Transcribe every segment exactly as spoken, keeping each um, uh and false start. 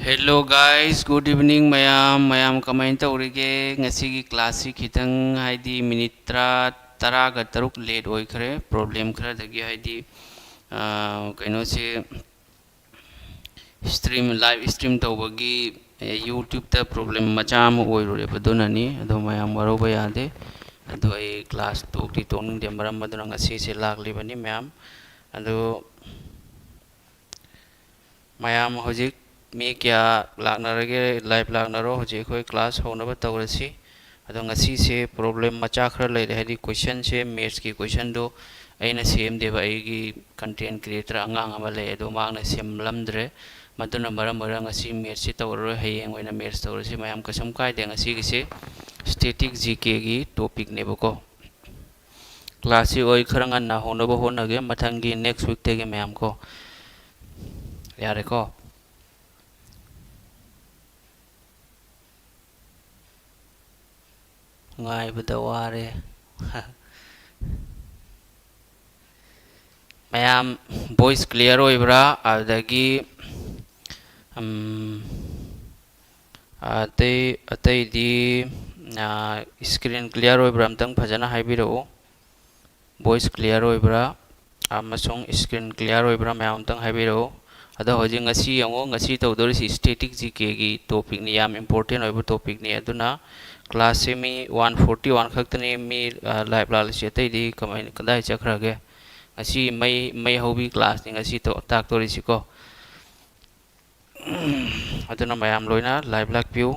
Hello guys, good evening ꯃꯌꯥꯝ꯫ ꯃꯌꯥꯝ ꯀꯃꯥꯏꯅ ꯇꯧꯔꯤꯒꯦ? ꯉꯁꯤꯒꯤ classꯁꯤ ꯈꯤꯇꯪ, ꯍꯥꯏꯗꯤ, minute ꯇꯔꯥ, ꯇꯔꯥꯒ ꯇꯔꯨꯛ late ꯑꯣꯏꯈ꯭ꯔꯦ, problem ꯈꯔꯗꯒꯤ, ꯍꯥꯏꯗꯤ, ꯑꯥ, ꯀꯩꯅꯣꯁꯦ, stream, live stream ꯇꯧꯕꯒꯤ, ꯑꯦ, YouTubeꯇ problem ꯃꯆꯥ ꯑꯃ ꯑꯣꯏꯔꯨꯔꯦꯕ, ꯑꯗꯨꯅꯅꯤ꯫ ꯑꯗꯣ ꯃꯌꯥꯝ ꯋꯥꯔꯧꯕ ꯌꯥꯗꯦ꯫ ꯑꯗꯣ ꯑꯩ class ꯇꯣꯛꯇꯤ ꯇꯣꯛꯅꯤꯡꯗꯦ, ꯃꯔꯝ ꯑꯗꯨꯅ ꯉꯁꯤꯁꯦ ꯂꯥꯛꯂꯤꯕꯅꯤ ꯃꯌꯥꯝ꯫ ꯑꯗꯣ ꯃꯌꯥꯝ ꯍꯧꯖꯤꯛ ꯃꯤ ꯀꯌꯥ ꯂꯥꯛꯅꯔꯒꯦ? Live ꯂꯥꯛꯅꯔꯣ꯫ ꯍꯧꯖꯤꯛ ꯑꯩꯈꯣꯏ class ꯍꯧꯅꯕ ꯇꯧꯔꯁꯤ꯫ ꯑꯗꯣ ꯉꯁꯤꯁꯦ problem ꯃꯆꯥ ꯈꯔ ꯂꯩꯔꯦ, ꯍꯥꯏꯗꯤ questionꯁꯦ, mathsꯀꯤ questionꯗꯣ ꯑꯩꯅ ꯁꯦꯝꯗꯦꯕ, ꯑꯩꯒꯤ content creator ꯑꯉꯥꯡ ꯑꯃ ꯂꯩ, ꯑꯗꯣ ꯃꯍꯥꯛꯅ ꯁꯦꯝꯂꯝꯗ꯭ꯔꯦ꯫ ꯃꯗꯨꯅ ꯃꯔꯝ ꯑꯣꯏꯔꯒ ꯉꯁꯤ mathsꯁꯤ ꯇꯧꯔꯔꯣꯏ, ꯍꯌꯦꯡ ꯑꯣꯏꯅ maths ꯇꯧꯔꯁꯤ꯫ ꯃꯌꯥꯝ ꯀꯩꯁꯨꯝ ꯀꯥꯏꯗꯦ꯫ ꯉꯁꯤꯒꯤꯁꯦ static GKꯒꯤ topicꯅꯦꯕꯀꯣ꯫ Classꯁꯤ ꯑꯩ ꯈꯔ ꯉꯟꯅ ꯍꯧꯅꯕ ꯍꯣꯠꯅꯒꯦ, ꯃꯊꯪꯒꯤ next weekꯇꯒꯤ ꯃꯌꯥꯝ ꯀꯣ꯫ ꯌꯥꯔꯦꯀꯣ? ꯉꯥꯏꯕꯗ ꯋꯥꯔꯦ꯫ ꯃꯌꯥꯝ voice clear ꯑꯣꯏꯕ꯭ꯔꯥ? ꯑꯗꯨꯗꯒꯤ, ꯎꯝ, ꯑꯇꯩ, ꯑꯇꯩꯗꯤ, ꯑ, screen clear ꯑꯣꯏꯕ꯭ꯔꯥ? ꯑꯝꯇꯪ ꯐꯖꯅ ꯍꯥꯏꯕꯤꯔꯛꯎ꯫ Voice clear ꯑꯣꯏꯕ꯭ꯔꯥ ꯑꯃꯁꯨꯡ screen clear ꯑꯣꯏꯕ꯭ꯔꯥ, ꯃꯌꯥꯝ ꯑꯝꯇꯪ ꯍꯥꯏꯕꯤꯔꯛꯎ꯫ ꯑꯗꯣ ꯍꯧꯖꯤꯛ ꯉꯁꯤ ꯌꯦꯡꯉꯨ, ꯉꯁꯤ ꯇꯧꯗꯣꯔꯤꯁꯤ static GKꯒꯤ topicꯅꯤ, ꯌꯥꯝ important ꯑꯣꯏꯕ topicꯅꯤ꯫ ꯑꯗꯨꯅ classꯁꯤ ꯃꯤ one forty one ꯈꯛꯇꯅꯤ, ꯃꯤ, ꯑ, live ꯂꯥꯛꯂꯤꯁꯤ, ꯑꯇꯩꯗꯤ ꯀꯃꯥꯏꯅ, ꯀꯗꯥꯏ ꯆꯠꯈ꯭ꯔꯒꯦ? ꯉꯁꯤ ꯃꯩ, ꯃꯩ ꯍꯧꯕꯤ classꯅꯤ ꯉꯁꯤ ꯇꯧ-, ꯇꯥꯛꯇꯣꯔꯤꯁꯤꯀꯣ꯫ ꯑꯗꯨꯅ ꯃꯌꯥꯝ ꯂꯣꯏꯅ live ꯂꯥꯛꯄꯤꯌꯨ꯫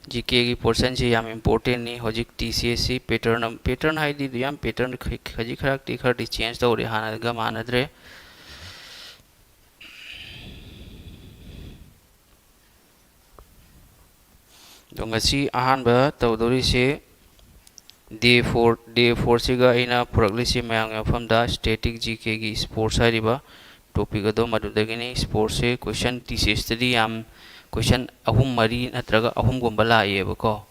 GKꯒꯤ portionꯁꯤ ꯌꯥꯝ importantꯅꯤ꯫ ꯍꯧꯖꯤꯛ TCSꯁꯤ pattern ꯑꯃ, pattern ꯍꯥꯏꯗꯤ ꯌꯥꯝ pattern ꯈ-, ꯈꯖꯤꯛ ꯈꯔꯛꯇꯤ ꯈꯔꯗꯤ change ꯇꯧꯔꯦ, ꯍꯥꯟꯅꯒ ꯃꯥꯟꯅꯗ꯭ꯔꯦ꯫ ꯑꯗꯣ ꯉꯁꯤ ꯑꯍꯥꯟꯕ ꯇꯧꯗꯣꯔꯤꯁꯦ day four, day fourꯁꯤꯒ ꯑꯩꯅ ꯄꯨꯔꯛꯂꯤꯁꯤ ꯃꯌꯥꯝꯒꯤ ꯃꯐꯝꯗ static GKꯒꯤ sports ꯍꯥꯏꯔꯤꯕ topic ꯑꯗꯣ ꯃꯗꯨꯗꯒꯤꯅꯤ꯫ Sportsꯁꯦ question TCSꯇꯗꯤ ꯌꯥꯝ question ꯑꯍꯨꯝ ꯃꯔꯤ ꯅꯠꯇ꯭ꯔꯒ ꯑꯍꯨꯝꯒꯨꯝꯕ ꯂꯥꯛꯑꯦꯕꯀꯣ꯫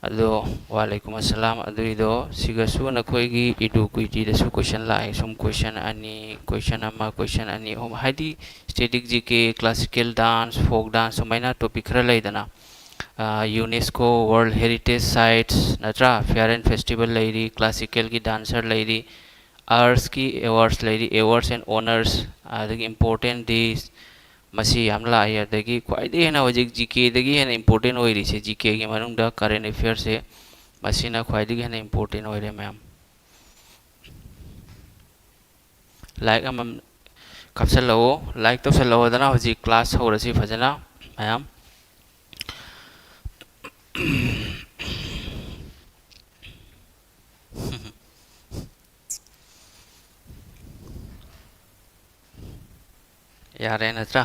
ꯑꯗꯣ, ꯋꯥꯂꯩꯀꯨꯝ ꯑꯁꯂꯥꯝ꯫ ꯑꯗꯨꯏꯗꯣ ꯁꯤꯒꯁꯨ ꯅꯈꯣꯏꯒꯤ ꯏꯗꯨ ꯀ꯭ꯋꯤꯇꯤꯗꯁꯨ ꯀꯣꯏꯁꯟ ꯂꯥꯛꯑꯦ, ꯁꯨꯝ ꯀꯣꯏꯁꯟ ꯑꯅꯤ, ꯀꯣꯏꯁꯟ ꯑꯃ, ꯀꯣꯏꯁꯟ ꯑꯅꯤ, ꯑꯍꯨꯝ, ꯍꯥꯏꯗꯤ static G K, classical dance, folk dance, ꯁꯨꯃꯥꯏꯅ topic ꯈꯔ ꯂꯩꯗꯅ, ꯑ, UNESCO World Heritage Sites, ꯅꯠꯇ꯭ꯔꯥ? Fair and Festival ꯂꯩꯔꯤ, classicalꯒꯤ dancer ꯂꯩꯔꯤ, artsꯀꯤ awards ꯂꯩꯔꯤ, awards and honours, ꯑꯗꯒꯤ important days, ꯃꯁꯤ ꯌꯥꯝ ꯂꯥꯛꯏ꯫ ꯑꯗꯒꯤ ꯈ꯭ꯋꯥꯏꯗꯒꯤ ꯍꯦꯟꯅ ꯍꯧꯖꯤꯛ G Kꯗꯒꯤ ꯍꯦꯟꯅ important ꯑꯣꯏꯔꯤꯁꯦ, G Kꯒꯤ ꯃꯅꯨꯡꯗ current affairꯁꯦ, ꯃꯁꯤꯅ ꯈ꯭ꯋꯥꯏꯗꯒꯤ ꯍꯦꯟꯅ important ꯑꯣꯏꯔꯦ ꯃꯌꯥꯝ꯫ Like ꯑꯃꯃꯝ ꯀꯥꯞꯁꯜꯂꯛꯑꯣ, like ꯇꯧꯁꯜꯂꯛꯑꯣꯗꯅ꯫ ꯍꯧꯖꯤꯛ class ꯍꯧꯔꯁꯤ ꯐꯖꯅ ꯃꯌꯥꯝ꯫ ꯌꯥꯔꯦ ꯅꯠꯇ꯭ꯔꯥ?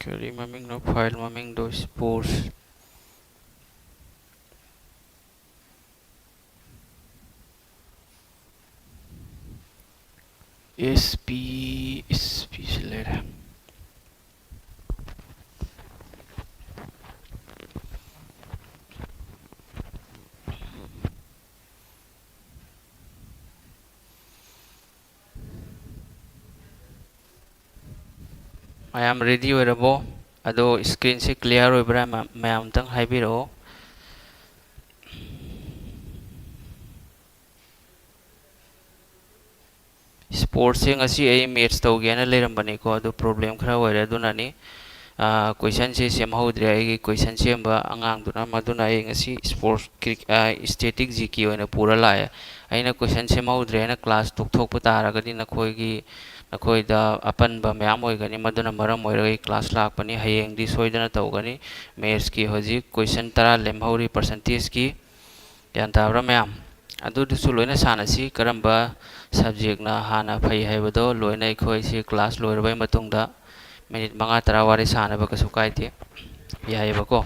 ꯀꯔꯤ ꯃꯃꯤꯡꯅꯣ file ꯃꯃꯤꯡꯗꯣ? Sports꯫ S P, S P ꯁꯤ ꯂꯩꯔꯦ꯫ ꯃꯌꯥꯝ ready ꯑꯣꯏꯔꯕꯣ? ꯑꯗꯣ screenꯁꯦ clear ꯑꯣꯏꯕ꯭ꯔꯥ? ꯃ-, ꯃꯌꯥꯝ ꯑꯝꯇꯪ ꯍꯥꯏꯕꯤꯔꯛꯑꯣ꯫ Sportsꯁꯦ ꯉꯁꯤ ꯑꯩ maths ꯇꯧꯒꯦꯅ ꯂꯩꯔꯝꯕꯅꯤꯀꯣ, ꯑꯗꯨ problem ꯈꯔ ꯑꯣꯏꯔꯦ, ꯑꯗꯨꯅꯅꯤ꯫ ꯑꯥ, questionꯁꯦ ꯁꯦꯝꯍꯧꯗ꯭ꯔꯦ꯫ ꯑꯩꯒꯤ question ꯁꯦꯝꯕ ꯑꯉꯥꯡꯗꯨꯅ, ꯃꯗꯨꯅ ꯑꯩ ꯉꯁꯤ sports, ꯀ꯭ꯔꯤꯛ-, ꯑꯥ, static G K ꯑꯣꯏꯅ ꯄꯨꯔ ꯂꯥꯛꯑꯦ꯫ ꯑꯩꯅ question ꯁꯦꯝꯍꯧꯗ꯭ꯔꯦ ꯍꯥꯏꯅ class ꯇꯣꯛꯊꯣꯛꯄ ꯇꯥꯔꯒꯗꯤ ꯅꯈꯣꯏꯒꯤ, ꯅꯈꯣꯏꯗ ꯑꯄꯟꯕ ꯃꯌꯥꯝ ꯑꯣꯏꯒꯅꯤ꯫ ꯃꯗꯨꯅ ꯃꯔꯝ ꯑꯣꯏꯔꯒ ꯑꯩ class ꯂꯥꯛꯄꯅꯤ꯫ ꯍꯌꯦꯡꯗꯤ ꯁꯣꯏꯗꯅ ꯇꯧꯒꯅꯤ꯫ Mathsꯀꯤ ꯍꯧꯖꯤꯛ question ꯇꯔꯥ ꯂꯦꯝꯍꯧꯔꯤ percentageꯀꯤ꯫ ꯒ꯭ꯌꯥꯟ ꯇꯥꯕ꯭ꯔꯥ ꯃꯌꯥꯝ? ꯑꯗꯨꯗꯨꯁꯨ ꯂꯣꯏꯅ ꯁꯥꯟꯅꯁꯤ꯫ ꯀꯔꯝꯕ subjectꯅ ꯍꯥꯟꯅ ꯐꯩ ꯍꯥꯏꯕꯗꯣ ꯂꯣꯏꯅ ꯑꯩꯈꯣꯏꯁꯤ class ꯂꯣꯏꯔꯕꯩ ꯃꯇꯨꯡꯗ minute ꯃꯉꯥ ꯇꯔꯥ ꯋꯥꯔꯤ ꯁꯥꯟꯅꯕ ꯀꯩꯁꯨ ꯀꯥꯏꯗꯦ, ꯌꯥꯏꯌꯦꯕꯀꯣ꯫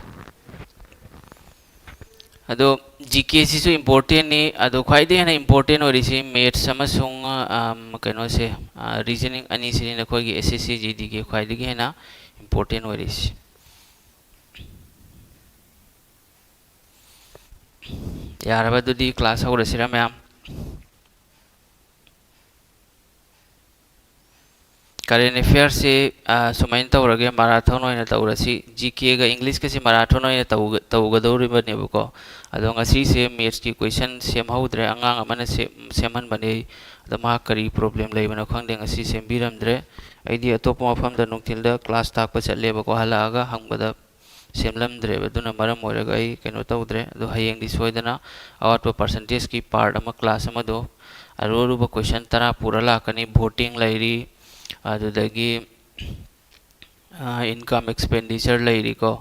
ꯑꯗꯣ ꯖꯤ ꯀꯦꯁꯤꯁꯨ ꯏꯝꯄꯣꯔꯇꯦꯟꯅꯤ꯫ ꯑꯗꯣ ꯈ꯭ꯋꯥꯏꯗꯒꯤ ꯍꯦꯟꯅ ꯏꯝꯄꯣꯔꯇꯦꯟ ꯑꯣꯏꯔꯤꯁꯤ ꯃꯦꯠꯁ ꯑꯃꯁꯨꯡ, ꯑꯝ, ꯀꯩꯅꯣꯁꯦ, ꯔꯤꯖꯅꯤꯡ ꯑꯅꯤꯁꯤꯅꯤ, ꯅꯈꯣꯏꯒꯤ ꯑꯦꯁ ꯑꯦꯁ ꯁꯤ ꯖꯤ ꯗꯤꯒꯤ ꯈ꯭ꯋꯥꯏꯗꯒꯤ ꯍꯦꯟꯅ ꯏꯝꯄꯣꯔꯇꯦꯟ ꯑꯣꯏꯔꯤꯁꯤ꯫ ꯌꯥꯔꯕ? ꯑꯗꯨꯗꯤ ꯀ꯭ꯂꯥꯁ ꯍꯧꯔꯁꯤꯔ ꯃꯌꯥꯝ? ꯀꯔꯦꯟ ꯑꯦꯐꯤꯌꯔꯁꯤ, ꯑ, ꯁꯨꯃꯥꯏꯅ ꯇꯧꯔꯒꯦ, ꯃꯔꯥꯊꯣꯟ ꯑꯣꯏꯅ ꯇꯧꯔꯁꯤ꯫ ꯖꯤ ꯀꯦꯒ ꯏꯪꯂꯤꯁꯀꯁꯤ ꯃꯔꯥꯊꯣꯟ ꯑꯣꯏꯅ ꯇꯧꯒ-, ꯇꯧꯒꯗꯧꯔꯤꯕꯅꯦꯕꯀꯣ꯫ ꯑꯗꯣ ꯉꯁꯤꯁꯦ ꯃꯦꯠꯁꯀꯤ ꯀꯣꯏꯁꯟ ꯁꯦꯝꯍꯧꯗ꯭ꯔꯦ, ꯑꯉꯥꯡ ꯑꯃꯅ ꯁꯦꯝ-, ꯁꯦꯝꯍꯟꯕꯅꯦ꯫ ꯑꯗꯣ ꯃꯍꯥꯛ ꯀꯔꯤ ꯄ꯭ꯔꯣꯕ꯭ꯂꯦꯝ ꯂꯩꯕꯅꯣ ꯈꯪꯗꯦ, ꯉꯁꯤ ꯁꯦꯝꯕꯤꯔꯝꯗ꯭ꯔꯦ꯫ ꯑꯩꯗꯤ ꯑꯇꯣꯞꯄ ꯃꯐꯝꯗ ꯅꯨꯡꯊꯤꯜꯗ ꯀ꯭ꯂꯥꯁ ꯇꯥꯛꯄ ꯆꯠꯂꯦꯕꯀꯣ, ꯍꯜꯂꯛꯑꯒ ꯍꯪꯕꯗ ꯁꯦꯝꯂꯝꯗ꯭ꯔꯦꯕ꯫ ꯑꯗꯨꯅ ꯃꯔꯝ ꯑꯣꯏꯔꯒ ꯑꯩ ꯀꯩꯅꯣ ꯇꯧꯗ꯭ꯔꯦ꯫ ꯑꯗꯣ ꯍꯌꯦꯡꯗꯤ ꯁꯣꯏꯗꯅ ꯑꯋꯥꯠꯄ ꯄꯥꯔꯁꯦꯟꯇꯦꯖꯀꯤ ꯄꯥꯔꯠ ꯑꯃ, ꯀ꯭ꯂꯥꯁ ꯑꯃꯗꯣ ꯑꯔꯨ ꯑꯔꯨꯕ ꯀꯣꯏꯁꯟ ꯇꯔꯥ ꯄꯨꯔ ꯂꯥꯛꯀꯅꯤ꯫ ꯚꯣꯇꯤꯡ ꯂꯩꯔꯤ, ꯑꯗꯨꯗꯒꯤ, ꯑ, ꯏꯟꯀꯝ ꯑꯦꯛꯁꯄꯦꯟꯗꯤꯆꯔ ꯂꯩꯔꯤꯀꯣ,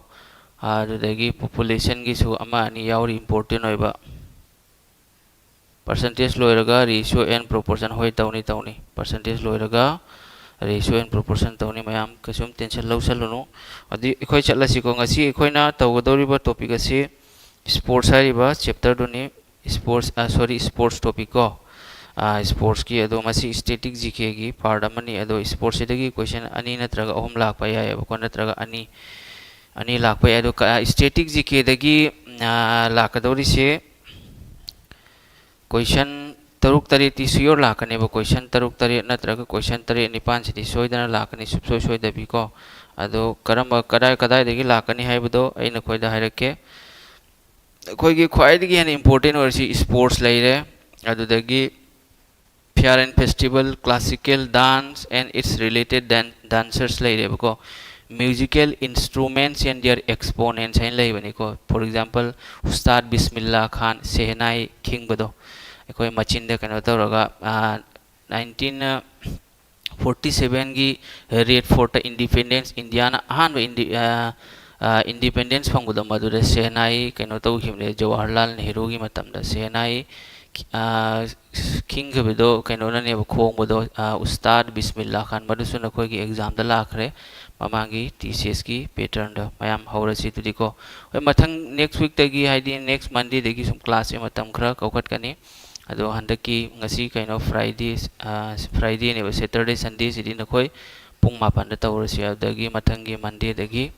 ꯑꯗꯨꯗꯒꯤ ꯄꯣꯄꯨꯂꯦꯁꯟꯒꯤꯁꯨ ꯑꯃ ꯑꯅꯤ ꯌꯥꯎꯔꯤ ꯏꯝꯄꯣꯔꯇꯦꯟ ꯑꯣꯏꯕ꯫ ꯄꯥꯔꯁꯦꯟꯇꯦꯖ ꯂꯣꯏꯔꯒ ꯔꯦꯁꯤꯌꯣ ꯑꯦꯟ ꯄ꯭ꯔꯣꯄꯣꯔꯁꯟ, ꯍꯣꯏ, ꯇꯧꯅꯤ, ꯇꯧꯅꯤ꯫ ꯄꯥꯔꯁꯦꯟꯇꯦꯖ ꯂꯣꯏꯔꯒ ꯔꯦꯁꯤꯌꯣ ꯑꯦꯟ ꯄ꯭ꯔꯣꯄꯣꯔꯁꯟ ꯇꯧꯅꯤ꯫ ꯃꯌꯥꯝ ꯀꯩꯁꯨꯝ ꯇꯦꯟꯁꯟ ꯂꯧꯁꯜꯂꯨꯅꯨ꯫ ꯑꯗꯨꯗꯤ ꯑꯩꯈꯣꯏ ꯆꯠꯂꯁꯤꯀꯣ꯫ ꯉꯁꯤ ꯑꯩꯈꯣꯏꯅ ꯇꯧꯒꯗꯧꯔꯤꯕ ꯇꯣꯄꯤꯛ ꯑꯁꯤ ꯁ꯭ꯄꯣꯔꯠꯁ ꯍꯥꯏꯔꯤꯕ ꯆꯦꯞꯇꯔꯗꯨꯅꯤ꯫ ꯁ꯭ꯄꯣꯔꯠꯁ, ꯑ, ꯁꯣꯔꯤ, ꯁ꯭ꯄꯣꯔꯠꯁ ꯇꯣꯄꯤꯛ ꯀꯣ꯫ ꯑ, ꯁ꯭ꯄꯣꯔꯠꯁꯀꯤ, ꯑꯗꯣ ꯃꯁꯤ ꯁ꯭ꯇꯦꯇꯤꯛ ꯖꯤ ꯀꯦꯒꯤ ꯄꯥꯔꯠ ꯑꯃꯅꯤ꯫ ꯑꯗꯣ ꯁ꯭ꯄꯣꯔꯠꯁꯤꯗꯒꯤ ꯀꯣꯏꯁꯟ ꯑꯅꯤ ꯅꯠꯇ꯭ꯔꯒ ꯑꯍꯨꯝ ꯂꯥꯛꯄ ꯌꯥꯏꯑꯕꯀꯣ, ꯅꯠꯇ꯭ꯔꯒ ꯑꯅꯤ, ꯑꯅꯤ ꯂꯥꯛꯄ ꯌꯥꯏ꯫ ꯑꯗꯣ ꯀ-, ꯁ꯭ꯇꯦꯇꯤꯛ ꯖꯤ ꯀꯦꯗꯒꯤ, ꯑ, ꯂꯥꯛꯀꯗꯧꯔꯤꯁꯦ ꯀꯣꯏꯁꯟ ꯇꯔꯨꯛ ꯇꯔꯦꯠꯇꯤ ꯁꯤꯌꯣꯔ ꯂꯥꯛꯀꯅꯦꯕ꯫ ꯀꯣꯏꯁꯟ ꯇꯔꯨꯛ ꯇꯔꯦꯠ ꯅꯠꯇ꯭ꯔꯒ ꯀꯣꯏꯁꯟ ꯇꯔꯦꯠ ꯅꯤꯄꯥꯟꯁꯤꯗꯤ ꯁꯣꯏꯗꯅ ꯂꯥꯛꯀꯅꯤ, ꯁꯨꯡꯁꯣꯏ ꯁꯣꯏꯗꯕꯤꯀꯣ꯫ ꯑꯗꯣ ꯀꯔꯝꯕ, ꯀꯗꯥꯏ, ꯀꯗꯥꯏꯗꯒꯤ ꯂꯥꯛꯀꯅꯤ ꯍꯥꯏꯕꯗꯣ ꯑꯩ ꯅꯈꯣꯏꯗ ꯍꯥꯏꯔꯛꯀꯦ꯫ ꯑꯩꯈꯣꯏꯒꯤ ꯈ꯭ꯋꯥꯏꯗꯒꯤ ꯍꯦꯟꯅ ꯏꯝꯄꯣꯔꯇꯦꯟ ꯑꯣꯏꯔꯤꯁꯤ ꯁ꯭ꯄꯣꯔꯠꯁ ꯂꯩꯔꯦ, ꯑꯗꯨꯗꯒꯤ fair and festival, classical dance and its related dan-, dancers ꯂꯩꯔꯦꯕꯀꯣ꯫ Musical instruments and their exponents ꯍꯥꯏꯅ ꯂꯩꯕꯅꯤꯀꯣ꯫ For example, ꯎꯁꯇꯥꯗ ꯕꯤꯁꯃꯤꯜꯂꯥ ꯈꯥꯟ ꯁꯦꯍꯅꯥꯏ ꯈꯤꯡꯕꯗꯣ, ꯑꯩꯈꯣꯏ ꯃꯆꯤꯟꯗ ꯀꯩꯅꯣ ꯇꯧꯔꯒ, ꯑꯥ, nineteen forty sevenꯒꯤ ꯔꯦꯗ ꯐꯣꯔꯠꯇ ꯏꯟꯗꯤꯄꯦꯟꯗꯦꯟꯁ, ꯏꯟꯗꯤꯌꯥꯅ ꯑꯍꯥꯟꯕ ꯏꯟꯗꯤ-, ꯑꯥ, ꯑꯥ, ꯏꯟꯗꯤꯄꯦꯟꯗꯦꯟꯁ ꯐꯪꯕꯗꯣ, ꯃꯗꯨꯗ ꯁꯦꯍꯅꯥꯏ ꯀꯩꯅꯣ ꯇꯧꯈꯤꯕꯅꯦ, ꯖꯋꯥꯍꯔꯂꯥꯜ ꯅꯦꯍꯔꯨꯒꯤ ꯃꯇꯝꯗ ꯁꯦꯍꯅꯥꯏ ꯑꯥ, ꯈꯤꯡꯈꯤꯕꯗꯣ ꯀꯩꯅꯣꯅꯅꯦꯕ ꯈꯣꯡꯕꯗꯣ, ꯑꯥ, ꯎꯁꯇꯥꯗ ꯕꯤꯁꯃꯤꯜꯂꯥ ꯈꯥꯟ, ꯃꯗꯨꯁꯨ ꯅꯈꯣꯏꯒꯤ ꯑꯦꯛꯖꯥꯝꯗ ꯂꯥꯛꯈ꯭ꯔꯦ ꯃꯃꯥꯡꯒꯤ ꯇꯤ ꯁꯤ ꯑꯦꯁꯀꯤ ꯄꯦꯇꯔꯟꯗ꯫ ꯃꯌꯥꯝ ꯍꯧꯔꯁꯤ ꯑꯗꯨꯗꯤꯀꯣ꯫ ꯍꯣꯏ, ꯃꯊꯪ ꯅꯦꯛꯁ ꯋꯤꯛꯇꯒꯤ, ꯍꯥꯏꯗꯤ ꯅꯦꯛꯁ ꯃꯟꯗꯦꯗꯒꯤ ꯁꯨꯝ ꯀ꯭ꯂꯥꯁꯁꯦ ꯃꯇꯝ ꯈꯔ ꯀꯧꯈꯠꯀꯅꯤ꯫ ꯑꯗꯣ ꯍꯟꯗꯛꯀꯤ ꯉꯁꯤ ꯀꯩꯅꯣ ꯐ꯭ꯔꯥꯏꯗꯦ, ꯑꯥ, ꯐ꯭ꯔꯥꯏꯗꯦꯅꯦꯕ, ꯁꯦꯇꯔꯗꯦ ꯁꯟꯗꯦꯁꯤꯗꯤ ꯅꯈꯣꯏ ꯄꯨꯡ ꯃꯥꯄꯟꯗ ꯇꯧꯔꯁꯤ꯫ ꯑꯗꯨꯗꯒꯤ ꯃꯊꯪꯒꯤ ꯃꯟꯗꯦꯗꯒꯤ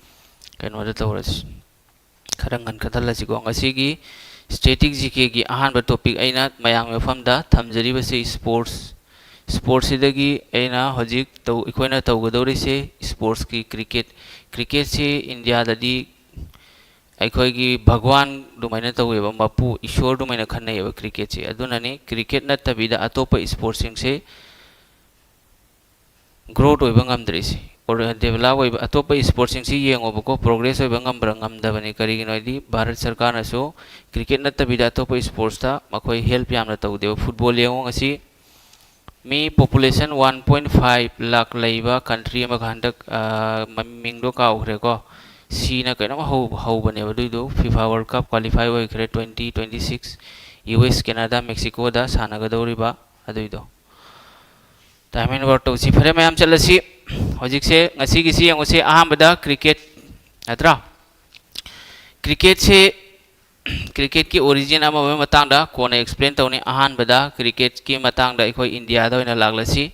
ꯀꯩꯅꯣꯗ ꯇꯧꯔꯁꯤ꯫ ꯈꯔ ꯉꯟꯈꯠꯍꯜꯂꯁꯤꯀꯣ꯫ ꯉꯁꯤꯒꯤ ꯁ꯭ꯇꯦꯇꯤꯛ ꯖꯤ ꯀꯦꯒꯤ ꯑꯍꯥꯟꯕ ꯇꯣꯄꯤꯛ ꯑꯩꯅ ꯃꯌꯥꯝꯒꯤ ꯃꯐꯝꯗ ꯊꯝꯖꯔꯤꯕꯁꯤ ꯁ꯭ꯄꯣꯔꯠꯁ, ꯁ꯭ꯄꯣꯔꯠꯁꯁꯤꯗꯒꯤ ꯑꯩꯅ ꯍꯧꯖꯤꯛ ꯇꯧ-, ꯑꯩꯈꯣꯏꯅ ꯇꯧꯒꯗꯧꯔꯤꯁꯦ ꯁ꯭ꯄꯣꯔꯠꯁꯀꯤ ꯀ꯭ꯔꯤꯀꯦꯠ꯫ ꯀ꯭ꯔꯤꯀꯦꯠꯁꯤ ꯏꯟꯗꯤꯌꯥꯗꯗꯤ ꯑꯩꯈꯣꯏꯒꯤ ꯚꯒꯋꯥꯟ ꯑꯗꯨꯃꯥꯏꯅ ꯇꯧꯋꯦꯕ, ꯃꯄꯨ ꯏꯁꯣꯔ ꯑꯗꯨꯃꯥꯏꯅ ꯈꯟꯅꯩꯌꯦꯕ ꯀ꯭ꯔꯤꯀꯦꯠꯁꯦ꯫ ꯑꯗꯨꯅꯅꯤ ꯀ꯭ꯔꯤꯀꯦꯠ ꯅꯠꯇꯕꯤꯗ ꯑꯇꯣꯞꯄ ꯁ꯭ꯄꯣꯔꯠꯁꯁꯤꯡꯁꯦ ꯒ꯭ꯔꯣꯠ ꯑꯣꯏꯕ ꯉꯝꯗ꯭ꯔꯤꯁꯦ꯫ ꯑꯣꯔ ꯗꯦꯕꯂꯞ ꯑꯣꯏꯕ, ꯑꯇꯣꯞꯄ ꯁ꯭ꯄꯣꯔꯠꯁꯤꯡꯁꯤ ꯌꯦꯡꯉꯣꯕꯀꯣ, ꯄ꯭ꯔꯣꯒ꯭ꯔꯦꯁ ꯑꯣꯏꯕ ꯉꯝꯕ꯭ꯔꯥ ꯉꯝꯗꯕꯅꯤ꯫ ꯀꯔꯤꯒꯤꯅꯣ ꯍꯥꯏꯗꯤ ꯚꯥꯔꯠ ꯁꯔꯀꯥꯔꯅꯁꯨ ꯀ꯭ꯔꯤꯀꯦꯠ ꯅꯠꯇꯕꯤꯗ ꯑꯇꯣꯞꯄ ꯁ꯭ꯄꯣꯔꯠꯁꯇ ꯃꯈꯣꯏ ꯍꯦꯜꯞ ꯌꯥꯝꯅ ꯇꯧꯗꯦꯕ꯫ ꯐꯨꯠꯕꯣꯜ ꯌꯦꯡꯉꯣ ꯉꯁꯤ, ꯃꯤ ꯄꯣꯄꯨꯂꯦꯁꯟ ꯋꯥꯟ ꯄꯣꯏꯟ ꯐꯥꯏꯚ ꯂꯥꯛ ꯂꯩꯕ ꯀꯟꯇ꯭ꯔꯤ ꯑꯃꯒ, ꯍꯟꯗꯛ, ꯑꯥ, ꯃꯃꯤꯡꯗꯣ ꯀꯥꯎꯈ꯭ꯔꯦꯀꯣ, ꯁꯤꯅ ꯀꯩꯅꯣꯝ ꯍꯧ-, ꯍꯧꯕꯅꯦꯕ꯫ ꯑꯗꯨꯏꯗꯣ ꯐꯤꯐꯥ ꯋꯥꯔꯜ ꯀꯞ ꯀ꯭ꯋꯥꯂꯤꯐꯥꯏ ꯑꯣꯏꯈ꯭ꯔꯦ, twenty twenty six U S Canada ꯃꯦꯛꯁꯤꯀꯣꯗ ꯁꯥꯟꯅꯒꯗꯧꯔꯤꯕ ꯑꯗꯨꯏꯗꯣ꯫ ꯇꯥꯏꯝ ꯑꯦꯟ ꯋꯥꯔꯛ ꯇꯧꯁꯤ꯫ ꯐꯔꯦ, ꯃꯌꯥꯝ ꯆꯠꯂꯁꯤ꯫ ꯍꯧꯖꯤꯛꯁꯦ, ꯉꯁꯤꯒꯤꯁꯤ ꯌꯦꯡꯉꯨꯁꯤ꯫ ꯑꯍꯥꯟꯕꯗ ꯀ꯭ꯔꯤꯀꯦꯠ ꯅꯠꯇ꯭ꯔꯥ? ꯀ꯭ꯔꯤꯀꯦꯠꯁꯤ, ꯀ꯭ꯔꯤꯀꯦꯠꯀꯤ ꯑꯣꯔꯤꯖꯤꯟ ꯑꯃ ꯑꯣꯏꯕ ꯃꯇꯥꯡꯗ ꯀꯣꯟꯅ ꯑꯦꯛꯁꯄ꯭ꯂꯦꯟ ꯇꯧꯅꯤ꯫ ꯑꯍꯥꯟꯕꯗ ꯀ꯭ꯔꯤꯀꯦꯠꯀꯤ ꯃꯇꯥꯡꯗ ꯑꯩꯈꯣꯏ ꯏꯟꯗꯤꯌꯥꯗ ꯑꯣꯏꯅ ꯂꯥꯛꯂꯁꯤ꯫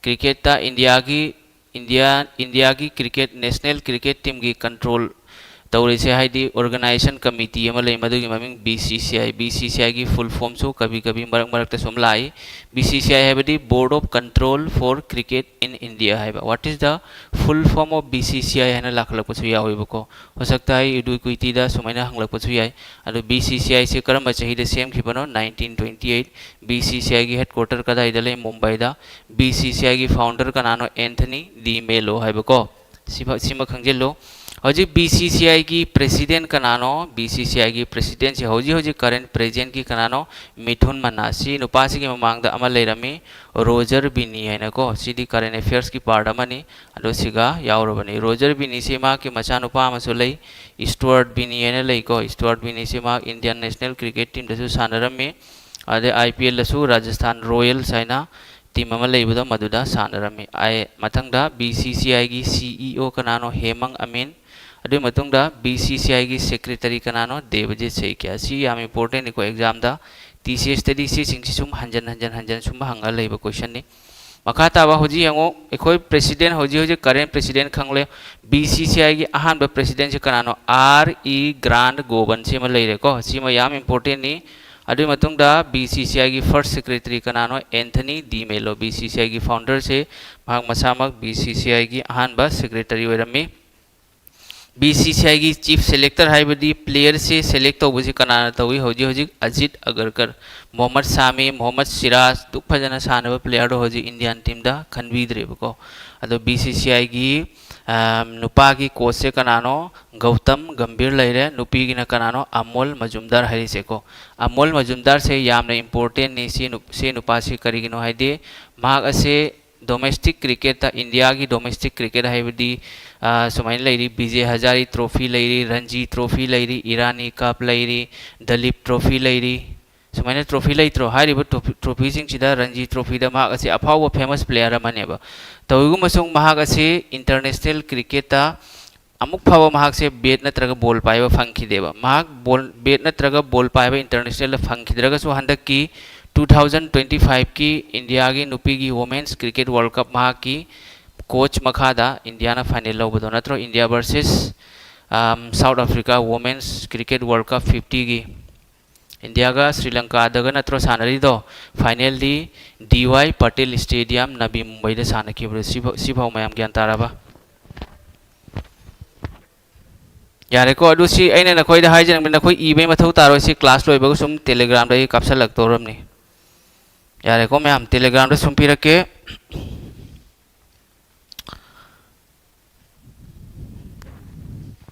ꯀ꯭ꯔꯤꯀꯦꯠꯇ ꯏꯟꯗꯤꯌꯥꯒꯤ, ꯏꯟꯗꯤꯌꯥ, ꯏꯟꯗꯤꯌꯥꯒꯤ ꯀ꯭ꯔꯤꯀꯦꯠ ꯅꯦꯁꯅꯦꯜ ꯀ꯭ꯔꯤꯀꯦꯠ ꯇꯤꯝꯒꯤ ꯀꯟꯇ꯭ꯔꯣꯜ ꯇꯧꯔꯤꯁꯦ, ꯍꯥꯏꯗꯤ ꯑꯣꯔꯒꯅꯥꯏꯖꯦꯁꯟ ꯀꯃꯤꯇꯤ ꯑꯃ ꯂꯩ, ꯃꯗꯨꯒꯤ ꯃꯃꯤꯡ B C C I. B C C ꯑꯥꯏꯒꯤ ꯐꯨꯜ ꯐꯣꯝꯁꯨ ꯀꯕꯤ ꯀꯕꯤ ꯃꯔꯛ ꯃꯔꯛꯇ ꯁꯨꯝ ꯂꯥꯛꯏ꯫ ꯕꯤ ꯁꯤ ꯁꯤ ꯑꯥꯏ ꯍꯥꯏꯕꯗꯤ Board of Control for Cricket in India ꯍꯥꯏꯕ꯫ What is the full form of B C C I ꯍꯥꯏꯅ ꯂꯥꯛꯈꯠꯂꯛꯄꯁꯨ ꯌꯥꯎꯋꯦꯕꯀꯣ꯫ ꯍꯣꯁꯛꯇꯥꯏ ꯏꯗꯨꯏ ꯀꯨꯏꯇꯤꯗ ꯁꯨꯃꯥꯏꯅ ꯍꯪꯂꯛꯄꯁꯨ ꯌꯥꯏ꯫ ꯑꯗꯣ ꯕꯤ ꯁꯤ ꯁꯤ ꯑꯥꯏꯁꯦ ꯀꯔꯝꯕ ꯆꯍꯤꯗ ꯁꯦꯝꯈꯤꯕꯅꯣ? Nineteen twenty eight. B C C ꯑꯥꯏꯒꯤ ꯍꯦꯗꯀ꯭ꯋꯥꯇꯔ ꯀꯗꯥꯏꯗ ꯂꯩ? ꯃꯨꯝꯕꯥꯏꯗ꯫ ꯕꯤ ꯁꯤ ꯁꯤ ꯑꯥꯏꯒꯤ ꯐꯥꯎꯟꯗꯔ ꯀꯅꯥꯅꯣ? ꯑꯦꯟꯊꯅꯤ ꯗꯤ ꯃꯦꯂꯣ ꯍꯥꯏꯕꯀꯣ꯫ ꯁꯤꯃ, ꯁꯤꯃ ꯈꯪꯖꯤꯜꯂꯨ꯫ ꯍꯧꯖꯤꯛ ꯕꯤ ꯁꯤ ꯁꯤ ꯑꯥꯏꯒꯤ ꯄ꯭ꯔꯦꯁꯤꯗꯦꯟ ꯀꯅꯥꯅꯣ? ꯕꯤ ꯁꯤ ꯁꯤ ꯑꯥꯏꯒꯤ ꯄ꯭ꯔꯦꯁꯤꯗꯦꯟꯁꯤ ꯍꯧꯖꯤꯛ ꯍꯧꯖꯤꯛ ꯀꯔꯦꯟ ꯄ꯭ꯔꯦꯖꯦꯟꯒꯤ ꯀꯅꯥꯅꯣ? ꯃꯤꯊꯨꯟ ꯃꯅꯥ꯫ ꯁꯤ ꯅꯨꯄꯥꯁꯤꯒꯤ ꯃꯃꯥꯡꯗ ꯑꯃ ꯂꯩꯔꯝꯃꯤ, ꯔꯣꯖꯔ ꯕꯤꯅꯤ ꯍꯥꯏꯅꯀꯣ꯫ ꯁꯤꯗꯤ ꯀꯔꯦꯟ ꯑꯦꯐꯤꯌꯔꯁꯀꯤ ꯄꯥꯔꯠ ꯑꯃꯅꯤ꯫ ꯑꯗꯣ ꯁꯤꯒ ꯌꯥꯎꯔꯕꯅꯤ꯫ ꯔꯣꯖꯔ ꯕꯤꯅꯤꯁꯤ ꯃꯍꯥꯛꯀꯤ ꯃꯆꯥꯅꯨꯄꯥ ꯑꯃꯁꯨ ꯂꯩ, ꯁ꯭ꯇꯨꯋꯥꯔꯠ ꯕꯤꯅꯤ ꯍꯥꯏꯅ ꯂꯩꯀꯣ꯫ ꯁ꯭ꯇꯨꯋꯥꯔꯠ ꯕꯤꯅꯤꯁꯤ ꯃꯍꯥꯛ ꯏꯟꯗꯤꯌꯟ ꯅꯦꯁꯅꯦꯜ ꯀ꯭ꯔꯤꯀꯦꯠ ꯇꯤꯝꯗꯁꯨ ꯁꯥꯟꯅꯔꯝꯃꯤ꯫ ꯑꯗꯩ ꯑꯥꯏ ꯄꯤ ꯑꯦꯜꯗꯁꯨ ꯔꯥꯖꯁꯊꯥꯟ ꯔꯣꯌꯦꯜꯁ ꯍꯥꯏꯅ ꯇꯤꯝ ꯑꯃ ꯂꯩꯕꯗꯣ, ꯃꯗꯨꯗ ꯁꯥꯟꯅꯔꯝꯃꯤ꯫ ꯑꯥꯏ-, ꯃꯊꯪꯗ ꯕꯤ ꯁꯤ ꯁꯤ ꯑꯥꯏꯒꯤ ꯁꯤ ꯏ ꯑꯣ ꯀꯅꯥꯅꯣ? ꯍꯦꯃꯪ ꯑꯃꯤꯟ꯫ ꯑꯗꯨꯒꯤ ꯃꯇꯨꯡꯗ ꯕꯤ ꯁꯤ ꯁꯤ ꯑꯥꯏꯒꯤ ꯁꯦꯀ꯭ꯔꯦꯇꯔꯤ ꯀꯅꯥꯅꯣ? ꯗꯦꯕꯖꯤꯠ ꯁꯩꯀ꯭ꯌꯥ꯫ ꯁꯤ ꯌꯥꯝ ꯏꯝꯄꯣꯔꯇꯦꯟꯅꯤꯀꯣ ꯑꯦꯛꯖꯥꯝꯗ꯫ ꯇꯤ ꯁꯤ ꯑꯦꯁꯇꯗꯤ ꯁꯤꯁꯤꯡꯁꯤ ꯁꯨꯝ ꯍꯟꯖꯟ ꯍꯟꯖꯟ ꯍꯟꯖꯟ ꯁꯨꯝ ꯍꯪꯉ ꯂꯩꯕ ꯀꯣꯏꯁꯟꯅꯤ꯫ ꯃꯈꯥ ꯇꯥꯕ ꯍꯧꯖꯤꯛ ꯌꯦꯡꯉꯨ, ꯑꯩꯈꯣꯏ ꯄ꯭ꯔꯦꯁꯤꯗꯦꯟ, ꯍꯧꯖꯤꯛ ꯍꯧꯖꯤꯛ current president ꯈꯪꯂꯦ꯫ B C C ꯑꯥꯏꯒꯤ ꯑꯍꯥꯟꯕ ꯄ꯭ꯔꯦꯁꯤꯗꯦꯟꯁꯤ ꯀꯅꯥꯅꯣ? ꯑꯥꯔ ꯏ ꯒ꯭ꯔꯥꯟ ꯒꯣꯕꯟ, ꯁꯤꯃ ꯂꯩꯔꯦꯀꯣ꯫ ꯁꯤꯃ ꯌꯥꯝ ꯏꯝꯄꯣꯔꯇꯦꯟꯅꯤ꯫ ꯑꯗꯨꯒꯤ ꯃꯇꯨꯡꯗ ꯕꯤ ꯁꯤ ꯁꯤ ꯑꯥꯏꯒꯤ ꯐꯥꯔꯁ ꯁꯦꯀ꯭ꯔꯦꯇꯔꯤ ꯀꯅꯥꯅꯣ? ꯑꯦꯟꯊꯅꯤ ꯗꯤ ꯃꯦꯂꯣ꯫ ꯕꯤ ꯁꯤ ꯁꯤ ꯑꯥꯏꯒꯤ ꯐꯥꯎꯟꯗꯔꯁꯦ ꯃꯍꯥꯛ ꯃꯁꯥꯃꯛ ꯕꯤ ꯁꯤ ꯁꯤ ꯑꯥꯏꯒꯤ ꯑꯍꯥꯟꯕ ꯁꯦꯀ꯭ꯔꯦꯇꯔꯤ ꯑꯣꯏꯔꯝꯃꯤ꯫ ꯕꯤ ꯁꯤ ꯁꯤ ꯑꯥꯏꯒꯤ ꯆꯤꯐ ꯁꯦꯂꯦꯛꯇꯔ ꯍꯥꯏꯕꯗꯤ ꯄ꯭ꯂꯦꯌꯔꯁꯦ ꯁꯦꯂꯦꯛ ꯇꯧꯕꯁꯤ ꯀꯅꯥꯅ ꯇꯧꯏ? ꯍꯧꯖꯤꯛ ꯍꯧꯖꯤꯛ ꯑꯖꯤꯠ ꯑꯒꯔꯀꯔ, ꯃꯣꯍꯝꯃꯗ ꯁꯥꯃꯤ, ꯃꯣꯍꯝꯃꯗ ꯁꯤꯔꯥꯖ, ꯑꯗꯨꯛ ꯐꯖꯅ ꯁꯥꯟꯅꯕ ꯄ꯭ꯂꯦꯌꯔꯗꯣ ꯍꯧꯖꯤꯛ ꯏꯟꯗꯤꯌꯥꯟ ꯇꯤꯝꯗ ꯈꯟꯕꯤꯗ꯭ꯔꯦꯕꯀꯣ꯫ ꯑꯗꯣ ꯕꯤ ꯁꯤ ꯁꯤ ꯑꯥꯏꯒꯤ ꯅꯨꯄꯥꯒꯤ ꯀꯣꯆꯁꯦ ꯀꯅꯥꯅꯣ? ꯒꯧꯇꯝ ꯒꯝꯚꯤꯔ ꯂꯩꯔꯦ꯫ ꯅꯨꯄꯤꯒꯤꯅ ꯀꯅꯥꯅꯣ? ꯑꯃꯣꯜ ꯃꯖꯨꯝꯗꯥꯔ ꯍꯥꯏꯔꯤꯁꯦꯀꯣ꯫ ꯑꯃꯣꯜ ꯃꯖꯨꯝꯗꯥꯔꯁꯦ ꯌꯥꯝꯅ ꯏꯝꯄꯣꯔꯇꯦꯟꯅꯤ꯫ ꯁꯤ ꯅꯨ-, ꯁꯤ ꯅꯨꯄꯥꯁꯤ ꯀꯔꯤꯒꯤꯅꯣ ꯍꯥꯏꯗꯤ, ꯃꯍꯥꯛ ꯑꯁꯦ ꯗꯣꯃꯦꯁꯇꯤꯛ ꯀ꯭ꯔꯤꯀꯦꯠꯇ, ꯏꯟꯗꯤꯌꯥꯒꯤ ꯗꯣꯃꯦꯁꯇꯤꯛ ꯀ꯭ꯔꯤꯀꯦꯠ ꯍꯥꯏꯕꯗꯤ, ꯑ, ꯁꯨꯃꯥꯏꯅ ꯂꯩꯔꯤ, ꯕꯤꯖꯦ ꯍꯖꯥꯔꯤ ꯇ꯭ꯔꯣꯐꯤ ꯂꯩꯔꯤ, ꯔꯟꯖꯤ ꯇ꯭ꯔꯣꯐꯤ ꯂꯩꯔꯤ, ꯏꯔꯥꯅꯤ ꯀꯞ ꯂꯩꯔꯤ, ꯗꯂꯤꯞ ꯇ꯭ꯔꯣꯐꯤ ꯂꯩꯔꯤ꯫ ꯁꯨꯃꯥꯏꯅ ꯇ꯭ꯔꯣꯐꯤ ꯂꯩꯇ꯭ꯔꯣ? ꯍꯥꯏꯔꯤꯕ ꯇ꯭ꯔꯣꯐꯤ, ꯇ꯭ꯔꯣꯐꯤꯁꯤꯡꯁꯤꯗ ꯔꯟꯖꯤ ꯇ꯭ꯔꯣꯐꯤꯗ ꯃꯍꯥꯛ ꯑꯁꯤ ꯑꯐꯥꯎꯕ ꯐꯦꯃꯁ ꯄ꯭ꯂꯦꯌꯔ ꯑꯃꯅꯦꯕ꯫ ꯇꯧꯏꯒꯨꯝꯕꯁꯨꯡ ꯃꯍꯥꯛ ꯑꯁꯤ ꯏꯟꯇꯔꯅꯦꯁꯅꯦꯜ ꯀ꯭ꯔꯤꯀꯦꯠꯇ ꯑꯃꯨꯛ ꯐꯥꯎꯕ ꯃꯍꯥꯛꯁꯦ ꯕꯦꯠ ꯅꯠꯇ꯭ꯔꯒ ꯕꯣꯜ ꯄꯥꯏꯕ ꯐꯪꯈꯤꯗꯦꯕ꯫ ꯃꯍꯥꯛ ꯕꯣꯜ, ꯕꯦꯠ ꯅꯠꯇ꯭ꯔꯒ ꯕꯣꯜ ꯄꯥꯏꯕ ꯏꯟꯇꯔꯅꯦꯁꯅꯦꯜꯗ ꯐꯪꯈꯤꯗ꯭ꯔꯒꯁꯨ, ꯍꯟꯗꯛꯀꯤ two thousand twenty fiveꯀꯤ ꯏꯟꯗꯤꯌꯥꯒꯤ ꯅꯨꯄꯤꯒꯤ ꯋꯨꯃꯦꯟꯁ ꯀ꯭ꯔꯤꯀꯦꯠ ꯋꯥꯔꯜ ꯀꯞ ꯃꯍꯥꯛꯀꯤ ꯀꯣꯆ ꯃꯈꯥꯗ ꯏꯟꯗꯤꯌꯥꯅ ꯐꯥꯏꯅꯦꯜ ꯂꯧꯕꯗꯣ ꯅꯠꯇ꯭ꯔꯣ? India versus, um, South Africa women's cricket world cup ꯐꯤꯐꯇꯤꯒꯤ꯫ ꯏꯟꯗꯤꯌꯥꯒ ꯁ꯭ꯔꯤ ꯂꯪꯀꯥꯗꯒ ꯅꯠꯇ꯭ꯔꯣ ꯁꯥꯟꯅꯔꯤꯗꯣ? ꯐꯥꯏꯅꯦꯜꯗꯤ ꯗꯤ ꯋꯥꯏ ꯄꯇꯦꯜ ꯁ꯭ꯇꯦꯗꯤꯌꯝ, ꯅꯕꯤ ꯃꯨꯝꯕꯩꯗ ꯁꯥꯟꯅꯈꯤꯕꯗꯣ꯫ ꯁꯤꯐꯥꯎ, ꯁꯤꯐꯥꯎ ꯃꯌꯥꯝ ꯒ꯭ꯌꯥꯟ ꯇꯥꯔꯕ? ꯌꯥꯔꯦꯀꯣ, ꯑꯗꯨ ꯁꯤ ꯑꯩꯅ ꯅꯈꯣꯏꯗ ꯍꯥꯏꯖꯅꯤꯡꯕ, ꯅꯈꯣꯏ ꯏꯕꯩ ꯃꯊꯧ ꯇꯥꯔꯣꯏ꯫ ꯁꯤ ꯀ꯭ꯂꯥꯁ ꯂꯣꯏꯕꯒ ꯁꯨꯝ ꯇꯦꯂꯤꯒ꯭ꯔꯥꯝꯗ ꯑꯩ ꯀꯥꯞꯁꯤꯜꯂꯛꯇꯧꯔꯕꯅꯤ꯫ ꯌꯥꯔꯦꯀꯣ ꯃꯌꯥꯝ, ꯇꯦꯂꯤꯒ꯭ꯔꯥꯝꯗ ꯁꯨꯝ ꯄꯤꯔꯛꯀꯦ꯫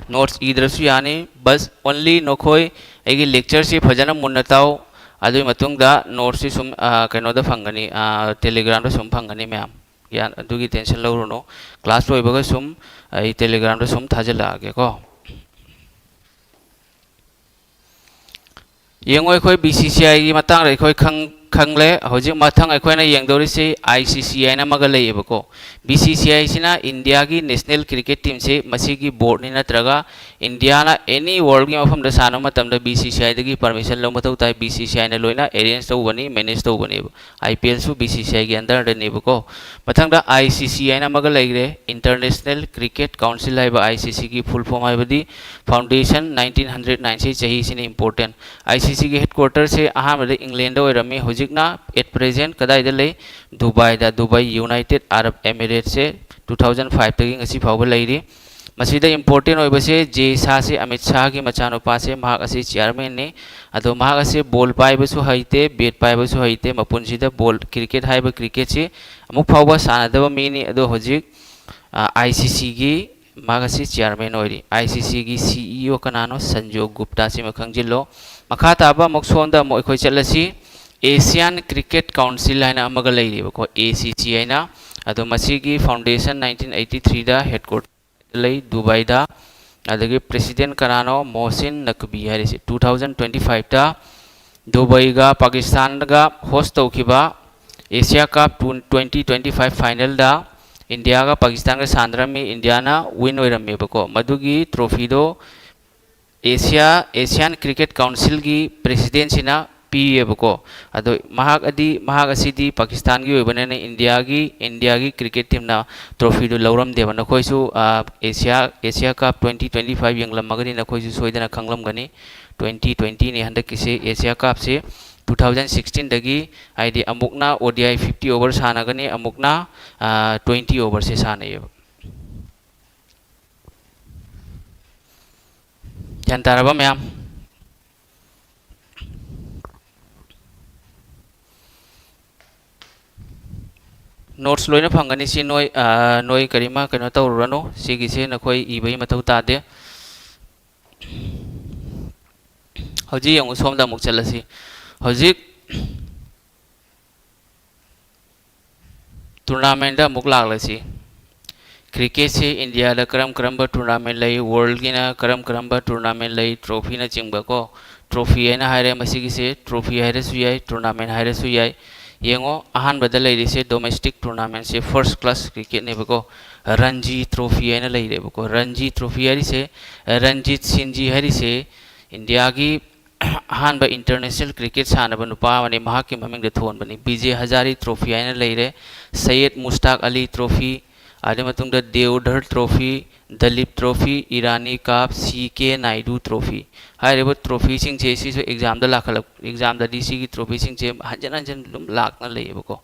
ꯅꯣꯠꯁ ꯏꯗ꯭ꯔꯁꯨ ꯌꯥꯅꯤ, ꯕꯁ only ꯅꯈꯣꯏ ꯑꯩꯒꯤ ꯂꯦꯛꯆꯔꯁꯤ ꯐꯖꯅ ꯃꯨꯟꯅ ꯇꯥꯎ꯫ ꯑꯗꯨꯒꯤ ꯃꯇꯨꯡꯗ ꯅꯣꯠꯁꯁꯤ ꯁꯨꯝ, ꯑ, ꯀꯩꯅꯣꯗ ꯐꯪꯒꯅꯤ, ꯑ, ꯇꯦꯂꯤꯒ꯭ꯔꯥꯝꯗ ꯁꯨꯝ ꯐꯪꯒꯅꯤ ꯃꯌꯥꯝ꯫ ꯒ꯭ꯌꯥꯟ, ꯑꯗꯨꯒꯤ ꯇꯦꯟꯁꯟ ꯂꯧꯔꯨꯅꯨ꯫ ꯀ꯭ꯂꯥꯁ ꯂꯣꯏꯕꯒ ꯁꯨꯝ ꯑꯩ ꯇꯦꯂꯤꯒ꯭ꯔꯥꯝꯗ ꯁꯨꯝ ꯊꯥꯖꯤꯜꯂꯛꯑꯒꯦꯀꯣ꯫ ꯌꯦꯡꯉꯣ, ꯑꯩꯈꯣꯏ ꯕꯤ ꯁꯤ ꯁꯤ ꯑꯥꯏꯒꯤ ꯃꯇꯥꯡꯗ ꯑꯩꯈꯣꯏ ꯈꯪ ꯈꯪꯂꯦ꯫ ꯍꯧꯖꯤꯛ ꯃꯊꯪ ꯑꯩꯈꯣꯏꯅ ꯌꯦꯡꯗꯧꯔꯤꯁꯤ ꯑꯥꯏ ꯁꯤ ꯁꯤ ꯍꯥꯏꯅ ꯑꯃꯒ ꯂꯩꯌꯦꯕꯀꯣ꯫ ꯕꯤ ꯁꯤ ꯁꯤ ꯑꯥꯏꯁꯤꯅ ꯏꯟꯗꯤꯌꯥꯒꯤ ꯅꯦꯁꯅꯦꯜ ꯀ꯭ꯔꯤꯀꯦꯠ ꯇꯤꯝꯁꯤ ꯃꯁꯤꯒꯤ ꯕꯣꯔꯗꯅꯤ, ꯅꯠꯇ꯭ꯔꯒ ꯏꯟꯗꯤꯌꯥꯅ ꯑꯦꯅꯤ ꯋꯥꯔꯜꯒꯤ ꯃꯐꯝꯗ ꯁꯥꯟꯅꯕ ꯃꯇꯝꯗ ꯕꯤ ꯁꯤ ꯁꯤ ꯑꯥꯏꯗꯒꯤ ꯄꯔꯃꯤꯁꯟ ꯂꯧꯕ ꯃꯊꯧ ꯇꯥꯏ꯫ ꯕꯤ ꯁꯤ ꯁꯤ ꯑꯥꯏꯅ ꯂꯣꯏꯅ ꯑꯦꯔꯦꯟꯖ ꯇꯧꯕꯅꯤ, ꯃꯦꯅꯦꯖ ꯇꯧꯕꯅꯦꯕ꯫ I P ꯑꯦꯜꯁꯨ B C C ꯑꯥꯏꯒꯤ ꯑꯟꯗꯔꯗꯅꯦꯕꯀꯣ꯫ ꯃꯊꯪꯗ ꯑꯥꯏ ꯁꯤ ꯁꯤ ꯍꯥꯏꯅ ꯑꯃꯒ ꯂꯩꯈ꯭ꯔꯦ, ꯏꯟꯇꯔꯅꯦꯁꯅꯦꯜ ꯀ꯭ꯔꯤꯀꯦꯠ ꯀꯥꯎꯟꯁꯤꯜ ꯍꯥꯏꯕ꯫ ꯑꯥꯏ ꯁꯤ ꯁꯤꯒꯤ ꯐꯨꯜ ꯐꯣꯝ ꯍꯥꯏꯕꯗꯤ ꯐꯥꯎꯟꯗꯦꯁꯟ ꯅꯥꯏꯟꯇꯤꯟ ꯍꯟꯗ꯭ꯔꯦꯠ ꯅꯥꯏꯟ, ꯁꯤ ꯆꯍꯤꯁꯤꯅ ꯏꯝꯄꯣꯔꯇꯦꯟ꯫ ꯑꯥꯏ ꯁꯤ ꯁꯤꯒꯤ ꯍꯦꯗꯀ꯭ꯋꯥꯇꯔꯁꯦ ꯑꯍꯥꯟꯕꯗ ꯏꯪꯂꯦꯟꯗ ꯑꯣꯏꯔꯝꯃꯤ, ꯍꯧꯖꯤꯛꯅ ꯑꯦꯠ ꯄ꯭ꯔꯦꯖꯦꯟ ꯀꯗꯥꯏꯗ ꯂꯩ? ꯗꯨꯕꯥꯏꯗ, ꯗꯨꯕꯥꯏ ꯌꯨꯅꯥꯏꯇꯦꯠ ꯑꯔꯕ ꯑꯦꯃꯤꯔꯦꯠꯁꯦ ꯇꯨ ꯊꯥꯎꯖꯟ ꯐꯥꯏꯚꯇꯒꯤ ꯉꯁꯤ ꯐꯥꯎꯕ ꯂꯩꯔꯤ꯫ ꯃꯁꯤꯗ ꯏꯝꯄꯣꯔꯇꯦꯟ ꯑꯣꯏꯕꯁꯦ ꯖꯦ ꯁꯥꯁꯦ, ꯑꯃꯤꯠ ꯁꯥꯍꯒꯤ ꯃꯆꯥꯅꯨꯄꯥꯁꯦ, ꯃꯍꯥꯛ ꯑꯁꯤ ꯆꯤꯌꯥꯔꯃꯦꯟꯅꯤ꯫ ꯑꯗꯣ ꯃꯍꯥꯛ ꯑꯁꯤ ꯕꯣꯜ ꯄꯥꯏꯕꯁꯨ ꯍꯩꯇꯦ, ꯕꯦꯠ ꯄꯥꯏꯕꯁꯨ ꯍꯩꯇꯦ, ꯃꯄꯨꯟꯁꯤꯗ ꯕꯣꯜ, ꯀ꯭ꯔꯤꯀꯦꯠ ꯍꯥꯏꯕ ꯀ꯭ꯔꯤꯀꯦꯠꯁꯤ ꯑꯃꯨꯛ ꯐꯥꯎꯕ ꯁꯥꯟꯅꯗꯕ ꯃꯤꯅꯤ꯫ ꯑꯗꯣ ꯍꯧꯖꯤꯛ ꯑꯥꯏ ꯁꯤ ꯁꯤꯒꯤ ꯃꯍꯥꯛ ꯑꯁꯤ ꯆꯤꯌꯥꯔꯃꯦꯟ ꯑꯣꯏꯔꯤ꯫ ꯑꯥꯏ ꯁꯤ ꯁꯤꯒꯤ ꯁꯤ ꯏ ꯑꯣ ꯀꯅꯥꯅꯣ? ꯁꯟꯖꯣꯒ ꯒꯨꯞꯇꯥ, ꯁꯤꯃ ꯈꯪꯖꯤꯜꯂꯣ꯫ ꯃꯈꯥ ꯇꯥꯕ ꯑꯃꯨꯛ ꯁꯣꯝꯗ ꯑꯃꯨꯛ ꯑꯩꯈꯣꯏ ꯆꯠꯂꯁꯤ꯫ ꯑꯦꯁꯤꯌꯥꯟ ꯀ꯭ꯔꯤꯀꯦꯠ ꯀꯥꯎꯟꯁꯤꯜ ꯍꯥꯏꯅ ꯑꯃꯒ ꯂꯩꯔꯤꯕꯀꯣ, ꯑꯦ ꯁꯤ ꯁꯤ ꯍꯥꯏꯅ꯫ ꯑꯗꯣ ꯃꯁꯤꯒꯤ ꯐꯥꯎꯟꯗꯦꯁꯟ ꯅꯥꯏꯟꯇꯤꯟ ꯑꯩꯠꯇꯤ ꯊ꯭ꯔꯤꯗ ꯍꯦꯗꯀ꯭ꯋꯥꯇꯔ ꯂꯩ, ꯗꯨꯕꯥꯏꯗ꯫ ꯑꯗꯒꯤ ꯄ꯭ꯔꯦꯁꯤꯗꯦꯟ ꯀꯅꯥꯅꯣ? ꯃꯣꯍꯁꯤꯟ ꯅꯛꯕꯤ ꯍꯥꯏꯔꯤꯁꯦ꯫ ꯇꯨ ꯊꯥꯎꯖꯟ ꯇ꯭ꯋꯦꯟꯇꯤ ꯐꯥꯏꯚꯇ ꯗꯨꯕꯥꯏꯒ ꯄꯥꯀꯤꯁꯇꯥꯟꯒ ꯍꯣꯁ ꯇꯧꯈꯤꯕ Asia cup two, twenty twenty five ꯐꯥꯏꯅꯦꯜꯗ ꯏꯟꯗꯤꯌꯥꯒ ꯄꯥꯀꯤꯁꯇꯥꯟꯒ ꯁꯥꯟꯅꯔꯝꯃꯤ꯫ ꯏꯟꯗꯤꯌꯥꯅ ꯋꯤꯟ ꯑꯣꯏꯔꯝꯃꯦꯕꯀꯣ꯫ ꯃꯗꯨꯒꯤ ꯇ꯭ꯔꯣꯐꯤꯗꯣ ꯑꯦꯁꯤꯌꯥ, ꯑꯦꯁꯤꯌꯥꯟ ꯀ꯭ꯔꯤꯀꯦꯠ ꯀꯥꯎꯟꯁꯤꯜꯒꯤ ꯄ꯭ꯔꯦꯁꯤꯗꯦꯟꯁꯤꯅ ꯄꯤꯌꯦꯕꯀꯣ꯫ ꯑꯗꯣ ꯃꯍꯥꯛ ꯑꯗꯤ, ꯃꯍꯥꯛ ꯑꯁꯤꯗꯤ ꯄꯥꯀꯤꯁꯇꯥꯟꯒꯤ ꯑꯣꯏꯕꯅꯤꯅ ꯏꯟꯗꯤꯌꯥꯒꯤ, ꯏꯟꯗꯤꯌꯥꯒꯤ ꯀ꯭ꯔꯤꯀꯦꯠ ꯇꯤꯝꯅ ꯇ꯭ꯔꯣꯐꯤꯗꯨ ꯂꯧꯔꯝꯗꯦꯕ꯫ ꯅꯈꯣꯏꯁꯨ, ꯑ, ꯑꯦꯁꯤꯌꯥ, ꯑꯦꯁꯤꯌꯥ ꯀꯞ ꯇ꯭ꯋꯦꯟꯇꯤ ꯇ꯭ꯋꯦꯟꯇꯤ ꯐꯥꯏꯚ ꯌꯦꯡꯂꯝꯃꯒꯗꯤ ꯅꯈꯣꯏꯁꯨ ꯁꯣꯏꯗꯅ ꯈꯪꯂꯝꯒꯅꯤ꯫ ꯇ꯭ꯋꯦꯟꯇꯤ ꯇ꯭ꯋꯦꯟꯇꯤꯅꯤ ꯍꯟꯗꯛꯀꯤꯁꯦ ꯑꯦꯁꯤꯌꯥ ꯀꯞꯁꯦ꯫ ꯇꯨ ꯊꯥꯎꯖꯟ ꯁꯤꯛꯁꯇꯤꯟꯗꯒꯤ, ꯍꯥꯏꯗꯤ ꯑꯃꯨꯛꯅ ꯑꯣ ꯗꯤ ꯑꯥꯏ ꯐꯤꯐꯇꯤ ꯑꯣꯚꯔ ꯁꯥꯟꯅꯒꯅꯤ, ꯑꯃꯨꯛꯅ, ꯑ, ꯇ꯭ꯋꯦꯟꯇꯤ ꯑꯣꯚꯔꯁꯦ ꯁꯥꯟꯅꯩꯌꯦꯕ꯫ ꯒ꯭ꯌꯥꯟ ꯇꯥꯔꯕ ꯃꯌꯥꯝ? ꯅꯣꯠꯁ ꯂꯣꯏꯅ ꯐꯪꯒꯅꯤ꯫ ꯁꯤ ꯅꯣꯏ, ꯑ, ꯅꯣꯏ ꯀꯔꯤꯃ ꯀꯩꯅꯣ ꯇꯧꯔꯨꯔꯅꯨ꯫ ꯁꯤꯒꯤꯁꯦ ꯅꯈꯣꯏ ꯏꯕꯒꯤ ꯃꯊꯧ ꯇꯥꯗꯦ꯫ ꯍꯧꯖꯤꯛ ꯌꯦꯡꯉꯨ, ꯁꯣꯝꯗ ꯑꯃꯨꯛ ꯆꯠꯂꯁꯤ꯫ ꯍꯧꯖꯤꯛ ꯇꯣꯔꯅꯥꯃꯦꯟꯗ ꯑꯃꯨꯛ ꯂꯥꯛꯂꯁꯤ꯫ ꯀ꯭ꯔꯤꯀꯦꯠꯁꯦ ꯏꯟꯗꯤꯌꯥꯗ ꯀꯔꯝ ꯀꯔꯝꯕ ꯇꯣꯔꯅꯥꯃꯦꯟ ꯂꯩ, ꯋꯥꯔꯜꯒꯤꯅ ꯀꯔꯝ ꯀꯔꯝꯕ ꯇꯣꯔꯅꯥꯃꯦꯟ ꯂꯩ, ꯇ꯭ꯔꯣꯐꯤꯅꯆꯤꯡꯕꯀꯣ꯫ ꯇ꯭ꯔꯣꯐꯤ ꯍꯥꯏꯅ ꯍꯥꯏꯔꯦ, ꯃꯁꯤꯒꯤꯁꯦ ꯇ꯭ꯔꯣꯐꯤ ꯍꯥꯏꯔꯁꯨ ꯌꯥꯏ, ꯇꯣꯔꯅꯥꯃꯦꯟ ꯍꯥꯏꯔꯁꯨ ꯌꯥꯏ꯫ ꯌꯦꯡꯉꯣ, ꯑꯍꯥꯟꯕꯗ ꯂꯩꯔꯤꯁꯦ ꯗꯣꯃꯦꯁꯇꯤꯛ ꯇꯣꯔꯅꯥꯃꯦꯟꯁꯦ, ꯐꯥꯔꯁ ꯀ꯭ꯂꯥꯁ ꯀ꯭ꯔꯤꯀꯦꯠꯅꯦꯕꯀꯣ꯫ ꯔꯟꯖꯤ ꯇ꯭ꯔꯣꯐꯤ ꯍꯥꯏꯅ ꯂꯩꯔꯦꯕꯀꯣ꯫ ꯔꯟꯖꯤ ꯇ꯭ꯔꯣꯐꯤ ꯍꯥꯏꯔꯤꯁꯦ, ꯔꯟꯖꯤꯠ ꯁꯤꯟꯖꯤ ꯍꯥꯏꯔꯤꯁꯦ ꯏꯟꯗꯤꯌꯥꯒꯤ ꯑꯍꯥꯟꯕ ꯏꯟꯇꯔꯅꯦꯁꯅꯦꯜ ꯀ꯭ꯔꯤꯀꯦꯠ ꯁꯥꯟꯅꯕ ꯅꯨꯄꯥ ꯑꯃꯅꯤ, ꯃꯍꯥꯛꯀꯤ ꯃꯃꯤꯡꯗ ꯊꯣꯟꯕꯅꯤ꯫ ꯕꯤꯖꯦ ꯍꯖꯥꯔꯤ ꯇ꯭ꯔꯣꯐꯤ ꯍꯥꯏꯅ ꯂꯩꯔꯦ, ꯁꯌꯦꯗ ꯃꯨꯁꯇꯥꯛ ꯑꯂꯤ ꯇ꯭ꯔꯣꯐꯤ, ꯑꯗꯨꯒꯤ ꯃꯇꯨꯡꯗ ꯗꯦꯎꯙꯔ ꯇ꯭ꯔꯣꯐꯤ, ꯗꯂꯤꯞ ꯇ꯭ꯔꯣꯐꯤ, ꯏꯔꯥꯅꯤ ꯀꯥꯞ, ꯁꯤ ꯀꯦ ꯅꯥꯏꯗꯨ ꯇ꯭ꯔꯣꯐꯤ꯫ ꯍꯥꯏꯔꯤꯕ ꯇ꯭ꯔꯣꯐꯤꯁꯤꯡꯁꯦ ꯁꯤꯁꯨ ꯑꯦꯛꯖꯥꯝꯗ ꯂꯥꯛꯈꯠꯂꯛ-, ꯑꯦꯛꯖꯥꯝꯗꯗꯤ ꯁꯤꯒꯤ ꯇ꯭ꯔꯣꯐꯤꯁꯤꯡꯁꯦ ꯍꯟꯖꯤꯟ ꯍꯟꯖꯤꯟ ꯑꯗꯨꯝ ꯂꯥꯛꯅ ꯂꯩꯌꯦꯕꯀꯣ꯫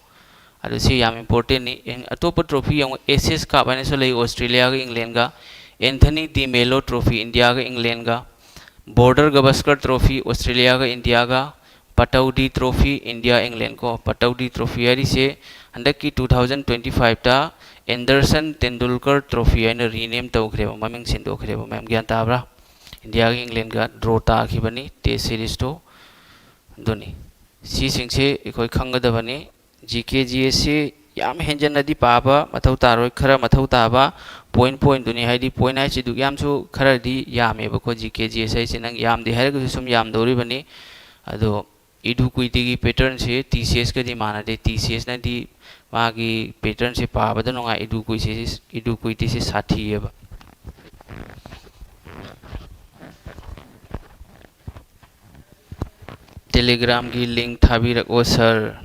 ꯑꯗꯨ ꯁꯤ ꯌꯥꯝ ꯏꯝꯄꯣꯔꯇꯦꯟꯅꯤ꯫ ꯑꯦꯟ-, ꯑꯇꯣꯞꯄ ꯇ꯭ꯔꯣꯐꯤ ꯌꯦꯡꯉꯣ, ꯑꯦꯁꯦꯁ ꯀꯥꯞ ꯍꯥꯏꯅꯁꯨ ꯂꯩ, ꯑꯣꯁꯇ꯭ꯔꯦꯂꯤꯌꯥꯒ ꯏꯪꯂꯦꯟꯒ, ꯑꯦꯟꯊꯅꯤ ꯗꯤ ꯃꯦꯂꯣ ꯇ꯭ꯔꯣꯐꯤ ꯏꯟꯗꯤꯌꯥꯒ ꯏꯪꯂꯦꯟꯒ, ꯕꯣꯔꯗꯔ ꯒꯕꯁꯀꯔ ꯇ꯭ꯔꯣꯐꯤ ꯑꯣꯁꯇ꯭ꯔꯦꯂꯤꯌꯥꯒ ꯏꯟꯗꯤꯌꯥꯒ, ꯄꯇꯧꯗꯤ ꯇ꯭ꯔꯣꯐꯤ ꯏꯟꯗꯤꯌꯥ ꯏꯪꯂꯦꯟ ꯀꯣ꯫ ꯄꯇꯧꯗꯤ ꯇ꯭ꯔꯣꯐꯤ ꯍꯥꯏꯔꯤꯁꯦ ꯍꯟꯗꯛꯀꯤ ꯇꯨ ꯊꯥꯎꯖꯟ ꯇ꯭ꯋꯦꯟꯇꯤ ꯐꯥꯏꯚꯇ ꯑꯦꯟꯗꯔꯁꯟ ꯇꯦꯟꯗꯨꯜꯀꯔ ꯇ꯭ꯔꯣꯐꯤ ꯍꯥꯏꯅ ꯔꯤꯅꯦꯝ ꯇꯧꯈ꯭ꯔꯦꯕ, ꯃꯃꯤꯡ ꯁꯤꯟꯗꯣꯛꯈ꯭ꯔꯦꯕ꯫ ꯃꯌꯥꯝ ꯒ꯭ꯌꯥꯟ ꯇꯥꯕ꯭ꯔꯥ? ꯏꯟꯗꯤꯌꯥꯒ ꯏꯪꯂꯦꯟꯒ ꯗ꯭ꯔꯣ ꯇꯥꯈꯤꯕꯅꯤ ꯇꯦꯁ ꯁꯤꯔꯤꯁꯇꯣ꯫ ꯑꯗꯨꯅꯤ, ꯁꯤꯁꯤꯡꯁꯦ ꯑꯩꯈꯣꯏ ꯈꯪꯒꯗꯕꯅꯤ꯫ ꯖꯤ ꯀꯦ ꯖꯤ ꯑꯦꯁꯁꯤ ꯌꯥꯝ ꯍꯦꯟꯖꯟꯅꯗꯤ ꯄꯥꯕ ꯃꯊꯧ ꯇꯥꯔꯣꯏ, ꯈꯔ ꯃꯊꯧ ꯇꯥꯕ ꯄꯣꯏꯟ ꯄꯣꯏꯟꯗꯨꯅꯤ꯫ ꯍꯥꯏꯗꯤ ꯄꯣꯏꯟ ꯍꯥꯏꯁꯤꯗꯨ ꯌꯥꯝꯁꯨ ꯈꯔꯗꯤ ꯌꯥꯝꯃꯦꯕꯀꯣ꯫ ꯖꯤ ꯀꯦ ꯖꯤ ꯑꯦꯁ ꯍꯥꯏꯁꯤ ꯅꯪ ꯌꯥꯝꯗꯦ ꯍꯥꯏꯔꯒꯁꯨ ꯁꯨꯝ ꯌꯥꯝꯗꯧꯔꯤꯕꯅꯤ꯫ ꯑꯗꯣ ꯏꯗꯨꯀ꯭ꯋꯤꯇꯤꯒꯤ ꯄꯦꯇꯔꯟꯁꯤ ꯇꯤ ꯁꯤ ꯑꯦꯁꯀꯗꯤ ꯃꯥꯟꯅꯗꯦ꯫ ꯇꯤ ꯁꯤ ꯑꯦꯁꯅꯗꯤ ꯃꯥꯒꯤ ꯄꯦꯇꯔꯟꯁꯤ ꯄꯥꯕꯗ ꯅꯨꯡꯉꯥꯏ, ꯏꯗꯨꯀ꯭ꯋꯤꯇꯤ, ꯏꯗꯨꯀ꯭ꯋꯤꯇꯤꯁꯤ ꯁꯥꯊꯤꯌꯦꯕ꯫ ꯇꯦꯂꯤꯒ꯭ꯔꯥꯝꯒꯤ ꯂꯤꯡ ꯊꯥꯕꯤꯔꯛꯑꯣ ꯁꯥꯔ꯫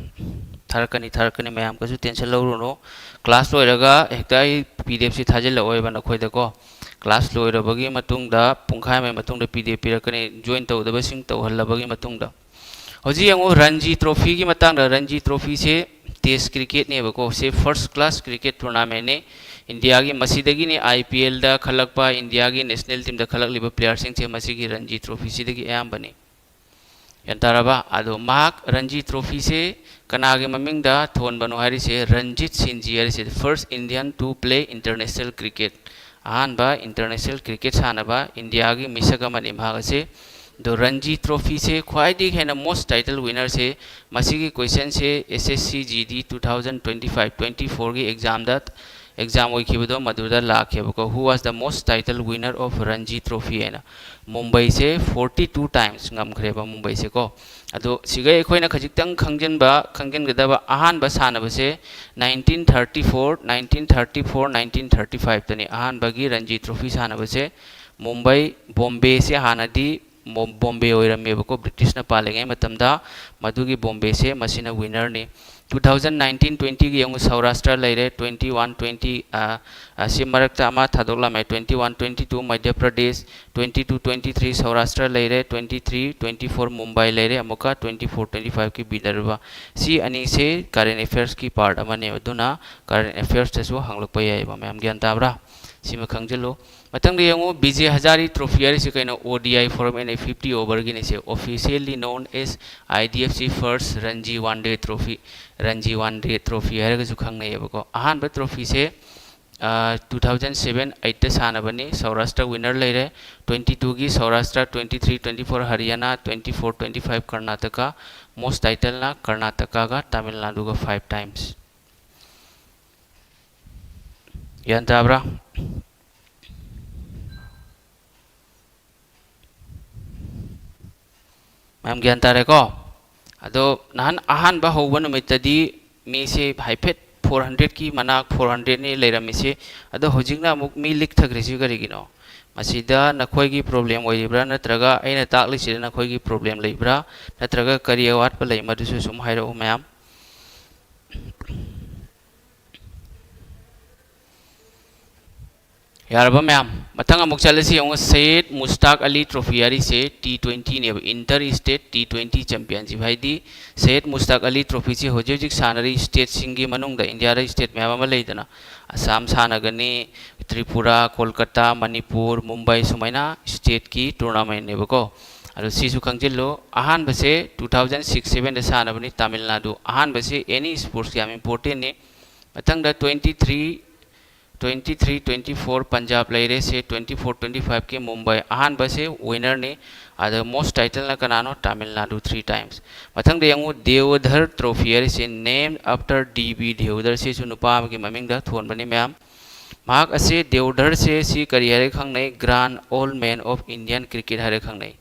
ꯊꯥꯔꯛꯀꯅꯤ, ꯊꯥꯔꯛꯀꯅꯤ ꯃꯌꯥꯝ, ꯀꯩꯁꯨ ꯇꯦꯟꯁꯟ ꯂꯧꯔꯨꯅꯨ꯫ ꯀ꯭ꯂꯥꯁ ꯂꯣꯏꯔꯒ ꯍꯦꯛꯇ ꯑꯩ ꯄꯤ ꯗꯤ ꯑꯦꯐꯁꯤ ꯊꯥꯖꯤꯜꯂꯛꯑꯣꯏꯕ ꯅꯈꯣꯏꯗꯀꯣ꯫ ꯀ꯭ꯂꯥꯁ ꯂꯣꯏꯔꯕꯒꯤ ꯃꯇꯨꯡꯗ, ꯄꯨꯡꯈꯥꯏ ꯑꯃꯒꯤ ꯃꯇꯨꯡꯗ ꯄꯤ ꯗꯤ ꯑꯦꯐ ꯄꯤꯔꯛꯀꯅꯤ, ꯖꯣꯏꯟ ꯇꯧꯗꯕꯁꯤꯡ ꯇꯧꯍꯜꯂꯕꯒꯤ ꯃꯇꯨꯡꯗ꯫ ꯍꯧꯖꯤꯛ ꯌꯦꯡꯉꯨ, ꯔꯟꯖꯤ ꯇ꯭ꯔꯣꯐꯤꯒꯤ ꯃꯇꯥꯡꯗ꯫ ꯔꯟꯖꯤ ꯇ꯭ꯔꯣꯐꯤꯁꯦ ꯇꯦꯁ ꯀ꯭ꯔꯤꯀꯦꯠꯅꯦꯕꯀꯣ꯫ ꯁꯤ ꯐꯥꯔꯁ ꯀ꯭ꯂꯥꯁ ꯀ꯭ꯔꯤꯀꯦꯠ ꯇꯣꯔꯅꯥꯃꯦꯟꯅꯤ꯫ ꯏꯟꯗꯤꯌꯥꯒꯤ ꯃꯁꯤꯗꯒꯤꯅꯤ ꯑꯥꯏ ꯄꯤ ꯑꯦꯜꯗ ꯈꯜꯂꯛꯄ, ꯏꯟꯗꯤꯌꯥꯒꯤ ꯅꯦꯁꯅꯦꯜ ꯇꯤꯝꯗ ꯈꯜꯂꯛꯂꯤꯕ ꯄ꯭ꯂꯦꯌꯥꯔꯁꯤꯡꯁꯦ ꯃꯁꯤꯒꯤ ꯔꯟꯖꯤ ꯇ꯭ꯔꯣꯐꯤꯁꯤꯗꯒꯤ ꯑꯌꯥꯝꯕꯅꯤ꯫ ꯒ꯭ꯌꯥꯟ ꯇꯥꯔꯕ? ꯑꯗꯣ ꯃꯍꯥꯛ ꯔꯟꯖꯤ ꯇ꯭ꯔꯣꯐꯤꯁꯦ ꯀꯅꯥꯒꯤ ꯃꯃꯤꯡꯗ ꯊꯣꯟꯕꯅꯣ ꯍꯥꯏꯔꯤꯁꯦ, ꯔꯟꯖꯤꯠ ꯁꯤꯟꯖꯤ ꯍꯥꯏꯔꯤꯁꯦ, the first Indian to play international cricket, ꯑꯍꯥꯟꯕ ꯏꯟꯇꯔꯅꯦꯁꯅꯦꯜ ꯀ꯭ꯔꯤꯀꯦꯠ ꯁꯥꯟꯅꯕ ꯏꯟꯗꯤꯌꯥꯒꯤ ꯃꯤꯁꯛ ꯑꯃꯅꯤ ꯃꯍꯥꯛ ꯑꯁꯦ꯫ ꯑꯗꯣ ꯔꯟꯖꯤ ꯇ꯭ꯔꯣꯐꯤꯁꯦ ꯈ꯭ꯋꯥꯏꯗꯒꯤ ꯍꯦꯟꯅ most title winnerꯁꯦ, ꯃꯁꯤꯒꯤ ꯀꯣꯏꯁꯟꯁꯦ S S C G D two thousand twenty five twenty fourꯒꯤ ꯑꯦꯛꯖꯥꯝꯗ ꯑꯦꯛꯖꯥꯝ ꯑꯣꯏꯈꯤꯕꯗꯣ ꯃꯗꯨꯗ ꯂꯥꯛꯈꯤꯕꯀꯣ, "Who was the most title winner of Ranji Trophy?" ꯍꯥꯏꯅ꯫ ꯃꯨꯝꯕꯩꯁꯦ forty two times ꯉꯝꯈ꯭ꯔꯦꯕ, ꯃꯨꯝꯕꯩꯁꯦꯀꯣ꯫ ꯑꯗꯣ ꯁꯤꯒ ꯑꯩꯈꯣꯏꯅ ꯈꯖꯤꯛꯇꯪ ꯈꯪꯖꯤꯟꯕ, ꯈꯪꯖꯤꯟꯒꯗꯕ ꯑꯍꯥꯟꯕ ꯁꯥꯟꯅꯕꯁꯦ nineteen thirty four, nineteen thirty four, nineteen thirty five ꯇꯅꯤ꯫ ꯑꯍꯥꯟꯕꯒꯤ ꯔꯟꯖꯤ ꯇ꯭ꯔꯣꯐꯤ ꯁꯥꯟꯅꯕꯁꯦ ꯃꯨꯝꯕꯩ, ꯕꯣꯝꯕꯦꯁꯦ ꯍꯥꯟꯅꯗꯤ ꯃꯣ-, ꯕꯣꯝꯕꯦ ꯑꯣꯏꯔꯝꯃꯦꯕꯀꯣ, ꯕ꯭ꯔꯤꯇꯤꯁꯅ ꯄꯥꯜꯂꯤꯉꯩ ꯃꯇꯝꯗ꯫ ꯃꯗꯨꯒꯤ ꯕꯣꯝꯕꯦꯁꯦ ꯃꯁꯤꯅ winner ꯅꯤ꯫ Two thousand nineteen twenty ꯒꯤ ꯑꯃꯨꯛ ꯁꯧꯔꯥꯁꯇ꯭ꯔ ꯂꯩꯔꯦ, twenty one twenty, ꯑ, ꯑ, ꯁꯤ ꯃꯔꯛꯇ ꯑꯃ ꯊꯥꯗꯣꯛꯂꯝꯃꯦ, twenty one twenty two Madhya Pradesh, twenty two twenty three Saurashtra ꯂꯩꯔꯦ, twenty three twenty four Mumbai ꯂꯩꯔꯦ, ꯑꯃꯨꯛꯀ twenty four twenty five ꯀꯤ ꯕꯤꯗꯔꯚ꯫ ꯁꯤ ꯑꯅꯤꯁꯦ current affairs ꯀꯤ part ꯑꯃꯅꯦ, ꯑꯗꯨꯅ current affairs ꯇꯁꯨ ꯍꯪꯂꯛꯄ ꯌꯥꯏꯑꯕ, ꯃꯌꯥꯝ ꯒ꯭ꯌꯥꯟ ꯇꯥꯕ꯭ꯔꯥ? ꯁꯤꯃ ꯈꯪꯖꯤꯜꯂꯨ꯫ ꯃꯊꯪꯗ ꯌꯦꯡꯉꯨ, ꯕꯤꯖꯦ ꯍꯖꯥꯔꯤ ꯇ꯭ꯔꯣꯐꯤ ꯍꯥꯏꯔꯤꯁꯤ ꯀꯩꯅꯣ? O D I format ꯅꯦ, fifty over Guinea. Say officially known as I D F C First Ranji One Day Trophy, Ranji one day trophy ꯍꯥꯏꯔꯒꯁꯨ ꯈꯪꯅꯩꯌꯦꯕꯀꯣ꯫ ꯑꯍꯥꯟꯕ ꯇ꯭ꯔꯣꯐꯤꯁꯦ, ꯑ, two thousand seven eight ꯇ ꯁꯥꯟꯅꯕꯅꯤ, ꯁꯧꯔꯥꯁꯇ꯭ꯔ winner ꯂꯩꯔꯦ꯫ Twenty two ꯒꯤ Saurashtra, twenty three twenty four ꯍꯔꯤꯌꯥꯅꯥ, twenty four twenty five Karnataka, most title ꯅ ꯀꯔꯅꯥꯇꯀꯥꯒ Tamil ꯅꯥꯗꯨꯒ five times꯫ ꯒ꯭ꯌꯥꯟ ꯇꯥꯕ꯭ꯔꯥ? ꯃꯌꯥꯝ ꯒ꯭ꯌꯥꯟ ꯇꯥꯔꯦꯀꯣ? ꯑꯗꯣ ꯅꯍꯥꯟ ꯑꯍꯥꯟꯕ ꯍꯧꯕ ꯅꯨꯃꯤꯠꯇꯗꯤ ꯃꯤꯁꯦ ꯍꯥꯏꯐꯦꯠ four hundred ꯀꯤ ꯃꯅꯥꯛ, four hundred ꯅꯤ ꯂꯩꯔꯝꯃꯤꯁꯦ꯫ ꯑꯗꯣ ꯍꯧꯖꯤꯛꯅ ꯑꯃꯨꯛ ꯃꯤ ꯂꯤꯛꯊꯈ꯭ꯔꯤꯁꯤ ꯀꯔꯤꯒꯤꯅꯣ? ꯃꯁꯤꯗ ꯅꯈꯣꯏꯒꯤ problem ꯑꯣꯏꯔꯤꯕ꯭ꯔꯥ, ꯅꯠꯇ꯭ꯔꯒ ꯑꯩꯅ ꯇꯥꯛꯂꯤꯁꯤꯗ ꯅꯈꯣꯏꯒꯤ problem ꯂꯩꯕ꯭ꯔꯥ, ꯅꯠꯇ꯭ꯔꯒ ꯀꯔꯤ ꯑꯋꯥꯠꯄ ꯂꯩ, ꯃꯗꯨꯁꯨ ꯁꯨꯝ ꯍꯥꯏꯔꯛꯎ ꯃꯌꯥꯝ꯫ ꯌꯥꯔꯕ ꯃꯌꯥꯝ? ꯃꯊꯪ ꯑꯃꯨꯛ ꯆꯠꯂꯁꯤ ꯌꯦꯡꯉꯨ, ꯁꯌꯦꯗ ꯃꯨꯁꯇꯥꯛ ꯑꯂꯤ ꯇ꯭ꯔꯣꯐꯤ ꯍꯥꯏꯔꯤꯁꯦ T twenty ꯅꯦꯕ, Inter State T twenty Championship꯫ ꯍꯥꯏꯗꯤ ꯁꯌꯦꯗ ꯃꯨꯁꯇꯥꯛ ꯑꯂꯤ ꯇ꯭ꯔꯣꯐꯤꯁꯤ ꯍꯧꯖꯤꯛ ꯍꯧꯖꯤꯛ ꯁꯥꯟꯅꯔꯤ ꯁ꯭ꯇꯦꯠꯁꯤꯡꯒꯤ ꯃꯅꯨꯡꯗ, ꯏꯟꯗꯤꯌꯥꯗ ꯁ꯭ꯇꯦꯠ ꯃꯌꯥꯝ ꯑꯃ ꯂꯩꯗꯅ, ꯑꯁꯥꯝ ꯁꯥꯟꯅꯒꯅꯤ, ꯇ꯭ꯔꯤꯄꯨꯔꯥ, ꯀꯣꯜꯀꯇꯥ, ꯃꯅꯤꯄꯨꯔ, ꯃꯨꯝꯕꯥꯏ, ꯁꯨꯃꯥꯏꯅ ꯁ꯭ꯇꯦꯠꯀꯤ tournament ꯅꯦꯕꯀꯣ꯫ ꯑꯗꯣ ꯁꯤꯁꯨ ꯈꯪꯖꯤꯜꯂꯨ, ꯑꯍꯥꯟꯕꯁꯦ two thousand six seven ꯗ ꯁꯥꯟꯅꯕꯅꯤ, ꯇꯥꯃꯤꯜ ꯅꯥꯗꯨ꯫ ꯑꯍꯥꯟꯕꯁꯦ any sports ꯀꯤ ꯌꯥꯝ important ꯅꯤ꯫ ꯃꯊꯪꯗ twenty three Twenty three twenty four Punjab ꯂꯩꯔꯦ꯫ ꯁꯦ twenty four twenty five ꯀꯤ ꯃꯨꯝꯕꯥꯏ ꯑꯍꯥꯟꯕꯁꯦ winner ꯅꯤ꯫ ꯑꯗ most title ꯅ ꯀꯅꯥꯅꯣ? Tamil Nadu three times꯫ ꯃꯊꯪꯗ ꯌꯦꯡꯉꯨ, ꯗꯦꯑꯣꯙꯔ trophy ꯍꯥꯏꯔꯤꯁꯦ named after D B Deodhar, ꯁꯤꯁꯨ ꯅꯨꯄꯥ ꯑꯃꯒꯤ ꯃꯃꯤꯡꯗ ꯊꯣꯟꯕꯅꯤ ꯃꯌꯥꯝ꯫ ꯃꯍꯥꯛ ꯑꯁꯦ, ꯗꯦꯑꯣꯙꯔꯁꯦ ꯁꯤ ꯀꯔꯤ ꯍꯥꯏꯔꯒ ꯈꯪꯅꯩ? Grand Old Man of Indian Cricket ꯍꯥꯏꯔꯒ ꯈꯪꯅꯩ꯫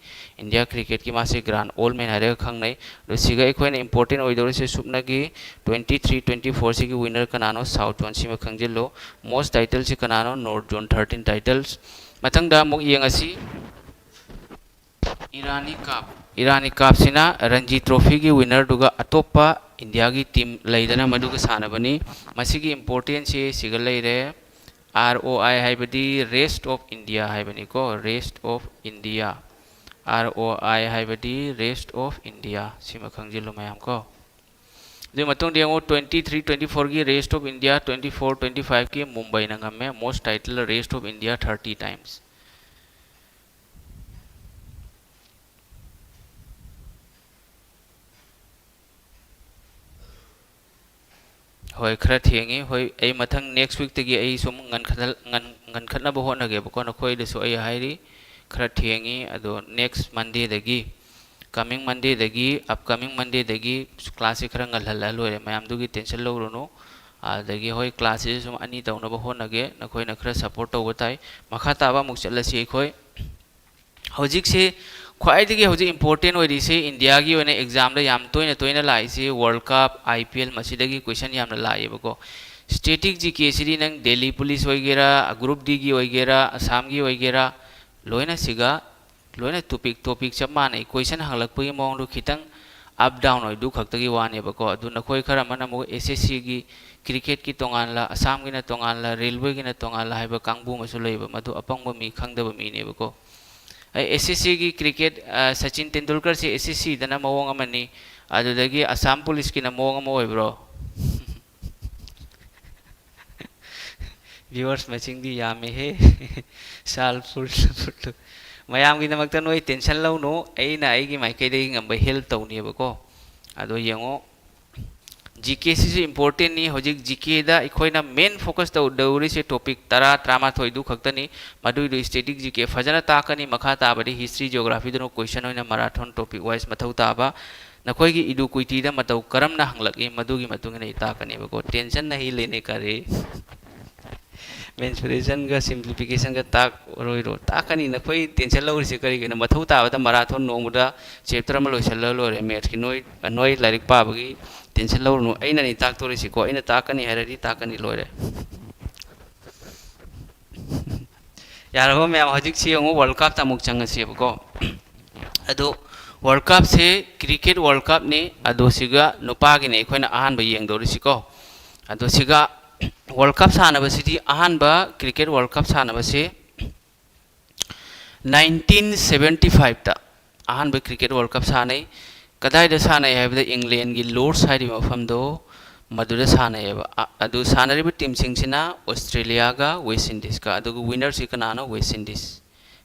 ꯏꯟꯗꯤꯌꯥ ꯀ꯭ꯔꯤꯀꯦꯠꯀꯤ ꯃꯥꯁꯦ grand old man ꯍꯥꯏꯔꯒ ꯈꯪꯅꯩ꯫ ꯑꯗꯣ ꯁꯤꯒ ꯑꯩꯈꯣꯏꯅ important ꯑꯣꯏꯗꯧꯔꯤꯁꯦ ꯁꯨꯞꯅꯒꯤ twenty three twenty four ꯁꯤꯒꯤ winner ꯀꯅꯥꯅꯣ? South Zone, ꯁꯤꯃ ꯈꯪꯖꯤꯜꯂꯨ꯫ Most title ꯁꯤ ꯀꯅꯥꯅꯣ? North Zone, thirteen titles꯫ ꯃꯊꯪꯗ ꯑꯃꯨꯛ ꯌꯦꯡꯉꯁꯤ꯫ ꯏꯔꯥꯅꯤ ꯀꯞ꯫ ꯏꯔꯥꯅꯤ ꯀꯞꯁꯤꯅ ꯔꯟꯖꯤ ꯇ꯭ꯔꯣꯐꯤꯒꯤ winner ꯗꯨꯒ ꯑꯇꯣꯞꯄ ꯏꯟꯗꯤꯌꯥꯒꯤ team ꯂꯩꯗꯅ ꯃꯗꯨꯒ ꯁꯥꯟꯅꯕꯅꯤ꯫ ꯃꯁꯤꯒꯤ important ꯁꯤ ꯁꯤꯒ ꯂꯩꯔꯦ꯫ R O I ꯍꯥꯏꯕꯗꯤ Rest of India ꯍꯥꯏꯕꯅꯤꯀꯣ, Rest of India꯫ R O I ꯍꯥꯏꯕꯗꯤ Rest of India, ꯁꯤꯃ ꯈꯪꯖꯤꯜꯂꯨ ꯃꯌꯥꯝ ꯀꯣ꯫ ꯑꯗꯨꯒꯤ ꯃꯇꯨꯡꯗ ꯌꯦꯡꯉꯨ, twenty three twenty four ꯒꯤ Rest of India, twenty four twenty five ꯀꯤ ꯃꯨꯝꯕꯩꯅ ꯉꯝꯃꯦ꯫ Most title Rest of India, thirty times꯫ ꯍꯣꯏ, ꯈꯔ ꯊꯦꯡꯉꯤ꯫ ꯍꯣꯏ, ꯑꯩ ꯃꯊꯪ next week ꯇꯒꯤ ꯑꯩ ꯁꯨꯝ ꯉꯟꯈꯠꯍꯜ-, ꯉꯟ-, ꯉꯟꯈꯠꯅꯕ ꯍꯣꯠꯅꯒꯦꯕꯀꯣ꯫ ꯅꯈꯣꯏꯗꯁꯨ ꯑꯩ ꯍꯥꯏꯔꯤ, ꯈꯔ ꯊꯦꯡꯉꯤ꯫ ꯑꯗꯣ next Monday ꯗꯒꯤ, coming Monday ꯗꯒꯤ, upcoming Monday ꯗꯒꯤ class ꯁꯦ ꯈꯔ ꯉꯜꯍꯜꯂ ꯂꯣꯏꯔꯦ꯫ ꯃꯌꯥꯝꯗꯨꯒꯤ tension ꯂꯧꯔꯨꯅꯨ꯫ ꯑꯗꯒꯤ ꯍꯣꯏ, class ꯁꯤꯁꯨ ꯁꯨꯝ ꯑꯅꯤ ꯇꯧꯅꯕ ꯍꯣꯠꯅꯒꯦ꯫ ꯅꯈꯣꯏꯅ ꯈꯔ support ꯇꯧꯕ ꯇꯥꯏ꯫ ꯃꯈꯥ ꯇꯥꯕ ꯑꯃꯨꯛ ꯆꯠꯂꯁꯤ ꯑꯩꯈꯣꯏ꯫ ꯍꯧꯖꯤꯛꯁꯤ ꯈ꯭ꯋꯥꯏꯗꯒꯤ ꯍꯧꯖꯤꯛ important ꯑꯣꯏꯔꯤꯁꯤ ꯏꯟꯗꯤꯌꯥꯒꯤ ꯑꯣꯏꯅ exam ꯗ ꯌꯥꯝ ꯇꯣꯏꯅ ꯇꯣꯏꯅ ꯂꯥꯛꯏꯁꯤ World Cup, I P L, ꯃꯁꯤꯗꯒꯤ question ꯌꯥꯝꯅ ꯂꯥꯛꯑꯦꯕꯀꯣ꯫ Static G K ꯁꯤꯗꯤ ꯅꯪ Delhi Police ꯑꯣꯏꯒꯦꯔꯥ, Group D ꯒꯤ ꯑꯣꯏꯒꯦꯔꯥ, ꯑꯁꯥꯝꯒꯤ ꯑꯣꯏꯒꯦꯔꯥ, ꯂꯣꯏꯅ ꯁꯤꯒ ꯂꯣꯏꯅ topic, topic ꯆꯞ ꯃꯥꯟꯅꯩ꯫ Question ꯍꯪꯂꯛꯄꯒꯤ ꯃꯑꯣꯡꯗꯣ ꯈꯤꯇꯪ up down ꯑꯣꯏꯗꯨ ꯈꯛꯇꯒꯤ ꯋꯥꯅꯦꯕꯀꯣ꯫ ꯑꯗꯨ ꯅꯈꯣꯏ ꯈꯔ ꯑꯃꯅ ꯑꯃꯨꯛ S S C ꯒꯤ cricket ꯀꯤ ꯇꯣꯉꯥꯟꯅ, ꯑꯁꯥꯝꯒꯤꯅ ꯇꯣꯉꯥꯟꯅ, railway ꯒꯤꯅ ꯇꯣꯉꯥꯟꯅ ꯍꯥꯏꯕ ꯀꯥꯡꯕꯨ ꯑꯃꯁꯨ ꯂꯩꯕ, ꯃꯗꯨ ꯑꯄꯪꯕ ꯃꯤ, ꯈꯪꯗꯕ ꯃꯤꯅꯦꯕꯀꯣ꯫ ꯑꯩ S S C ꯒꯤ cricket, ꯑ, ꯁꯆꯤꯟ ꯇꯦꯟꯗꯨꯜꯀꯔꯁꯤ S S C ꯗꯅ ꯃꯑꯣꯡ ꯑꯃꯅꯤ, ꯑꯗꯨꯗꯒꯤ ꯑꯁꯥꯝ ꯄꯨꯂꯤꯁꯀꯤꯅ ꯃꯑꯣꯡ ꯑꯃ ꯑꯣꯏꯕ꯭ꯔꯣ? Viewers ꯃꯁꯤꯡꯗꯤ ꯌꯥꯝꯃꯦꯍꯦ꯫ ꯁꯥꯜ ꯐꯨꯜ ꯐꯨꯜ꯫ ꯃꯌꯥꯝꯒꯤꯗꯃꯛꯇ ꯅꯣꯏ tension ꯂꯧꯅꯨ, ꯑꯩꯅ ꯑꯩꯒꯤ ꯃꯥꯏꯀꯩꯗꯒꯤ ꯉꯝꯕ help ꯇꯧꯅꯦꯕꯀꯣ꯫ ꯑꯗꯣ ꯌꯦꯡꯉꯣ, ꯖꯤ ꯀꯦꯁꯤꯁꯨ ꯏꯝꯄꯣꯔꯇꯦꯟꯅꯤ꯫ ꯍꯧꯖꯤꯛ ꯖꯤ ꯀꯦꯗ ꯑꯩꯈꯣꯏꯅ ꯃꯦꯟ ꯐꯣꯀꯁ ꯇꯧꯗꯧꯔꯤꯁꯦ ꯇꯣꯄꯤꯛ ꯇꯔꯥ, ꯇꯔꯥꯃꯥꯊꯣꯏꯗꯨ ꯈꯛꯇꯅꯤ꯫ ꯃꯗꯨꯏꯗꯨ ꯏꯁꯇꯦꯇꯤꯛ ꯖꯤ ꯀꯦ ꯐꯖꯅ ꯇꯥꯛꯀꯅꯤ꯫ ꯃꯈꯥ ꯇꯥꯕꯗꯤ ꯍꯤꯁꯇ꯭ꯔꯤ, ꯖꯤꯑꯣꯒ꯭ꯔꯥꯐꯤꯗꯅ ꯀꯣꯏꯁꯟ ꯑꯣꯏꯅ ꯃꯔꯥꯊꯣꯟ ꯇꯣꯄꯤꯛ ꯋꯥꯏꯁ ꯃꯊꯧ ꯇꯥꯕ꯫ ꯅꯈꯣꯏꯒꯤ ꯏꯗꯨ ꯀꯨꯏꯇꯤꯗ ꯃꯇꯧ ꯀꯔꯝꯅ ꯍꯪꯂꯛꯏ, ꯃꯗꯨꯒꯤ ꯃꯇꯨꯡ ꯏꯟꯅ ꯑꯩ ꯇꯥꯛꯀꯅꯦꯕꯀꯣ꯫ ꯇꯦꯟꯁꯟ ꯅꯍꯤ ꯂꯦꯅꯦ ꯀꯥ ꯔꯦ꯫ ꯃꯦꯟꯁꯨꯔꯦꯁꯟꯒ ꯁꯤꯝꯄ꯭ꯂꯤꯐꯤꯀꯦꯁꯟꯒ ꯇꯥꯛꯑꯔꯣꯏꯔꯣ? ꯇꯥꯛꯀꯅꯤ꯫ ꯅꯈꯣꯏ ꯇꯦꯟꯁꯟ ꯂꯧꯔꯤꯁꯦ ꯀꯔꯤꯒꯤꯅꯣ? ꯃꯊꯧ ꯇꯥꯕꯗ ꯃꯔꯥꯊꯣꯟ ꯅꯣꯡꯃꯗ ꯆꯦꯞꯇꯔ ꯑꯃ ꯂꯣꯏꯁꯤꯜꯂꯒ ꯂꯣꯏꯔꯦ꯫ ꯃꯦꯠꯁꯀꯤ ꯅꯣꯏ, ꯅꯣꯏ ꯂꯥꯏꯔꯤꯛ ꯄꯥꯕꯒꯤ ꯇꯦꯟꯁꯟ ꯂꯧꯔꯨꯅꯨ꯫ ꯑꯩꯅꯅꯤ ꯇꯥꯛꯇꯣꯔꯤꯁꯤꯀꯣ꯫ ꯑꯩꯅ ꯇꯥꯛꯀꯅꯤ ꯍꯥꯏꯔꯗꯤ ꯇꯥꯛꯀꯅꯤ, ꯂꯣꯏꯔꯦ꯫ ꯌꯥꯔꯕ ꯃꯌꯥꯝ? ꯍꯧꯖꯤꯛꯁꯤ ꯌꯦꯡꯉꯨ, ꯋꯥꯔꯜ ꯀꯞꯇ ꯑꯃꯨꯛ ꯆꯪꯉꯁꯦꯕꯀꯣ꯫ ꯑꯗꯨ ꯋꯥꯔꯜ ꯀꯞꯁꯦ ꯀ꯭ꯔꯤꯀꯦꯠ ꯋꯥꯔꯜ ꯀꯞꯅꯤ꯫ ꯑꯗꯨ ꯁꯤꯒ ꯅꯨꯄꯥꯒꯤꯅꯤ ꯑꯩꯈꯣꯏꯅ ꯑꯍꯥꯟꯕ ꯌꯦꯡꯗꯧꯔꯤꯁꯤꯀꯣ꯫ ꯑꯗꯨ ꯁꯤꯒ ꯋꯥꯔꯜ ꯀꯞ ꯁꯥꯟꯅꯕꯁꯤꯗꯤ, ꯑꯍꯥꯟꯕ ꯀ꯭ꯔꯤꯀꯦꯠ ꯋꯥꯔꯜ ꯀꯞ ꯁꯥꯟꯅꯕꯁꯤ ꯅꯥꯏꯟꯇꯤꯟ ꯁꯕꯦꯟꯇꯤ ꯐꯥꯏꯚꯇ ꯑꯍꯥꯟꯕ ꯀ꯭ꯔꯤꯀꯦꯠ ꯋꯥꯔꯜ ꯀꯞ ꯁꯥꯟꯅꯩ꯫ ꯀꯗꯥꯏꯗ ꯁꯥꯟꯅꯩ ꯍꯥꯏꯕꯗ, ꯏꯪꯂꯦꯟꯒꯤ ꯂꯣꯔꯗꯁ ꯍꯥꯏꯔꯤꯕ ꯃꯐꯝꯗꯣ, ꯃꯗꯨꯗ ꯁꯥꯟꯅꯩꯌꯦꯕ꯫ ꯑ-, ꯑꯗꯨ ꯁꯥꯟꯅꯔꯤꯕ ꯇꯤꯝꯁꯤꯡꯁꯤꯅ ꯑꯣꯁꯇ꯭ꯔꯦꯂꯤꯌꯥꯒ ꯋꯦꯁ ꯏꯟꯗꯤꯁꯀ, ꯑꯗꯨꯒ ꯋꯤꯟꯅꯔꯁꯤ ꯀꯅꯥꯅꯣ? West Indies.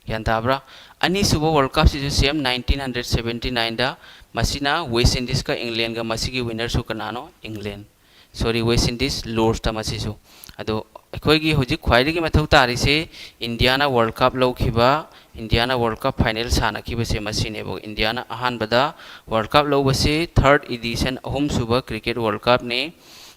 ꯒ꯭ꯌꯥꯟ ꯇꯥꯕ꯭ꯔꯥ? ꯑꯅꯤꯁꯨꯕ ꯋꯥꯔꯜ ꯀꯞꯁꯤꯁꯨ ꯁꯦꯝ ꯅꯥꯏꯟꯇꯤꯟ ꯍꯟꯗ꯭ꯔꯦꯠ ꯁꯕꯦꯟꯇꯤ ꯅꯥꯏꯟꯗ, ꯃꯁꯤꯅ ꯋꯦꯁ ꯏꯟꯗꯤꯁꯀ ꯏꯪꯂꯦꯟꯒ, ꯃꯁꯤꯒꯤ ꯋꯤꯟꯅꯔꯁꯨ ꯀꯅꯥꯅꯣ? ꯏꯪꯂꯦꯟ꯫ ꯁꯣꯔꯤ, ꯋꯦꯁ ꯏꯟꯗꯤꯁ, ꯂꯣꯔꯗꯁꯇ ꯃꯁꯤꯁꯨ꯫ ꯑꯗꯣ ꯑꯩꯈꯣꯏꯒꯤ ꯍꯧꯖꯤꯛ ꯈ꯭ꯋꯥꯏꯗꯒꯤ ꯃꯊꯧ ꯇꯥꯔꯤꯁꯦ ꯏꯟꯗꯤꯌꯥꯅ ꯋꯥꯔꯜ ꯀꯞ ꯂꯧꯈꯤꯕ, ꯏꯟꯗꯤꯌꯥꯅ ꯋꯥꯔꯜ ꯀꯞ ꯐꯥꯏꯅꯦꯜ ꯁꯥꯟꯅꯈꯤꯕꯁꯦ ꯃꯁꯤꯅꯦꯕ꯫ ꯏꯟꯗꯤꯌꯥꯅ ꯑꯍꯥꯟꯕꯗ ꯋꯥꯔꯜ ꯀꯞ ꯂꯧꯕꯁꯦ ꯊꯥꯔꯠ ꯏꯗꯤꯁꯟ, ꯑꯍꯨꯝꯁꯨꯕ ꯀ꯭ꯔꯤꯀꯦꯠ ꯋꯥꯔꯜ ꯀꯞꯅꯤ꯫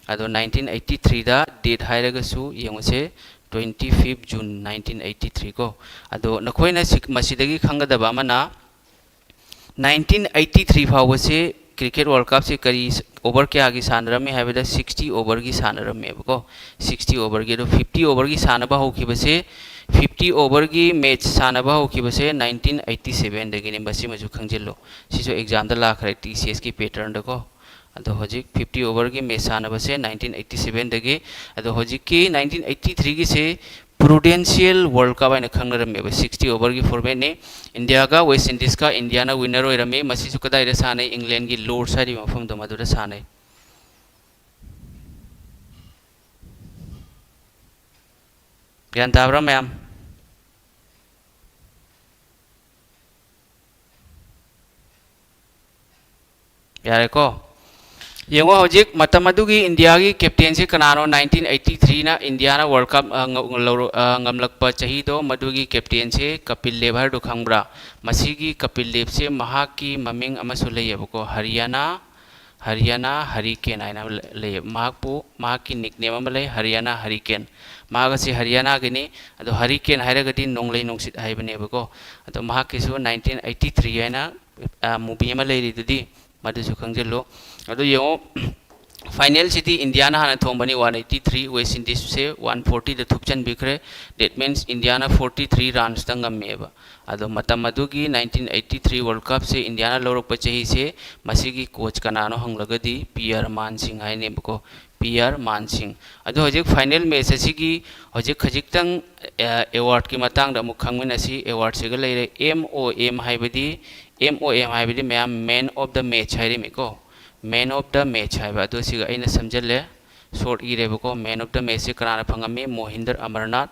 ꯑꯗꯣ ꯅꯥꯏꯟꯇꯤꯟ ꯑꯩꯠꯇꯤ ꯊ꯭ꯔꯤꯗ ꯗꯦꯠ ꯍꯥꯏꯔꯒꯁꯨ ꯌꯦꯡꯉꯨꯁꯦ, twenty fifth June nineteen eighty three ꯀꯣ꯫ ꯑꯗꯣ ꯅꯈꯣꯏꯅ ꯁꯤ, ꯃꯁꯤꯗꯒꯤ ꯈꯪꯒꯗꯕ ꯑꯃꯅ, ꯅꯥꯏꯟꯇꯤꯟ ꯑꯩꯠꯇꯤ ꯊ꯭ꯔꯤ ꯐꯥꯎꯕꯁꯦ ꯀ꯭ꯔꯤꯀꯦꯠ ꯋꯥꯔꯜ ꯀꯞꯁꯦ ꯀꯔꯤ, ꯑꯣꯚꯔ ꯀꯌꯥꯒꯤ ꯁꯥꯟꯅꯔꯝꯃꯤ ꯍꯥꯏꯕꯗ, ꯁꯤꯛꯁꯇꯤ ꯑꯣꯚꯔꯒꯤ ꯁꯥꯟꯅꯔꯝꯃꯦꯕꯀꯣ꯫ ꯁꯤꯛꯁꯇꯤ ꯑꯣꯚꯔꯒꯤ꯫ ꯑꯗꯣ ꯐꯤꯐꯇꯤ ꯑꯣꯚꯔꯒꯤ ꯁꯥꯟꯅꯕ ꯍꯧꯈꯤꯕꯁꯦ, ꯐꯤꯐꯇꯤ ꯑꯣꯚꯔꯒꯤ ꯃꯦꯠꯆ ꯁꯥꯟꯅꯕ ꯍꯧꯈꯤꯕꯁꯦ ꯅꯥꯏꯟꯇꯤꯟ ꯑꯩꯠꯇꯤ ꯁꯕꯦꯟꯗꯒꯤꯅꯤ꯫ ꯃꯁꯤꯃꯁꯨ ꯈꯪꯖꯤꯜꯂꯨ꯫ ꯁꯤꯁꯨ ꯑꯦꯛꯖꯥꯝꯗ ꯂꯥꯛꯈ꯭ꯔꯦ, ꯇꯤ ꯁꯤ ꯑꯦꯁꯀꯤ ꯄꯦꯇꯔꯟꯗꯀꯣ꯫ ꯑꯗꯣ ꯍꯧꯖꯤꯛ ꯐꯤꯐꯇꯤ ꯑꯣꯚꯔꯒꯤ ꯃꯦꯠꯆ ꯁꯥꯟꯅꯕꯁꯦ ꯅꯥꯏꯟꯇꯤꯟ ꯑꯩꯠꯇꯤ ꯁꯕꯦꯟꯗꯒꯤ꯫ ꯑꯗꯣ ꯍꯧꯖꯤꯛꯀꯤ nineteen eighty ꯊ꯭ꯔꯤꯒꯤꯁꯦ Prudential world cup ꯍꯥꯏꯅ ꯈꯪꯅꯔꯝꯃꯦꯕ꯫ ꯁꯤꯛꯁꯇꯤ ꯑꯣꯚꯔꯒꯤ ꯐꯣꯔꯃꯦꯠꯅꯤ꯫ ꯏꯟꯗꯤꯌꯥꯒ ꯋꯦꯁ ꯏꯟꯗꯤꯁꯀ, ꯏꯟꯗꯤꯌꯥꯅ ꯋꯤꯟꯅꯔ ꯑꯣꯏꯔꯝꯃꯤ꯫ ꯃꯁꯤꯁꯨ ꯀꯗꯥꯏꯗ ꯁꯥꯟꯅꯩ? ꯏꯪꯂꯦꯟꯒꯤ ꯂꯣꯔꯗꯁ ꯍꯥꯏꯔꯤꯕ ꯃꯐꯝꯗꯣ, ꯃꯗꯨꯗ ꯁꯥꯟꯅꯩ꯫ ꯒ꯭ꯌꯥꯟ ꯇꯥꯕ꯭ꯔꯥ ꯃꯌꯥꯝ? ꯌꯥꯔꯦꯀꯣ? ꯌꯦꯡꯉꯣ, ꯍꯧꯖꯤꯛ ꯃꯇꯝ ꯑꯗꯨꯒꯤ ꯏꯟꯗꯤꯌꯥꯒꯤ ꯀꯦꯞꯇꯦꯟꯁꯤ ꯀꯅꯥꯅꯣ? ꯅꯥꯏꯟꯇꯤꯟ ꯑꯩꯠꯇꯤ ꯊ꯭ꯔꯤꯅ ꯏꯟꯗꯤꯌꯥꯅ ꯋꯥꯔꯜ ꯀꯞ, ꯑ, ꯉ-, ꯂꯧꯔ-, ꯑ, ꯉꯝꯂꯛꯄ ꯆꯍꯤꯗꯣ, ꯃꯗꯨꯒꯤ ꯀꯦꯞꯇꯦꯟꯁꯤ ꯀꯄꯤꯜ ꯗꯦꯕ ꯍꯥꯏꯕꯗꯨ ꯈꯪꯕ꯭ꯔꯥ? ꯃꯁꯤꯒꯤ ꯀꯄꯤꯜ ꯗꯦꯕꯁꯦ ꯃꯍꯥꯛꯀꯤ ꯃꯃꯤꯡ ꯑꯃꯁꯨ ꯂꯩꯌꯦꯕꯀꯣ, ꯍꯔꯤꯌꯥꯅꯥ, ꯍꯔꯤꯌꯥꯅꯥ ꯍꯔꯤꯀꯦꯟ ꯍꯥꯏꯅ ꯑꯃ ꯂꯩ-, ꯂꯩꯌꯦꯕ꯫ ꯃꯍꯥꯛꯄꯨ, ꯃꯍꯥꯛꯀꯤ ꯅꯤꯛꯅꯦꯝ ꯑꯃ ꯂꯩ, ꯍꯔꯤꯌꯥꯅꯥ ꯍꯔꯤꯀꯦꯟ꯫ ꯃꯍꯥꯛ ꯑꯁꯤ ꯍꯔꯤꯌꯥꯅꯥꯒꯤꯅꯤ꯫ ꯑꯗꯣ ꯍꯔꯤꯀꯦꯟ ꯍꯥꯏꯔꯒꯗꯤ ꯅꯣꯡꯂꯩ ꯅꯨꯡꯁꯤꯠ ꯍꯥꯏꯕꯅꯦꯕꯀꯣ꯫ ꯑꯗꯣ ꯃꯍꯥꯛꯀꯤꯁꯨ ꯅꯥꯏꯟꯇꯤꯟ ꯑꯩꯠꯇꯤ ꯊ꯭ꯔꯤ ꯍꯥꯏꯅ, ꯑ, movie ꯑꯃ ꯂꯩꯔꯤꯗꯨꯗꯤ, ꯃꯗꯨꯁꯨ ꯈꯪꯖꯤꯜꯂꯨ꯫ ꯑꯗꯨ ꯌꯦꯡꯉꯨ, ꯐꯥꯏꯅꯦꯜꯁꯤꯗꯤ ꯏꯟꯗꯤꯌꯥꯅ ꯍꯥꯟꯅ ꯊꯣꯡꯕꯅꯤ, ꯋꯥꯟ ꯑꯩꯠꯇꯤ ꯊ꯭ꯔꯤ, ꯋꯦꯁ ꯏꯟꯗꯤꯁꯁꯦ ꯋꯥꯟ ꯐꯣꯔꯇꯤꯗ ꯊꯨꯞꯆꯟꯕꯤꯈ꯭ꯔꯦ꯫ That means ꯏꯟꯗꯤꯌꯥꯅ ꯐꯣꯔꯇꯤ ꯊ꯭ꯔꯤ ꯔꯟꯁꯇ ꯉꯝꯃꯦꯕ꯫ ꯑꯗꯣ ꯃꯇꯝ ꯑꯗꯨꯒꯤ ꯅꯥꯏꯟꯇꯤꯟ ꯑꯩꯠꯇꯤ ꯊ꯭ꯔꯤ ꯋꯥꯔꯜ ꯀꯞꯁꯦ ꯏꯟꯗꯤꯌꯥꯅ ꯂꯧꯔꯛꯄ ꯆꯍꯤꯁꯦ, ꯃꯁꯤꯒꯤ ꯀꯣꯆ ꯀꯅꯥꯅꯣ ꯍꯪꯂꯒꯗꯤ ꯄꯤ ꯑꯥꯔ ꯃꯥꯟ ꯁꯤꯡ ꯍꯥꯏꯅꯦꯕꯀꯣ, ꯄꯤ ꯑꯥꯔ ꯃꯥꯟ ꯁꯤꯡ꯫ ꯑꯗꯣ ꯍꯧꯖꯤꯛ ꯐꯥꯏꯅꯦꯜ ꯃꯦꯠꯆ ꯑꯁꯤꯒꯤ ꯍꯧꯖꯤꯛ ꯈꯖꯤꯛꯇꯪ, ꯑ, ꯑꯦꯋꯥꯔꯗꯀꯤ ꯃꯇꯥꯡꯗ ꯑꯃꯨꯛ ꯈꯪꯃꯤꯟꯅꯁꯤ꯫ ꯑꯦꯋꯥꯔꯗꯁꯤꯒ ꯂꯩꯔꯦ꯫ ꯑꯦꯝ ꯑꯣ ꯑꯦꯝ ꯍꯥꯏꯕꯗꯤ, ꯑꯦꯝ ꯑꯣ ꯑꯦꯝ ꯍꯥꯏꯕꯗꯤ ꯃꯌꯥꯝ Man of the Match ꯍꯥꯏꯔꯤꯃꯤꯀꯣ꯫ Man of the Match ꯍꯥꯏꯕ ꯑꯗꯣ ꯁꯤꯒ ꯑꯩꯅ ꯁꯝꯖꯜꯂꯦ, ꯁꯣꯔꯠ ꯏꯔꯦꯕꯀꯣ꯫ Man of the Matchꯁꯦ ꯀꯅꯥꯅ ꯐꯪꯉꯝꯃꯤ? ꯃꯣꯍꯤꯟꯗꯔ ꯑꯃꯔꯅꯥꯊ꯫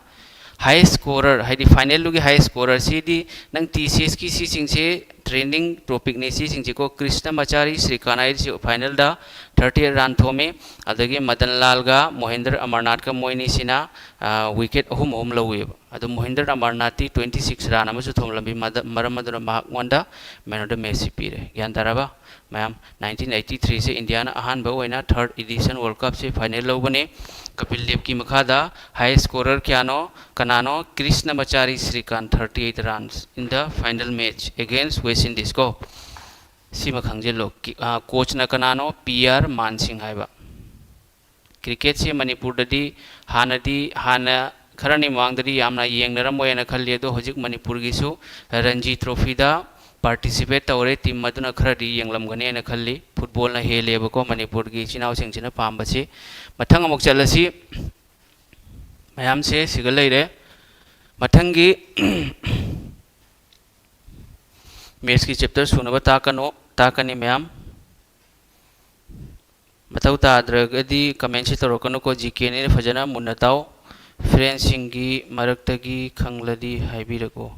Highest scorer, ꯍꯥꯏꯗꯤ ꯐꯥꯏꯅꯦꯜꯗꯨꯒꯤ highest scorerꯁꯤꯗꯤ ꯅꯪ ꯇꯤ ꯁꯤ ꯑꯦꯁꯀꯤ ꯁꯤꯁꯤꯡꯁꯦ trending topicꯅꯤ, ꯁꯤꯁꯤꯡꯁꯦꯀꯣ꯫ ꯀ꯭ꯔꯤꯁꯅ ꯃꯆꯥꯔꯤ ꯁ꯭ꯔꯤꯀꯥꯟ ꯍꯥꯏꯔꯤꯁꯤ ꯐꯥꯏꯅꯦꯜꯗ ꯊꯥꯔꯇꯤ ꯑꯩꯠ ꯔꯟ ꯊꯣꯝꯃꯤ꯫ ꯑꯗꯒꯤ ꯃꯗꯟ ꯂꯥꯜꯒ ꯃꯣꯍꯤꯟꯗꯔ ꯑꯃꯔꯅꯥꯊꯀ ꯃꯣꯏꯅꯤꯁꯤꯅ, ꯑ, ꯋꯤꯀꯦꯠ ꯑꯍꯨꯝ ꯑꯍꯨꯝ ꯂꯧꯋꯦꯕ꯫ ꯑꯗꯣ ꯃꯣꯍꯤꯟꯗꯔ ꯑꯃꯔꯅꯥꯊꯇꯤ ꯇ꯭ꯋꯦꯟꯇꯤ ꯁꯤꯛꯁ ꯔꯟ ꯑꯃꯁꯨ ꯊꯣꯝꯂꯝꯃꯤ꯫ ꯃꯗ-, ꯃꯔꯝ ꯑꯗꯨꯅ ꯃꯍꯥꯛꯉꯣꯟꯗ Man of the Matchꯁꯤ ꯄꯤꯔꯦ꯫ ꯒ꯭ꯌꯥꯟ ꯇꯥꯔꯕ? ꯃꯌꯥꯝ, ꯅꯥꯏꯟꯇꯤꯟ ꯑꯩꯠꯇꯤ ꯊ꯭ꯔꯤꯁꯦ ꯏꯟꯗꯤꯌꯥꯅ ꯑꯍꯥꯟꯕ ꯑꯣꯏꯅ third edition World Cupꯁꯦ ꯐꯥꯏꯅꯦꯜ ꯂꯧꯕꯅꯤ꯫ ꯀꯄꯤꯜ ꯗꯦꯕꯀꯤ ꯃꯈꯥꯗ highest scorer ꯀꯌꯥꯅꯣ? ꯀꯅꯥꯅꯣ? ꯀ꯭ꯔꯤꯁꯅ ꯃꯆꯥꯔꯤ ꯁ꯭ꯔꯤꯀꯥꯟ, thirty eight runs in the final match against West Indies ꯀꯣ꯫ ꯁꯤꯃ ꯈꯪꯖꯤꯜꯂꯣ꯫ ꯀꯤ-, ꯑ, ꯀꯣꯆꯅ ꯀꯅꯥꯅꯣ? ꯄꯤ ꯑꯥꯔ ꯃꯥꯟ ꯁꯤꯡ ꯍꯥꯏꯕ꯫ ꯀ꯭ꯔꯤꯀꯦꯠꯁꯦ ꯃꯅꯤꯄꯨꯔꯗꯗꯤ ꯍꯥꯟꯅꯗꯤ, ꯍꯥꯟꯅ ꯈꯔꯅꯤ ꯃꯃꯥꯡꯗꯗꯤ ꯌꯥꯝꯅ ꯌꯦꯡꯅꯔꯝꯃꯣꯏꯅ ꯈꯜꯂꯤ, ꯑꯗꯣ ꯍꯧꯖꯤꯛ ꯃꯅꯤꯄꯨꯔꯒꯤꯁꯨ ꯔꯟꯖꯤ ꯇ꯭ꯔꯣꯐꯤꯗ participate ꯇꯧꯔꯦ꯫ ꯇꯤꯝ ꯑꯗꯨꯅ ꯈꯔꯗꯤ ꯌꯦꯡꯂꯝꯒꯅꯤ ꯍꯥꯏꯅ ꯈꯜꯂꯤ꯫ ꯐꯨꯠꯕꯣꯜꯅ ꯍꯦꯜꯂꯦꯕꯀꯣ ꯃꯅꯤꯄꯨꯔꯒꯤ ꯏꯆꯤꯟ ꯏꯅꯥꯎꯁꯤꯡꯁꯤꯅ ꯄꯥꯝꯕꯁꯤ꯫ ꯃꯊꯪ ꯑꯃꯨꯛ ꯆꯠꯂꯁꯤ꯫ ꯃꯌꯥꯝꯁꯦ ꯁꯤꯒ ꯂꯩꯔꯦ꯫ ꯃꯊꯪꯒꯤ ꯃꯦꯠꯁꯀꯤ ꯆꯦꯞꯇꯔ ꯁꯨꯅꯕ ꯇꯥꯛꯀꯅꯨ, ꯇꯥꯛꯀꯅꯤ ꯃꯌꯥꯝ꯫ ꯃꯊꯧ ꯇꯥꯗ꯭ꯔꯒꯗꯤ ꯀꯃꯦꯟꯁꯤ ꯇꯧꯔꯛꯀꯅꯨꯀꯣ꯫ ꯖꯤ ꯀꯦꯅꯤꯅ ꯐꯖꯅ ꯃꯨꯟꯅ ꯇꯥꯎ꯫ ꯐ꯭ꯔꯦꯟꯁꯁꯤꯡꯒꯤ ꯃꯔꯛꯇꯒꯤ ꯈꯪꯂꯗꯤ ꯍꯥꯏꯕꯤꯔꯛꯎ꯫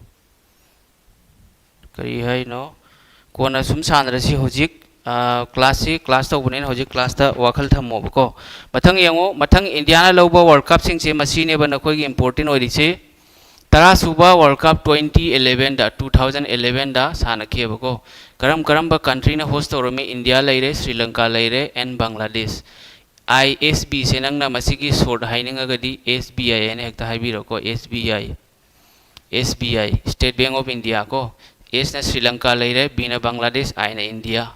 ꯀꯔꯤ ꯍꯥꯏꯅꯣ? ꯀꯣꯟꯅ ꯁꯨꯝ ꯁꯥꯟꯅꯔꯁꯤ꯫ ꯍꯧꯖꯤꯛ ꯀ꯭ꯂꯥꯁꯁꯤ ꯀ꯭ꯂꯥꯁ ꯇꯧꯕꯅꯤꯅ ꯍꯧꯖꯤꯛ ꯀ꯭ꯂꯥꯁꯇ ꯋꯥꯈꯜ ꯊꯝꯃꯣꯕꯀꯣ꯫ ꯃꯊꯪ ꯌꯦꯡꯉꯨ, ꯃꯊꯪ ꯏꯟꯗꯤꯌꯥꯅ ꯂꯧꯕ ꯋꯥꯔꯜ ꯀꯞꯁꯤꯡꯁꯦ ꯃꯁꯤꯅꯦꯕ ꯅꯈꯣꯏꯒꯤ ꯏꯝꯄꯣꯔꯇꯦꯟ ꯑꯣꯏꯔꯤꯁꯦ꯫ ꯇꯔꯥꯁꯨꯕ ꯋꯥꯔꯜ ꯀꯞ ꯇ꯭ꯋꯦꯟꯇꯤ ꯏꯂꯦꯚꯦꯟꯗ, ꯇꯨ ꯊꯥꯎꯖꯟ ꯏꯂꯦꯚꯦꯟꯗ ꯁꯥꯟꯅꯈꯤꯑꯕꯀꯣ꯫ ꯀꯔꯝ ꯀꯔꯝꯕ ꯀꯟꯇ꯭ꯔꯤꯅ ꯍꯣꯁ ꯇꯧꯔꯝꯃꯤ? ꯏꯟꯗꯤꯌꯥ ꯂꯩꯔꯦ, ꯁ꯭ꯔꯤ ꯂꯪꯀꯥ ꯂꯩꯔꯦ, and ꯕꯪꯒ꯭ꯂꯥꯗꯦꯁ꯫ ꯑꯥꯏ ꯑꯦꯁ ꯕꯤꯁꯦ ꯅꯪꯅ ꯃꯁꯤꯒꯤ ꯁꯣꯔꯠ ꯍꯥꯏꯅꯤꯡꯉꯒꯗꯤ ꯑꯦꯁ ꯕꯤ ꯑꯥꯏ ꯍꯥꯏꯅ ꯍꯦꯛꯇ ꯍꯥꯏꯕꯤꯔꯣꯀꯣ, S B I. S B I, State Bank of India ꯀꯣ꯫ ꯑꯦꯁꯅ ꯁ꯭ꯔꯤ ꯂꯪꯀꯥ ꯂꯩꯔꯦ, ꯕꯤꯅ ꯕꯪꯒ꯭ꯂꯥꯗꯦꯁ, ꯑꯥꯏꯅ ꯏꯟꯗꯤꯌꯥ꯫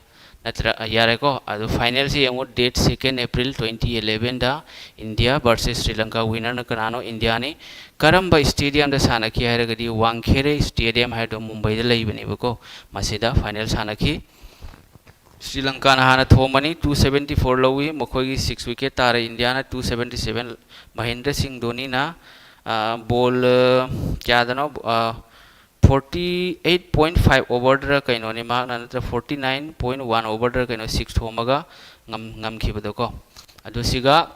ꯅꯠꯇ꯭ꯔ, ꯌꯥꯔꯦꯀꯣ? ꯑꯗꯨ ꯐꯥꯏꯅꯦꯜꯁꯤ ꯌꯦꯡꯉꯨ, date second April twenty elevenꯗ ꯏꯟꯗꯤꯌꯥ versus ꯁ꯭ꯔꯤ ꯂꯪꯀꯥ꯫ ꯋꯤꯅꯔꯅ ꯀꯅꯥꯅꯣ? ꯏꯟꯗꯤꯌꯥꯅꯤ꯫ ꯀꯔꯝꯕ ꯁ꯭ꯇꯦꯗꯤꯌꯝꯗ ꯁꯥꯟꯅꯈꯤ ꯍꯥꯏꯔꯒꯗꯤ ꯋꯥꯡꯈꯦꯔꯦ ꯁ꯭ꯇꯦꯗꯤꯌꯝ ꯍꯥꯏꯗꯣ ꯃꯨꯝꯕꯩꯗ ꯂꯩꯕꯅꯦꯕꯀꯣ꯫ ꯃꯁꯤꯗ ꯐꯥꯏꯅꯦꯜ ꯁꯥꯟꯅꯈꯤ꯫ ꯁ꯭ꯔꯤ ꯂꯪꯀꯥꯅ ꯍꯥꯟꯅ ꯊꯣꯝꯕꯅꯤ, two seventy four ꯂꯧꯏ, ꯃꯈꯣꯏꯒꯤ ꯁꯤꯛꯁ ꯋꯤꯀꯦꯠ ꯇꯥꯔꯦ꯫ ꯏꯟꯗꯤꯌꯥꯅ two seventy seven, ꯃꯍꯦꯟꯗ꯭ꯔ ꯁꯤꯡ ꯙꯣꯅꯤꯅ, ꯑ, ꯕꯣꯜ, ꯑ, ꯀꯌꯥꯗꯅꯣ, ꯑ, forty eight point five ꯑꯣꯚꯔꯗꯔ ꯀꯩꯅꯣꯅꯤ ꯃꯍꯥꯛꯅ, ꯅꯠꯇ꯭ꯔ forty nine point one ꯑꯣꯚꯔꯗꯔ ꯀꯩꯅꯣ ꯁꯤꯛꯁ ꯊꯣꯝꯃꯒ ꯉꯝ-, ꯉꯝꯈꯤꯕꯗꯣꯀꯣ꯫ ꯑꯗꯨ ꯁꯤꯒ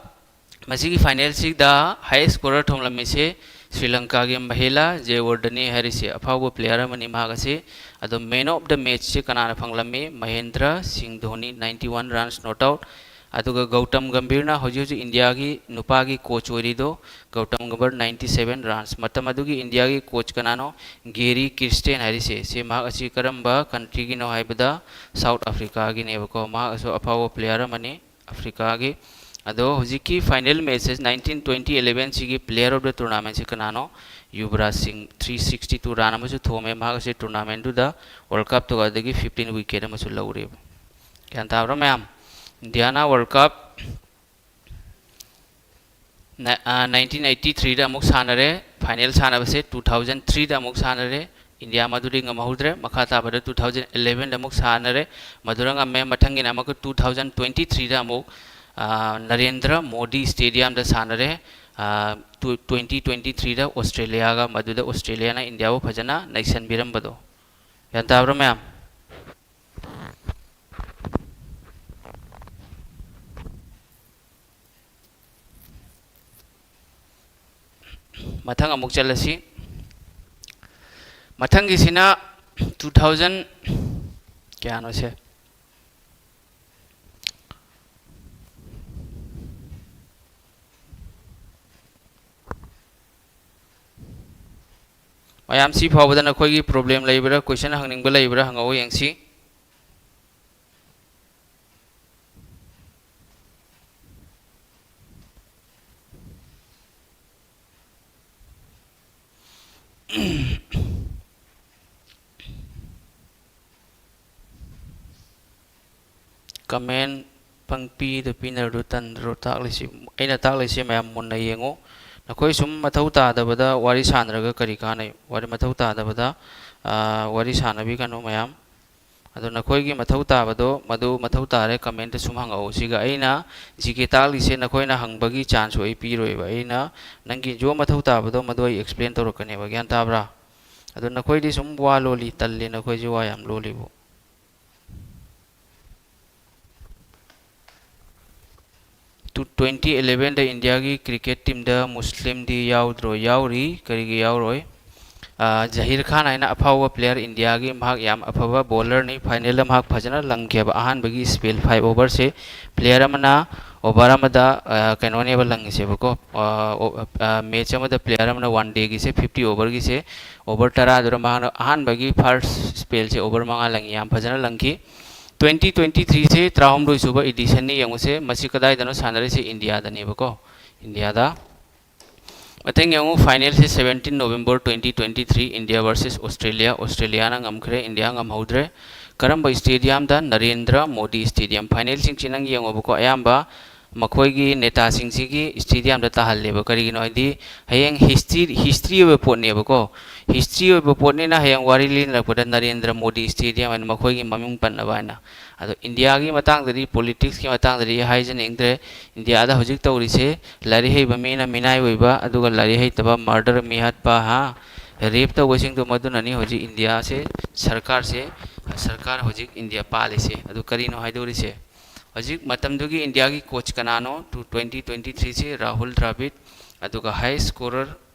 ꯃꯁꯤꯒꯤ ꯐꯥꯏꯅꯦꯜꯁꯤꯗ ꯍꯥꯏꯌꯦꯁ ꯁ꯭ꯀꯣꯔꯔ ꯊꯣꯝꯂꯝꯃꯤꯁꯦ ꯁ꯭ꯔꯤ ꯂꯪꯀꯥꯒꯤ ꯃꯍꯦꯂꯥ ꯖꯦꯋꯔꯗꯅꯤ ꯍꯥꯏꯔꯤꯁꯦ ꯑꯐꯥꯎꯕ ꯄ꯭ꯂꯦꯌꯔ ꯑꯃꯅꯤ ꯃꯍꯥꯛ ꯑꯁꯤ꯫ ꯑꯗꯣ ꯃꯦꯟ ꯑꯣꯐ ꯗ ꯃꯦꯠꯆꯁꯦ ꯀꯅꯥꯅ ꯐꯪꯂꯝꯃꯤ? ꯃꯍꯦꯟꯗ꯭ꯔ ꯁꯤꯡ Dhoni, ninety one runs not out꯫ ꯑꯗꯨꯒ ꯒꯧꯇꯝ ꯒꯝꯚꯤꯔꯅ ꯍꯧꯖꯤꯛ ꯍꯧꯖꯤꯛ ꯏꯟꯗꯤꯌꯥꯒꯤ ꯅꯨꯄꯥꯒꯤ ꯀꯣꯆ ꯑꯣꯏꯔꯤꯗꯣ, Gautam Gambhir, ninety seven runs꯫ ꯃꯇꯝ ꯑꯗꯨꯒꯤ ꯏꯟꯗꯤꯌꯥꯒꯤ ꯀꯣꯆ ꯀꯅꯥꯅꯣ? ꯒꯦꯔꯤ ꯀ꯭ꯔꯤꯁꯇꯦꯟ ꯍꯥꯏꯔꯤꯁꯦ꯫ ꯁꯤ ꯃꯍꯥꯛ ꯑꯁꯤ ꯀꯔꯝꯕ ꯀꯟꯇ꯭ꯔꯤꯒꯤꯅꯣ ꯍꯥꯏꯕꯗ ꯁꯥꯎꯠ ꯑꯐ꯭ꯔꯤꯀꯥꯒꯤꯅꯦꯕꯀꯣ꯫ ꯃꯍꯥꯛ ꯑꯁꯨ ꯑꯐꯥꯎꯕ ꯄ꯭ꯂꯦꯌꯔ ꯑꯃꯅꯤ ꯑꯐ꯭ꯔꯤꯀꯥꯒꯤ꯫ ꯑꯗꯣ ꯍꯧꯖꯤꯛꯀꯤ final matches nineteen twenty eleven ꯁꯤꯒꯤ ꯄ꯭ꯂꯦꯌꯔ ꯑꯣꯐ ꯗ ꯇꯨꯔꯅꯥꯃꯦꯟꯁꯤ ꯀꯅꯥꯅꯣ? ꯌꯨꯕꯔꯥꯖ ꯁꯤꯡ꯫ Three sixty two run ꯑꯃꯁꯨ ꯊꯣꯝꯃꯦ꯫ ꯃꯍꯥꯛ ꯑꯁꯤ ꯇꯨꯔꯅꯥꯃꯦꯟꯗꯨꯗ ꯋꯥꯔꯜ ꯀꯞꯇꯨꯒ ꯑꯗꯒꯤ fifteen wicket ꯑꯃꯁꯨ ꯂꯧꯔꯦꯕ꯫ ꯒ꯭ꯌꯥꯟ ꯇꯥꯕ꯭ꯔꯥ ꯃꯌꯥꯝ? ꯏꯟꯗꯤꯌꯥꯅ ꯋꯥꯔꯜ ꯀꯞ nineteen eighty threeꯗ ꯑꯃꯨꯛ ꯁꯥꯟꯅꯔꯦ꯫ ꯐꯥꯏꯅꯦꯜ ꯁꯥꯟꯅꯕꯁꯦ two thousand threeꯗ ꯑꯃꯨꯛ ꯁꯥꯟꯅꯔꯦ꯫ ꯏꯟꯗꯤꯌꯥ ꯃꯗꯨꯗꯤ ꯉꯝꯍꯧꯗ꯭ꯔꯦ꯫ ꯃꯈꯥ ꯇꯥꯕꯗ two thousand elevenꯗ ꯑꯃꯨꯛ ꯁꯥꯟꯅꯔꯦ꯫ ꯃꯗꯨꯗ ꯉꯝꯃꯦ꯫ ꯃꯊꯪꯒꯤꯅ ꯑꯃꯨꯛꯀ two thousand twenty threeꯗ ꯑꯃꯨꯛ, ꯑ, ꯅꯔꯦꯟꯗ꯭ꯔ ꯃꯣꯗꯤ ꯁ꯭ꯇꯦꯗꯤꯌꯝꯗ ꯁꯥꯟꯅꯔꯦ꯫ ꯑ, ꯇꯨ-, twenty twenty threeꯗ ꯑꯣꯁꯇ꯭ꯔꯦꯂꯤꯌꯥꯒ, ꯃꯗꯨꯗ ꯑꯣꯁꯇ꯭ꯔꯦꯂꯤꯌꯥꯅ ꯏꯟꯗꯤꯌꯥꯕꯨ ꯐꯖꯅ ꯅꯩꯁꯟꯕꯤꯔꯝꯕꯗꯣ꯫ ꯒ꯭ꯌꯥꯟ ꯇꯥꯕ꯭ꯔꯥ ꯃꯌꯥꯝ? ꯃꯊꯪ ꯑꯃꯨꯛ ꯆꯠꯂꯁꯤ꯫ ꯃꯊꯪꯒꯤꯁꯤꯅ two thousand ꯀꯌꯥꯅꯣꯁꯦ? ꯃꯌꯥꯝ ꯁꯤ ꯐꯥꯎꯕꯗ ꯅꯈꯣꯏꯒꯤ problem ꯂꯩꯕ꯭ꯔꯥ, question ꯍꯪꯅꯤꯡꯕ ꯂꯩꯕ꯭ꯔꯥ ꯍꯪꯉꯛꯎ ꯌꯦꯡꯁꯤ꯫ Comment ꯄꯪꯄꯤꯗ ꯄꯤꯅꯔꯗꯨ ꯇꯟꯗ꯭ꯔꯣ? ꯇꯥꯛꯂꯤꯁꯤ, ꯑꯩꯅ ꯇꯥꯛꯂꯤꯁꯤ ꯃꯌꯥꯝ ꯃꯨꯟꯅ ꯌꯦꯡꯉꯨ꯫ ꯅꯈꯣꯏ ꯁꯨꯝ ꯃꯊꯧ ꯇꯥꯗꯕꯗ ꯋꯥꯔꯤ ꯁꯥꯟꯅꯔꯒ ꯀꯔꯤ ꯀꯥꯟꯅꯩ? ꯋꯥꯔꯤ, ꯃꯊꯧ ꯇꯥꯗꯕꯗ, ꯑꯥ, ꯋꯥꯔꯤ ꯁꯥꯟꯅꯕꯤꯒꯅꯨ ꯃꯌꯥꯝ꯫ ꯑꯗꯣ ꯅꯈꯣꯏꯒꯤ ꯃꯊꯧ ꯇꯥꯕꯗꯣ, ꯃꯗꯨ ꯃꯊꯧ ꯇꯥꯔꯦ comment ꯁꯨꯝ ꯍꯪꯉꯛꯎ꯫ ꯁꯤꯒ ꯑꯩꯅ G K ꯇꯥꯛꯂꯤꯁꯦ ꯅꯈꯣꯏꯅ ꯍꯪꯕꯒꯤ chance ꯁꯨ ꯑꯩ ꯄꯤꯔꯣꯏꯕ꯫ ꯑꯩꯅ ꯅꯪꯒꯤ ꯖꯣ ꯃꯊꯧ ꯇꯥꯕꯗꯣ ꯃꯗꯨ ꯑꯩ explain ꯇꯧꯔꯛꯀꯅꯦꯕ꯫ ꯒ꯭ꯌꯥꯟ ꯇꯥꯕ꯭ꯔꯥ? ꯑꯗꯣ ꯅꯈꯣꯏꯗꯤ ꯁꯨꯝ ꯋꯥ ꯂꯣꯜꯂꯤ, ꯇꯜꯂꯤ, ꯅꯈꯣꯏꯁꯦ ꯋꯥ ꯌꯥꯝ ꯂꯣꯜꯂꯤꯕꯨ꯫ ꯇꯨ-, twenty eleven ꯗ ꯏꯟꯗꯤꯌꯥꯒꯤ cricket team ꯗ ꯃꯨꯁꯂꯤꯝꯗꯤ ꯌꯥꯎꯗ꯭ꯔꯣ? ꯌꯥꯎꯔꯤ꯫ ꯀꯔꯤꯒꯤ ꯌꯥꯎꯔꯣꯏ? ꯑꯥ, ꯖꯍꯤꯔ ꯈꯥꯟ ꯍꯥꯏꯅ ꯑꯐꯥꯎꯕ player ꯏꯟꯗꯤꯌꯥꯒꯤ, ꯃꯍꯥꯛ ꯌꯥꯝ ꯑꯐꯕ bowler ꯅꯤ꯫ Final ꯗ ꯃꯍꯥꯛ ꯐꯖꯅ ꯂꯪꯈꯤꯑꯕ꯫ ꯑꯍꯥꯟꯕꯒꯤ spell five over ꯁꯦ player ꯑꯃꯅ over ꯑꯃꯗ, ꯑꯥ, ꯀꯩꯅꯣꯅꯦꯕ ꯂꯪꯉꯤꯁꯦꯕꯀꯣ꯫ ꯑꯥ, ꯑꯣ-, ꯑꯥ, match ꯑꯃꯗ player ꯑꯃꯅ one day ꯒꯤꯁꯦ fifty over ꯒꯤꯁꯦ over ꯇꯔꯥꯗꯨꯗ ꯃꯍꯥꯛꯅ ꯑꯍꯥꯟꯕꯒꯤ first spell ꯁꯦ over ꯃꯉꯥ ꯂꯪꯉꯤ꯫ ꯌꯥꯝ ꯐꯖꯅ ꯂꯪꯈꯤ꯫ Twenty twenty three ꯁꯦ ꯇꯔꯥꯍꯨꯝꯗꯣꯏ ꯁꯨꯕ edition ꯅꯤ꯫ ꯌꯦꯡꯉꯨꯁꯦ, ꯃꯁꯤ ꯀꯗꯥꯏꯗꯅꯣ ꯁꯥꯟꯅꯔꯤꯁꯦ? ꯏꯟꯗꯤꯌꯥꯗꯅꯦꯕꯀꯣ, ꯏꯟꯗꯤꯌꯥꯗ꯫ ꯃꯊꯪ ꯌꯦꯡꯉꯨ, final ꯁꯦ seventeen November twenty twenty three, India versus Australia꯫ Australia ꯅ ꯉꯝꯈ꯭ꯔꯦ, ꯏꯟꯗꯤꯌꯥ ꯉꯝꯍꯧꯗ꯭ꯔꯦ꯫ ꯀꯔꯝꯕ stadium ꯗ? ꯅꯔꯦꯟꯗ꯭ꯔ ꯃꯣꯗꯤ stadium꯫ Final ꯁꯤꯡꯁꯤ ꯅꯪ ꯌꯦꯡꯉꯣꯕꯀꯣ, ꯑꯌꯥꯝꯕ ꯃꯈꯣꯏꯒꯤ ꯅꯦꯇꯥꯁꯤꯡꯁꯤꯒꯤ stadium ꯗ ꯇꯥꯍꯜꯂꯦꯕ꯫ ꯀꯔꯤꯒꯤꯅꯣ ꯍꯥꯏꯗꯤ, ꯍꯌꯦꯡ history, history ꯑꯣꯏꯕ ꯄꯣꯠꯅꯦꯕꯀꯣ꯫ History ꯑꯣꯏꯕ ꯄꯣꯠꯅꯤꯅ ꯍꯌꯦꯡ ꯋꯥꯔꯤ ꯂꯤꯅꯔꯛꯄꯗ ꯅꯔꯦꯟꯗ꯭ꯔ ꯃꯣꯗꯤ stadium ꯍꯥꯏꯅ ꯃꯈꯣꯏꯒꯤ ꯃꯃꯤꯡ ꯄꯟꯅꯕ ꯍꯥꯏꯅ꯫ ꯑꯗꯣ ꯏꯟꯗꯤꯌꯥꯒꯤ ꯃꯇꯥꯡꯗꯗꯤ, politics ꯀꯤ ꯃꯇꯥꯡꯗꯗꯤ ꯑꯩ ꯍꯥꯏꯖꯅꯤꯡꯗ꯭ꯔꯦ꯫ ꯏꯟꯗꯤꯌꯥꯗ ꯍꯧꯖꯤꯛ ꯇꯧꯔꯤꯁꯦ, ꯂꯥꯏꯔꯤꯛ ꯍꯩꯕ ꯃꯤꯅ ꯃꯤꯅꯥꯏ ꯑꯣꯏꯕ, ꯑꯗꯨꯒ ꯂꯥꯏꯔꯤꯛ ꯍꯩꯇꯕ murder, ꯃꯤꯍꯥꯠꯄ, ꯍꯥ, rape ꯇꯧꯕꯁꯤꯡꯗꯣ, ꯃꯗꯨꯅꯅꯤ ꯍꯧꯖꯤꯛ ꯏꯟꯗꯤꯌꯥꯁꯦ, ꯁꯔꯀꯥꯔꯁꯦ, ꯁꯔꯀꯥꯔ ꯍꯧꯖꯤꯛ ꯏꯟꯗꯤꯌꯥ ꯄꯥꯜꯂꯤꯁꯦ꯫ ꯑꯗꯨ ꯀꯔꯤꯅꯣ ꯍꯥꯏꯗꯣꯔꯤꯁꯦ? ꯍꯧꯖꯤꯛ ꯃꯇꯝꯗꯨꯒꯤ ꯏꯟꯗꯤꯌꯥꯒꯤ coach ꯀꯅꯥꯅꯣ? ꯇꯨ-, twenty twenty three ꯁꯤ ꯔꯥꯍꯨꯜ ꯗ꯭ꯔꯥꯕꯤꯗ, ꯑꯗꯨꯒ high scorer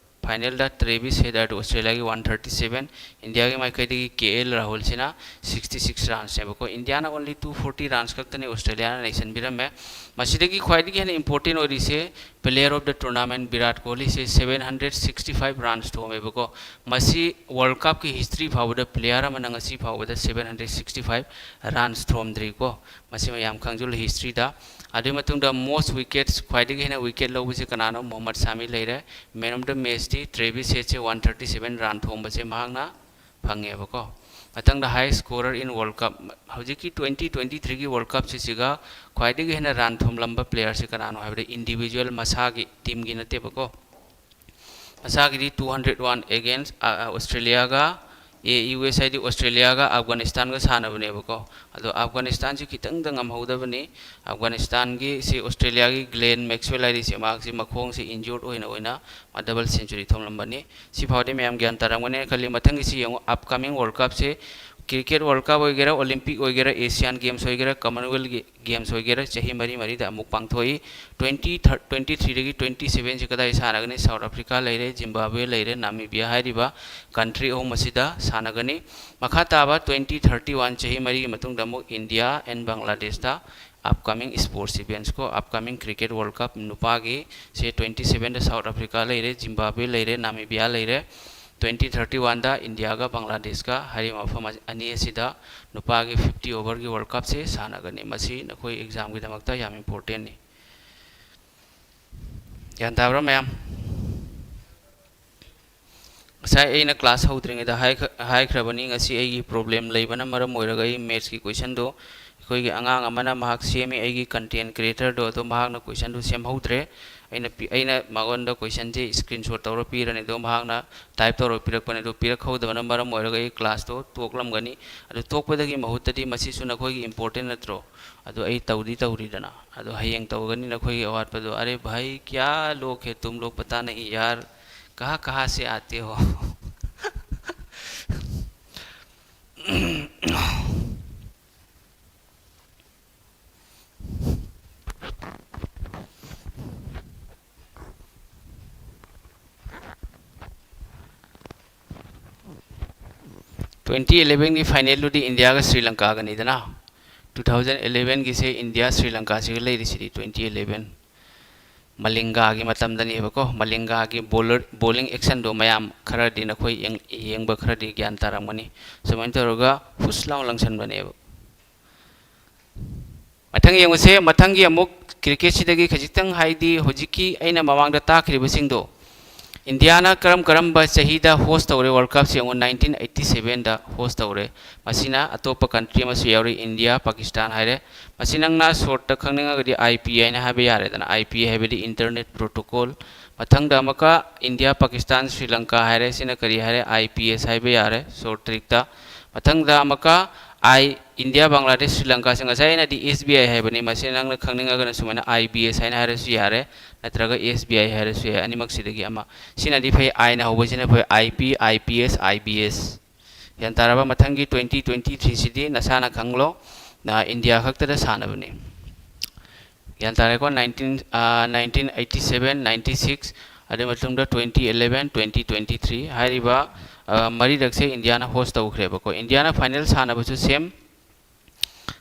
ꯐꯥꯏꯅꯦꯜꯗ ꯇ꯭ꯔꯦꯕꯤꯁ ꯍꯦꯗꯔꯗ ꯑꯣꯁꯇ꯭ꯔꯦꯂꯤꯌꯥꯒꯤ ꯋꯥꯟ ꯊꯥꯔꯇꯤ ꯁꯚꯦꯟ, ꯏꯟꯗꯤꯌꯥꯒꯤ ꯃꯥꯏꯀꯩꯗꯒꯤ ꯀꯦ ꯑꯦꯜ ꯔꯥꯍꯨꯜꯁꯤꯅ ꯁꯤꯛꯁꯇꯤ ꯁꯤꯛꯁ ꯔꯟꯁꯅꯦꯕꯀꯣ꯫ ꯏꯟꯗꯤꯌꯥꯅ ꯑꯣꯟꯂꯤ ꯇꯨ ꯐꯣꯔꯇꯤ ꯔꯟꯁ ꯈꯛꯇꯅꯤ ꯑꯣꯁꯇ꯭ꯔꯦꯂꯤꯌꯥꯅ ꯅꯩꯁꯟꯕꯤꯔꯝꯃꯦ꯫ ꯃꯁꯤꯗꯒꯤ ꯈ꯭ꯋꯥꯏꯗꯒꯤ ꯍꯦꯟꯅ ꯏꯝꯄꯣꯔꯇꯦꯟ ꯑꯣꯏꯔꯤꯁꯦ player of the tournament Virat ꯀꯣꯍꯂꯤꯁꯦ seven hundred sixty five runs ꯊꯣꯝꯃꯦꯕꯀꯣ꯫ ꯃꯁꯤ ꯋꯥꯔꯜ ꯀꯞꯀꯤ ꯍꯤꯁꯇ꯭ꯔꯤ ꯐꯥꯎꯕꯗ ꯄ꯭ꯂꯦꯌꯔ ꯑꯃꯅ ꯉꯁꯤ ꯐꯥꯎꯕꯗ seven hundred sixty five runs ꯊꯣꯝꯗ꯭ꯔꯤꯀꯣ꯫ ꯃꯁꯤ ꯃꯌꯥꯝ ꯈꯪꯖꯤꯜꯂꯨ ꯍꯤꯁꯇ꯭ꯔꯤꯗ꯫ ꯑꯗꯨꯒꯤ ꯃꯇꯨꯡꯗ most wickets, ꯈ꯭ꯋꯥꯏꯗꯒꯤ ꯍꯦꯟꯅ ꯋꯤꯀꯦꯠ ꯂꯧꯕꯁꯤ ꯀꯅꯥꯅꯣ? ꯃꯣꯍꯝꯃꯗ ꯁꯥꯃꯤ ꯂꯩꯔꯦ꯫ Man of the matchꯇꯤ ꯇ꯭ꯔꯦꯕꯤꯁ ꯍꯦꯗꯁꯦ ꯋꯥꯟ ꯊꯥꯔꯇꯤ ꯁꯚꯦꯟ ꯔꯟ ꯊꯣꯝꯕꯁꯦ ꯃꯍꯥꯛꯅ ꯐꯪꯉꯦꯕꯀꯣ꯫ ꯃꯊꯪꯗ highest scorer in World Cup, ꯍꯧꯖꯤꯛꯀꯤ twenty twenty threeꯒꯤ World Cupꯁꯤꯁꯤꯒ ꯈ꯭ꯋꯥꯏꯗꯒꯤ ꯍꯦꯟꯅ ꯔꯟ ꯊꯣꯝꯂꯝꯕ ꯄ꯭ꯂꯦꯌꯔꯁꯤ ꯀꯅꯥꯅꯣ ꯍꯥꯏꯕꯗ individual ꯃꯁꯥꯒꯤ ꯇꯤꯝꯒꯤ ꯅꯠꯇꯦꯕꯀꯣ꯫ ꯃꯁꯥꯒꯤꯗꯤ two hundred one against, ꯑ, ꯑ, ꯑꯣꯁꯇ꯭ꯔꯦꯂꯤꯌꯥꯒ, ꯑꯦ, ꯌꯨ ꯑꯦꯁ ꯍꯥꯏꯗꯤ ꯑꯣꯁꯇ꯭ꯔꯦꯂꯤꯌꯥꯒ ꯑꯐꯒꯥꯅꯤꯁꯇꯥꯟꯒ ꯁꯥꯟꯅꯕꯅꯦꯕꯀꯣ꯫ ꯑꯗꯣ ꯑꯐꯒꯥꯅꯤꯁꯇꯥꯟꯁꯤ ꯈꯤꯇꯪꯗ ꯉꯝꯍꯧꯗꯕꯅꯤ꯫ ꯑꯐꯒꯥꯅꯤꯁꯇꯥꯟꯒꯤ ꯁꯤ ꯑꯣꯁꯇ꯭ꯔꯦꯂꯤꯌꯥꯒꯤ ꯒ꯭ꯂꯦꯟ ꯃꯦꯛꯁꯋꯦꯜ ꯍꯥꯏꯔꯤꯁꯦ ꯃꯍꯥꯛꯁꯤ ꯃꯈꯣꯡꯁꯤ injured ꯑꯣꯏꯅ ꯑꯣꯏꯅ ꯃꯥ ꯗꯕꯜ ꯁꯦꯟꯆꯨꯔꯤ ꯊꯣꯝꯂꯝꯕꯅꯤ꯫ ꯁꯤ ꯐꯥꯎꯗꯤ ꯃꯌꯥꯝ ꯒ꯭ꯌꯥꯟ ꯇꯥꯔꯝꯒꯅꯤ ꯈꯜꯂꯤ꯫ ꯃꯊꯪꯒꯤꯁꯤ ꯌꯦꯡꯉꯨ, upcoming World Cupꯁꯦ cricket World Cup ꯑꯣꯏꯒꯦꯔꯥ, Olympic ꯑꯣꯏꯒꯦꯔꯥ, Asian Games ꯑꯣꯏꯒꯦꯔꯥ, Commonwealth Games ꯑꯣꯏꯒꯦꯔꯥ, ꯆꯍꯤ ꯃꯔꯤ ꯃꯔꯤꯗ ꯑꯃꯨꯛ ꯄꯥꯡꯊꯣꯛꯏ꯫ Twenty twenty threeꯗꯒꯤ twenty sevenꯁꯤ ꯀꯗꯥꯏ ꯁꯥꯟꯅꯒꯅꯤ? South Africa ꯂꯩꯔꯦ, Zimbabwe ꯂꯩꯔꯦ, Namibia ꯍꯥꯏꯔꯤꯕ country ꯑꯍꯨꯝ ꯑꯁꯤꯗ ꯁꯥꯟꯅꯒꯅꯤ꯫ ꯃꯈꯥ ꯇꯥꯕ twenty thirty one, ꯆꯍꯤ ꯃꯔꯤꯒꯤ ꯃꯇꯨꯡꯗ ꯑꯃꯨꯛ India and Bangladeshꯇ upcoming sports events ꯀꯣ, upcoming cricket World Cup ꯅꯨꯄꯥꯒꯤ ꯁꯦ twenty sevenꯗ South Africa ꯂꯩꯔꯦ, Zimbabwe ꯂꯩꯔꯦ, Namibia ꯂꯩꯔꯦ꯫ Twenty thirty oneꯗ ꯏꯟꯗꯤꯌꯥꯒ ꯕꯪꯒ꯭ꯂꯥꯗꯦꯁꯀ ꯍꯥꯏꯔꯤꯕ ꯃꯐꯝ ꯑꯅꯤ ꯑꯁꯤꯗ ꯅꯨꯄꯥꯒꯤ fifty overꯒꯤ World Cupꯁꯦ ꯁꯥꯟꯅꯒꯅꯤ꯫ ꯃꯁꯤ ꯅꯈꯣꯏ examꯒꯤꯗꯃꯛꯇ ꯌꯥꯝ importantꯅꯤ꯫ ꯒ꯭ꯌꯥꯟ ꯇꯥꯕ꯭ꯔꯥ ꯃꯌꯥꯝ? ꯉꯁꯥꯏ ꯑꯩꯅ class ꯍꯧꯗ꯭ꯔꯤꯉꯩꯗ ꯍꯥꯏꯈ-, ꯍꯥꯏꯈ꯭ꯔꯕꯅꯤ, ꯉꯁꯤ ꯑꯩꯒꯤ problem ꯂꯩꯕꯅ ꯃꯔꯝ ꯑꯣꯏꯔꯒ ꯑꯩ mathsꯀꯤ questionꯗꯣ, ꯑꯩꯈꯣꯏꯒꯤ ꯑꯉꯥꯡ ꯑꯃꯅ ꯃꯍꯥꯛ ꯁꯦꯝꯃꯤ, ꯑꯩꯒꯤ content creatorꯗꯣ, ꯑꯗꯣ ꯃꯍꯥꯛꯅ questionꯗꯣ ꯁꯦꯝꯍꯧꯗ꯭ꯔꯦ꯫ ꯑꯩꯅ ꯄꯤ-, ꯑꯩꯅ ꯃꯉꯣꯟꯗ questionꯁꯦ screenshot ꯇꯧꯔ ꯄꯤꯔꯅꯤ, ꯑꯗꯣ ꯃꯍꯥꯛꯅ type ꯇꯧꯔ ꯄꯤꯔꯛꯄꯅꯤ꯫ ꯑꯗꯣ ꯄꯤꯔꯛꯍꯧꯗꯕꯅ ꯃꯔꯝ ꯑꯣꯏꯔꯒ ꯑꯩ classꯇꯣ ꯇꯣꯛꯂꯝꯒꯅꯤ꯫ ꯑꯗꯣ ꯇꯣꯛꯄꯗꯒꯤ ꯃꯍꯨꯠꯇꯗꯤ ꯃꯁꯤꯁꯨ ꯅꯈꯣꯏꯒꯤ important ꯅꯠꯇ꯭ꯔꯣ? ꯑꯗꯣ ꯑꯩ ꯇꯧꯗꯤ ꯇꯧꯔꯤꯗꯅ, ꯑꯗꯣ ꯍꯌꯦꯡ ꯇꯧꯒꯅꯤ ꯅꯈꯣꯏꯒꯤ ꯑꯋꯥꯠꯄꯗꯣ꯫ अरे भाई, क्या लोग है तुम लोग, पता नहीं यार, कहाँ कहाँ से आते हो? ꯇ꯭ꯋꯦꯟꯇꯤ ꯏꯂꯦꯚꯦꯟꯒꯤ ꯐꯥꯏꯅꯦꯜꯗꯨꯗꯤ ꯏꯟꯗꯤꯌꯥꯒ ꯁ꯭ꯔꯤ ꯂꯪꯀꯥꯒꯅꯤꯗꯅ꯫ ꯇꯨ ꯊꯥꯎꯖꯟ ꯏꯂꯦꯚꯦꯟꯒꯤꯁꯦ ꯏꯟꯗꯤꯌꯥ ꯁ꯭ꯔꯤ ꯂꯪꯀꯥꯁꯤꯒ ꯂꯩꯔꯤꯁꯤꯗꯤ ꯇ꯭ꯋꯦꯟꯇꯤ ꯏꯂꯦꯚꯦꯟ ꯃꯂꯤꯡꯒꯥꯒꯤ ꯃꯇꯝꯗꯅꯦꯕꯀꯣ꯫ ꯃꯂꯤꯡꯒꯥꯒꯤ ꯕꯣꯂꯔ, ꯕꯣꯂꯤꯡ ꯑꯦꯛꯁꯟꯗꯣ ꯃꯌꯥꯝ ꯈꯔꯗꯤ ꯅꯈꯣꯏ ꯌꯦꯡ-, ꯌꯦꯡꯕ ꯈꯔꯗꯤ ꯒ꯭ꯌꯥꯟ ꯇꯥꯔꯝꯒꯅꯤ꯫ ꯁꯨꯃꯥꯏꯅ ꯇꯧꯔꯒ ꯍꯨꯁ ꯂꯥꯎꯅ ꯂꯪꯁꯟꯕꯅꯦꯕ꯫ ꯃꯊꯪ ꯌꯦꯡꯉꯨꯁꯦ꯫ ꯃꯊꯪꯒꯤ ꯑꯃꯨꯛ ꯀ꯭ꯔꯤꯀꯦꯠꯁꯤꯗꯒꯤ ꯈꯖꯤꯛꯇꯪ, ꯍꯥꯏꯗꯤ ꯍꯧꯖꯤꯛꯀꯤ ꯑꯩꯅ ꯃꯃꯥꯡꯗ ꯇꯥꯛꯈ꯭ꯔꯤꯕꯁꯤꯡꯗꯣ, ꯏꯟꯗꯤꯌꯥꯅ ꯀꯔꯝ ꯀꯔꯝꯕ ꯆꯍꯤꯗ ꯍꯣꯁ ꯇꯧꯔꯦ ꯋꯥꯔꯜ ꯀꯞꯁꯦ? ꯌꯦꯡꯉꯨ, ꯅꯥꯏꯟꯇꯤꯟ ꯑꯩꯠꯇꯤ ꯁꯚꯦꯟꯗ ꯍꯣꯁ ꯇꯧꯔꯦ꯫ ꯃꯁꯤꯅ ꯑꯇꯣꯞꯄ ꯀꯟꯇ꯭ꯔꯤ ꯑꯃꯁꯨ ꯌꯥꯎꯔꯤ, ꯏꯟꯗꯤꯌꯥ, ꯄꯥꯀꯤꯁꯇꯥꯟ ꯍꯥꯏꯔꯦ꯫ ꯃꯁꯤ ꯅꯪꯅ ꯁꯣꯔꯠꯇ ꯈꯪꯅꯤꯡꯉꯒꯗꯤ ꯑꯥꯏ ꯄꯤ ꯑꯥꯏ ꯍꯥꯏꯅ ꯍꯥꯏꯕ ꯌꯥꯔꯦꯗꯅ, ꯑꯥꯏ ꯄꯤ ꯑꯥꯏ ꯍꯥꯏꯕꯗꯤ ꯏꯟꯇꯔꯅꯦꯠ ꯄ꯭ꯔꯣꯇꯣꯀꯣꯜ꯫ ꯃꯊꯪꯗ ꯑꯃꯨꯛꯀ ꯏꯟꯗꯤꯌꯥ, ꯄꯥꯀꯤꯁꯇꯥꯟ, ꯁ꯭ꯔꯤ ꯂꯪꯀꯥ ꯍꯥꯏꯔꯦ꯫ ꯁꯤꯅ ꯀꯔꯤ ꯍꯥꯏꯔꯦ? ꯑꯥꯏ ꯄꯤ ꯑꯦꯁ ꯍꯥꯏꯕ ꯌꯥꯔꯦ ꯁꯣꯔꯠ ꯇ꯭ꯔꯤꯛꯇ꯫ ꯃꯊꯪꯗ ꯑꯃꯨꯛꯀ ꯑꯥꯏ, ꯏꯟꯗꯤꯌꯥ, ꯕꯪꯒ꯭ꯂꯥꯗꯦꯁ, ꯁ꯭ꯔꯤ ꯂꯪꯀꯥꯁꯦ ꯉꯁꯥꯏ ꯑꯩꯅꯗꯤ ꯑꯦꯁ ꯕꯤ ꯑꯥꯏ ꯍꯥꯏꯕꯅꯤ꯫ ꯃꯁꯤ ꯅꯪꯅ ꯈꯪꯅꯤꯡꯉꯒꯅ ꯁꯨꯃꯥꯏꯅ ꯑꯥꯏ ꯕꯤ ꯑꯦꯁ ꯍꯥꯏꯅ ꯍꯥꯏꯔꯁꯨ ꯌꯥꯔꯦ, ꯅꯠꯇ꯭ꯔꯒ ꯑꯦꯁ ꯕꯤ ꯑꯥꯏ ꯍꯥꯏꯔꯁꯨ ꯌꯥꯏ꯫ ꯑꯅꯤꯃꯛꯁꯤꯗꯒꯤ ꯑꯃ꯫ ꯁꯤꯅꯗꯤ ꯐꯩ, ꯑꯥꯏꯅ ꯍꯧꯕꯁꯤꯅ ꯐꯩ꯫ I P, I P S, I B S. ꯒ꯭ꯌꯥꯟ ꯇꯥꯔꯕ? ꯃꯊꯪꯒꯤ ꯇ꯭ꯋꯦꯟꯇꯤ ꯇ꯭ꯋꯦꯟꯇꯤ ꯊ꯭ꯔꯤꯁꯤꯗꯤ ꯅꯁꯥꯅ ꯈꯪꯂꯣ, ꯅ ꯏꯟꯗꯤꯌꯥ ꯈꯛꯇꯗ ꯁꯥꯟꯅꯕꯅꯤ꯫ ꯒ꯭ꯌꯥꯟ ꯇꯥꯔꯦꯀꯣ? ꯅꯥꯏꯟꯇꯤꯟ, ꯑꯥ, nineteen eighty seven, ninety six, ꯑꯗꯨꯒꯤ ꯃꯇꯨꯡꯗ twenty eleven, twenty twenty three ꯍꯥꯏꯔꯤꯕ, ꯑꯥ, ꯃꯔꯤꯔꯛꯁꯦ ꯏꯟꯗꯤꯌꯥꯅ ꯍꯣꯁ ꯇꯧꯈ꯭ꯔꯦꯕꯀꯣ꯫ ꯏꯟꯗꯤꯌꯥꯅ ꯐꯥꯏꯅꯦꯜ ꯁꯥꯟꯅꯕꯁꯨ ꯁꯦꯝ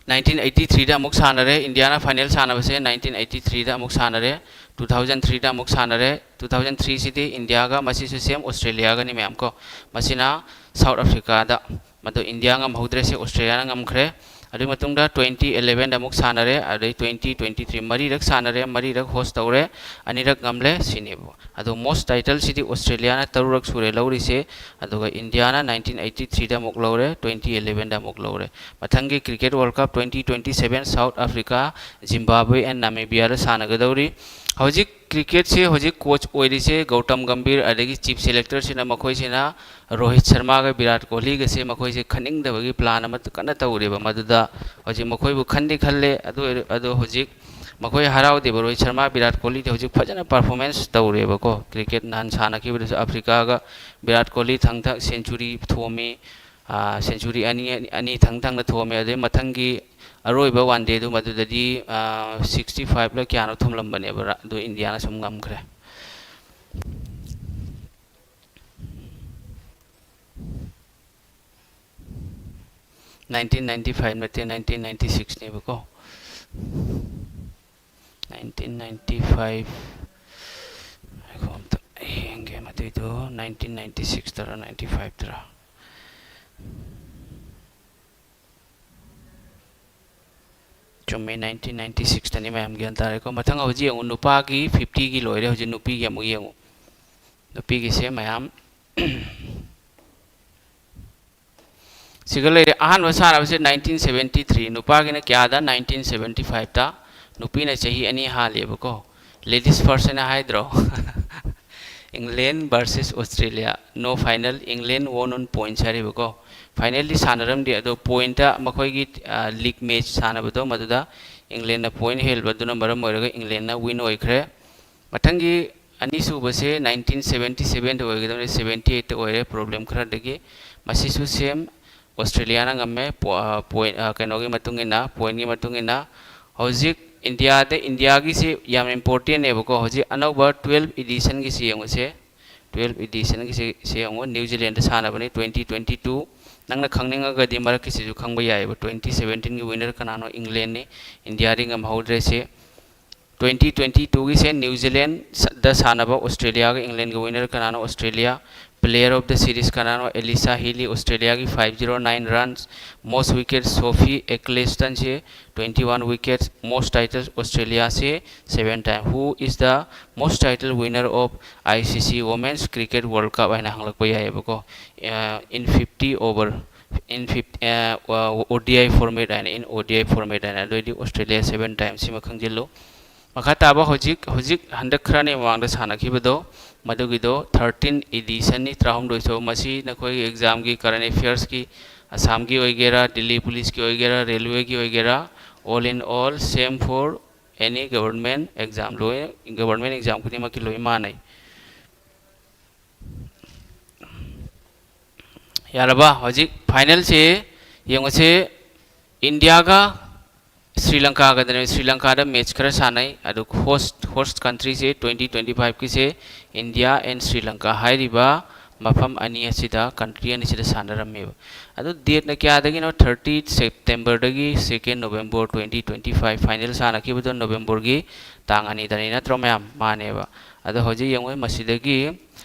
ꯅꯥꯏꯟꯇꯤꯟ ꯑꯩꯠꯇꯤ ꯊ꯭ꯔꯤꯗ ꯑꯃꯨꯛ ꯁꯥꯟꯅꯔꯦ꯫ ꯏꯟꯗꯤꯌꯥꯅ ꯐꯥꯏꯅꯦꯜ ꯁꯥꯟꯅꯕꯁꯦ ꯅꯥꯏꯟꯇꯤꯟ ꯑꯩꯠꯇꯤ ꯊ꯭ꯔꯤꯗ ꯑꯃꯨꯛ ꯁꯥꯟꯅꯔꯦ, ꯇꯨ ꯊꯥꯎꯖꯟ ꯊ꯭ꯔꯤꯗ ꯑꯃꯨꯛ ꯁꯥꯟꯅꯔꯦ꯫ ꯇꯨ ꯊꯥꯎꯖꯟ ꯊ꯭ꯔꯤꯁꯤꯗꯤ ꯏꯟꯗꯤꯌꯥꯒ, ꯃꯁꯤꯁꯨ ꯁꯦꯝ ꯑꯣꯁꯇ꯭ꯔꯦꯂꯤꯌꯥꯒꯅꯤ ꯃꯌꯥꯝ ꯀꯣ꯫ ꯃꯁꯤꯅ ꯁꯥꯎꯠ ꯑꯐ꯭ꯔꯤꯀꯥꯗ, ꯃꯗꯨ ꯏꯟꯗꯤꯌꯥ ꯉꯝꯍꯧꯗ꯭ꯔꯦ, ꯁꯤ ꯑꯣꯁꯇ꯭ꯔꯦꯂꯤꯌꯥꯅ ꯉꯝꯈ꯭ꯔꯦ꯫ ꯑꯗꯨꯒꯤ ꯃꯇꯨꯡꯗ ꯇ꯭ꯋꯦꯟꯇꯤ ꯏꯂꯦꯚꯦꯟꯗ ꯑꯃꯨꯛ ꯁꯥꯟꯅꯔꯦ, ꯑꯗꯩ ꯇ꯭ꯋꯦꯟꯇꯤ ꯇ꯭ꯋꯦꯟꯇꯤ ꯊ꯭ꯔꯤ ꯃꯔꯤꯔꯛ ꯁꯥꯟꯅꯔꯦ, ꯃꯔꯤꯔꯛ ꯍꯣꯁ ꯇꯧꯔꯦ, ꯑꯅꯤꯔꯛ ꯉꯝꯂꯦ, ꯁꯤꯅꯦꯕ꯫ ꯑꯗꯣ ꯃꯣꯁ ꯇꯥꯏꯇꯜꯁꯤꯗꯤ ꯑꯣꯁꯇ꯭ꯔꯦꯂꯤꯌꯥꯅ ꯇꯔꯨꯛꯔꯛ ꯁꯨꯔꯦ ꯂꯧꯔꯤꯁꯦ, ꯑꯗꯨꯒ ꯏꯟꯗꯤꯌꯥꯅ ꯅꯥꯏꯟꯇꯤꯟ ꯑꯩꯠꯇꯤ ꯊ꯭ꯔꯤꯗ ꯑꯃꯨꯛ ꯂꯧꯔꯦ, ꯇ꯭ꯋꯦꯟꯇꯤ ꯏꯂꯦꯚꯦꯟꯗ ꯑꯃꯨꯛ ꯂꯧꯔꯦ꯫ ꯃꯊꯪꯒꯤ cricket world cup twenty twenty seven south Africa, Zimbabwe and ꯅꯥꯃꯤꯕꯤꯌꯥꯗ ꯁꯥꯟꯅꯒꯗꯧꯔꯤ꯫ ꯍꯧꯖꯤꯛ ꯀ꯭ꯔꯤꯀꯦꯠꯁꯦ ꯍꯧꯖꯤꯛ ꯀꯣꯆ ꯑꯣꯏꯔꯤꯁꯦ ꯒꯧꯇꯝ ꯒꯝꯚꯤꯔ, ꯑꯗꯒꯤ ꯆꯤꯐ ꯁꯦꯂꯦꯛꯇꯔꯁꯤꯅ ꯃꯈꯣꯏꯁꯤꯅ ꯔꯣꯍꯤꯠ ꯁꯔꯃꯥꯒ ꯚꯤꯔꯥꯠ ꯀꯣꯍꯂꯤꯒꯁꯦ ꯃꯈꯣꯏꯁꯦ ꯈꯟꯅꯤꯡꯗꯕꯒꯤ ꯄ꯭ꯂꯥꯟ ꯑꯃ ꯀꯟꯅ ꯇꯧꯔꯦꯕ꯫ ꯃꯗꯨꯗ ꯍꯧꯖꯤꯛ ꯃꯈꯣꯏꯕꯨ ꯈꯟꯗꯤ ꯈꯜꯂꯦ, ꯑꯗꯨ ꯑꯣꯏꯔ-, ꯑꯗꯣ ꯍꯧꯖꯤꯛ ꯃꯈꯣꯏ ꯍꯔꯥꯎꯗꯦꯕ꯫ ꯔꯣꯍꯤꯠ ꯁꯔꯃꯥ, ꯚꯤꯔꯥꯠ ꯀꯣꯍꯂꯤꯗꯤ ꯍꯧꯖꯤꯛ ꯐꯖꯅ ꯄꯔꯐꯣꯔꯃꯦꯟꯁ ꯇꯧꯔꯦꯕꯀꯣ꯫ ꯀ꯭ꯔꯤꯀꯦꯠ ꯅꯍꯥꯟ ꯁꯥꯟꯅꯈꯤꯕꯗꯁꯨ ꯑꯐ꯭ꯔꯤꯀꯥꯒ ꯚꯤꯔꯥꯠ ꯀꯣꯍꯂꯤ ꯊꯪꯊ ꯁꯦꯟꯆꯨꯔꯤ ꯊꯣꯝꯃꯤ, ꯑꯥ, ꯁꯦꯟꯆꯨꯔꯤ ꯑꯅꯤ, ꯑꯅꯤ ꯊꯪ ꯊꯪꯅ ꯊꯣꯝꯃꯦ꯫ ꯑꯗꯩ ꯃꯊꯪꯒꯤ ꯑꯔꯣꯏꯕ ꯋꯥꯟ ꯗꯦꯗꯨ ꯃꯗꯨꯗꯗꯤ, ꯑꯥ, ꯁꯤꯛꯁꯇꯤ ꯐꯥꯏꯚꯂ ꯀꯌꯥꯅꯣ ꯊꯣꯝꯂꯝꯕꯅꯦꯕ, ꯔ-, ꯑꯗꯨ ꯏꯟꯗꯤꯌꯥꯅ ꯁꯨꯝ ꯉꯝꯈ꯭ꯔꯦ꯫ ꯅꯥꯏꯟꯇꯤꯟ ꯅꯥꯏꯟꯇꯤ ꯐꯥꯏꯚ ꯅꯠꯇꯦ, ꯅꯥꯏꯟꯇꯤꯟ ꯅꯥꯏꯟꯇꯤ ꯁꯤꯛꯁꯅꯦꯕꯀꯣ꯫ ꯅꯥꯏꯟꯇꯤꯟ ꯅꯥꯏꯟꯇꯤ ꯐꯥꯏꯚ, ꯉꯥꯏꯈꯣ ꯑꯝꯇ ꯌꯦꯡꯒꯦ ꯃꯗꯨꯏꯗꯣ, ꯅꯥꯏꯟꯇꯤꯟ ꯅꯥꯏꯟꯇꯤ ꯁꯤꯛꯁꯇꯔ ꯅꯥꯏꯟꯇꯤ ꯐꯥꯏꯚꯇꯔ? ꯆꯨꯝꯃꯤ, ꯅꯥꯏꯟꯇꯤꯟ ꯅꯥꯏꯟꯇꯤ ꯁꯤꯛꯁꯇꯅꯤ꯫ ꯃꯌꯥꯝ ꯒ꯭ꯌꯥꯟ ꯇꯥꯔꯦꯀꯣ? ꯃꯊꯪ ꯍꯧꯖꯤꯛ ꯌꯦꯡꯉꯨ, ꯅꯨꯄꯥꯒꯤ ꯐꯤꯐꯇꯤꯒꯤ ꯂꯣꯏꯔꯦ, ꯍꯧꯖꯤꯛ ꯅꯨꯄꯤꯒꯤ ꯑꯃꯨꯛ ꯌꯦꯡꯉꯨ꯫ ꯅꯨꯄꯤꯒꯤꯁꯦ ꯃꯌꯥꯝ ꯁꯤꯒ ꯂꯩꯔꯦ꯫ ꯑꯍꯥꯟꯕ ꯁꯥꯟꯅꯕꯁꯦ ꯅꯥꯏꯟꯇꯤꯟ ꯁꯕꯦꯟꯇꯤ ꯊ꯭ꯔꯤ, ꯅꯨꯄꯥꯒꯤꯅ ꯀꯌꯥꯗ? ꯅꯥꯏꯟꯇꯤꯟ ꯁꯕꯦꯟꯇꯤ ꯐꯥꯏꯚꯇ꯫ ꯅꯨꯄꯤꯅ ꯆꯍꯤ ꯑꯅꯤ ꯍꯥꯜꯂꯦꯕꯀꯣ꯫ Ladies first ꯍꯥꯏꯅ ꯍꯥꯏꯗ꯭ꯔꯣ? England versus Australia, no final, England won on points ꯍꯥꯏꯔꯤꯕꯀꯣ꯫ Finalꯗꯤ ꯁꯥꯟꯅꯔꯝꯗꯦ, ꯑꯗꯣ ꯄꯣꯏꯟꯠꯇ ꯃꯈꯣꯏꯒꯤ, ꯑ, league match ꯁꯥꯟꯅꯕꯗꯣ, ꯃꯗꯨꯗ ꯏꯪꯂꯦꯟꯅ ꯄꯣꯏꯟꯠ ꯍꯦꯜꯕꯗꯨꯅ ꯃꯔꯝ ꯑꯣꯏꯔꯒ ꯏꯪꯂꯦꯟꯅ win ꯑꯣꯏꯈ꯭ꯔꯦ꯫ ꯃꯊꯪꯒꯤ ꯑꯅꯤꯁꯨꯕꯁꯦ ꯅꯥꯏꯟꯇꯤꯟ ꯁꯕꯦꯟꯇꯤ ꯁꯕꯦꯟꯗ ꯑꯣꯏꯒꯗꯕꯅꯤ, ꯁꯕꯦꯟꯇꯤ ꯑꯩꯠꯇ ꯑꯣꯏꯔꯦ, problem ꯈꯔꯗꯒꯤ꯫ ꯃꯁꯤꯁꯨ same, ꯑꯣꯁꯇ꯭ꯔꯦꯂꯤꯌꯥꯅ ꯉꯝꯃꯦ, ꯄꯣ-, ꯑ, ꯄꯣꯏꯟ, ꯑ, ꯀꯩꯅꯣꯒꯤ ꯃꯇꯨꯡ ꯏꯟꯅ, ꯄꯣꯏꯟꯒꯤ ꯃꯇꯨꯡ ꯏꯟꯅ꯫ ꯍꯧꯖꯤꯛ ꯏꯟꯗꯤꯌꯥꯗ, ꯏꯟꯗꯤꯌꯥꯒꯤꯁꯤ ꯌꯥꯝ important ꯅꯦꯕꯀꯣ꯫ ꯍꯧꯖꯤꯛ ꯑꯅꯧꯕ twelve edition ꯒꯤꯁꯤ ꯌꯦꯡꯉꯨꯁꯦ꯫ Twelve edition ꯒꯤꯁꯤ, ꯁꯤ ꯌꯦꯡꯉꯨ, ꯅ꯭ꯌꯨ ꯖꯤꯂꯦꯟꯗ ꯁꯥꯟꯅꯕꯅꯤ, twenty twenty two꯫ ꯅꯪꯅ ꯈꯪꯅꯤꯡꯉꯒꯗꯤ ꯃꯔꯛꯀꯤꯁꯤꯁꯨ ꯈꯪꯕ ꯌꯥꯏꯑꯕ꯫ Twenty seventeen ꯒꯤ winner ꯀꯅꯥꯅꯣ? ꯏꯪꯂꯦꯟꯅꯤ꯫ ꯏꯟꯗꯤꯌꯥꯗꯤ ꯉꯝꯍꯧꯗ꯭ꯔꯦ ꯁꯤ꯫ Twenty twenty two ꯒꯤꯁꯦ ꯅ꯭ꯌꯨ ꯖꯤꯂꯦꯟꯗ ꯁ-, ꯗ ꯁꯥꯟꯅꯕ ꯑꯣꯁꯇ꯭ꯔꯦꯂꯤꯌꯥꯒ ꯏꯪꯂꯦꯟꯒ winner ꯀꯅꯥꯅꯣ? Australia. Player of the series ꯀꯅꯥꯅꯣ? ꯑꯦꯂꯤꯁꯥ ꯍꯤꯂꯤ, ꯑꯣꯁꯇ꯭ꯔꯦꯂꯤꯌꯥꯒꯤ five zero nine runs, most wickets Sophie ꯑꯦꯀ꯭ꯂꯦꯁꯇꯟꯁꯦ, twenty one wickets, most titles ꯑꯣꯁꯇ꯭ꯔꯦꯂꯤꯌꯥꯁꯦ seven time, who is the most title winner of I C C Women's Cricket World Cup ꯍꯥꯏꯅ ꯍꯪꯂꯛꯄ ꯌꯥꯏꯑꯕꯀꯣ꯫ ꯑ, in fifty over, in fifty, ꯑ, ꯑ, O D I format ꯍꯥꯏꯅ, in O D I format ꯍꯥꯏꯅ꯫ ꯑꯗꯨꯑꯣꯏꯗꯤ Australia seven time ꯁꯤꯃ ꯈꯪꯖꯤꯜꯂꯨ꯫ ꯃꯈꯥ ꯇꯥꯕ ꯍꯧꯖꯤꯛ, ꯍꯧꯖꯤꯛ ꯍꯟꯗꯛ ꯈꯔꯅꯤ ꯃꯃꯥꯡꯗ ꯁꯥꯟꯅꯈꯤꯕꯗꯣ, ꯃꯗꯨꯒꯤꯗꯣ thirteen edition ꯅꯤ, ꯇꯔꯥꯍꯨꯝꯗꯣꯏ ꯁꯨꯕ꯫ ꯃꯁꯤ ꯅꯈꯣꯏꯒꯤ exam ꯒꯤ, current affairs ꯀꯤ, ꯑꯁꯥꯝꯒꯤ ꯑꯣꯏꯒꯦꯔꯥ, ꯗꯤꯜꯂꯤ ꯄꯨꯂꯤꯁꯀꯤ ꯑꯣꯏꯒꯦꯔꯥ, ꯔꯦꯜꯋꯦꯒꯤ ꯑꯣꯏꯒꯦꯔꯥ, all in all, same for any government exam, ꯂꯣꯏ, government exam ꯈꯨꯗꯤꯡꯃꯛꯀꯤ ꯂꯣꯏ ꯃꯥꯟꯅꯩ꯫ ꯌꯥꯔꯕ? ꯍꯧꯖꯤꯛ final ꯁꯦ ꯌꯦꯡꯉꯨꯁꯦ, ꯏꯟꯗꯤꯌꯥꯒ ꯁ꯭ꯔꯤ ꯂꯪꯀꯥꯒꯗꯅꯦ꯫ ꯁ꯭ꯔꯤ ꯂꯪꯀꯥꯗ match ꯈꯔ ꯁꯥꯟꯅꯩ, ꯑꯗꯨ host, host country ꯁꯦ twenty twenty five ꯀꯤꯁꯦ ꯏꯟꯗꯤꯌꯥ and ꯁ꯭ꯔꯤ ꯂꯪꯀꯥ ꯍꯥꯏꯔꯤꯕ ꯃꯐꯝ ꯑꯅꯤ ꯑꯁꯤꯗ, country ꯑꯅꯤꯁꯤꯗ ꯁꯥꯟꯅꯔꯝꯃꯦꯕ꯫ ꯑꯗꯨ date ꯅ ꯀꯌꯥꯗꯒꯤꯅꯣ? Thirty September ꯗꯒꯤ second November twenty twenty five, final ꯁꯥꯟꯅꯈꯤꯕꯗꯣ November ꯒꯤ ꯇꯥꯡ ꯑꯅꯤꯗꯅꯤ, ꯅꯠꯇ꯭ꯔꯣ ꯃꯌꯥꯝ? ꯃꯥꯅꯦꯕ꯫ ꯑꯗꯣ ꯍꯧꯖꯤꯛ ꯌꯦꯡꯉꯨ, ꯃꯁꯤꯗꯒꯤ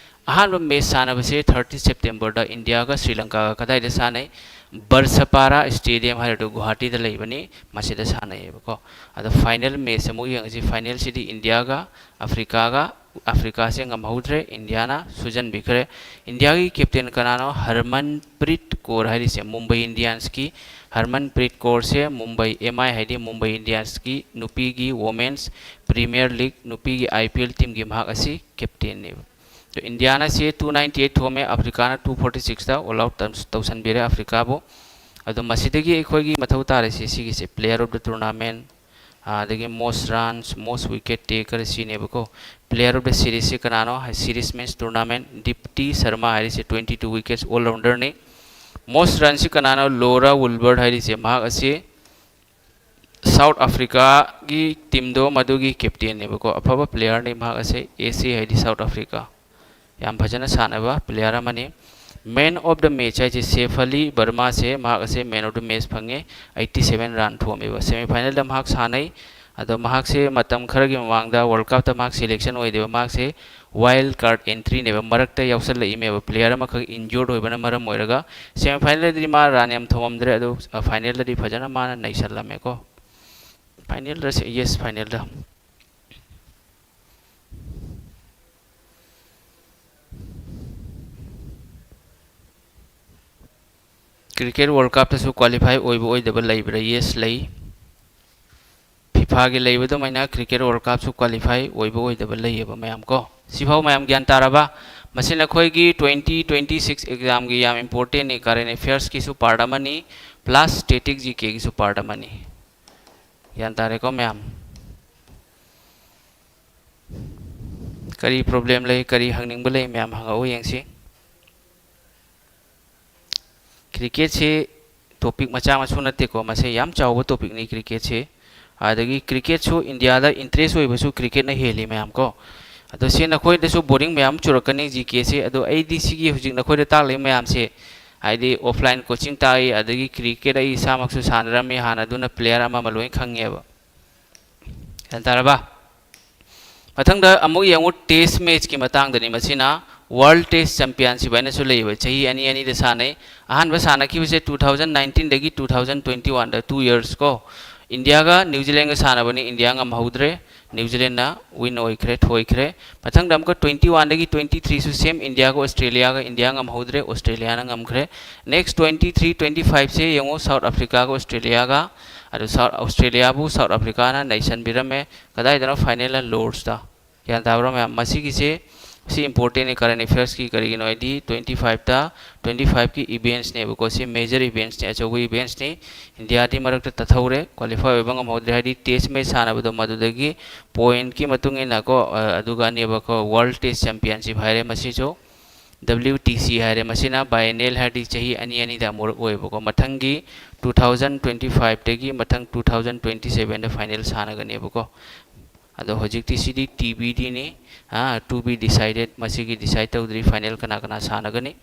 ꯑꯍꯥꯟꯕ match ꯁꯥꯟꯅꯕꯁꯦ thirty September ꯗ ꯏꯟꯗꯤꯌꯥꯒ ꯁ꯭ꯔꯤ ꯂꯪꯀꯥꯒ ꯀꯗꯥꯏꯗ ꯁꯥꯟꯅꯩ? ꯕꯔꯁꯄꯥꯔꯥ Stadium ꯍꯥꯏꯔꯤꯗꯣ ꯒꯨꯋꯥꯍꯥꯇꯤꯗ ꯂꯩꯕꯅꯤ, ꯃꯁꯤꯗ ꯁꯥꯟꯅꯩꯌꯦꯕꯀꯣ꯫ ꯑꯗꯣ final match ꯑꯃꯨꯛ ꯌꯦꯡꯉꯁꯤ꯫ Final ꯁꯤꯗꯤ ꯏꯟꯗꯤꯌꯥꯒ ꯑꯐ꯭ꯔꯤꯀꯥꯒ, ꯑꯐ꯭ꯔꯤꯀꯥꯁꯦ ꯉꯝꯍꯧꯗ꯭ꯔꯦ, ꯏꯟꯗꯤꯌꯥꯅ ꯁꯨꯖꯟꯕꯤꯈ꯭ꯔꯦ꯫ ꯏꯟꯗꯤꯌꯥꯒꯤ captain ꯀꯅꯥꯅꯣ? ꯍꯔꯃꯟꯄ꯭ꯔꯤꯠ ꯀꯣꯔ ꯍꯥꯏꯔꯤꯁꯦ ꯃꯨꯝꯕꯩ ꯏꯟꯗꯤꯌꯟꯁꯀꯤ, ꯍꯔꯃꯟꯄ꯭ꯔꯤꯠ ꯀꯣꯔꯁꯦ ꯃꯨꯝꯕꯩ, M I ꯍꯥꯏꯗꯤ ꯃꯨꯝꯕꯩ ꯏꯟꯗꯤꯌꯟꯁꯀꯤ ꯅꯨꯄꯤꯒꯤ Women's Premier League, ꯅꯨꯄꯤꯒꯤ I P L team ꯒꯤ ꯃꯍꯥꯛ ꯑꯁꯤ captain ꯅꯦꯕ꯫ ꯑꯗꯣ ꯏꯟꯗꯤꯌꯥꯅ ꯁꯤ two ninety eight ꯊꯣꯝꯃꯦ, ꯑꯐ꯭ꯔꯤꯀꯥꯅ two forty six ꯇ all out ꯇꯧꯁꯟꯕꯤꯔꯦ ꯑꯐ꯭ꯔꯤꯀꯥꯕꯨ꯫ ꯑꯗꯣ ꯃꯁꯤꯗꯒꯤ ꯑꯩꯈꯣꯏꯒꯤ ꯃꯊꯧ ꯇꯥꯔꯤꯁꯤ ꯁꯤꯒꯤꯁꯦ, player of the tournament, ꯑꯗꯒꯤ most runs, most wicket taker ꯁꯤꯅꯦꯕꯀꯣ꯫ Player of the series ꯁꯤ ꯀꯅꯥꯅꯣ? Series means tournament, ꯗꯤꯞꯇꯤ ꯁꯔꯃꯥ ꯍꯥꯏꯔꯤꯁꯦ twenty two wickets all rounder ꯅꯤ꯫ Most run ꯁꯤ ꯀꯅꯥꯅꯣ? ꯂꯣꯔꯥ ꯋꯨꯜꯕꯔꯠ ꯍꯥꯏꯔꯤꯁꯦ, ꯃꯍꯥꯛ ꯑꯁꯤ South Africa ꯒꯤ team ꯗꯣ ꯃꯗꯨꯒꯤ captain ꯅꯦꯕꯀꯣ꯫ ꯑꯐꯕ player ꯅꯤ ꯃꯍꯥꯛ ꯑꯁꯦ, S A ꯍꯥꯏꯗꯤ South Africa꯫ ꯌꯥꯝ ꯐꯖꯅ ꯁꯥꯟꯅꯕ player ꯑꯃꯅꯤ꯫ Man of the match ꯍꯥꯏꯁꯦ ꯁꯦꯐ ꯑꯂꯤ ꯕꯔꯃꯥꯁꯦ, ꯃꯍꯥꯛ ꯑꯁꯦ man of the match ꯐꯪꯉꯦ, eighty seven run ꯊꯣꯝꯃꯦꯕ꯫ Semi final ꯗ ꯃꯍꯥꯛ ꯁꯥꯟꯅꯩ꯫ ꯑꯗꯣ ꯃꯍꯥꯛꯁꯦ ꯃꯇꯝ ꯈꯔꯒꯤ ꯃꯃꯥꯡꯗ World Cup ꯇ ꯃꯍꯥꯛ selection ꯑꯣꯏꯗꯦꯕ꯫ ꯃꯍꯥꯛꯁꯦ wild card entry ꯅꯦꯕ, ꯃꯔꯛꯇ ꯌꯥꯎꯁꯜꯂꯛꯏꯃꯦꯕ꯫ Player ꯑꯃꯈꯛ injured ꯑꯣꯏꯕꯅ ꯃꯔꯝ ꯑꯣꯏꯔꯒ semi final ꯗꯗꯤ ꯃꯥ run ꯌꯥꯝ ꯊꯣꯝꯃꯝꯗ꯭ꯔꯦ, ꯑꯗꯣ final ꯗꯗꯤ ꯐꯖꯅ ꯃꯥꯅ ꯅꯩꯁꯜꯂꯝꯃꯦꯀꯣ꯫ Final ꯗ ꯁꯦ-, yes, final ꯗ꯫ Cricket World Cup ꯇꯁꯨ qualify ꯑꯣꯏꯕ ꯑꯣꯏꯗꯕ ꯂꯩꯕ꯭ꯔꯥ? Yes, ꯂꯩ꯫ FIFA ꯒꯤ ꯂꯩꯕ ꯑꯗꯨꯃꯥꯏꯅ Cricket World Cup ꯁꯨ qualify ꯑꯣꯏꯕ ꯑꯣꯏꯗꯕ ꯂꯩꯌꯦꯕ ꯃꯌꯥꯝ ꯀꯣ꯫ ꯁꯤꯐꯥꯎ ꯃꯌꯥꯝ ꯒ꯭ꯌꯥꯟ ꯇꯥꯔꯕ? ꯃꯁꯤ ꯅꯈꯣꯏꯒꯤ twenty twenty six exam ꯒꯤ ꯌꯥꯝ important ꯅꯤ, current affairs ꯀꯤꯁꯨ part ꯑꯃꯅꯤ, plus static G K ꯒꯤꯁꯨ part ꯑꯃꯅꯤ꯫ ꯒ꯭ꯌꯥꯟ ꯇꯥꯔꯦꯀꯣ ꯃꯌꯥꯝ? ꯀꯔꯤ problem ꯂꯩ, ꯀꯔꯤ ꯍꯪꯅꯤꯡꯕ ꯂꯩ, ꯃꯌꯥꯝ ꯍꯪꯉꯛꯎ ꯌꯦꯡꯁꯤ꯫ Cricket ꯁꯤ topic ꯃꯆꯥ ꯃꯁꯨ ꯅꯠꯇꯦꯀꯣ, ꯃꯁꯤ ꯌꯥꯝ ꯆꯥꯎꯕ topic ꯅꯤ cricket ꯁꯤ꯫ ꯑꯗꯒꯤ cricket ꯁꯨ ꯏꯟꯗꯤꯌꯥꯗ interest ꯑꯣꯏꯕꯁꯨ cricket ꯅ ꯍꯦꯜꯂꯤ ꯃꯌꯥꯝ ꯀꯣ꯫ ꯑꯗꯣ ꯁꯤ ꯅꯈꯣꯏꯗꯁꯨ ꯕꯣꯔꯤꯡ ꯃꯌꯥꯝ ꯆꯨꯔꯛꯀꯅꯤ ꯖꯤ ꯀꯦꯁꯦ꯫ ꯑꯗꯣ ꯑꯩꯗꯤ ꯁꯤꯒꯤ ꯍꯧꯖꯤꯛ ꯅꯈꯣꯏꯗ ꯇꯥꯛꯂꯤꯕ ꯃꯌꯥꯝꯁꯦ, ꯍꯥꯏꯗꯤ ꯑꯣꯐꯂꯥꯏꯟ ꯀꯣꯆꯤꯡ ꯇꯥꯛꯏ, ꯑꯗꯒꯤ ꯀ꯭ꯔꯤꯀꯦꯠ ꯑꯩ ꯏꯁꯥꯃꯛꯁꯨ ꯁꯥꯟꯅꯔꯝꯃꯤ ꯍꯥꯟꯅ, ꯑꯗꯨꯅ ꯄ꯭ꯂꯦꯌꯔ ꯑꯃ ꯑꯃ ꯂꯣꯏ ꯈꯪꯉꯦꯕ꯫ ꯒ꯭ꯌꯥꯟ ꯇꯥꯔꯕ? ꯃꯊꯪꯗ ꯑꯃꯨꯛ ꯌꯦꯡꯉꯨ, ꯇꯦꯁ ꯃꯦꯠꯆꯀꯤ ꯃꯇꯥꯡꯗꯅꯤ꯫ ꯃꯁꯤꯅ ꯋꯥꯔꯜ ꯇꯦꯁ ꯆꯦꯝꯄꯤꯌꯟꯁꯤꯞ ꯍꯥꯏꯅꯁꯨ ꯂꯩꯌꯦꯕ, ꯆꯍꯤ ꯑꯅꯤ ꯑꯅꯤꯗ ꯁꯥꯟꯅꯩ꯫ ꯑꯍꯥꯟꯕ ꯁꯥꯟꯅꯈꯤꯕꯁꯦ two thousand nineteenꯗꯒꯤ two thousand twenty oneꯗ, two years ꯀꯣ꯫ ꯏꯟꯗꯤꯌꯥꯒ ꯅ꯭ꯌꯨ ꯖꯤꯂꯦꯟꯒ ꯁꯥꯟꯅꯕꯅꯤ, ꯏꯟꯗꯤꯌꯥ ꯉꯝꯍꯧꯗ꯭ꯔꯦ, ꯅ꯭ꯌꯨ ꯖꯤꯂꯦꯟꯅ ꯋꯤꯟ ꯑꯣꯏꯈ꯭ꯔꯦ, ꯊꯣꯏꯈ꯭ꯔꯦ꯫ ꯃꯊꯪꯗ ꯑꯃꯨꯛꯀ twenty oneꯗꯒꯤ twenty threeꯁꯨ ꯁꯦꯝ ꯏꯟꯗꯤꯌꯥꯒ ꯑꯣꯁꯇ꯭ꯔꯦꯂꯤꯌꯥꯒ, ꯏꯟꯗꯤꯌꯥ ꯉꯝꯍꯧꯗ꯭ꯔꯦ, ꯑꯣꯁꯇ꯭ꯔꯦꯂꯤꯌꯥꯅ ꯉꯝꯈ꯭ꯔꯦ꯫ Next twenty three twenty fiveꯁꯦ ꯌꯦꯡꯉꯨ, ꯁꯥꯎꯠ ꯑꯐ꯭ꯔꯤꯀꯥꯒ ꯑꯣꯁꯇ꯭ꯔꯦꯂꯤꯌꯥꯒ, ꯑꯗꯨ ꯁꯥꯎꯠ ꯑꯣꯁꯇ꯭ꯔꯦꯂꯤꯌꯥꯕꯨ ꯁꯥꯎꯠ ꯑꯐ꯭ꯔꯤꯀꯥꯅ ꯅꯩꯁꯟꯕꯤꯔꯝꯃꯦ꯫ ꯀꯗꯥꯏꯗꯅꯣ? ꯐꯥꯏꯅꯦꯜꯅ ꯂꯣꯔꯗꯁꯇ꯫ ꯒ꯭ꯌꯥꯟ ꯇꯥꯕ꯭ꯔꯣ ꯃꯌꯥꯝ? ꯃꯁꯤꯒꯤꯁꯦ, ꯁꯤ important ꯀꯔꯦꯟ ꯑꯦꯐꯤꯌꯔꯁꯀꯤ꯫ ꯀꯔꯤꯒꯤꯅꯣ ꯍꯥꯏꯗꯤ twenty fiveꯇ, twenty fiveꯀꯤ events ꯅꯦꯕꯀꯣ꯫ ꯁꯤ major events ꯅꯤ, ꯑꯆꯧꯕ events ꯅꯤ꯫ ꯏꯟꯗꯤꯌꯥꯗꯤ ꯃꯔꯛꯇ ꯇꯠꯊꯧꯔꯦ, ꯀ꯭ꯋꯥꯂꯤꯐꯥꯏ ꯑꯣꯏꯕ ꯉꯝꯍꯧꯗ꯭ꯔꯦ꯫ ꯍꯥꯏꯗꯤ ꯇꯦꯁ ꯃꯦꯠꯆ ꯁꯥꯟꯅꯕꯗꯣ ꯃꯗꯨꯗꯒꯤ ꯄꯣꯏꯟꯠꯀꯤ ꯃꯇꯨꯡ ꯏꯟꯅꯀꯣ, ꯑ, ꯑꯗꯨꯒ ꯑꯅꯤꯕꯀꯣ, ꯋꯥꯔꯜ ꯇꯦꯁ ꯆꯦꯝꯄꯤꯌꯟꯁꯤꯞ ꯍꯥꯏꯔꯦ ꯃꯁꯤꯁꯨ꯫ W T C ꯍꯥꯏꯔꯦ, ꯃꯁꯤꯅ biennial ꯍꯥꯏꯔꯗꯤ ꯆꯍꯤ ꯑꯅꯤ ꯑꯅꯤꯗ ꯑꯃꯨꯔꯛ ꯑꯣꯏꯌꯦꯕꯀꯣ꯫ ꯃꯊꯪꯒꯤ two thousand twenty fiveꯇꯒꯤ ꯃꯊꯪ two thousand twenty sevenꯗ ꯐꯥꯏꯅꯦꯜ ꯁꯥꯟꯅꯒꯅꯦꯕꯀꯣ꯫ ꯑꯗꯣ ꯍꯧꯖꯤꯛꯇꯤ ꯁꯤꯗꯤ T B Dꯅꯤ, ꯑꯥ, to be decided, ꯃꯁꯤꯒꯤ ꯗꯤꯁꯥꯏꯠ ꯇꯧꯗ꯭ꯔꯤ ꯐꯥꯏꯅꯦꯜ ꯀꯅꯥ ꯀꯅꯥ ꯁꯥꯟꯅꯒꯅꯤ꯫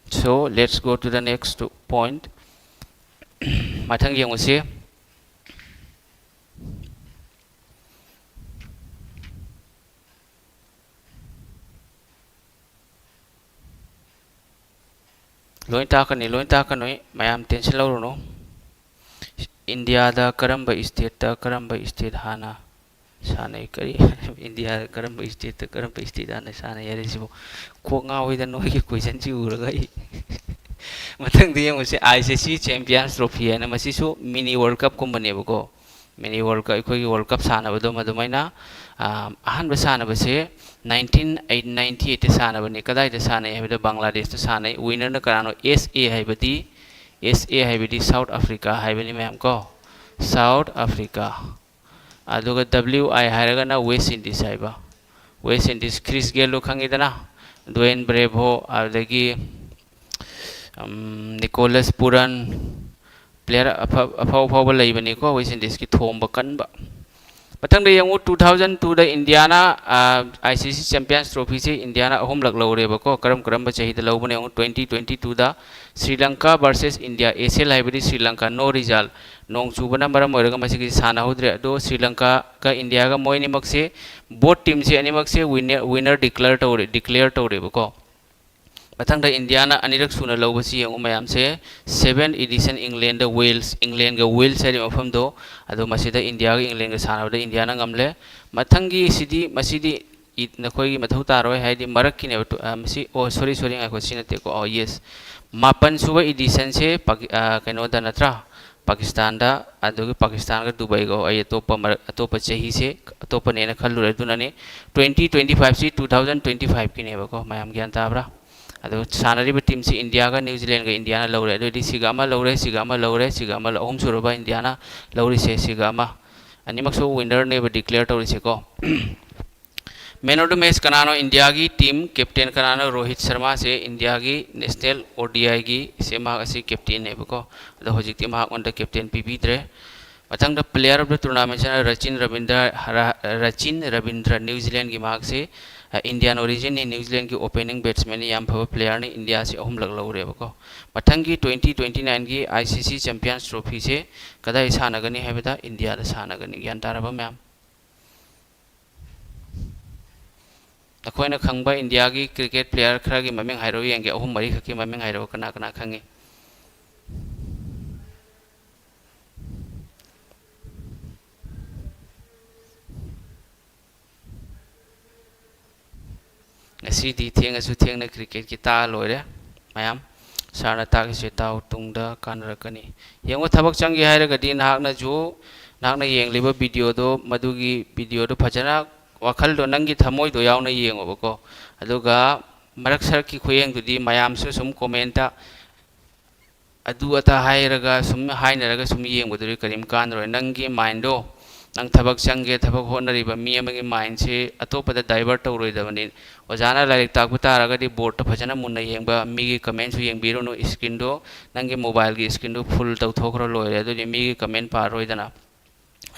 So let's go to the next point. ꯃꯊꯪ ꯌꯦꯡꯉꯨꯁꯤ꯫ ꯂꯣꯏ ꯇꯥꯛꯀꯅꯤ, ꯂꯣꯏ ꯇꯥꯛꯀꯅꯤ, ꯃꯌꯥꯝ ꯇꯦꯟꯁꯟ ꯂꯧꯔꯨꯅꯨ꯫ ꯏꯟꯗꯤꯌꯥꯗ ꯀꯔꯝꯕ ꯏꯁꯇꯦꯠꯇ ꯀꯔꯝꯕ ꯏꯁꯇꯦꯠ ꯍꯥꯟꯅ ꯁꯥꯟꯅꯩ? ꯀꯔꯤ? ꯏꯟꯗꯤꯌꯥꯗ ꯀꯔꯝꯕ ꯏꯁꯇꯦꯠꯇ ꯀꯔꯝꯕ ꯏꯁꯇꯦꯠ ꯍꯥꯟꯅ ꯁꯥꯟꯅꯩ ꯍꯥꯏꯔꯤꯁꯤꯕꯨ? ꯀꯣꯛ ꯉꯥꯎꯏꯗ ꯅꯣꯏꯒꯤ ꯀꯣꯏꯁꯟꯁꯤ ꯎꯔꯒ ꯑꯩ꯫ ꯃꯊꯪꯗ ꯌꯦꯡꯉꯨꯁꯦ, I C C Champions Trophy ꯍꯥꯏꯅ, ꯃꯁꯤꯁꯨ ꯃꯤꯅꯤ ꯋꯥꯔꯜ ꯀꯞꯀꯨꯝꯕꯅꯦꯕꯀꯣ꯫ ꯃꯤꯅꯤ ꯋꯥꯔꯜ ꯀꯞ, ꯑꯩꯈꯣꯏꯒꯤ ꯋꯥꯔꯜ ꯀꯞ ꯁꯥꯟꯅꯕꯗꯨꯝ ꯑꯗꯨꯃꯥꯏꯅ, ꯑ, ꯑꯍꯥꯟꯕ ꯁꯥꯟꯅꯕꯁꯦ nineteen ninety eightꯇ ꯁꯥꯟꯅꯕꯅꯤ꯫ ꯀꯗꯥꯏꯗ ꯁꯥꯟꯅꯩ ꯍꯥꯏꯕꯗ ꯕꯪꯒ꯭ꯂꯥꯗꯦꯁꯇ ꯁꯥꯟꯅꯩ꯫ ꯋꯤꯟꯅꯔꯅ ꯀꯅꯥꯅꯣ? S A ꯍꯥꯏꯕꯗꯤ, S A ꯍꯥꯏꯕꯗꯤ ꯁꯥꯎꯠ ꯑꯐ꯭ꯔꯤꯀꯥ ꯍꯥꯏꯕꯅꯤ ꯃꯌꯥꯝ ꯀꯣ, ꯁꯥꯎꯠ ꯑꯐ꯭ꯔꯤꯀꯥ꯫ ꯑꯗꯨꯒ W I ꯍꯥꯏꯔꯒꯅ ꯋꯦꯁ ꯏꯟꯗꯤꯁ ꯍꯥꯏꯕ꯫ ꯋꯦꯁ ꯏꯟꯗꯤꯁ, ꯈ꯭ꯔꯤꯁ ꯒꯦꯜꯗꯣ ꯈꯪꯉꯤꯗꯅ, ꯗ꯭ꯋꯦꯟ ꯕ꯭ꯔꯦꯚꯣ, ꯑꯗꯨꯗꯒꯤ, ꯎꯝ, ꯅꯤꯀꯣꯂꯁ ꯄꯨꯔꯟ, ꯄ꯭ꯂꯦꯌꯔ ꯑꯐ-, ꯑꯐꯥꯎ ꯑꯐꯥꯎꯕ ꯂꯩꯕꯅꯤꯀꯣ ꯋꯦꯁ ꯏꯟꯗꯤꯁꯀꯤ, ꯊꯣꯝꯕ ꯀꯟꯕ꯫ ꯃꯊꯪꯗ ꯌꯦꯡꯉꯨ, ꯇꯨ ꯊꯥꯎꯖꯟ ꯇꯨꯗ ꯏꯟꯗꯤꯌꯥꯅ ꯑꯥꯏ ꯁꯤ ꯁꯤ ꯆꯦꯝꯄꯤꯌꯟꯁ ꯇ꯭ꯔꯣꯐꯤꯁꯦ ꯏꯟꯗꯤꯌꯥꯅ ꯑꯍꯨꯝꯂꯛ ꯂꯧꯔꯦꯕꯀꯣ꯫ ꯀꯔꯝ ꯀꯔꯝꯕ ꯆꯍꯤꯗ ꯂꯧꯕꯅꯣ ꯌꯦꯡꯉꯨ, ꯇ꯭ꯋꯦꯟꯇꯤ ꯇ꯭ꯋꯦꯟꯇꯤ ꯇꯨꯗ ꯁ꯭ꯔꯤ ꯂꯪꯀꯥ ꯚꯔꯁꯦꯁ ꯏꯟꯗꯤꯌꯥ, ꯑꯦꯁ ꯑꯦꯜ ꯍꯥꯏꯕꯗꯤ ꯁ꯭ꯔꯤ ꯂꯪꯀꯥ, no result, ꯅꯣꯡ ꯆꯨꯕꯅ ꯃꯔꯝ ꯑꯣꯏꯔꯒ ꯃꯁꯤꯒꯤ ꯁꯥꯟꯅꯍꯧꯗ꯭ꯔꯦ꯫ ꯑꯗꯣ ꯁ꯭ꯔꯤ ꯂꯪꯀꯥꯒ ꯏꯟꯗꯤꯌꯥꯒ ꯃꯣꯏ ꯑꯅꯤꯃꯛꯁꯦ, ꯕꯣꯠ ꯇꯤꯝꯁꯦ ꯑꯅꯤꯃꯛꯁꯦ ꯋꯤꯟꯅꯔ, ꯋꯤꯟꯅꯔ ꯗꯤꯀ꯭ꯂꯦꯌꯔ ꯇꯧꯔꯦ, ꯗꯤꯀ꯭ꯂꯦꯌꯔ ꯇꯧꯔꯦꯕꯀꯣ꯫ ꯃꯊꯪꯗ ꯏꯟꯗꯤꯌꯥꯅ ꯑꯅꯤꯔꯛ ꯁꯨꯅ ꯂꯧꯕꯁꯤ ꯌꯦꯡꯉꯨ ꯃꯌꯥꯝꯁꯦ, ꯁꯦꯚꯦꯟ ꯏꯗꯤꯁꯟ ꯏꯪꯂꯦꯟꯗ ꯋꯦꯜꯁ, ꯏꯪꯂꯦꯟꯒ ꯋꯦꯜꯁ ꯍꯥꯏꯔꯤꯕ ꯃꯐꯝꯗꯣ, ꯑꯗꯣ ꯃꯁꯤꯗ ꯏꯟꯗꯤꯌꯥꯒ ꯏꯪꯂꯦꯟꯒ ꯁꯥꯟꯅꯕꯗ ꯏꯟꯗꯤꯌꯥꯅ ꯉꯝꯂꯦ꯫ ꯃꯊꯪꯒꯤ ꯁꯤꯗꯤ, ꯃꯁꯤꯗꯤ ꯏ-, ꯅꯈꯣꯏꯒꯤ ꯃꯊꯧ ꯇꯥꯔꯣꯏ, ꯍꯥꯏꯗꯤ ꯃꯔꯛꯀꯤꯅꯦꯕ꯫ ꯇꯨ-, ꯑ, ꯃꯁꯤ, ꯑꯣ, ꯁꯣꯔꯤ, ꯁꯣꯔꯤ, ꯉꯥꯏꯈꯣ, ꯁꯤ ꯅꯠꯇꯦꯀꯣ꯫ ꯑꯣ, ꯌꯦꯁ꯫ ꯃꯥꯄꯟ ꯁꯨꯕ ꯏꯗꯤꯁꯟꯁꯦ ꯄꯥꯀꯤ-, ꯑ, ꯀꯩꯅꯣꯗ ꯅꯠꯇ꯭ꯔꯥ? ꯄꯥꯀꯤꯁꯇꯥꯟꯗ, ꯑꯗꯨꯒꯤ ꯄꯥꯀꯤꯁꯇꯥꯟꯒ ꯗꯨꯕꯩꯒ, ꯑꯩ ꯑꯇꯣꯞꯄ ꯃꯔꯛ, ꯑꯇꯣꯞꯄ ꯆꯍꯤꯁꯦ ꯑꯇꯣꯞꯄꯅꯦꯅ ꯈꯜꯂꯨꯔꯦ꯫ ꯑꯗꯨꯅꯅꯦ ꯇ꯭ꯋꯦꯟꯇꯤ ꯇ꯭ꯋꯦꯟꯇꯤ ꯐꯥꯏꯚꯁꯤ ꯇꯨ ꯊꯥꯎꯖꯟ ꯇ꯭ꯋꯦꯟꯇꯤ ꯐꯥꯏꯚꯀꯤꯅꯦꯕꯀꯣ꯫ ꯃꯌꯥꯝ ꯒ꯭ꯌꯥꯟ ꯇꯥꯕ꯭ꯔꯥ? ꯑꯗꯣ ꯁꯥꯟꯅꯔꯤꯕ ꯇꯤꯝꯁꯤ ꯏꯟꯗꯤꯌꯥꯒ ꯅ꯭ꯌꯨ ꯖꯤꯂꯦꯟꯒ ꯏꯟꯗꯤꯌꯥꯅ ꯂꯧꯔꯦ꯫ ꯑꯗꯨꯑꯣꯏꯗꯤ ꯁꯤꯒ ꯑꯃ ꯂꯧꯔꯦ, ꯁꯤꯒ ꯑꯃ ꯂꯧꯔꯦ, ꯁꯤꯒ ꯑꯃ ꯂꯧ-, ꯑꯍꯨꯝ ꯁꯨꯔꯕ ꯏꯟꯗꯤꯌꯥꯅ ꯂꯧꯔꯤꯁꯦ, ꯁꯤꯒ ꯑꯃ꯫ ꯑꯅꯤꯃꯛꯁꯨ ꯋꯤꯟꯅꯔꯅꯦꯕ ꯗꯤꯀ꯭ꯂꯦꯌꯔ ꯇꯧꯔꯤꯁꯦꯀꯣ꯫ ꯃꯦꯟ ꯑꯣꯐ ꯗ ꯃꯦꯆ ꯀꯅꯥꯅꯣ? ꯏꯟꯗꯤꯌꯥꯒꯤ ꯇꯤꯝ ꯀꯦꯞꯇꯦꯟ ꯀꯅꯥꯅꯣ? ꯔꯣꯍꯤꯠ ꯁꯔꯃꯥꯁꯦ ꯏꯟꯗꯤꯌꯥꯒꯤ ꯅꯦꯁꯅꯦꯜ ꯑꯣ ꯗꯤ ꯑꯥꯏꯒꯤ ꯁꯦ ꯃꯍꯥꯛ ꯑꯁꯤ ꯀꯦꯞꯇꯦꯟꯅꯦꯕꯀꯣ꯫ ꯑꯗꯣ ꯍꯧꯖꯤꯛꯇꯤ ꯃꯍꯥꯛꯉꯣꯟꯗ ꯀꯦꯞꯇꯦꯟ ꯄꯤꯕꯤꯗ꯭ꯔꯦ꯫ ꯃꯊꯪꯗ player of the tournamentꯁꯤꯅ ꯔꯆꯤꯟ ꯔꯕꯤꯟꯗ꯭ꯔ, ꯔ-, ꯔꯆꯤꯟ ꯔꯕꯤꯟꯗ꯭ꯔ, ꯅ꯭ꯌꯨ ꯖꯤꯂꯦꯟꯒꯤ꯫ ꯃꯍꯥꯛꯁꯤ, ꯑ, Indian originꯅꯤ, ꯅ꯭ꯌꯨ ꯖꯤꯂꯦꯟꯒꯤ opening batsmanꯅꯤ, ꯌꯥꯝ ꯐꯕ playerꯅꯤ, ꯏꯟꯗꯤꯌꯥꯁꯤ ꯑꯍꯨꯝꯂꯛ ꯂꯧꯔꯦꯕꯀꯣ꯫ ꯃꯊꯪꯒꯤ twenty twenty nineꯒꯤ I C C Champions Trophyꯁꯦ ꯀꯗꯥꯏ ꯁꯥꯟꯅꯒꯅꯤ ꯍꯥꯏꯕꯗ ꯏꯟꯗꯤꯌꯥꯗ ꯁꯥꯟꯅꯒꯅꯤ꯫ ꯒ꯭ꯌꯥꯟ ꯇꯥꯔꯕ ꯃꯌꯥꯝ? ꯅꯈꯣꯏꯅ ꯈꯪꯕ ꯏꯟꯗꯤꯌꯥꯒꯤ cricket player ꯈꯔꯒꯤ ꯃꯃꯤꯡ ꯍꯥꯏꯔꯛꯎ ꯌꯦꯡꯒꯦ, ꯑꯍꯨꯝ ꯃꯔꯤꯈꯛꯀꯤ ꯃꯃꯤꯡ ꯍꯥꯏꯔꯛꯎ, ꯀꯅꯥ ꯀꯅꯥ ꯈꯪꯉꯤ? ꯉꯁꯤꯗꯤ ꯊꯦꯡꯉꯁꯨ ꯊꯦꯡꯅ cricketꯀꯤ ꯇꯥꯛꯑ ꯂꯣꯏꯔꯦ ꯃꯌꯥꯝ꯫ ꯁꯥꯔꯅ ꯇꯥꯛꯏꯁꯦ ꯇꯥꯎ, ꯇꯨꯡꯗ ꯀꯥꯟꯅꯔꯛꯀꯅꯤ꯫ ꯌꯦꯡꯉꯨ, ꯊꯕꯛ ꯆꯪꯒꯦ ꯍꯥꯏꯔꯒꯗꯤ ꯅꯍꯥꯛꯅꯁꯨ, ꯅꯍꯥꯛꯅ ꯌꯦꯡꯂꯤꯕ videoꯗꯣ, ꯃꯗꯨꯒꯤ videoꯗꯣ ꯐꯖꯅ, ꯋꯥꯈꯜꯗꯣ, ꯅꯪꯒꯤ ꯊꯃꯣꯏꯗꯣ ꯌꯥꯎꯅ ꯌꯦꯡꯉꯣꯕꯀꯣ꯫ ꯑꯗꯨꯒ ꯃꯔꯛ ꯁꯔꯛꯀꯤ ꯈꯨꯌꯦꯡꯗꯨꯗꯤ ꯃꯌꯥꯝꯁꯨ ꯁꯨꯝ commentꯇ ꯑꯗꯨ ꯑꯗꯥ ꯍꯥꯏꯔꯒ ꯁꯨꯝ ꯍꯥꯏꯅꯔꯒ ꯁꯨꯝ ꯌꯦꯡꯕꯗꯨꯗꯤ ꯀꯔꯤꯝ ꯀꯥꯟꯅꯔꯣꯏ꯫ ꯅꯪꯒꯤ mindꯗꯣ, ꯅꯪ ꯊꯕꯛ ꯆꯪꯒꯦ, ꯊꯕꯛ ꯍꯣꯠꯅꯔꯤꯕ ꯃꯤ ꯑꯃꯒꯤ mindꯁꯤ ꯑꯇꯣꯞꯄꯗ divert ꯇꯧꯔꯣꯏꯗꯕꯅꯤ꯫ ꯑꯣꯖꯥꯅ ꯂꯥꯏꯔꯤꯛ ꯇꯥꯛꯄ ꯇꯥꯔꯒꯗꯤ boardꯇ ꯐꯖꯅ ꯃꯨꯟꯅ ꯌꯦꯡꯕ, ꯃꯤꯒꯤ commentꯁꯨ ꯌꯦꯡꯕꯤꯔꯨꯅꯨ, screenꯗꯣ, ꯅꯪꯒꯤ mobileꯒꯤ screenꯗꯣ full ꯇꯧꯊꯣꯛꯈ꯭ꯔ ꯂꯣꯏꯔꯦ, ꯑꯗꯨꯗꯤ ꯃꯤꯒꯤ comment ꯄꯥꯔꯔꯣꯏꯗꯅ꯫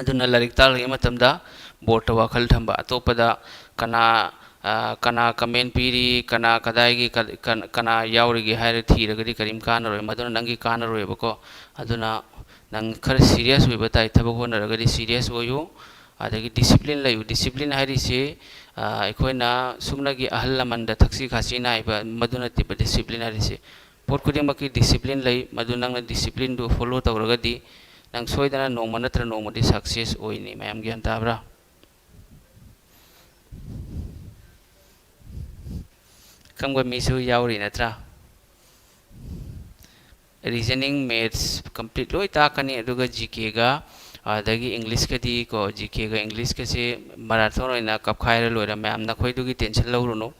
ꯑꯗꯨꯅ ꯂꯥꯏꯔꯤꯛ ꯇꯥꯛꯂꯤꯉꯩ ꯃꯇꯝꯗ ꯕꯣꯔꯠꯇ ꯋꯥꯈꯜ ꯊꯝꯕ, ꯑꯇꯣꯞꯄꯗ ꯀꯅꯥ, ꯑ, ꯀꯅꯥ ꯀꯃꯦꯟ ꯄꯤꯔꯤ, ꯀꯅꯥ ꯀꯗꯥꯏꯒꯤ, ꯀ-, ꯀ-, ꯀꯅꯥ ꯌꯥꯎꯔꯤꯒꯦ ꯍꯥꯏꯔ ꯊꯤꯔꯒꯗꯤ ꯀꯔꯤꯝ ꯀꯥꯟꯅꯔꯣꯏ, ꯃꯗꯨꯅ ꯅꯪꯒꯤ ꯀꯥꯟꯅꯔꯣꯏꯕꯀꯣ꯫ ꯑꯗꯨꯅ ꯅꯪ ꯈꯔ ꯁꯤꯔꯤꯌꯁ ꯑꯣꯏꯕ ꯇꯥꯏ, ꯊꯕꯛ ꯍꯣꯠꯅꯔꯒꯗꯤ ꯁꯤꯔꯤꯌꯁ ꯑꯣꯏꯌꯨ꯫ ꯑꯗꯒꯤ ꯗꯤꯁꯤꯄ꯭ꯂꯤꯟ ꯂꯩꯌꯨ꯫ ꯗꯤꯁꯤꯄ꯭ꯂꯤꯟ ꯍꯥꯏꯔꯤꯁꯤ, ꯑ, ꯑꯩꯈꯣꯏꯅ ꯁꯨꯞꯅꯒꯤ ꯑꯍꯜ ꯂꯃꯟꯗ ꯊꯛꯁꯤ ꯈꯥꯁꯤ ꯅꯥꯏꯕ ꯃꯗꯨ ꯅꯠꯇꯦꯕ ꯗꯤꯁꯤꯄ꯭ꯂꯤꯟ ꯍꯥꯏꯔꯤꯁꯤ꯫ ꯄꯣꯠ ꯈꯨꯗꯤꯡꯃꯛꯀꯤ ꯗꯤꯁꯤꯄ꯭ꯂꯤꯟ ꯂꯩ, ꯃꯗꯨ ꯅꯪꯅ ꯗꯤꯁꯤꯄ꯭ꯂꯤꯟꯗꯨ ꯐꯣꯂꯣ ꯇꯧꯔꯒꯗꯤ ꯅꯪ ꯁꯣꯏꯗꯅ ꯅꯣꯡꯃ ꯅꯠꯇ꯭ꯔ ꯅꯣꯡꯃꯗꯤ ꯁꯛꯁꯦꯁ ꯑꯣꯏꯅꯤ꯫ ꯃꯌꯥꯝ ꯒ꯭ꯌꯥꯟ ꯇꯥꯕ꯭ꯔꯥ? ꯈꯪꯕ ꯃꯤꯁꯨ ꯌꯥꯎꯔꯤ ꯅꯠꯇ꯭ꯔꯥ? ꯔꯤꯖꯅꯤꯡ, ꯃꯦꯠꯁ ꯀꯝꯄ꯭ꯂꯤꯠ ꯂꯣꯏ ꯇꯥꯛꯀꯅꯤ, ꯑꯗꯨꯒ ꯖꯤ ꯀꯦꯒ, ꯑꯗꯒꯤ ꯏꯪꯂꯤꯁꯀꯗꯤ ꯀꯣ, ꯖꯤ ꯀꯦꯒ ꯏꯪꯂꯤꯁꯀꯁꯦ ꯃꯔꯥꯊꯣꯟ ꯑꯣꯏꯅ ꯀꯞꯈꯥꯏꯔ ꯂꯣꯏꯔꯦ꯫ ꯃꯌꯥꯝ ꯅꯈꯣꯏꯗꯨꯒꯤ ꯇꯦꯟꯁꯟ ꯂꯧꯔꯨꯅꯨ꯫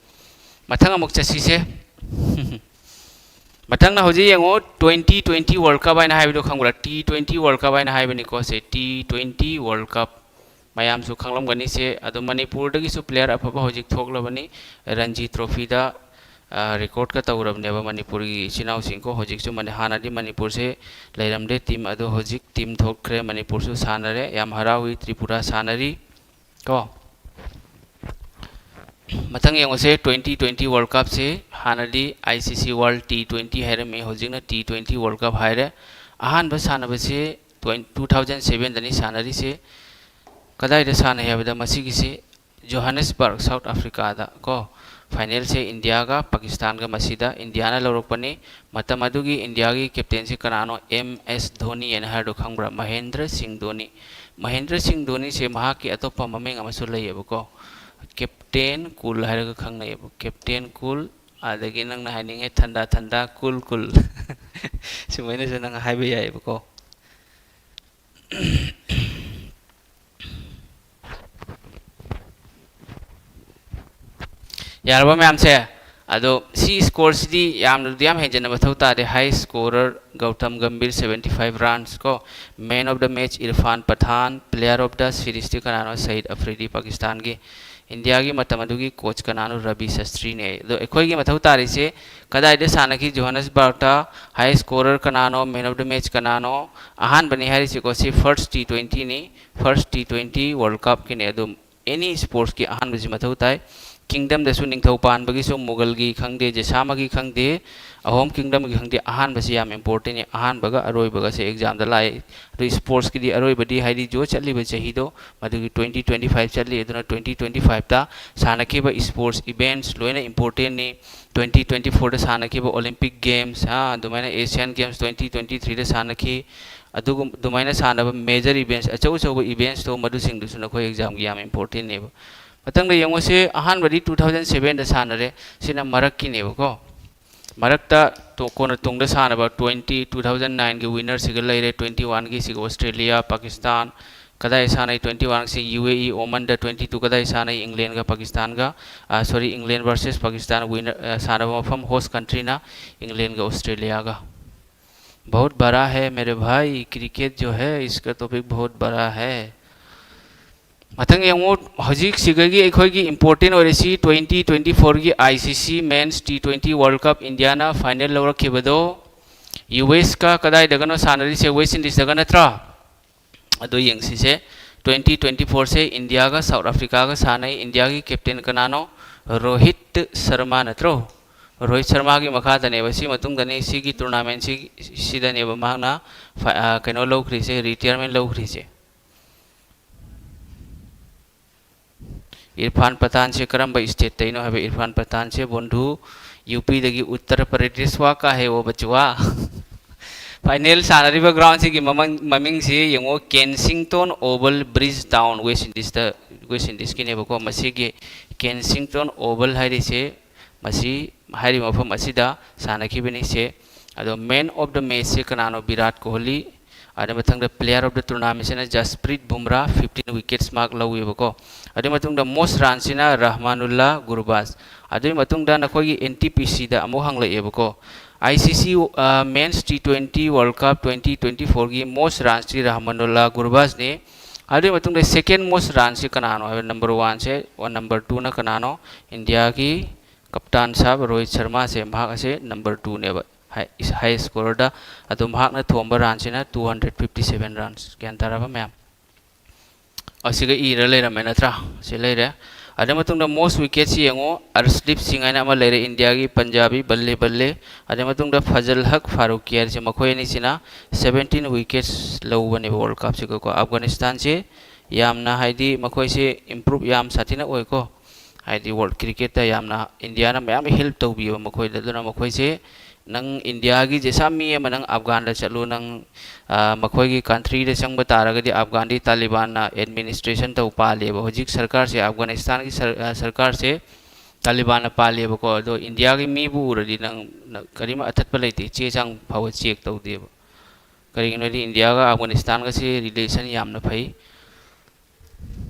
ꯃꯊꯪ ꯑꯃꯨꯛ ꯆꯠꯁꯤꯁꯦ꯫ ꯃꯊꯪꯅ ꯍꯧꯖꯤꯛ ꯌꯦꯡꯉꯣ, ꯇ꯭ꯋꯦꯟꯇꯤ ꯇ꯭ꯋꯦꯟꯇꯤ ꯋꯥꯔꯜ ꯀꯞ ꯍꯥꯏꯅ ꯍꯥꯏꯕꯗꯣ ꯈꯪꯕ꯭ꯔꯥ? ꯇꯤ ꯇ꯭ꯋꯦꯟꯇꯤ ꯋꯥꯔꯜ ꯀꯞ ꯍꯥꯏꯅ ꯍꯥꯏꯕꯅꯤꯀꯣ ꯁꯦ, ꯇꯤ ꯇ꯭ꯋꯦꯟꯇꯤ ꯋꯥꯔꯜ ꯀꯞ꯫ ꯃꯌꯥꯝꯁꯨ ꯈꯪꯂꯝꯒꯅꯤ ꯁꯦ꯫ ꯑꯗꯣ ꯃꯅꯤꯄꯨꯔꯗꯒꯤꯁꯨ ꯄ꯭ꯂꯦꯌꯔ ꯑꯐꯕ ꯍꯧꯖꯤꯛ ꯊꯣꯛꯂꯕꯅꯤ, ꯔꯟꯖꯤ ꯇ꯭ꯔꯣꯐꯤꯗ, ꯑ, ꯔꯦꯀꯣꯔꯠꯀ ꯇꯧꯔꯕꯅꯦꯕ ꯃꯅꯤꯄꯨꯔꯒꯤ ꯏꯆꯤꯟ ꯏꯅꯥꯎꯁꯤꯡꯀꯣ꯫ ꯍꯧꯖꯤꯛꯁꯨ ꯃꯅꯤ-, ꯍꯥꯟꯅꯗꯤ ꯃꯅꯤꯄꯨꯔꯁꯦ ꯂꯩꯔꯝꯗꯦ ꯇꯤꯝ, ꯑꯗꯣ ꯍꯧꯖꯤꯛ ꯇꯤꯝ ꯊꯣꯛꯈ꯭ꯔꯦ, ꯃꯅꯤꯄꯨꯔꯁꯨ ꯁꯥꯟꯅꯔꯦ, ꯌꯥꯝ ꯍꯔꯥꯎꯏ꯫ ꯇ꯭ꯔꯤꯄꯨꯔꯥ ꯁꯥꯟꯅꯔꯤ ꯀꯣ꯫ ꯃꯊꯪ ꯌꯦꯡꯉꯨꯁꯦ, ꯇ꯭ꯋꯦꯟꯇꯤ ꯇ꯭ꯋꯦꯟꯇꯤ ꯋꯥꯔꯜ ꯀꯞꯁꯤ ꯍꯥꯟꯅꯗꯤ ꯑꯥꯏ ꯁꯤ ꯁꯤ ꯋꯥꯔꯜ ꯇꯤ ꯇ꯭ꯋꯦꯟꯇꯤ ꯍꯥꯏꯔꯝꯃꯤ, ꯍꯧꯖꯤꯛꯅ ꯇꯤ ꯇ꯭ꯋꯦꯟꯇꯤ ꯋꯥꯔꯜ ꯀꯞ ꯍꯥꯏꯔꯦ꯫ ꯑꯍꯥꯟꯕ ꯁꯥꯟꯅꯕꯁꯤ ꯇ꯭ꯋꯦꯟ-, ꯇꯨ ꯊꯥꯎꯖꯟ ꯁꯚꯦꯟꯗꯅꯤ ꯁꯥꯟꯅꯔꯤꯁꯦ꯫ ꯀꯗꯥꯏꯗ ꯁꯥꯟꯅꯩ ꯍꯥꯏꯕꯗ ꯃꯁꯤꯒꯤꯁꯤ ꯖꯣꯍꯥꯟꯅꯦꯁꯕꯔꯒ, ꯁꯥꯎꯠ ꯑꯐ꯭ꯔꯤꯀꯥꯗ ꯀꯣ꯫ ꯐꯥꯏꯅꯦꯜꯁꯦ ꯏꯟꯗꯤꯌꯥꯒ ꯄꯥꯀꯤꯁꯇꯥꯟꯒ ꯃꯁꯤꯗ ꯏꯟꯗꯤꯌꯥꯅ ꯂꯧꯔꯛꯄꯅꯤ꯫ ꯃꯇꯝ ꯑꯗꯨꯒꯤ ꯏꯟꯗꯤꯌꯥꯒꯤ ꯀꯦꯞꯇꯦꯟꯁꯤ ꯀꯅꯥꯅꯣ? ꯑꯦꯝ ꯑꯦꯁ ꯙꯣꯅꯤ ꯍꯥꯏꯅ ꯍꯥꯏꯔꯗꯨ ꯈꯪꯕ꯭ꯔꯥ? ꯃꯍꯦꯟꯗ꯭ꯔ ꯁꯤꯡ ꯙꯣꯅꯤ꯫ ꯃꯍꯦꯟꯗ꯭ꯔ ꯁꯤꯡ ꯙꯣꯅꯤꯁꯦ ꯃꯍꯥꯛꯀꯤ ꯑꯇꯣꯞꯄ ꯃꯃꯤꯡ ꯑꯃꯁꯨ ꯂꯩꯌꯦꯕꯀꯣ, ꯀꯦꯞꯇꯦꯟ ꯀꯨꯜ ꯍꯥꯏꯔꯒ ꯈꯪꯅꯩꯌꯦꯕ꯫ ꯀꯦꯞꯇꯦꯟ ꯀꯨꯜ, ꯑꯗꯒꯤ ꯅꯪꯅ ꯍꯥꯏꯅꯤꯡꯉꯦ ꯊꯟꯗꯥ ꯊꯟꯗꯥ ꯀꯨꯜ ꯀꯨꯜ꯫ ꯁꯨꯃꯥꯏꯅꯁꯨ ꯅꯪ ꯍꯥꯏꯕ ꯌꯥꯏꯌꯦꯕꯀꯣ꯫ ꯌꯥꯔꯕ ꯃꯌꯥꯝꯁꯦ? ꯑꯗꯣ ꯁꯤ ꯁ꯭ꯀꯣꯔꯁꯤꯗꯤ ꯌꯥꯝꯅꯗꯤ ꯌꯥꯝ ꯍꯦꯟꯖꯤꯟꯅ ꯃꯊꯧ ꯇꯥꯗꯦ꯫ High scorer Gautam Gambhir, seventy five runs ꯀꯣ꯫ Man of the match Irfan ꯄꯊꯥꯟ, player of the series T ꯀꯅꯥꯅꯣ? ꯁꯍꯤꯗ ꯑꯐ꯭ꯔꯤꯗꯤ, ꯄꯥꯀꯤꯁꯇꯥꯟꯒꯤ꯫ ꯏꯟꯗꯤꯌꯥꯒꯤ ꯃꯇꯝ ꯑꯗꯨꯒꯤ ꯀꯣꯆ ꯀꯅꯥꯅꯣ? ꯔꯕꯤ ꯁꯥꯁꯇ꯭ꯔꯤꯅꯦ꯫ ꯑꯗꯣ ꯑꯩꯈꯣꯏꯒꯤ ꯃꯊꯧ ꯇꯥꯔꯤꯁꯦ ꯀꯗꯥꯏꯗ ꯁꯥꯟꯅꯈꯤ? ꯖꯣꯍꯥꯅꯁꯕꯔꯒꯇ꯫ ꯍꯥꯏ ꯁ꯭ꯀꯣꯔꯔ ꯀꯅꯥꯅꯣ? ꯃꯦꯟ ꯑꯣꯐ ꯗ ꯃꯦꯆ ꯀꯅꯥꯅꯣ? ꯑꯍꯥꯟꯕꯅꯤ ꯍꯥꯏꯔꯤꯁꯤꯀꯣ, ꯁꯤ ꯐꯥꯔꯁ ꯇꯤ ꯇ꯭ꯋꯦꯟꯇꯤꯅꯤ꯫ ꯐꯥꯔꯁ ꯇꯤ ꯇ꯭ꯋꯦꯟꯇꯤ ꯋꯥꯔꯜ ꯀꯞꯀꯤꯅꯦ꯫ ꯑꯗꯨꯝ ꯑꯦꯅꯤ ꯁ꯭ꯄꯣꯔꯠꯁꯀꯤ ꯑꯍꯥꯟꯕꯁꯤ ꯃꯊꯧ ꯇꯥꯏ꯫ ꯀꯤꯡꯗꯝꯗꯁꯨ ꯅꯤꯡꯊꯧ ꯄꯥꯟꯕꯒꯤꯁꯨ, ꯃꯨꯒꯜꯒꯤ ꯈꯪꯗꯦ, ꯖꯦꯁꯥꯃꯒꯤ ꯈꯪꯗꯦ, ꯑꯍꯣꯝ ꯀꯤꯡꯗꯝꯒꯤ ꯈꯪꯗꯦ, ꯑꯍꯥꯟꯕꯁꯤ ꯌꯥꯝ ꯏꯝꯄꯣꯔꯇꯦꯟꯅꯤ꯫ ꯑꯍꯥꯟꯕꯒ ꯑꯔꯣꯏꯕꯒꯁꯦ ꯑꯦꯛꯖꯥꯝꯗ ꯂꯥꯛꯑꯦ꯫ ꯑꯗꯨ ꯁ꯭ꯄꯣꯔꯠꯁꯀꯤꯗꯤ ꯑꯔꯣꯏꯕꯗꯤ, ꯍꯥꯏꯗꯤ, ꯖꯣ ꯆꯠꯂꯤꯕ ꯆꯍꯤꯗꯣ, ꯃꯗꯨꯒꯤ ꯇ꯭ꯋꯦꯟꯇꯤ ꯇ꯭ꯋꯦꯟꯇꯤ ꯐꯥꯏꯚ ꯆꯠꯂꯤ꯫ ꯑꯗꯨꯅ ꯇ꯭ꯋꯦꯟꯇꯤ ꯇ꯭ꯋꯦꯟꯇꯤ ꯐꯥꯏꯚꯇ ꯁꯥꯟꯅꯈꯤꯕ ꯁ꯭ꯄꯣꯔꯠꯁ ꯏꯚꯦꯟꯠꯁ ꯂꯣꯏꯅ ꯏꯝꯄꯣꯔꯇꯦꯟꯅꯤ꯫ ꯇ꯭ꯋꯦꯟꯇꯤ ꯇ꯭ꯋꯦꯟꯇꯤ ꯐꯣꯔꯗ ꯁꯥꯟꯅꯈꯤꯕ ꯑꯣꯂꯤꯝꯄꯤꯛ ꯒꯦꯝꯁ, ꯑꯗꯨꯃꯥꯏꯅ ꯑꯦꯁꯤꯌꯥꯟ ꯒꯦꯝꯁ ꯇ꯭ꯋꯦꯟꯇꯤ ꯇ꯭ꯋꯦꯟꯇꯤ ꯊ꯭ꯔꯤꯗ ꯁꯥꯟꯅꯈꯤ꯫ ꯑꯗꯨꯒꯨꯝ-, ꯑꯗꯨꯃꯥꯏꯅ ꯁꯥꯟꯅꯕ ꯃꯦꯖꯔ ꯏꯚꯦꯟꯠꯁ, ꯑꯆꯧ ꯑꯆꯧꯕ ꯏꯚꯦꯟꯠꯁꯇꯣ, ꯃꯗꯨꯁꯤꯡꯗꯨꯁꯨ ꯅꯈꯣꯏ ꯑꯦꯛꯖꯥꯝꯒꯤ ꯌꯥꯝ ꯏꯝꯄꯣꯔꯇꯦꯟꯅꯦꯕ꯫ ꯃꯊꯪꯗ ꯌꯦꯡꯉꯨꯁꯦ, ꯑꯍꯥꯟꯕꯗꯤ ꯇꯨ ꯊꯥꯎꯖꯟ ꯁꯚꯦꯟꯗ ꯁꯥꯟꯅꯔꯦ꯫ ꯁꯤꯅ ꯃꯔꯛꯀꯤꯅꯦꯕꯀꯣ꯫ ꯃꯔꯛꯇ ꯇꯣ-, ꯀꯣꯟꯅ ꯇꯨꯡꯗ ꯁꯥꯟꯅꯕ ꯇ꯭ꯋꯦꯟꯇꯤ, ꯇꯨ ꯊꯥꯎꯖꯟ ꯅꯥꯏꯟꯒꯤ ꯋꯤꯟꯅꯔꯁꯤꯒ ꯂꯩꯔꯦ꯫ ꯇ꯭ꯋꯦꯟꯇꯤ ꯋꯥꯟꯒꯤꯁꯤꯒ ꯑꯣꯁꯇ꯭ꯔꯦꯂꯤꯌꯥ, ꯄꯥꯀꯤꯁꯇꯥꯟ꯫ ꯀꯗꯥꯏ ꯁꯥꯟꯅꯩ? Twenty ꯋꯥꯟꯁꯤ U A E ꯑꯣꯃꯟꯗ, twenty two ꯀꯗꯥꯏ ꯁꯥꯟꯅꯩ? ꯏꯪꯂꯦꯟꯒ ꯄꯥꯀꯤꯁꯇꯥꯟꯒ, ꯑ, ꯁꯣꯔꯤ, ꯏꯪꯂꯦꯟ ꯚꯔꯁꯦꯁ ꯄꯥꯀꯤꯁꯇꯥꯟ ꯋꯤꯟꯅꯔ, ꯑ, ꯁꯥꯟꯅꯕ ꯃꯐꯝ ꯍꯣꯁ ꯀꯟꯇ꯭ꯔꯤꯅ ꯏꯪꯂꯦꯟꯒ ꯑꯣꯁꯇ꯭ꯔꯦꯂꯤꯌꯥꯒ꯫ बहुत बड़ा है मेरे भाई, क्रिकेट जो है इसका टॉपिक बहुत बड़ा है। ꯃꯊꯪ ꯌꯦꯡꯉꯨ, ꯍꯧꯖꯤꯛꯁꯤꯒꯒꯤ ꯑꯩꯈꯣꯏꯒꯤ ꯏꯝꯄꯣꯔꯇꯦꯟ ꯑꯣꯏꯔꯤꯁꯤ ꯇ꯭ꯋꯦꯟꯇꯤ ꯇ꯭ꯋꯦꯟꯇꯤ ꯐꯣꯔꯒꯤ ꯑꯥꯏ ꯁꯤ ꯁꯤ ꯃꯦꯟꯁ ꯇꯤ ꯇ꯭ꯋꯦꯟꯇꯤ ꯋꯥꯔꯜ ꯀꯞ ꯏꯟꯗꯤꯌꯥꯅ ꯐꯥꯏꯅꯦꯜ ꯂꯧꯔꯛꯈꯤꯕꯗꯣ ꯌꯨ ꯑꯦꯁꯀ ꯀꯗꯥꯏꯗꯒꯅꯣ ꯁꯥꯟꯅꯔꯤꯁꯦ? ꯋꯦꯁ ꯏꯟꯗꯤꯁꯇꯒ ꯅꯠꯇ꯭ꯔꯥ? ꯑꯗꯨ ꯌꯦꯡꯁꯤꯁꯦ, ꯇ꯭ꯋꯦꯟꯇꯤ ꯇ꯭ꯋꯦꯟꯇꯤ ꯐꯣꯔꯁꯦ ꯏꯟꯗꯤꯌꯥꯒ ꯁꯥꯎꯠ ꯑꯐ꯭ꯔꯤꯀꯥꯒ ꯁꯥꯟꯅꯩ꯫ ꯏꯟꯗꯤꯌꯥꯒꯤ ꯀꯦꯞꯇꯦꯟ ꯀꯅꯥꯅꯣ? ꯔꯣꯍꯤꯠ ꯁꯔꯃꯥ ꯅꯠꯇ꯭ꯔꯣ? ꯔꯣꯍꯤꯠ ꯁꯔꯃꯥꯒꯤ ꯃꯈꯥꯗꯅꯦꯕ, ꯁꯤ ꯃꯇꯨꯡꯗꯅꯤ, ꯁꯤꯒꯤ ꯇꯣꯔꯅꯥꯃꯦꯟꯁꯤ, ꯁꯤꯗꯅꯦꯕ ꯃꯍꯥꯛꯅ ꯐ-, ꯑ, ꯀꯩꯅꯣ ꯂꯧꯈ꯭ꯔꯤꯁꯦ, ꯔꯤꯇꯤꯌꯔꯃꯦꯟ ꯂꯧꯈ꯭ꯔꯤꯁꯦ꯫ ꯏꯔꯐꯥꯟ ꯄꯊꯥꯟꯁꯦ ꯀꯔꯝꯕ ꯁ꯭ꯇꯦꯠꯇꯩꯅꯣ ꯍꯥꯏꯕ? ꯏꯔꯐꯥꯟ ꯄꯊꯥꯟꯁꯦ ꯕꯣꯟꯙꯨ ꯌꯨ ꯄꯤꯗꯒꯤ, ꯎꯠꯇꯔ ꯄ꯭ꯔꯗꯦꯁ ꯋꯥ ꯀꯥ ꯍꯦ ꯋꯣ ꯕꯆꯨꯋꯥ꯫ ꯐꯥꯏꯅꯦꯜ ꯁꯥꯟꯅꯔꯤꯕ ꯒ꯭ꯔꯥꯎꯟꯁꯤꯒꯤ ꯃꯃꯤꯡ, ꯃꯃꯤꯡꯁꯤ ꯌꯦꯡꯉꯣ, ꯀꯦꯟꯁꯤꯡꯇꯣꯟ ꯑꯣꯕꯜ, ꯕ꯭ꯔꯤꯖ ꯇꯥꯎꯟ, ꯋꯦꯁ ꯏꯟꯗꯤꯁꯇ, ꯋꯦꯁ ꯏꯟꯗꯤꯁꯀꯤꯅꯦꯕꯀꯣ꯫ ꯃꯁꯤꯒꯤ ꯀꯦꯟꯁꯤꯡꯇꯣꯟ ꯑꯣꯕꯜ ꯍꯥꯏꯔꯤꯁꯦ, ꯃꯁꯤ ꯍꯥꯏꯔꯤꯕ ꯃꯐꯝ ꯑꯁꯤꯗ ꯁꯥꯟꯅꯈꯤꯕꯅꯤ ꯁꯦ꯫ ꯑꯗꯣ ꯃꯦꯟ ꯑꯣꯐ ꯗ ꯃꯦꯆꯁꯦ ꯀꯅꯥꯅꯣ? ꯚꯤꯔꯥꯠ ꯀꯣꯍꯂꯤ꯫ ꯑꯗꯨ ꯃꯊꯪꯗ player of the tournamentꯁꯤꯅ ꯖꯁꯄ꯭ꯔꯤꯠ ꯕꯨꯝꯔꯥ, ꯐꯤꯐꯇꯤꯟ ꯋꯤꯀꯦꯠꯁ ꯃꯍꯥꯛ ꯂꯧꯋꯦꯕꯀꯣ꯫ ꯑꯗꯨꯒꯤ ꯃꯇꯨꯡꯗ most runꯁꯤꯅ ꯔꯍꯃꯥꯅꯨꯜꯂꯥ ꯒꯨꯔꯕꯥꯖ꯫ ꯑꯗꯨꯒꯤ ꯃꯇꯨꯡꯗ ꯅꯈꯣꯏꯒꯤ ꯑꯦꯟ ꯇꯤ ꯄꯤ ꯁꯤꯗ ꯑꯃꯨꯛ ꯍꯪꯂꯛꯑꯦꯕꯀꯣ꯫ ꯑꯥꯏ C C, uh, men's T twenty world cup twenty twenty ꯐꯣꯔꯒꯤ most runꯁꯇꯤ ꯔꯍꯃꯥꯅꯨꯜꯂꯥ ꯒꯨꯔꯕꯥꯖꯅꯤ꯫ ꯑꯗꯨꯒꯤ ꯃꯇꯨꯡꯗ second most runꯁꯤ ꯀꯅꯥꯅꯣ ꯍꯥꯏꯕ, number oneꯁꯦ, number twoꯅ ꯀꯅꯥꯅꯣ? ꯏꯟꯗꯤꯌꯥꯒꯤ ꯀꯞꯇꯥꯟ ꯁꯥꯍꯕ ꯔꯣꯍꯤꯠ ꯁꯔꯃꯥꯁꯦ, ꯃꯍꯥꯛ ꯑꯁꯦ number twoꯅꯦꯕ꯫ Highest scorerꯗ꯫ ꯑꯗꯣ ꯃꯍꯥꯛꯅ ꯊꯣꯝꯕ runꯁꯤꯅ two hundred fifty seven runs꯫ ꯒ꯭ꯌꯥꯟ ꯇꯥꯔꯕ ꯃꯌꯥꯝ? ꯑꯁꯤꯒ ꯏꯔ ꯂꯩꯔꯝꯃꯦ ꯅꯠꯇ꯭ꯔꯥ? ꯁꯤ ꯂꯩꯔꯦ꯫ ꯑꯗꯨ ꯃꯇꯨꯡꯗ most wicketꯁꯤ ꯌꯦꯡꯉꯨ, ꯑꯔꯁꯗꯤꯞ ꯁꯤꯡ ꯍꯥꯏꯅ ꯑꯃ ꯂꯩꯔꯦ, ꯏꯟꯗꯤꯌꯥꯒꯤ ꯄꯟꯖꯥꯕꯤ, ꯕꯜꯂꯦ ꯕꯜꯂꯦ꯫ ꯑꯗꯨ ꯃꯇꯨꯡꯗ ꯐꯖꯜ ꯍꯛ ꯐꯥꯔꯨꯀꯤ ꯍꯥꯏꯔꯤꯁꯦ, ꯃꯈꯣꯏ ꯑꯅꯤꯁꯤꯅ seventeen wickets ꯂꯧꯕꯅꯦꯕ World Cupꯁꯤꯒꯀꯣ꯫ ꯑꯐꯒꯥꯅꯤꯁꯇꯥꯟꯁꯦ ꯌꯥꯝꯅ, ꯍꯥꯏꯗꯤ, ꯃꯈꯣꯏꯁꯦ improve ꯌꯥꯝ ꯁꯥꯊꯤꯅ ꯑꯣꯏꯀꯣ꯫ ꯍꯥꯏꯗꯤ, world cricketꯇ ꯌꯥꯝꯅ ꯏꯟꯗꯤꯌꯥꯅ ꯃꯌꯥꯝ help ꯇꯧꯕꯤꯕ ꯃꯈꯣꯏꯗ꯫ ꯑꯗꯨꯅ ꯃꯈꯣꯏꯁꯦ ꯅꯪ ꯏꯟꯗꯤꯌꯥꯒꯤ ꯖꯦꯁꯥ ꯃꯤ ꯑꯃ ꯅꯪ ꯑꯐꯒꯥꯟꯗ ꯆꯠꯂꯨ, ꯅꯪ, ꯑ, ꯃꯈꯣꯏꯒꯤ countryꯗ ꯆꯪꯕ ꯇꯥꯔꯒꯗꯤ ꯑꯐꯒꯥꯟꯗꯤ ꯇꯥꯂꯤꯕꯥꯟꯅ administration ꯇꯧ ꯄꯥꯜꯂꯦꯕ꯫ ꯍꯧꯖꯤꯛ ꯁꯔꯀꯥꯔꯁꯦ, ꯑꯐꯒꯥꯅꯤꯁꯇꯥꯟꯒꯤ ꯁꯔ-, ꯑ, ꯁꯔꯀꯥꯔꯁꯦ ꯇꯥꯂꯤꯕꯥꯟꯅ ꯄꯥꯜꯂꯦꯕꯀꯣ꯫ ꯑꯗꯣ ꯏꯟꯗꯤꯌꯥꯒꯤ ꯃꯤꯕꯨ ꯎꯔꯗꯤ ꯅꯪ, ꯅꯪ ꯀꯔꯤꯝ ꯑꯊꯠꯄ ꯂꯩꯇꯦ, ꯆꯦ ꯆꯥꯡ ꯐꯥꯎꯕ check ꯇꯧꯗꯦꯕ꯫ ꯀꯔꯤꯒꯤꯅꯣꯗꯤ ꯏꯟꯗꯤꯌꯥꯒ ꯑꯐꯒꯥꯅꯤꯁꯇꯥꯟꯒꯁꯦ relation ꯌꯥꯝꯅ ꯐꯩ꯫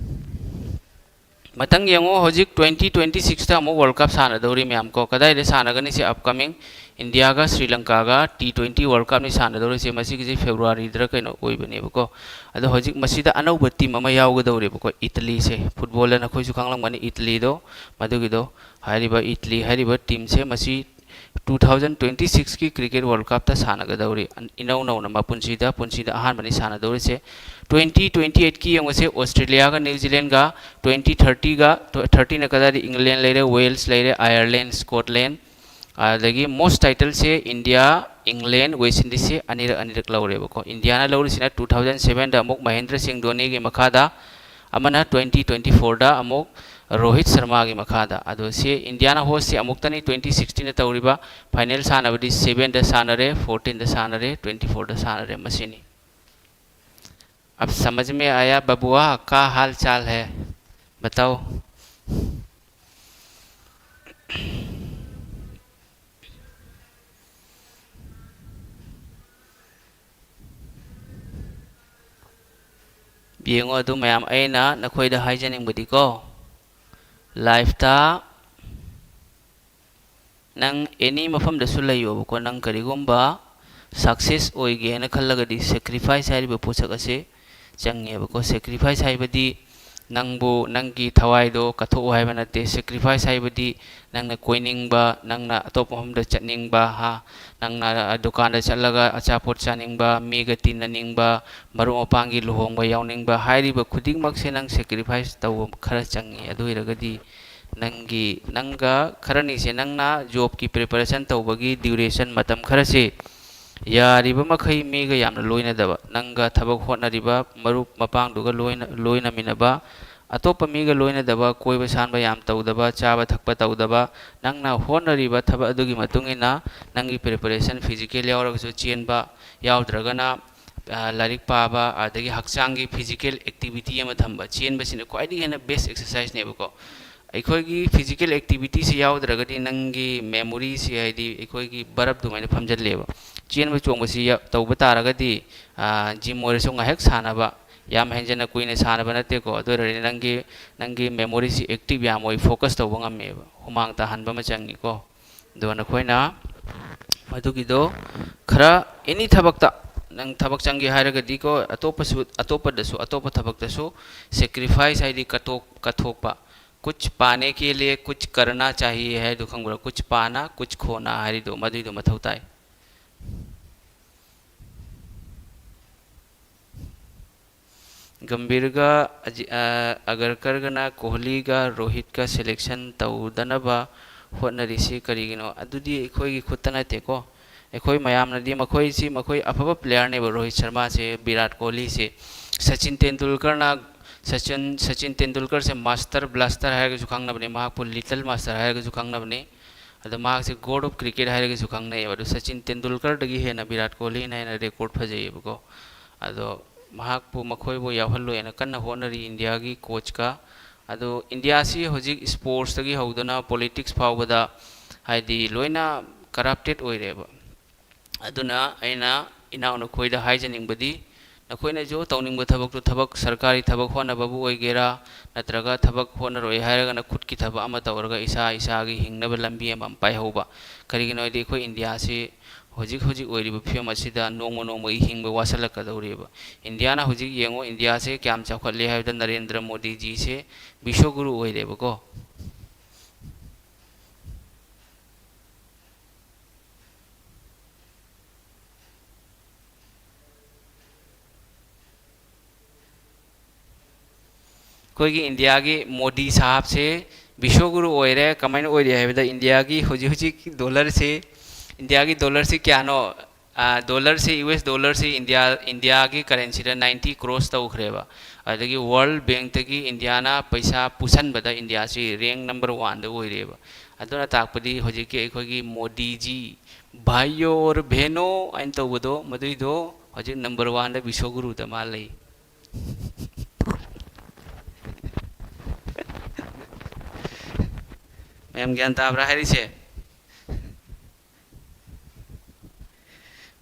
ꯃꯊꯪ ꯌꯦꯡꯉꯨ, ꯍꯧꯖꯤꯛ twenty twenty sixꯇ ꯑꯃꯨꯛ World Cup ꯁꯥꯟꯅꯗꯧꯔꯤ ꯃꯌꯥꯝ ꯀꯣ꯫ ꯀꯗꯥꯏꯗ ꯁꯥꯟꯅꯒꯅꯤ ꯁꯤ? Upcoming ꯏꯟꯗꯤꯌꯥꯒ Shri ꯂꯪꯀꯥꯒ T twenty World Cupꯅꯤ ꯁꯥꯟꯅꯗꯧꯔꯤꯁꯦ꯫ ꯃꯁꯤꯒꯤꯁꯦ Februaryꯗꯔ ꯀꯩꯅꯣ ꯑꯣꯏꯕꯅꯦꯕꯀꯣ꯫ ꯑꯗꯣ ꯍꯧꯖꯤꯛ ꯃꯁꯤꯗ ꯑꯅꯧꯕ team ꯑꯃ ꯌꯥꯎꯒꯗꯧꯔꯤꯕꯀꯣ, ꯏꯇꯂꯤꯁꯦ꯫ Footballꯗ ꯅꯈꯣꯏꯁꯨ ꯈꯪꯂꯝꯒꯅꯤ ꯏꯇꯂꯤꯗꯣ, ꯃꯗꯨꯒꯤꯗꯣ꯫ ꯍꯥꯏꯔꯤꯕ ꯏꯇꯂꯤ ꯍꯥꯏꯔꯤꯕ teamꯁꯦ ꯃꯁꯤ two thousand twenty sixꯀꯤ Cricket World Cupꯇ ꯁꯥꯟꯅꯒꯗꯧꯔꯤ꯫ ꯑꯟ-, ꯏꯅꯧ ꯅꯧꯅ ꯃꯄꯨꯟꯁꯤꯗ, ꯄꯨꯟꯁꯤꯗ ꯑꯍꯥꯟꯕꯅꯤ ꯁꯥꯟꯅꯗꯧꯔꯤꯁꯦ꯫ Twenty twenty eightꯀꯤ ꯌꯦꯡꯕꯁꯦ Australiaꯒ New Zealandꯒ, twenty thirtyꯒ, thirtyꯅ ꯀꯗꯥꯏꯗ? England ꯂꯩꯔꯦ, Wales ꯂꯩꯔꯦ, Ireland, Scotland꯫ ꯑꯗꯒꯤ most titleꯁꯦ India, England, West Indisꯁꯦ ꯑꯅꯤꯔꯛ ꯑꯅꯤꯔꯛ ꯂꯧꯔꯦꯕꯀꯣ꯫ ꯏꯟꯗꯤꯌꯥꯅ ꯂꯧꯔꯤꯁꯤꯅ two thousand sevenꯗ ꯑꯃꯨꯛ ꯃꯍꯦꯟꯗ꯭ꯔ ꯁꯤꯡ ꯙꯣꯅꯤꯒꯤ ꯃꯈꯥꯗ, ꯑꯃꯅ twenty twenty fourꯗ ꯑꯃꯨꯛ ꯔꯣꯍꯤꯠ ꯁꯔꯃꯥꯒꯤ ꯃꯈꯥꯗ꯫ ꯑꯗꯣ ꯁꯤ ꯏꯟꯗꯤꯌꯥꯅ hostꯁꯦ ꯑꯃꯨꯛꯇꯅꯤ twenty sixteenꯗ ꯇꯧꯔꯤꯕ꯫ Final ꯁꯥꯟꯅꯕꯗꯤ sevenꯗ ꯁꯥꯟꯅꯔꯦ, fourteenꯗ ꯁꯥꯟꯅꯔꯦ, twenty fourꯗ ꯁꯥꯟꯅꯔꯦ꯫ ꯃꯁꯤꯅꯤ꯫ अब समझ में आया बबुआ, का हाल चाल है? बताओ। ꯌꯦꯡꯉꯣ ꯑꯗꯨ ꯃꯌꯥꯝ, ꯑꯩꯅ ꯅꯈꯣꯏꯗ ꯍꯥꯏꯖꯅꯤꯡꯕꯗꯤꯀꯣ, lifeꯇ ꯅꯪ any ꯃꯐꯝꯗꯁꯨ ꯂꯩꯌꯣꯕꯀꯣ, ꯅꯪ ꯀꯔꯤꯒꯨꯝꯕ success ꯑꯣꯏꯒꯦꯅ ꯈꯜꯂꯒꯗꯤ sacrifice ꯍꯥꯏꯔꯤꯕ ꯄꯣꯠꯁꯛ ꯑꯁꯤ ꯆꯪꯉꯦꯕꯀꯣ꯫ Sacrifice ꯍꯥꯏꯕꯗꯤ ꯅꯪꯕꯨ, ꯅꯪꯒꯤ ꯊꯋꯥꯏꯗꯣ ꯀꯠꯊꯣꯛꯎ ꯍꯥꯏꯕ ꯅꯠꯇꯦ꯫ Sacrifice ꯍꯥꯏꯕꯗꯤ ꯅꯪꯅ ꯀꯣꯏꯅꯤꯡꯕ, ꯅꯪꯅ ꯑꯇꯣꯞꯄ ꯃꯐꯝꯗ ꯆꯠꯅꯤꯡꯕ, ꯍꯥ, ꯅꯪꯅ ꯗꯨꯀꯥꯟꯗ ꯆꯠꯂꯒ ꯑꯆꯥꯄꯣꯠ ꯆꯥꯅꯤꯡꯕ, ꯃꯤꯒ ꯇꯤꯟꯅꯅꯤꯡꯕ, ꯃꯔꯨꯞ ꯃꯄꯥꯡꯒꯤ ꯂꯨꯍꯣꯡꯕ ꯌꯥꯎꯅꯤꯡꯕ, ꯍꯥꯏꯔꯤꯕ ꯈꯨꯗꯤꯡꯃꯛꯁꯦ ꯅꯪ sacrifice ꯇꯧꯕ ꯈꯔ ꯆꯪꯉꯤ꯫ ꯑꯗꯨ ꯑꯣꯏꯔꯒꯗꯤ ꯅꯪꯒꯤ, ꯅꯪꯒ ꯈꯔꯅꯤꯁꯦ, ꯅꯪꯅ jobꯀꯤ preparation ꯇꯧꯕꯒꯤ duration, ꯃꯇꯝ ꯈꯔꯁꯦ, ꯌꯥꯔꯤꯕ ꯃꯈꯩ ꯃꯤꯒ ꯌꯥꯝꯅ ꯂꯣꯏꯅꯗꯕ, ꯅꯪꯒ ꯊꯕꯛ ꯍꯣꯠꯅꯔꯤꯕ ꯃꯔꯨꯞ ꯃꯄꯥꯡꯗꯨꯒ ꯂꯣꯏꯅ, ꯂꯣꯏꯅꯃꯤꯟꯅꯕ, ꯑꯇꯣꯞꯄ ꯃꯤꯒ ꯂꯣꯏꯅꯗꯕ, ꯀꯣꯏꯕ ꯁꯥꯟꯕ ꯌꯥꯝ ꯇꯧꯗꯕ, ꯆꯥꯕ ꯊꯛꯄ ꯇꯧꯗꯕ, ꯅꯪꯅ ꯍꯣꯠꯅꯔꯤꯕ ꯊꯕꯛ ꯑꯗꯨꯒꯤ ꯃꯇꯨꯡ ꯏꯟꯅ ꯅꯪꯒꯤ preparation, physical ꯌꯥꯎꯔꯒꯁꯨ ꯆꯦꯟꯕ, ꯌꯥꯎꯗ꯭ꯔꯒꯅ, ꯑ, ꯂꯥꯏꯔꯤꯛ ꯄꯥꯕ, ꯑꯗꯒꯤ ꯍꯛꯆꯥꯡꯒꯤ physical activity ꯑꯃ ꯊꯝꯕ, ꯆꯦꯟꯕꯁꯤꯅ ꯈ꯭ꯋꯥꯏꯗꯒꯤ ꯍꯦꯟꯅ best exerciseꯅꯦꯕꯀꯣ꯫ ꯑꯩꯈꯣꯏꯒꯤ physical activityꯁꯤ ꯌꯥꯎꯗ꯭ꯔꯒꯗꯤ ꯅꯪꯒꯤ memoryꯁꯤ, ꯍꯥꯏꯗꯤ ꯑꯩꯈꯣꯏꯒꯤ ꯕꯔꯞ ꯑꯗꯨꯃꯥꯏꯅ ꯐꯝꯖꯜꯂꯦꯕ꯫ ꯆꯦꯟꯕ ꯆꯣꯡꯕꯁꯤ ꯌꯥ-, ꯇꯧꯕ ꯇꯥꯔꯒꯗꯤ, ꯑ, gym ꯑꯣꯏꯔꯁꯨ ꯉꯥꯏꯍꯥꯛ ꯁꯥꯟꯅꯕ, ꯌꯥꯝ ꯍꯦꯟꯖꯟꯅ ꯀꯨꯏꯅ ꯁꯥꯟꯅꯕ ꯅꯠꯇꯦꯀꯣ꯫ ꯑꯗꯨ ꯑꯣꯏꯔꯗꯤ ꯅꯪꯒꯤ, ꯅꯪꯒꯤ memoryꯁꯤ active ꯌꯥꯝ ꯑꯣꯏ, focus ꯇꯧꯕ ꯉꯝꯃꯦꯕ꯫ ꯍꯨꯃꯥꯡ ꯇꯥꯍꯟꯕ ꯑꯃ ꯆꯪꯉꯤꯀꯣ꯫ ꯑꯗꯣ ꯅꯈꯣꯏꯅ ꯃꯗꯨꯒꯤꯗꯣ ꯈꯔ, any ꯊꯕꯛꯇ, ꯅꯪ ꯊꯕꯛ ꯆꯪꯒꯦ ꯍꯥꯏꯔꯒꯗꯤꯀꯣ, ꯑꯇꯣꯞꯄꯁꯨ, ꯑꯇꯣꯞꯄꯗꯁꯨ, ꯑꯇꯣꯞꯄ ꯊꯕꯛꯇꯁꯨ sacrifice ꯍꯥꯏꯗꯤ ꯀꯠꯊꯣꯛ-, ꯀꯠꯊꯣꯛꯄ, "ꯀꯨꯆ ꯄꯥꯅꯦ ꯀꯦ ꯂꯤꯌꯦ ꯀꯨꯆ ꯀꯔꯅꯥ ꯆꯥꯍꯤꯌꯦ" ꯍꯥꯏꯗꯣ ꯈꯪꯕ꯭ꯔꯥ? "ꯀꯨꯆ ꯄꯥꯅꯥ, ꯀꯨꯆ ꯈꯣꯅꯥ" ꯍꯥꯏꯔꯤꯗꯣ ꯃꯗꯨꯏꯗꯣ ꯃꯊꯧ ꯇꯥꯏ꯫ ꯒꯝꯚꯤꯔꯒ ꯑꯖꯤ-, ꯑ, ꯑꯒꯔꯀꯔꯒꯅ ꯀꯣꯍꯂꯤꯒ ꯔꯣꯍꯤꯠꯀ selection ꯇꯧꯗꯅꯕ ꯍꯣꯠꯅꯔꯤꯁꯤ ꯀꯔꯤꯒꯤꯅꯣ? ꯑꯗꯨꯗꯤ ꯑꯩꯈꯣꯏꯒꯤ ꯈꯨꯠꯇ ꯅꯠꯇꯦꯀꯣ꯫ ꯑꯩꯈꯣꯏ ꯃꯌꯥꯝꯅꯗꯤ ꯃꯈꯣꯏꯁꯤ, ꯃꯈꯣꯏ ꯑꯐꯕ playerꯅꯦꯕ, ꯔꯣꯍꯤꯠ ꯁꯔꯃꯥꯁꯦ, ꯚꯤꯔꯥꯠ ꯀꯣꯍꯂꯤꯁꯦ꯫ ꯁꯆꯤꯟ ꯇꯦꯟꯗꯨꯜꯀꯔꯅ, ꯁꯆꯤꯟ, ꯁꯆꯤꯟ ꯇꯦꯟꯗꯨꯜꯀꯔꯁꯦ master blaster ꯍꯥꯏꯔꯒꯁꯨ ꯈꯪꯅꯕꯅꯤ, ꯃꯍꯥꯛꯄꯨ little master ꯍꯥꯏꯔꯒꯁꯨ ꯈꯪꯅꯕꯅꯤ꯫ ꯑꯗꯣ ꯃꯍꯥꯛꯁꯦ God of cricket ꯍꯥꯏꯔꯒꯁꯨ ꯈꯪꯅꯩꯌꯦꯕ꯫ ꯑꯗꯣ ꯁꯆꯤꯟ ꯇꯦꯟꯗꯨꯜꯀꯔꯗꯒꯤ ꯍꯦꯟꯅ ꯚꯤꯔꯥꯠ ꯀꯣꯍꯂꯤꯅ ꯍꯦꯟꯅ record ꯐꯖꯩꯌꯦꯕꯀꯣ꯫ ꯑꯗꯣ ꯃꯍꯥꯛꯄꯨ, ꯃꯈꯣꯏꯕꯨ ꯌꯥꯎꯍꯜꯂꯣꯏꯅ ꯀꯟꯅ ꯍꯣꯠꯅꯔꯤ ꯏꯟꯗꯤꯌꯥꯒꯤ coachꯀ꯫ ꯑꯗꯣ ꯏꯟꯗꯤꯌꯥꯁꯤ ꯍꯧꯖꯤꯛ sportsꯇꯒꯤ ꯍꯧꯗꯨꯅ politics ꯐꯥꯎꯕꯗ, ꯍꯥꯏꯗꯤ, ꯂꯣꯏꯅ corrupted ꯑꯣꯏꯔꯦꯕ꯫ ꯑꯗꯨꯅ ꯑꯩꯅ ꯏꯅꯥꯎ ꯅꯈꯣꯏꯗ ꯍꯥꯏꯖꯅꯤꯡꯕꯗꯤ, ꯑꯩꯈꯣꯏꯅꯁꯨ ꯇꯧꯅꯤꯡꯕ ꯊꯕꯛꯇꯨ, ꯊꯕꯛ, ꯁꯔꯀꯥꯔꯤ ꯊꯕꯛ ꯍꯣꯠꯅꯕꯕꯨ ꯑꯣꯏꯒꯦꯔꯥ, ꯅꯠꯇ꯭ꯔꯒ ꯊꯕꯛ ꯍꯣꯠꯅꯔꯣꯏ ꯍꯥꯏꯔꯒꯅ ꯈꯨꯠꯀꯤ ꯊꯕꯛ ꯑꯃ ꯇꯧꯔꯒ ꯏꯁꯥ ꯏꯁꯥꯒꯤ ꯍꯤꯡꯅꯕ ꯂꯝꯕꯤ ꯑꯃ ꯄꯥꯏꯍꯧꯕ꯫ ꯀꯔꯤꯒꯤꯅꯣ ꯍꯥꯏꯗꯤ ꯑꯩꯈꯣꯏ ꯏꯟꯗꯤꯌꯥꯁꯤ ꯍꯧꯖꯤꯛ ꯍꯧꯖꯤꯛ ꯑꯣꯏꯔꯤꯕ ꯐꯤꯕꯝ ꯑꯁꯤꯗ ꯅꯣꯡꯃ ꯅꯣꯡꯃꯒꯤ ꯍꯤꯡꯕ ꯋꯥꯁꯤꯜꯂꯛꯀꯗꯧꯔꯤꯕ꯫ ꯏꯟꯗꯤꯌꯥꯅ ꯍꯧꯖꯤꯛ ꯌꯦꯡꯉꯣ, ꯏꯟꯗꯤꯌꯥꯁꯦ ꯀꯌꯥꯝ ꯆꯥꯎꯈꯠꯂꯦ ꯍꯥꯏꯕꯗ ꯅꯔꯦꯟꯗ꯭ꯔ ꯃꯣꯗꯤꯖꯤꯁꯦ ꯕꯤꯁ꯭ꯋꯒꯨꯔꯨ ꯑꯣꯏꯔꯦꯕꯀꯣ꯫ ꯑꯩꯈꯣꯏꯒꯤ ꯏꯟꯗꯤꯌꯥꯒꯤ ꯃꯣꯗꯤ ꯁꯥꯍꯕꯁꯦ ꯕꯤꯁ꯭ꯋꯒꯨꯔꯨ ꯑꯣꯏꯔꯦ꯫ ꯀꯃꯥꯏꯅ ꯑꯣꯏꯔꯤ ꯍꯥꯏꯕꯗ, ꯏꯟꯗꯤꯌꯥꯒꯤ ꯍꯧꯖꯤꯛ ꯍꯧꯖꯤꯛ ꯗꯣꯂꯔꯁꯤ, ꯏꯟꯗꯤꯌꯥꯒꯤ ꯗꯣꯂꯔꯁꯤ ꯀꯌꯥꯅꯣ? ꯑꯥ, ꯗꯣꯂꯔꯁꯤ, ꯌꯨ ꯑꯦꯁ ꯗꯣꯂꯔꯁꯤ ꯏꯟꯗꯤꯌꯥ, ꯏꯟꯗꯤꯌꯥꯒꯤ ꯀꯔꯦꯟꯁꯤꯗ ꯅꯥꯏꯟꯇꯤ ꯀ꯭ꯔꯣꯁ ꯇꯧꯈ꯭ꯔꯦꯕ꯫ ꯑꯗꯒꯤ ꯋꯥꯔꯜ ꯕꯦꯡꯛꯇꯒꯤ ꯏꯟꯗꯤꯌꯥꯅ ꯄꯩꯁꯥ ꯄꯨꯁꯟꯕꯗ ꯏꯟꯗꯤꯌꯥꯁꯤ ꯔꯦꯡ ꯅꯝꯕꯔ ꯋꯥꯟꯗ ꯑꯣꯏꯔꯦꯕ꯫ ꯑꯗꯨꯅ ꯇꯥꯛꯄꯗꯤ ꯍꯧꯖꯤꯛꯀꯤ ꯑꯩꯈꯣꯏꯒꯤ ꯃꯣꯗꯤꯖꯤ, ꯚꯥꯏꯌꯣ ꯑꯣꯔ ꯚꯦꯅꯣ ꯍꯥꯏꯅ ꯇꯧꯕꯗꯣ, ꯃꯗꯨꯏꯗꯣ ꯍꯧꯖꯤꯛ ꯅꯝꯕꯔ ꯋꯥꯟꯗ ꯕꯤꯁ꯭ꯋꯒꯨꯔꯨꯗ ꯃꯥ ꯂꯩ꯫ ꯃꯌꯥꯝ ꯒ꯭ꯌꯥꯟ ꯇꯥꯕ꯭ꯔꯥ ꯍꯥꯏꯔꯤꯁꯦ?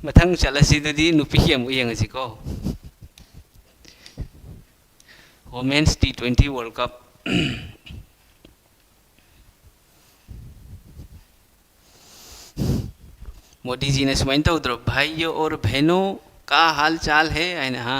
ꯃꯊꯪ ꯆꯠꯂꯁꯤ, ꯑꯗꯨꯗꯤ ꯅꯨꯄꯤ ꯑꯃꯨꯛ ꯌꯦꯡꯉꯁꯤꯀꯣ꯫ Women's T twenty World Cup꯫ ꯃꯣꯗꯤꯖꯤꯅ ꯁꯨꯃꯥꯏꯅ ꯇꯧꯗ꯭ꯔꯣ? "ꯚꯥꯏꯌꯣ ꯑꯣꯔ ꯚꯦꯅꯣ, ꯀꯥ ꯍꯥꯜ ꯆꯥꯜ ꯍꯦ?" ꯍꯥꯏꯅ, ꯍꯥ?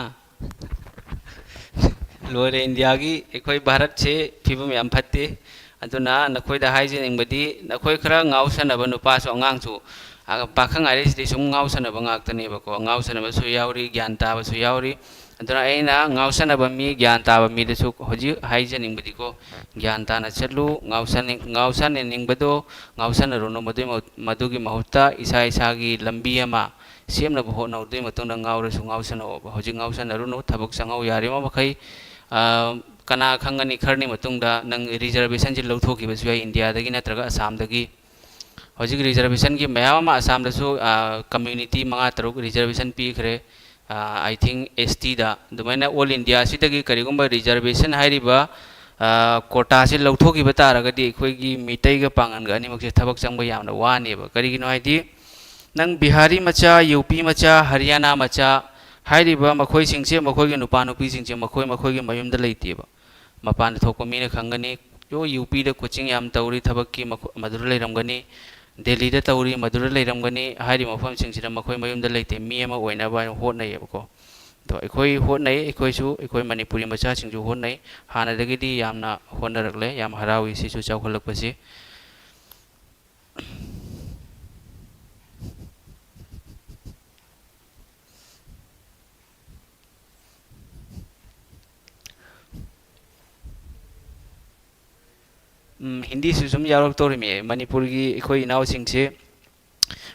ꯂꯣꯏꯔꯦ, ꯏꯟꯗꯤꯌꯥꯒꯤ, ꯑꯩꯈꯣꯏ ꯚꯥꯔꯠꯁꯦ ꯐꯤꯕꯝ ꯌꯥꯝ ꯐꯠꯇꯦ꯫ ꯑꯗꯨꯅ ꯅꯈꯣꯏꯗ ꯍꯥꯏꯖꯅꯤꯡꯕꯗꯤ, ꯅꯈꯣꯏ ꯈꯔ ꯉꯥꯎꯁꯟꯅꯕ ꯅꯨꯄꯥꯁꯨ ꯑꯉꯥꯡꯁꯨ, ꯑ, ꯄꯥꯈꯪ ꯍꯥꯏꯔꯤꯁꯤꯗꯤ ꯁꯨꯝ ꯉꯥꯎꯁꯟꯅꯕ ꯉꯥꯛꯇꯅꯦꯕꯀꯣ꯫ ꯉꯥꯎꯁꯟꯅꯕꯁꯨ ꯌꯥꯎꯔꯤ, ꯒ꯭ꯌꯥꯟ ꯇꯥꯕꯁꯨ ꯌꯥꯎꯔꯤ꯫ ꯑꯗꯨꯅ ꯑꯩꯅ ꯉꯥꯎꯁꯟꯅꯕ ꯃꯤ, ꯒ꯭ꯌꯥꯟ ꯇꯥꯕ ꯃꯤꯗꯁꯨ ꯍꯧꯖꯤꯛ ꯍꯥꯏꯖꯅꯤꯡꯕꯗꯤꯀꯣ, ꯒ꯭ꯌꯥꯟ ꯇꯥꯅ ꯆꯠꯂꯨ꯫ ꯉꯥꯎꯁꯟꯅꯤꯡ-, ꯉꯥꯎꯁꯟꯅꯅꯤꯡꯕꯗꯣ ꯉꯥꯎꯁꯟꯅꯔꯨꯅꯨ꯫ ꯃꯗꯨꯒꯤ ꯃꯍꯨꯠ-, ꯃꯗꯨꯒꯤ ꯃꯍꯨꯠꯇ ꯏꯁꯥ ꯏꯁꯥꯒꯤ ꯂꯝꯕꯤ ꯑꯃ ꯁꯦꯝꯅꯕ ꯍꯣꯠꯅꯧ꯫ ꯑꯗꯨꯒꯤ ꯃꯇꯨꯡꯗ ꯉꯥꯎꯔꯁꯨ ꯉꯥꯎꯁꯟꯅꯧꯑꯣꯕ꯫ ꯍꯧꯖꯤꯛ ꯉꯥꯎꯁꯟꯅꯔꯨꯅꯨ, ꯊꯕꯛ ꯆꯪꯍꯧ ꯌꯥꯔꯤꯕ ꯃꯈꯩ꯫ ꯑ, ꯀꯅꯥ ꯈꯪꯒꯅꯤ, ꯈꯔꯅꯤ ꯃꯇꯨꯡꯗ ꯅꯪ ꯔꯤꯖꯔꯕꯦꯁꯟꯁꯤ ꯂꯧꯊꯣꯛꯈꯤꯕꯁꯨ ꯌꯥꯏ, ꯏꯟꯗꯤꯌꯥꯗꯒꯤ ꯅꯠꯇ꯭ꯔꯒ ꯑꯁꯥꯝꯗꯒꯤ꯫ ꯍꯧꯖꯤꯛ ꯔꯤꯖꯔꯕꯦꯁꯟꯒꯤ ꯃꯌꯥꯝ ꯑꯃ ꯑꯁꯥꯝꯗꯁꯨ, ꯑ, ꯀꯝꯃ꯭ꯌꯨꯅꯤꯇꯤ ꯃꯉꯥ ꯇꯔꯨꯛ ꯔꯤꯖꯔꯕꯦꯁꯟ ꯄꯤꯈ꯭ꯔꯦ꯫ ꯑ, I think S T ꯗ꯫ ꯑꯗꯨꯃꯥꯏꯅ ꯑꯣꯜ ꯏꯟꯗꯤꯌꯥꯁꯤꯗꯒꯤ ꯀꯔꯤꯒꯨꯝꯕ ꯔꯤꯖꯔꯕꯦꯁꯟ ꯍꯥꯏꯔꯤꯕ, ꯑ, ꯀꯣꯇꯥꯁꯦ ꯂꯧꯊꯣꯛꯈꯤꯕ ꯇꯥꯔꯒꯗꯤ ꯑꯩꯈꯣꯏꯒꯤ ꯃꯤꯇꯩꯒ ꯄꯥꯡꯒꯟꯒ ꯑꯅꯤꯃꯛꯁꯦ ꯊꯕꯛ ꯆꯪꯕ ꯌꯥꯝꯅ ꯋꯥꯅꯦꯕ꯫ ꯀꯔꯤꯒꯤꯅꯣ ꯍꯥꯏꯗꯤ ꯅꯪ ꯕꯤꯍꯥꯔꯤ ꯃꯆꯥ, ꯌꯨ ꯄꯤ ꯃꯆꯥ, ꯍꯔꯤꯌꯥꯅꯥ ꯃꯆꯥ, ꯍꯥꯏꯔꯤꯕ ꯃꯈꯣꯏꯁꯤꯡꯁꯦ, ꯃꯈꯣꯏꯒꯤ ꯅꯨꯄꯥ ꯅꯨꯄꯤꯁꯤꯡꯁꯦ ꯃꯈꯣꯏ ꯃꯈꯣꯏꯒꯤ ꯃꯌꯨꯝꯗ ꯂꯩꯇꯦꯕ꯫ ꯃꯄꯥꯟꯗ ꯊꯣꯛꯄ ꯃꯤꯅ ꯈꯪꯒꯅꯤ꯫ ꯌꯣ, ꯌꯨ ꯄꯤꯗ ꯀꯣꯆꯤꯡ ꯌꯥꯝ ꯇꯧꯔꯤ, ꯊꯕꯛꯀꯤ ꯃꯈꯣ-, ꯃꯗꯨꯗ ꯂꯩꯔꯝꯒꯅꯤ, ꯗꯦꯜꯂꯤꯗ ꯇꯧꯔꯤ, ꯃꯗꯨꯗ ꯂꯩꯔꯝꯒꯅꯤ꯫ ꯍꯥꯏꯔꯤꯕ ꯃꯐꯝꯁꯤꯡꯁꯤꯗ ꯃꯈꯣꯏ ꯃꯌꯨꯝꯗ ꯂꯩꯇꯦ, ꯃꯤ ꯑꯃ ꯑꯣꯏꯅꯕ ꯍꯥꯏꯅ ꯍꯣꯠꯅꯩꯌꯦꯕꯀꯣ꯫ ꯑꯗꯣ ꯑꯩꯈꯣꯏ ꯍꯣꯠꯅꯩ, ꯑꯩꯈꯣꯏꯁꯨ, ꯑꯩꯈꯣꯏ ꯃꯅꯤꯄꯨꯔꯤ ꯃꯆꯥꯁꯤꯡꯁꯨ ꯍꯣꯠꯅꯩ꯫ ꯍꯥꯟꯅꯗꯒꯤꯗꯤ ꯌꯥꯝꯅ ꯍꯣꯠꯅꯔꯛꯂꯦ, ꯌꯥꯝ ꯍꯔꯥꯎꯏ ꯁꯤꯁꯨ ꯆꯥꯎꯈꯠꯂꯛꯄꯁꯤ꯫ ꯎꯝ, ꯍꯤꯟꯗꯤꯁꯨ ꯁꯨꯝ ꯌꯥꯎꯔꯛꯇꯧꯔꯤꯃꯤ꯫ ꯃꯅꯤꯄꯨꯔꯒꯤ ꯑꯩꯈꯣꯏ ꯏꯅꯥꯎꯁꯤꯡꯁꯦ,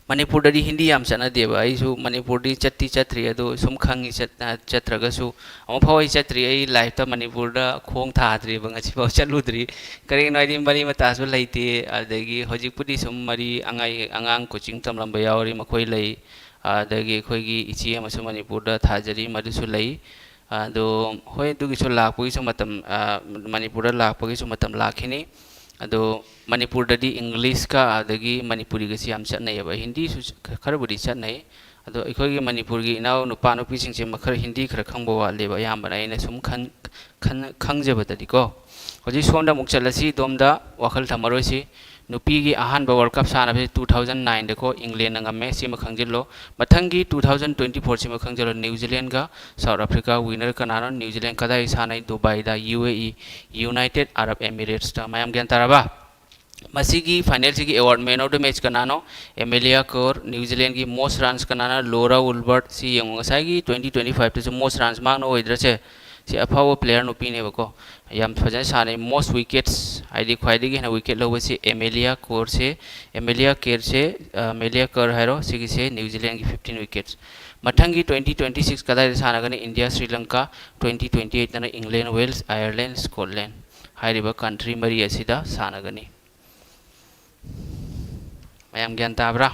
ꯃꯅꯤꯄꯨꯔꯗꯗꯤ ꯍꯤꯟꯗꯤ ꯌꯥꯝ ꯆꯠꯅꯗꯦꯕ꯫ ꯑꯩꯁꯨ ꯃꯅꯤꯄꯨꯔꯗꯤ ꯆꯠꯇꯤ ꯆꯠꯇ꯭ꯔꯤ, ꯑꯗꯣ ꯁꯨꯝ ꯈꯪꯉꯤ, ꯆꯠ-, ꯑ, ꯆꯠꯇ꯭ꯔꯒꯁꯨ ꯑꯃꯨꯛ ꯐꯥꯎ ꯑꯩ ꯆꯠꯇ꯭ꯔꯤ꯫ ꯑꯩ ꯂꯥꯏꯐꯇ ꯃꯅꯤꯄꯨꯔꯗ ꯈꯣꯡ ꯊꯥꯗ꯭ꯔꯤꯕ, ꯉꯁꯤꯐꯥꯎ ꯆꯠꯂꯨꯗ꯭ꯔꯤ꯫ ꯀꯔꯤꯒꯤꯅꯣ ꯍꯥꯏꯗꯤ ꯃꯔꯤ ꯃꯇꯥꯁꯨ ꯂꯩꯇꯦ꯫ ꯑꯗꯒꯤ ꯍꯧꯖꯤꯛꯄꯨꯗꯤ ꯁꯨꯝ ꯃꯔꯤ ꯑꯉꯥꯏ-, ꯑꯉꯥꯡ ꯀꯣꯆꯤꯡ ꯇꯝꯂꯝꯕ ꯌꯥꯎꯔꯤ, ꯃꯈꯣꯏ ꯂꯩ꯫ ꯑꯗꯒꯤ ꯑꯩꯈꯣꯏꯒꯤ ꯏꯆꯦ ꯑꯃꯁꯨ ꯃꯅꯤꯄꯨꯔꯗ ꯊꯥꯖꯔꯤ, ꯃꯗꯨꯁꯨ ꯂꯩ꯫ ꯑꯗꯣ ꯍꯣꯏ, ꯑꯗꯨꯒꯤꯁꯨ ꯂꯥꯛꯄꯒꯤꯁꯨ ꯃꯇꯝ, ꯑ, ꯃꯅꯤꯄꯨꯔꯗ ꯂꯥꯛꯄꯒꯤꯁꯨ ꯃꯇꯝ ꯂꯥꯛꯈꯤꯅꯤ꯫ ꯑꯗꯣ ꯃꯅꯤꯄꯨꯔꯗꯗꯤ ꯏꯪꯂꯤꯁꯀ ꯑꯗꯒꯤ ꯃꯅꯤꯄꯨꯔꯤꯒꯁꯤ ꯌꯥꯝ ꯆꯠꯅꯩꯌꯦꯕ꯫ ꯍꯤꯟꯗꯤꯁꯨ ꯈꯔꯕꯨꯗꯤ ꯆꯠꯅꯩ꯫ ꯑꯗꯣ ꯑꯩꯈꯣꯏꯒꯤ ꯃꯅꯤꯄꯨꯔꯒꯤ ꯏꯅꯥꯎ ꯅꯨꯄꯥ ꯅꯨꯄꯤꯁꯤꯡꯁꯦ ꯃꯈꯔ ꯍꯤꯟꯗꯤ ꯈꯔ ꯈꯪꯕ ꯋꯥꯠꯂꯦꯕ, ꯑꯌꯥꯝꯕꯅ ꯑꯩꯅ ꯁꯨꯝ ꯈꯟ-, ꯈꯟ-, ꯈꯪꯖꯕꯗꯗꯤꯀꯣ꯫ ꯍꯧꯖꯤꯛ ꯁꯣꯝꯗ ꯑꯃꯨꯛ ꯆꯠꯂꯁꯤ, ꯑꯗꯣꯝꯗ ꯋꯥꯈꯜ ꯊꯝꯃꯔꯣꯏꯁꯤ꯫ ꯅꯨꯄꯤꯒꯤ ꯑꯍꯥꯟꯕ ꯋꯥꯔꯜ ꯀꯞ ꯁꯥꯟꯅꯕꯁꯤ two thousand nineꯗꯀꯣ, ꯏꯪꯂꯦꯟꯅ ꯉꯝꯃꯦ, ꯁꯤꯃ ꯈꯪꯖꯤꯜꯂꯣ꯫ ꯃꯊꯪꯒꯤ two thousand twenty fourꯁꯤꯃ ꯈꯪꯖꯤꯜꯂꯣ, ꯅ꯭ꯌꯨ ꯖꯤꯂꯦꯟꯒ ꯁꯥꯎꯠ ꯑꯐ꯭ꯔꯤꯀꯥ꯫ ꯋꯤꯅꯔ ꯀꯅꯥꯅꯣ? New Zealand. ꯀꯗꯥꯏ ꯁꯥꯟꯅꯩ? ꯗꯨꯕꯥꯏꯗ, U A E, United Arab Emiratesꯇ꯫ ꯃꯌꯥꯝ ꯒ꯭ꯌꯥꯟ ꯇꯥꯔꯕ? ꯃꯁꯤꯒꯤ ꯐꯥꯏꯅꯦꯜꯁꯤꯒꯤ ꯑꯦꯋꯥꯔꯗ, Man of the Match ꯀꯅꯥꯅꯣ? Amelia Kerr. ꯅ꯭ꯌꯨ ꯖꯤꯂꯦꯟꯒꯤ most runs ꯀꯅꯥꯅꯣ? ꯂꯣꯔꯥ ꯎꯜꯕꯔꯠ꯫ ꯁꯤ ꯌꯦꯡꯉꯨ, ꯉꯁꯥꯏꯒꯤ twenty twenty fiveꯇꯁꯨ most runs ꯃꯍꯥꯛꯅ ꯑꯣꯏꯗ꯭ꯔꯁꯦ? ꯁꯤ ꯑꯐꯥꯎꯕ player ꯅꯨꯄꯤꯅꯦꯕꯀꯣ, ꯌꯥꯝ ꯐꯖꯅ ꯁꯥꯟꯅꯩ꯫ Most wickets, ꯍꯥꯏꯗꯤ ꯈ꯭ꯋꯥꯏꯗꯒꯤ ꯍꯦꯟꯅ wicket ꯂꯧꯕꯁꯤ ꯑꯦꯃꯦꯂꯤꯌꯥ ꯀꯣꯔꯁꯦ, ꯑꯦꯃꯦꯂꯤꯌꯥ ꯀꯦꯔꯁꯦ, ꯑ, ꯑꯦꯃꯦꯂꯤꯌꯥ ꯀꯔ ꯍꯥꯏꯔꯣ, ꯁꯤꯒꯤꯁꯦ ꯅ꯭ꯌꯨ ꯖꯤꯂꯦꯟꯒꯤ fifteen wickets꯫ ꯃꯊꯪꯒꯤ twenty twenty six ꯀꯗꯥꯏꯗ ꯁꯥꯟꯅꯒꯅꯤ? India, Sri Lanka. Twenty twenty eightꯇꯅ ꯏꯪꯂꯦꯟ, ꯋꯦꯜꯁ, ꯑꯥꯌꯔꯂꯦꯟ, ꯁ꯭ꯀꯣꯠꯂꯦꯟ ꯍꯥꯏꯔꯤꯕ country ꯃꯔꯤ ꯑꯁꯤꯗ ꯁꯥꯟꯅꯒꯅꯤ꯫ ꯃꯌꯥꯝ ꯒ꯭ꯌꯥꯟ ꯇꯥꯕ꯭ꯔꯥ?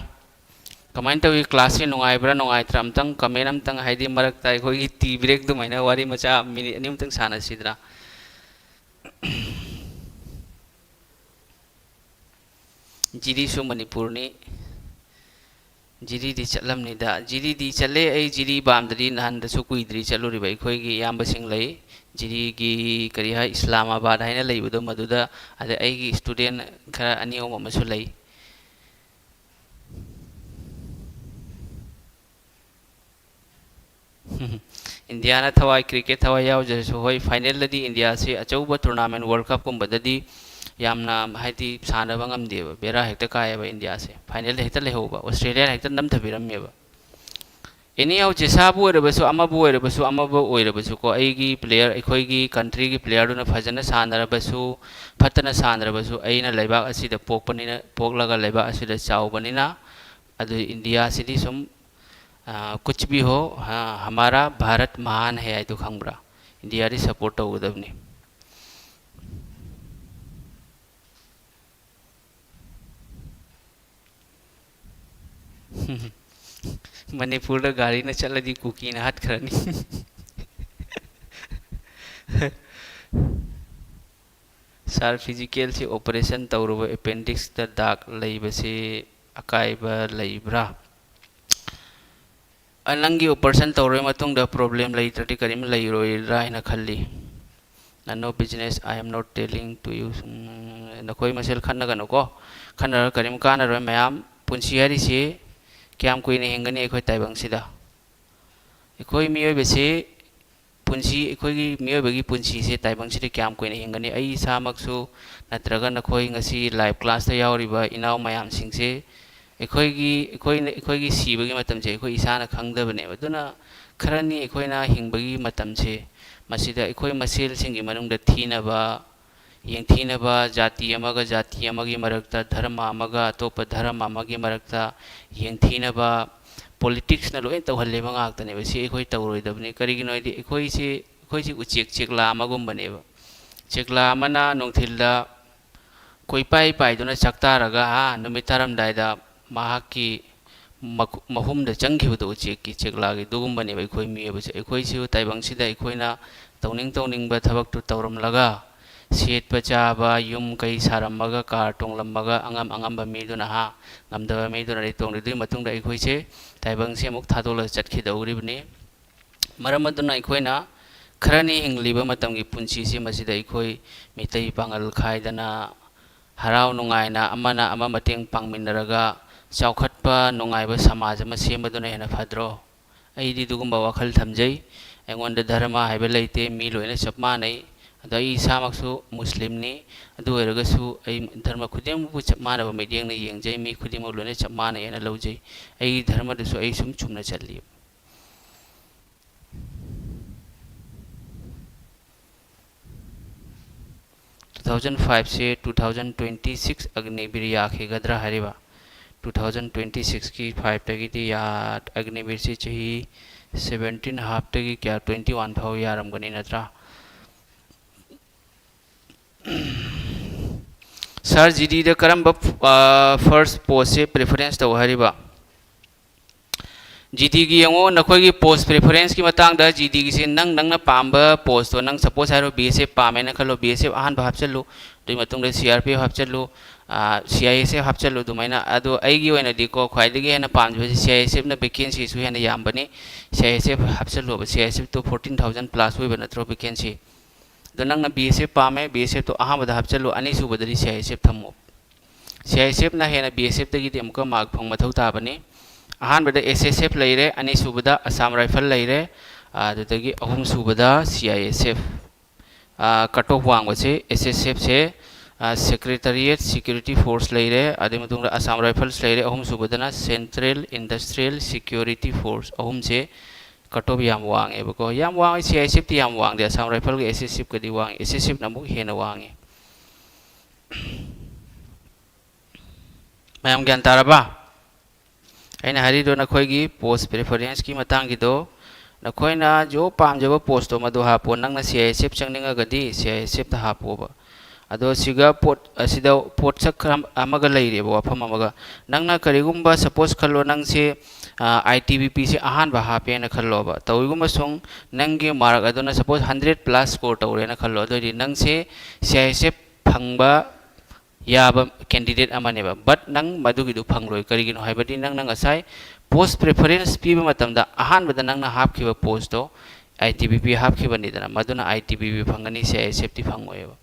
ꯀꯃꯥꯏꯅ ꯇꯧꯏ? Classꯁꯤ ꯅꯨꯡꯉꯥꯏꯕ꯭ꯔꯥ ꯅꯨꯡꯉꯥꯏꯇ꯭ꯔꯥ? ꯑꯝꯇꯪ comment ꯑꯝꯇꯪ, ꯍꯥꯏꯗꯤ ꯃꯔꯛꯇ ꯑꯩꯈꯣꯏꯒꯤ tea break ꯑꯗꯨꯃꯥꯏꯅ ꯋꯥꯔꯤ ꯃꯆꯥ minute ꯑꯅꯤꯃꯨꯛꯇꯪ ꯁꯥꯟꯅꯁꯤꯗꯅ꯫ ꯖꯤꯔꯤꯁꯨ ꯃꯅꯤꯄꯨꯔꯅꯤ꯫ ꯖꯤꯔꯤꯗꯤ ꯆꯠꯂꯝꯅꯤꯗ꯫ ꯖꯤꯔꯤꯗꯤ ꯆꯠꯂꯦ꯫ ꯑꯩ ꯖꯤꯔꯤ ꯕꯥꯝꯗꯗꯤ ꯅꯍꯥꯟꯗꯁꯨ ꯀꯨꯏꯗ꯭ꯔꯤ ꯆꯠꯂꯨꯔꯤꯕ꯫ ꯑꯩꯈꯣꯏꯒꯤ ꯏꯌꯥꯝꯕꯁꯤꯡ ꯂꯩ꯫ ꯖꯤꯔꯤꯒꯤ ꯀꯔꯤ ꯍꯥꯏ, ꯏꯁꯂꯥꯃꯥꯕꯥꯗ ꯍꯥꯏꯅ ꯂꯩꯕꯗꯣ, ꯃꯗꯨꯗ, ꯑꯗꯩ ꯑꯩꯒꯤ student ꯈꯔ ꯑꯅꯤ ꯑꯍꯨꯝ ꯑꯃꯁꯨ ꯂꯩ꯫ ꯏꯟꯗꯤꯌꯥꯅ ꯊꯋꯥꯏ, cricket ꯊꯋꯥꯏ ꯌꯥꯎꯖꯔꯁꯨ, ꯍꯣꯏ, finalꯗꯗꯤ ꯏꯟꯗꯤꯌꯥꯁꯤ ꯑꯆꯧꯕ tournament, World Cupꯀꯨꯝꯕꯗꯗꯤ ꯌꯥꯝꯅ, ꯍꯥꯏꯗꯤ, ꯁꯥꯟꯅꯕ ꯉꯝꯗꯦꯕ, ꯕꯦꯔꯥ ꯍꯦꯛꯇ ꯀꯥꯏꯌꯦꯕ ꯏꯟꯗꯤꯌꯥꯁꯦ꯫ Finalꯗ ꯍꯦꯛꯇ ꯂꯩꯍꯧꯕ, ꯑꯣꯁꯇ꯭ꯔꯦꯂꯤꯌꯥꯅ ꯍꯦꯛꯇ ꯅꯝꯊꯕꯤꯔꯝꯃꯦꯕ꯫ Anyhow, ꯖꯦꯁꯥꯕꯨ ꯑꯣꯏꯔꯕꯁꯨ, ꯑꯃꯕꯨ ꯑꯣꯏꯔꯕꯁꯨ, ꯑꯃꯕꯨ ꯑꯣꯏꯔꯕꯁꯨꯀꯣ, ꯑꯩꯒꯤ player, ꯑꯩꯈꯣꯏꯒꯤ countryꯒꯤ playerꯗꯨꯅ ꯐꯖꯅ ꯁꯥꯟꯅꯔꯕꯁꯨ, ꯐꯠꯇꯅ ꯁꯥꯟꯅꯔꯕꯁꯨ, ꯑꯩꯅ ꯂꯩꯕꯥꯛ ꯑꯁꯤꯗ ꯄꯣꯛꯄꯅꯤꯅ, ꯄꯣꯛꯂꯒ ꯂꯩꯕꯥꯛ ꯑꯁꯤꯗ ꯆꯥꯎꯕꯅꯤꯅ, ꯑꯗꯨ ꯏꯟꯗꯤꯌꯥꯁꯤꯗꯤ ꯁꯨꯝ, ꯑ, "ꯀꯨꯆ ꯚꯤ ꯍꯣ, ꯍꯥ, ꯍꯃꯥꯔꯥ ꯚꯥꯔꯠ ꯃꯍꯥꯟ ꯍꯦ" ꯍꯥꯏꯗꯣ ꯈꯪꯕ꯭ꯔꯥ? ꯏꯟꯗꯤꯌꯥꯗꯤ support ꯇꯧꯒꯗꯕꯅꯤ꯫ ꯃꯅꯤꯄꯨꯔꯗ ꯒꯥꯔꯤꯅ ꯆꯠꯂꯗꯤ ꯀꯨꯀꯤꯅ ꯍꯥꯠꯈ꯭ꯔꯅꯤ꯫ Sir, physicalꯁꯤ operation ꯇꯧꯔꯨꯕ appendixꯇ ꯗꯥꯛ ꯂꯩꯕꯁꯤ ꯑꯀꯥꯏꯕ ꯂꯩꯕ꯭ꯔꯥ? ꯑ, ꯅꯪꯒꯤ operation ꯇꯧꯔꯕ ꯃꯇꯨꯡꯗ problem ꯂꯩꯇ꯭ꯔꯗꯤ ꯀꯔꯤꯝ ꯂꯩꯔꯣꯏꯗ꯭ꯔꯥ ꯍꯥꯏꯅ ꯈꯜꯂꯤ꯫ No business, I am not telling to you. ꯎꯝ, ꯅꯈꯣꯏ ꯃꯁꯦꯜ ꯈꯠꯅꯒꯅꯨꯀꯣ꯫ ꯈꯠꯅꯔꯒ ꯀꯔꯤꯝ ꯀꯥꯟꯅꯔꯣꯏ ꯃꯌꯥꯝ꯫ ꯄꯨꯟꯁꯤ ꯍꯥꯏꯔꯤꯁꯤ ꯀꯌꯥꯝ ꯀꯨꯏꯅ ꯍꯤꯡꯒꯅꯤ ꯑꯩꯈꯣꯏ ꯇꯥꯏꯕꯪꯁꯤꯗ? ꯑꯩꯈꯣꯏ ꯃꯤꯑꯣꯏꯕꯁꯤ ꯄꯨꯟꯁꯤ, ꯑꯩꯈꯣꯏꯒꯤ ꯃꯤꯑꯣꯏꯕꯒꯤ ꯄꯨꯟꯁꯤꯁꯦ ꯇꯥꯏꯕꯪꯁꯤꯗ ꯀꯌꯥꯝ ꯀꯨꯏꯅ ꯍꯤꯡꯒꯅꯤ? ꯑꯩ ꯏꯁꯥꯃꯛꯁꯨ ꯅꯠꯇ꯭ꯔꯒ ꯅꯈꯣꯏ ꯉꯁꯤ live classꯇ ꯌꯥꯎꯔꯤꯕ ꯏꯅꯥꯎ ꯃꯌꯥꯝꯁꯤꯡꯁꯦ, ꯑꯩꯈꯣꯏꯒꯤ, ꯑꯩꯈꯣꯏꯅ, ꯑꯩꯈꯣꯏꯒꯤ ꯁꯤꯕꯒꯤ ꯃꯇꯝꯁꯦ ꯑꯩꯈꯣꯏ ꯏꯁꯥꯅ ꯈꯪꯗꯕꯅꯦꯕ꯫ ꯑꯗꯨꯅ ꯈꯔꯅꯤ ꯑꯩꯈꯣꯏꯅ ꯍꯤꯡꯕꯒꯤ ꯃꯇꯝꯁꯦ, ꯃꯁꯤꯗ ꯑꯩꯈꯣꯏ ꯃꯁꯦꯜꯁꯤꯡꯒꯤ ꯃꯅꯨꯡꯗ ꯊꯤꯅꯕ, ꯌꯦꯡꯊꯤꯅꯕ, ꯖꯥꯇꯤ ꯑꯃꯒ ꯖꯥꯇꯤ ꯑꯃꯒꯤ ꯃꯔꯛꯇ, ꯙꯔꯃ ꯑꯃꯒ ꯑꯇꯣꯞꯄ ꯙꯔꯃ ꯑꯃꯒꯤ ꯃꯔꯛꯇ ꯌꯦꯡꯊꯤꯅꯕ, politicsꯅ ꯂꯣꯏꯅ ꯇꯧꯍꯜꯂꯦꯕ ꯉꯥꯛꯇꯅꯦꯕ꯫ ꯁꯤ ꯑꯩꯈꯣꯏ ꯇꯧꯔꯣꯏꯗꯕꯅꯤ꯫ ꯀꯔꯤꯒꯤꯅꯣ ꯍꯥꯏꯗꯤ ꯑꯩꯈꯣꯏꯁꯤ, ꯑꯩꯈꯣꯏꯁꯤ ꯎꯆꯦꯛ ꯆꯦꯛꯂꯥ ꯑꯃꯒꯨꯝꯕꯅꯦꯕ꯫ ꯆꯦꯛꯂꯥ ꯑꯃꯅ ꯅꯨꯡꯊꯤꯜꯗ ꯀꯣꯏꯄꯥꯏ ꯄꯥꯏꯗꯨꯅ ꯆꯥꯛꯇꯥꯔꯒ, ꯑꯥ, ꯅꯨꯃꯤꯠ ꯇꯥꯔꯝꯗꯥꯏꯗ ꯃꯍꯥꯛꯀꯤ ꯃꯈꯨ-, ꯃꯍꯨꯝꯗ ꯆꯪꯈꯤꯕꯗꯣ, ꯎꯆꯦꯛꯀꯤ, ꯆꯦꯛꯂꯥꯒꯤ, ꯑꯗꯨꯒꯨꯝꯕꯅꯦꯕ ꯑꯩꯈꯣꯏ ꯃꯤꯑꯣꯏꯕꯁꯦ꯫ ꯑꯩꯈꯣꯏꯁꯨ ꯇꯥꯏꯕꯪꯁꯤꯗ ꯑꯩꯈꯣꯏꯅ ꯇꯧꯅꯤꯡ ꯇꯧꯅꯤꯡꯕ ꯊꯕꯛꯇꯨ ꯇꯧꯔꯝꯂꯒ, ꯁꯦꯠꯄ ꯆꯥꯕ, ꯌꯨꯝ ꯀꯩ ꯁꯥꯔꯝꯃꯒ, ꯀꯥꯔ ꯇꯣꯡꯂꯝꯃꯒ, ꯑꯉꯝ ꯑꯉꯝꯕ ꯃꯤꯗꯨꯅ, ꯍꯥ, ꯉꯝꯗꯕ ꯃꯤꯗꯨꯅ ꯂꯩꯇꯣꯡ꯫ ꯑꯗꯨꯒꯤ ꯃꯇꯨꯡꯗ ꯑꯩꯈꯣꯏꯁꯦ ꯇꯥꯏꯕꯪꯁꯦ ꯑꯃꯨꯛ ꯊꯥꯗꯣꯛꯂꯒ ꯆꯠꯈꯤꯗꯧꯔꯤꯕꯅꯤ꯫ ꯃꯔꯝ ꯑꯗꯨꯅ ꯑꯩꯈꯣꯏꯅ ꯈꯔꯅꯤ ꯍꯤꯡꯂꯤꯕ ꯃꯇꯝꯒꯤ ꯄꯨꯟꯁꯤꯁꯤ, ꯃꯁꯤꯗ ꯑꯩꯈꯣꯏ ꯃꯤꯇꯩ ꯄꯥꯉꯜ ꯈꯥꯏꯗꯅ, ꯍꯔꯥꯎ ꯅꯨꯡꯉꯥꯏꯅ, ꯑꯃꯅ ꯑꯃ ꯃꯇꯦꯡ ꯄꯥꯡꯃꯤꯟꯅꯔꯒ, ꯆꯥꯎꯈꯠꯄ ꯅꯨꯡꯉꯥꯏꯕ ꯁꯃꯥꯖ ꯑꯃ ꯁꯦꯝꯕꯗꯨꯅ ꯍꯦꯟꯅ ꯐꯗ꯭ꯔꯣ? ꯑꯩꯗꯤ ꯑꯗꯨꯒꯨꯝꯕ ꯋꯥꯈꯜ ꯊꯝꯖꯩ꯫ ꯑꯩꯉꯣꯟꯗ ꯙꯔꯃ ꯍꯥꯏꯕ ꯂꯩꯇꯦ, ꯃꯤ ꯂꯣꯏꯅ ꯆꯞ ꯃꯥꯟꯅꯩ꯫ ꯑꯗꯣ ꯑꯩ ꯏꯁꯥꯃꯛꯁꯨ ꯃꯨꯁꯂꯤꯝꯅꯤ꯫ ꯑꯗꯨ ꯑꯣꯏꯔꯒꯁꯨ ꯑꯩ ꯙꯔꯃ ꯈꯨꯗꯤꯡꯃꯛꯄꯨ ꯆꯞ ꯃꯥꯟꯅꯕ ꯃꯤꯠꯌꯦꯡꯅ ꯌꯦꯡꯖꯩ, ꯃꯤ ꯈꯨꯗꯤꯡꯃꯛ ꯂꯣꯏꯅ ꯆꯞ ꯃꯥꯟꯅꯩ ꯍꯥꯏꯅ ꯂꯧꯖꯩ꯫ ꯑꯩꯒꯤ ꯙꯔꯃꯗꯨꯁꯨ ꯑꯩ ꯁꯨꯝ ꯆꯨꯝꯅ ꯆꯠꯂꯤ꯫ Two thousand five ꯁꯦ two thousand twenty six ꯑꯒꯅꯤꯕꯤꯔ ꯌꯥꯈꯤꯒꯗ꯭ꯔꯥ ꯍꯥꯏꯔꯤꯕ? Two thousand twenty six ꯀꯤ five ꯇꯒꯤꯗꯤ ꯌꯥ-, ꯑꯒꯅꯤꯕꯤꯔꯁꯤ ꯆꯍꯤ seventeen half ꯇꯒꯤ ꯀꯌꯥ, twenty one ꯐꯥꯎ ꯌꯥꯔꯝꯒꯅꯤ ꯅꯠꯇ꯭ꯔꯥ? Sir, ꯖꯤ ꯗꯤꯗ ꯀꯔꯝꯕ, ꯑ, first post ꯁꯦ preference ꯇꯧ ꯍꯥꯏꯔꯤꯕ? ꯖꯤ ꯗꯤꯒꯤ ꯌꯦꯡꯉꯣ, ꯅꯈꯣꯏꯒꯤ post preference ꯀꯤ ꯃꯇꯥꯡꯗ, ꯖꯤ ꯗꯤꯒꯤꯁꯦ ꯅꯪ, ꯅꯪꯅ ꯄꯥꯝꯕ post ꯇꯣ, ꯅꯪ suppose ꯍꯥꯏꯔꯣ, ꯕꯤ ꯑꯦꯁ ꯑꯦꯐ ꯄꯥꯝꯃꯦꯅ ꯈꯜꯂꯣ, ꯕꯤ ꯑꯦꯁ ꯑꯦꯐ ꯑꯍꯥꯟꯕ ꯍꯥꯞꯆꯤꯜꯂꯨ, ꯑꯗꯨꯒꯤ ꯃꯇꯨꯡꯗ ꯁꯤ ꯑꯥꯔ ꯄꯤ ꯑꯦꯐ ꯍꯥꯞꯆꯤꯜꯂꯨ, ꯑ, ꯁꯤ ꯑꯥꯏ ꯑꯦꯁ ꯑꯦꯐ ꯍꯥꯞꯆꯤꯜꯂꯨ, ꯑꯗꯨꯃꯥꯏꯅ꯫ ꯑꯗꯣ ꯑꯩꯒꯤ ꯑꯣꯏꯅꯗꯤꯀꯣ, ꯈ꯭ꯋꯥꯏꯗꯒꯤ ꯍꯦꯟꯅ ꯄꯥꯝꯖꯕꯁꯤ ꯁꯤ ꯑꯥꯏ ꯑꯦꯁ ꯑꯦꯐ ꯅ vacancy ꯁꯨ ꯍꯦꯟꯅ ꯌꯥꯝꯕꯅꯤ꯫ ꯁꯤ ꯑꯥꯏ ꯑꯦꯁ ꯑꯦꯐ ꯍꯥꯞꯆꯤꯜꯂꯣꯕ, ꯁꯤ ꯑꯥꯏ ꯑꯦꯁ ꯑꯦꯐ ꯇꯣ fourteen thousand plus ꯑꯣꯏꯕ ꯅꯠꯇ꯭ꯔꯣ vacancy? ꯑꯗꯣ ꯅꯪꯅ ꯕꯤ ꯑꯦꯁ ꯑꯦꯐ ꯄꯥꯝꯃꯦ, ꯕꯤ ꯑꯦꯁ ꯑꯦꯐ ꯇꯣ ꯑꯍꯥꯟꯕꯗ ꯍꯥꯞꯆꯤꯜꯂꯨ, ꯑꯅꯤꯁꯨꯕꯗꯗꯤ ꯁꯤ ꯑꯥꯏ ꯑꯦꯁ ꯑꯦꯐ ꯊꯝꯃꯣ꯫ ꯁꯤ ꯑꯥꯏ ꯑꯦꯁ ꯑꯦꯐ ꯅ ꯍꯦꯟꯅ ꯕꯤ ꯑꯦꯁ ꯑꯦꯐ ꯇꯒꯤꯗꯤ ꯑꯃꯨꯛꯀ mark ꯐꯪ ꯃꯊꯧ ꯇꯥꯕꯅꯤ꯫ ꯑꯍꯥꯟꯕꯗ ꯑꯦꯁ ꯑꯦꯁ ꯑꯦꯐ ꯂꯩꯔꯦ, ꯑꯅꯤꯁꯨꯕꯗ ꯑꯁꯥꯝ ꯔꯥꯏꯐꯜ ꯂꯩꯔꯦ, ꯑꯗꯨꯗꯒꯤ ꯑꯍꯨꯝꯁꯨꯕꯗ ꯁꯤ ꯑꯥꯏ ꯑꯦꯁ ꯑꯦꯐ꯫ ꯑ, cut off ꯋꯥꯡꯕꯁꯦ ꯑꯦꯁ ꯑꯦꯁ ꯑꯦꯐ ꯁꯦ, ꯑ, Secretariat Security Force ꯂꯩꯔꯦ, ꯑꯗꯨꯒꯤ ꯃꯇꯨꯡꯗ ꯑꯁꯥꯝ ꯔꯥꯏꯐꯜꯁ ꯂꯩꯔꯦ, ꯑꯍꯨꯝꯁꯨꯕꯗꯅ Central Industrial Security Force꯫ ꯑꯍꯨꯝꯁꯦ cut off ꯌꯥꯝ ꯋꯥꯡꯉꯦꯕꯀꯣ꯫ ꯌꯥꯝ ꯋꯥꯡꯉꯦ, ꯁꯤ ꯑꯥꯏ ꯑꯦꯁ ꯑꯦꯐ ꯇꯤ ꯌꯥꯝ ꯋꯥꯡꯗꯦ, ꯑꯁꯥꯝ ꯔꯥꯏꯐꯜꯒ ꯑꯦꯁ ꯑꯦꯁ ꯑꯦꯐ ꯀꯗꯤ ꯋꯥꯡꯉꯦ, ꯑꯦꯁ ꯑꯦꯁ ꯑꯦꯐ ꯅ ꯑꯃꯨꯛ ꯍꯦꯟꯅ ꯋꯥꯡꯉꯦ꯫ ꯃꯌꯥꯝ ꯒ꯭ꯌꯥꯟ ꯇꯥꯔꯕ? ꯑꯩꯅ ꯍꯥꯏꯔꯤꯗꯣ ꯅꯈꯣꯏꯒꯤ post preference ꯀꯤ ꯃꯇꯥꯡꯒꯤꯗꯣ, ꯅꯈꯣꯏꯅ ꯖꯣꯕ ꯄꯥꯝꯖꯕ post ꯇꯣ ꯃꯗꯨ ꯍꯥꯞꯄꯣ꯫ ꯅꯪꯅ ꯁꯤ ꯑꯥꯏ ꯑꯦꯁ ꯑꯦꯐ ꯆꯪꯅꯤꯡꯉꯒꯗꯤ ꯁꯤ ꯑꯥꯏ ꯑꯦꯁ ꯑꯦꯐ ꯇ ꯍꯥꯞꯄꯣꯕ꯫ ꯑꯗꯣ ꯁꯤꯒ ꯄꯣꯠ, ꯑꯁꯤꯗ ꯄꯣꯠꯁꯛ ꯈꯔ ꯑꯃꯒ ꯂꯩꯔꯤꯕ, ꯋꯥꯐꯝ ꯑꯃꯒ꯫ ꯅꯪꯅ ꯀꯔꯤꯒꯨꯝꯕ, suppose ꯈꯜꯂꯣ, ꯅꯪꯁꯦ, ꯑꯥꯏ ꯇꯤ ꯕꯤ ꯄꯤꯁꯦ ꯑꯍꯥꯟꯕ ꯍꯥꯞꯄꯦꯅ ꯈꯜꯂꯣꯕ꯫ ꯇꯧꯏꯒꯨꯝꯕ ꯁꯨꯝ ꯅꯪꯒꯤ ꯃꯥꯔꯛ ꯑꯗꯨꯅ, ꯁꯄꯣꯁ, ꯍꯟꯗ꯭ꯔꯦꯠ ꯄ꯭ꯂꯁ ꯁ꯭ꯀꯣꯔ ꯇꯧꯔꯦꯅ ꯈꯜꯂꯣ꯫ ꯑꯗꯨꯑꯣꯏꯗꯤ ꯅꯪꯁꯦ ꯁꯤ ꯑꯥꯏ ꯑꯦꯁ ꯑꯦꯐ ꯐꯪꯕ ꯌꯥꯕ ꯀꯦꯟꯗꯤꯗꯦꯠ ꯑꯃꯅꯦꯕ꯫ ꯕꯠ ꯅꯪ ꯃꯗꯨꯒꯤꯗꯨ ꯐꯪꯂꯣꯏ꯫ ꯀꯔꯤꯒꯤꯅꯣ ꯍꯥꯏꯕꯗꯤ ꯅꯪꯅ ꯉꯁꯥꯏ ꯄꯣꯁ ꯄ꯭ꯔꯤꯐꯔꯦꯟꯁ ꯄꯤꯕ ꯃꯇꯝꯗ ꯑꯍꯥꯟꯕꯗ ꯅꯪꯅ ꯍꯥꯞꯈꯤꯕ ꯄꯣꯁꯇꯣ ꯑꯥꯏ ꯇꯤ ꯕꯤ ꯄꯤ ꯍꯥꯞꯈꯤꯕꯅꯤꯗꯅ, ꯃꯗꯨꯅ ꯑꯥꯏ ꯇꯤ ꯕꯤ ꯄꯤ ꯐꯪꯒꯅꯤ, ꯁꯤ ꯑꯥꯏ ꯑꯦꯁ ꯑꯦꯐꯇꯤ ꯐꯪꯉꯣꯏꯕ꯫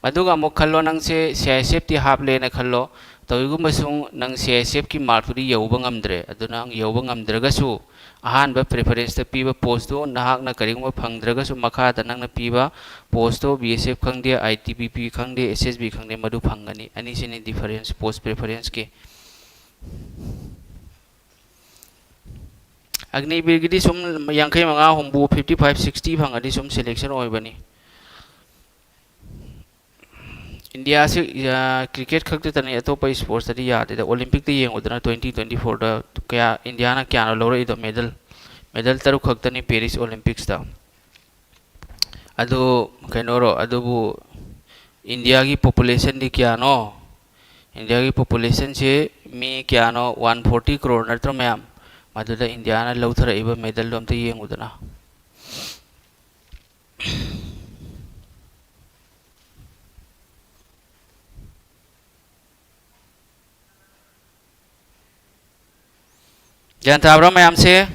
ꯑꯗꯨꯒ ꯑꯃꯨꯛ ꯈꯜꯂꯣ, ꯅꯪꯁꯦ ꯁꯤ ꯑꯥꯏ ꯑꯦꯁ ꯑꯦꯐꯇꯤ ꯍꯥꯞꯂꯦꯅ ꯈꯜꯂꯣ꯫ ꯇꯧꯏꯒꯨꯝꯕ ꯁꯨꯝ ꯅꯪ ꯁꯤ ꯑꯥꯏ ꯑꯦꯁ ꯑꯦꯐꯀꯤ ꯃꯥꯔꯛꯇꯨꯗꯤ ꯌꯧꯕ ꯉꯝꯗ꯭ꯔꯦ꯫ ꯑꯗꯨꯅ ꯌꯧꯕ ꯉꯝꯗ꯭ꯔꯒꯁꯨ ꯑꯍꯥꯟꯕ ꯄ꯭ꯔꯤꯐꯔꯦꯟꯁꯇ ꯄꯤꯕ ꯄꯣꯁꯇꯨ ꯅꯍꯥꯛꯅ ꯀꯔꯤꯒꯨꯝꯕ ꯐꯪꯗ꯭ꯔꯒꯁꯨ ꯃꯈꯥꯗ ꯅꯪꯅ ꯄꯤꯕ ꯄꯣꯁꯇꯣ ꯕꯤ ꯑꯦꯁ ꯑꯦꯐ ꯈꯪꯗꯦ, ꯑꯥꯏ ꯇꯤ ꯕꯤ ꯄꯤ ꯈꯪꯗꯦ, ꯑꯦꯁ ꯑꯦꯁ ꯕꯤ ꯈꯪꯗꯦ, ꯃꯗꯨ ꯐꯪꯒꯅꯤ꯫ ꯑꯅꯤꯁꯤꯅꯤ ꯗꯤꯐꯔꯦꯟꯁ, ꯄꯣꯁ ꯄ꯭ꯔꯤꯐꯔꯦꯟꯁꯀꯤ꯫ ꯑꯒꯅꯤꯕꯤꯔꯒꯤꯗꯤ ꯁꯨꯝ ꯌꯥꯡꯈꯩ ꯃꯉꯥ, ꯍꯨꯝꯐꯨ, ꯐꯤꯐꯇꯤ ꯐꯥꯏꯚ, ꯁꯤꯛꯁꯇꯤ ꯐꯪꯉꯗꯤ ꯁꯨꯝ ꯁꯦꯂꯦꯛꯁꯟ ꯑꯣꯏꯕꯅꯤ꯫ ꯏꯟꯗꯤꯌꯥꯁꯤ, ꯑ, ꯀ꯭ꯔꯤꯀꯦꯠ ꯈꯛꯇꯗꯅꯤ, ꯑꯇꯣꯞꯄ ꯏꯁꯄꯣꯔꯠꯁꯇꯗꯤ ꯌꯥꯗꯦꯗ꯫ ꯑꯣꯂꯤꯝꯄꯤꯛꯇ ꯌꯦꯡꯉꯨꯗꯅ, ꯇ꯭ꯋꯦꯟꯇꯤ ꯇ꯭ꯋꯦꯟꯇꯤ ꯐꯣꯔꯗ ꯀꯌꯥ, ꯏꯟꯗꯤꯌꯥꯅ ꯀꯌꯥꯅꯣ ꯂꯧꯔꯛꯏꯗꯣ ꯃꯦꯗꯜ? ꯃꯦꯗꯜ ꯇꯔꯨꯛ ꯈꯛꯇꯅꯤ ꯄꯦꯔꯤꯁ ꯑꯣꯂꯤꯝꯄꯤꯛꯁꯇ꯫ ꯑꯗꯨ ꯀꯩꯅꯣꯔꯣ, ꯑꯗꯨꯕꯨ ꯏꯟꯗꯤꯌꯥꯒꯤ ꯄꯣꯄꯨꯂꯦꯁꯟꯗꯤ ꯀꯌꯥꯅꯣ? ꯏꯟꯗꯤꯌꯥꯒꯤ ꯄꯣꯄꯨꯂꯦꯁꯟꯁꯤ ꯃꯤ ꯀꯌꯥꯅꯣ? ꯋꯥꯟ ꯐꯣꯔꯇꯤ ꯀ꯭ꯔꯣꯔ ꯅꯠꯇ꯭ꯔꯣ ꯃꯌꯥꯝ? ꯃꯗꯨꯗ ꯏꯟꯗꯤꯌꯥꯅ ꯂꯧꯊꯔꯛꯏꯕ ꯃꯦꯗꯜꯗꯣ ꯑꯝꯇ ꯌꯦꯡꯉꯨꯗꯅ꯫ ꯒ꯭ꯌꯥꯟ ꯇꯥꯕ꯭ꯔꯥ ꯃꯌꯥꯝꯁꯦ?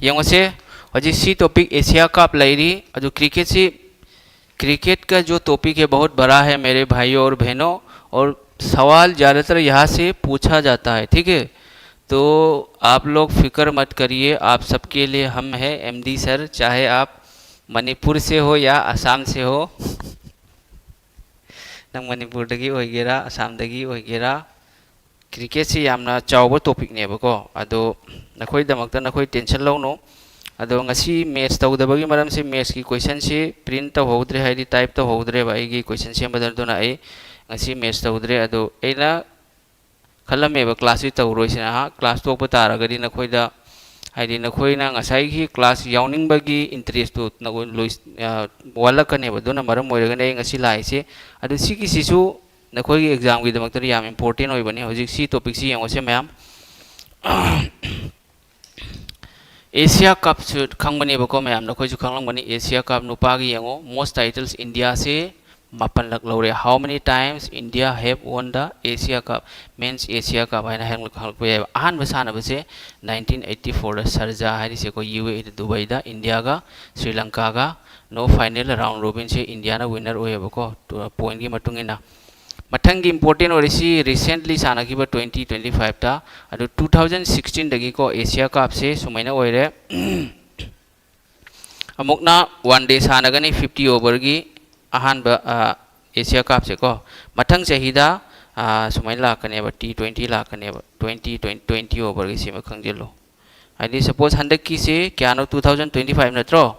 ꯌꯦꯡꯉꯨꯁꯦ, ꯍꯧꯖꯤꯛ ꯁꯤ ꯇꯣꯄꯤꯛ ꯑꯦꯁꯤꯌꯥ ꯀꯞ ꯂꯩꯔꯤ, ꯑꯗꯨ ꯀ꯭ꯔꯤꯀꯦꯠꯁꯤ, क्रिकेट का जो टॉपिक है बहुत बड़ा है मेरे भाइयों और बहनों, और सवाल ज़्यादातर यहाँ से पूछा जाता है, ठीक है? तो आप लोग फिक्र मत करिए, आप सबके लिए हम हैं एमडी सर, चाहे आप मणिपुर से हो या असम से हो। ꯅꯪ ꯃꯅꯤꯄꯨꯔꯗꯒꯤ ꯑꯣꯏꯒꯦꯔꯥ, ꯑꯁꯥꯝꯗꯒꯤ ꯑꯣꯏꯒꯦꯔꯥ, ꯀ꯭ꯔꯤꯀꯦꯠꯁꯤ ꯌꯥꯝꯅ ꯆꯥꯎꯕ ꯇꯣꯄꯤꯛꯅꯦꯕꯀꯣ꯫ ꯑꯗꯣ ꯅꯈꯣꯏꯗꯃꯛꯇ ꯅꯈꯣꯏ ꯇꯦꯟꯁꯟ ꯂꯧꯅꯨ꯫ ꯑꯗꯣ ꯉꯁꯤ ꯃꯦꯠꯁ ꯇꯧꯗꯕꯒꯤ ꯃꯔꯝꯁꯤ, ꯃꯦꯠꯁꯀꯤ ꯀꯣꯏꯁꯟꯁꯤ ꯄ꯭ꯔꯤꯟꯠ ꯇꯧꯍꯧꯗ꯭ꯔꯦ, ꯍꯥꯏꯗꯤ ꯇꯥꯏꯞ ꯇꯧꯍꯧꯗ꯭ꯔꯦꯕ ꯑꯩꯒꯤ ꯀꯣꯏꯁꯟ ꯁꯦꯝꯕꯗ, ꯑꯗꯨꯅ ꯑꯩ ꯉꯁꯤ ꯃꯦꯠꯁ ꯇꯧꯗ꯭ꯔꯦ꯫ ꯑꯗꯣ ꯑꯩꯅ ꯈꯜꯂꯝꯃꯦꯕ ꯀ꯭ꯂꯥꯁꯁꯤ ꯇꯧꯔꯣꯏꯁꯤꯅ꯫ ꯑꯍꯥ, ꯀ꯭ꯂꯥꯁ ꯇꯣꯛꯄ ꯇꯥꯔꯒꯗꯤ ꯅꯈꯣꯏꯗ, ꯍꯥꯏꯗꯤ ꯅꯈꯣꯏꯅ ꯉꯁꯥꯏꯒꯤ ꯀ꯭ꯂꯥꯁ ꯌꯥꯎꯅꯤꯡꯕꯒꯤ ꯏꯟꯇꯔꯦꯁꯇꯨ ꯅꯈꯣꯏ ꯂꯣꯏ-, ꯑ, ꯋꯥꯠꯂꯛꯀꯅꯦꯕ꯫ ꯑꯗꯨꯅ ꯃꯔꯝ ꯑꯣꯏꯔꯒꯅꯤ ꯑꯩ ꯉꯁꯤ ꯂꯥꯛꯏꯁꯦ꯫ ꯑꯗꯨ ꯁꯤꯒꯤꯁꯤꯁꯨ ꯅꯈꯣꯏꯒꯤ ꯑꯦꯛꯖꯥꯝꯒꯤꯗꯃꯛꯇꯗꯤ ꯌꯥꯝ ꯏꯝꯄꯣꯔꯇꯦꯟ ꯑꯣꯏꯕꯅꯤ꯫ ꯍꯧꯖꯤꯛ ꯁꯤ ꯇꯣꯄꯤꯛꯁꯤ ꯌꯦꯡꯉꯨꯁꯦ ꯃꯌꯥꯝ꯫ ꯑꯦꯁꯤꯌꯥ ꯀꯞꯁꯨ ꯈꯪꯕꯅꯦꯕꯀꯣ ꯃꯌꯥꯝꯅ, ꯑꯩꯈꯣꯏꯁꯨ ꯈꯪꯂꯝꯒꯅꯤ꯫ ꯑꯦꯁꯤꯌꯥ ꯀꯞ ꯅꯨꯄꯥꯒꯤ ꯌꯦꯡꯉꯣ, most titles ꯏꯟꯗꯤꯌꯥꯁꯦ ꯃꯥꯄꯜꯂꯛ ꯂꯧꯔꯦ꯫ How many times India have won the Asia Cup, Men's Asia Cup ꯍꯥꯏꯅ ꯍꯪꯂꯛ- ꯍꯪꯂꯛꯄ ꯌꯥꯏꯕ꯫ ꯑꯍꯥꯟꯕ ꯁꯥꯟꯅꯕꯁꯦ ꯅꯥꯏꯟꯇꯤꯟ ꯑꯩꯠꯇꯤ ꯐꯣꯔꯗ ꯁꯔꯖꯥ ꯍꯥꯏꯔꯤꯁꯦ ꯑꯩꯈꯣꯏ ꯌꯨ ꯑꯦ ꯏꯗ, ꯗꯨꯕꯩꯗ, ꯏꯟꯗꯤꯌꯥꯒ ꯁ꯭ꯔꯤ ꯂꯪꯀꯥꯒ꯫ No final, round robinꯁꯦ ꯏꯟꯗꯤꯌꯥꯅ winner ꯑꯣꯏꯌꯦꯕꯀꯣ, ꯇꯨ- pointꯀꯤ ꯃꯇꯨꯡ ꯏꯟꯅ꯫ ꯃꯊꯪꯒꯤ important ꯑꯣꯏꯔꯤꯁꯤ recently ꯁꯥꯟꯅꯈꯤꯕ ꯇ꯭ꯋꯦꯟꯇꯤ ꯇ꯭ꯋꯦꯟꯇꯤ ꯐꯥꯏꯚꯇ, ꯑꯗꯨ ꯇꯨ ꯊꯥꯎꯖꯟ ꯁꯤꯛꯁꯇꯤꯟꯗꯒꯤꯀꯣ ꯑꯦꯁꯤꯌꯥ ꯀꯞꯁꯦ ꯁꯨꯃꯥꯏꯅ ꯑꯣꯏꯔꯦ꯫ ꯑꯃꯨꯛꯅ one day ꯁꯥꯟꯅꯒꯅꯤ, ꯐꯤꯐꯇꯤ ꯑꯣꯚꯔꯒꯤ ꯑꯍꯥꯟꯕ, ꯑ, ꯑꯦꯁꯤꯌꯥ ꯀꯞꯁꯦꯀꯣ꯫ ꯃꯊꯪ ꯆꯍꯤꯗ, ꯑ, ꯁꯨꯃꯥꯏꯅ ꯂꯥꯛꯀꯅꯦꯕ, ꯇꯤ ꯇ꯭ꯋꯦꯟꯇꯤ ꯂꯥꯛꯀꯅꯦꯕ, ꯇ꯭ꯋꯦꯟꯇꯤ, ꯇ꯭ꯋꯦꯟꯇꯤ, ꯇ꯭ꯋꯦꯟꯇꯤ ꯑꯣꯚꯔꯒꯤ, ꯁꯤꯃ ꯈꯪꯖꯤꯜꯂꯣ꯫ ꯍꯥꯏꯗꯤ suppose ꯍꯟꯗꯛꯀꯤꯁꯦ ꯀꯌꯥꯅꯣ, ꯇꯨ ꯊꯥꯎꯖꯟ ꯇ꯭ꯋꯦꯟꯇꯤ ꯐꯥꯏꯚ ꯅꯠꯇ꯭ꯔꯣ?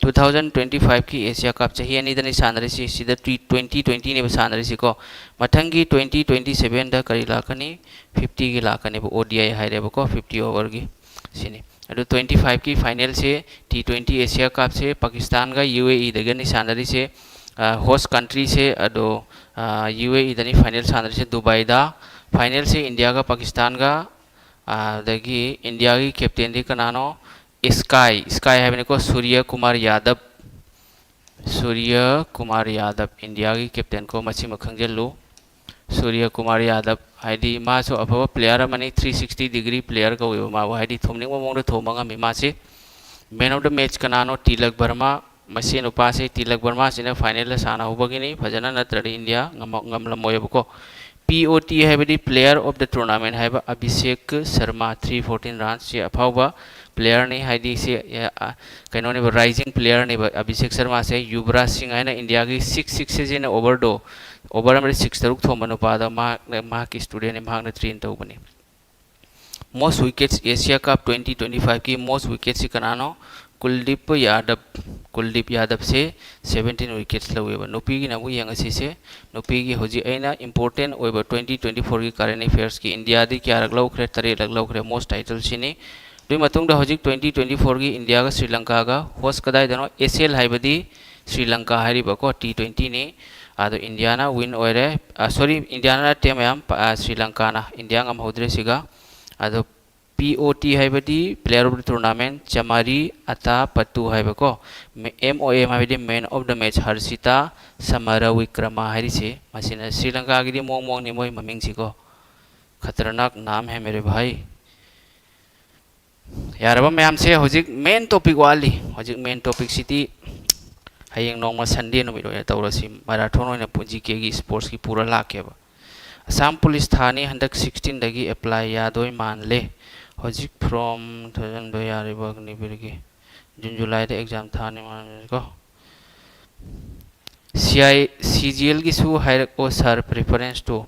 ꯇꯨ ꯊꯥꯎꯖꯟ ꯇ꯭ꯋꯦꯟꯇꯤ ꯐꯥꯏꯚꯀꯤ ꯑꯦꯁꯤꯌꯥ ꯀꯞ ꯆꯍꯤ ꯑꯅꯤꯗꯅꯤ ꯁꯥꯟꯅꯔꯤꯁꯤ, ꯁꯤꯗ ꯇ꯭ꯋꯦꯟꯇꯤ ꯇ꯭ꯋꯦꯟꯇꯤꯅꯦꯕ ꯁꯥꯟꯅꯔꯤꯁꯤꯀꯣ꯫ ꯃꯊꯪꯒꯤ ꯇ꯭ꯋꯦꯟꯇꯤ ꯇ꯭ꯋꯦꯟꯇꯤ ꯁꯚꯦꯟꯗ ꯀꯔꯤ ꯂꯥꯛꯀꯅꯤ? ꯐꯤꯐꯇꯤꯒꯤ ꯂꯥꯛꯀꯅꯦꯕ, ꯑꯣ ꯗꯤ ꯑꯥꯏ ꯍꯥꯏꯔꯦꯕꯀꯣ, ꯐꯤꯐꯇꯤ ꯑꯣꯚꯔꯒꯤ꯫ ꯁꯤꯅꯤ꯫ ꯑꯗꯨ ꯇ꯭ꯋꯦꯟꯇꯤ ꯐꯥꯏꯚꯀꯤ finalꯁꯦ, ꯇꯤ ꯇ꯭ꯋꯦꯟꯇꯤ ꯑꯦꯁꯤꯌꯥ ꯀꯞꯁꯦ ꯄꯥꯀꯤꯁꯇꯥꯟꯒ ꯌꯨ ꯑꯦ ꯏꯗꯒꯅꯤ ꯁꯥꯟꯅꯔꯤꯁꯦ꯫ ꯑ, host countryꯁꯦ, ꯑꯗꯣ, ꯑ, ꯌꯨ ꯑꯦ ꯏꯗꯅꯤ final ꯁꯥꯟꯅꯔꯤꯁꯦ ꯗꯨꯕꯥꯏꯗ꯫ Finalꯁꯦ ꯏꯟꯗꯤꯌꯥꯒ ꯄꯥꯀꯤꯁꯇꯥꯟꯒ, ꯑ, ꯑꯗꯒꯤ ꯏꯟꯗꯤꯌꯥꯒꯤ captainꯗꯤ ꯀꯅꯥꯅꯣ? ꯁ꯭ꯀꯥꯏ, ꯁ꯭ꯀꯥꯏ ꯍꯥꯏꯕꯅꯤꯀꯣ, ꯁꯨꯔ꯭ꯌ ꯀꯨꯃꯥꯔ ꯌꯥꯗꯕ꯫ ꯁꯨꯔ꯭ꯌ ꯀꯨꯃꯥꯔ ꯌꯥꯗꯕ, ꯏꯟꯗꯤꯌꯥꯒꯤ captain ꯀꯣ, ꯃꯁꯤꯃ ꯈꯪꯖꯤꯜꯂꯨ꯫ ꯁꯨꯔ꯭ꯌ ꯀꯨꯃꯥꯔ ꯌꯥꯗꯕ ꯍꯥꯏꯗꯤ ꯃꯥꯁꯨ ꯑꯐꯕ player ꯑꯃꯅꯤ, three sixty degree player ꯀꯧꯋꯦꯕ ꯃꯥꯕꯨ, ꯍꯥꯏꯗꯤ ꯊꯣꯝꯅꯤꯡꯕ ꯃꯑꯣꯡꯗ ꯊꯣꯝꯕ ꯉꯝꯃꯤ ꯃꯥꯁꯦ꯫ Man of the match ꯀꯅꯥꯅꯣ? ꯇꯤꯂꯛ ꯕꯔꯃꯥ꯫ ꯃꯁꯤ ꯅꯨꯄꯥꯁꯦ, ꯇꯤꯂꯛ ꯕꯔꯃꯥꯁꯤꯅ finalꯗ ꯁꯥꯟꯅꯍꯧꯕꯒꯤꯅꯤ, ꯐꯖꯅ ꯅꯠꯇ꯭ꯔꯗꯤ ꯏꯟꯗꯤꯌꯥ ꯉꯝꯃ-, ꯉꯝꯂꯝꯃꯣꯏꯕꯀꯣ꯫ ꯄꯤ ꯑꯣ ꯇꯤ ꯍꯥꯏꯕꯗꯤ player of the tournament ꯍꯥꯏꯕ Abhishek Sharma, three fourteen runs ꯁꯤ ꯑꯐꯥꯎꯕ playerꯅꯤ, ꯍꯥꯏꯗꯤ ꯁꯤ, ꯑ, ꯀꯩꯅꯣꯅꯦꯕ, rising playerꯅꯦꯕ ꯑꯚꯤꯁꯦꯛ ꯁꯔꯃꯥꯁꯦ꯫ ꯌꯨꯕꯔꯥꯖ ꯁꯤꯡ ꯍꯥꯏꯅ ꯏꯟꯗꯤꯌꯥꯒꯤ six six ꯁꯤꯖꯤꯟꯅ overꯗꯣ, over ꯑꯃꯗ six ꯇꯔꯨꯛ ꯊꯣꯝꯕ ꯅꯨꯄꯥꯗꯣ ꯃꯍꯥꯛꯅ, ꯃꯍꯥꯛꯀꯤ studentꯅꯤ, ꯃꯍꯥꯛꯅ train ꯇꯧꯕꯅꯤ꯫ Most wickets, Asia Cup twenty twenty-five ꯀꯤ most wicketꯁꯤ ꯀꯅꯥꯅꯣ? ꯀꯨꯜꯗꯤꯞ ꯌꯥꯗꯕ꯫ ꯀꯨꯜꯗꯤꯞ ꯌꯥꯗꯕꯁꯦ seventeen wickets ꯂꯧꯋꯦꯕ꯫ ꯅꯨꯄꯤꯒꯤꯅ ꯑꯃꯨꯛ ꯌꯦꯡꯉꯁꯤꯁꯦ꯫ ꯅꯨꯄꯤꯒꯤ ꯍꯧꯖꯤꯛ ꯑꯩꯅ important ꯑꯣꯏꯕ twenty twenty-fourꯒꯤ current affairsꯀꯤ ꯏꯟꯗꯤꯌꯥꯗꯤ ꯀꯌꯥꯔꯛ ꯂꯧꯈ꯭ꯔꯦ? ꯇꯔꯦꯠꯂꯛ ꯂꯧꯈ꯭ꯔꯦ, most titleꯁꯤꯅꯤ꯫ ꯑꯗꯨꯒꯤ ꯃꯇꯨꯡꯗ ꯍꯧꯖꯤꯛ twenty twenty-fourꯒꯤ ꯏꯟꯗꯤꯌꯥꯒ ꯁ꯭ꯔꯤ ꯂꯪꯀꯥꯒ host ꯀꯗꯥꯏꯗꯅꯣ? ꯑꯦꯁ ꯑꯦꯜ ꯍꯥꯏꯕꯗꯤ ꯁ꯭ꯔꯤ ꯂꯪꯀꯥ ꯍꯥꯏꯔꯤꯕꯀꯣ, ꯇꯤ ꯇ꯭ꯋꯦꯟꯇꯤꯅꯤ꯫ ꯑꯗꯣ ꯏꯟꯗꯤꯌꯥꯅ win ꯑꯣꯏꯔꯦ꯫ ꯑ, sorry, ꯏꯟꯗꯤꯌꯥꯅ ꯅꯠꯇꯦ ꯃꯌꯥꯝ, ꯄ-, ꯑ, ꯁ꯭ꯔꯤ ꯂꯪꯀꯥꯅ꯫ ꯏꯟꯗꯤꯌꯥ ꯉꯝꯍꯧꯗ꯭ꯔꯦ ꯁꯤꯒ꯫ ꯑꯗꯣ ꯄꯤ ꯑꯣ ꯇꯤ ꯍꯥꯏꯕꯗꯤ Player of the Tournament, ꯆꯃꯥꯔꯤ ꯑꯇꯥ ꯄꯇꯨ ꯍꯥꯏꯕꯀꯣ꯫ ꯃꯦ-, ꯑꯦꯝ ꯑꯣ ꯑꯦꯝ ꯍꯥꯏꯕꯗꯤ Man of the Match, ꯍꯔꯁꯤꯇꯥ ꯁꯃꯔ ꯋꯤꯀ꯭ꯔꯃ ꯍꯥꯏꯔꯤꯁꯦ꯫ ꯃꯁꯤꯅ ꯁ꯭ꯔꯤ ꯂꯪꯀꯥꯒꯤꯗꯤ ꯃꯑꯣꯡ ꯃꯑꯣꯡꯅꯤ ꯃꯣꯏ ꯃꯃꯤꯡꯁꯤꯀꯣ꯫ ꯈꯇꯔꯅꯥꯛ ꯅꯥꯝ ꯍꯦ ꯃꯦꯔꯦ ꯚꯥꯏ꯫ ꯌꯥꯔꯕ ꯃꯌꯥꯝꯁꯦ, ꯍꯧꯖꯤꯛ main topic ꯋꯥꯠꯂꯤ꯫ ꯍꯧꯖꯤꯛ main topicꯁꯤꯗꯤ ꯍꯌꯦꯡ ꯅꯣꯡꯃ Sunday ꯅꯨꯃꯤꯠ ꯑꯣꯏꯅ ꯇꯧꯔꯁꯤ꯫ Marathon ꯑꯣꯏꯅ ꯄꯨ-, ꯖꯤ ꯀꯦꯒꯤ sportsꯀꯤ ꯄꯨꯔ ꯂꯥꯛꯀꯦꯕ꯫ ꯑꯁꯥꯝ ꯄꯨꯂꯤꯁ ꯊꯥꯅꯤ, ꯍꯟꯗꯛ sixteenꯗꯒꯤ apply ꯌꯥꯗꯣꯏ ꯃꯥꯜꯂꯦ꯫ ꯍꯧꯖꯤꯛ form ꯊꯥꯖꯤꯟꯕ ꯌꯥꯔꯤꯕ ꯑꯒꯅꯤꯕꯤꯔꯒꯤ June Julyꯗ exam ꯊꯥꯅꯤ ꯃꯥꯜꯂꯦꯀꯣ꯫ ꯁꯤ ꯑꯥꯏ, ꯁꯤ ꯖꯤ ꯑꯦꯜꯒꯤꯁꯨ ꯍꯥꯏꯔꯛꯑꯣ sir, preferenceꯇꯣ꯫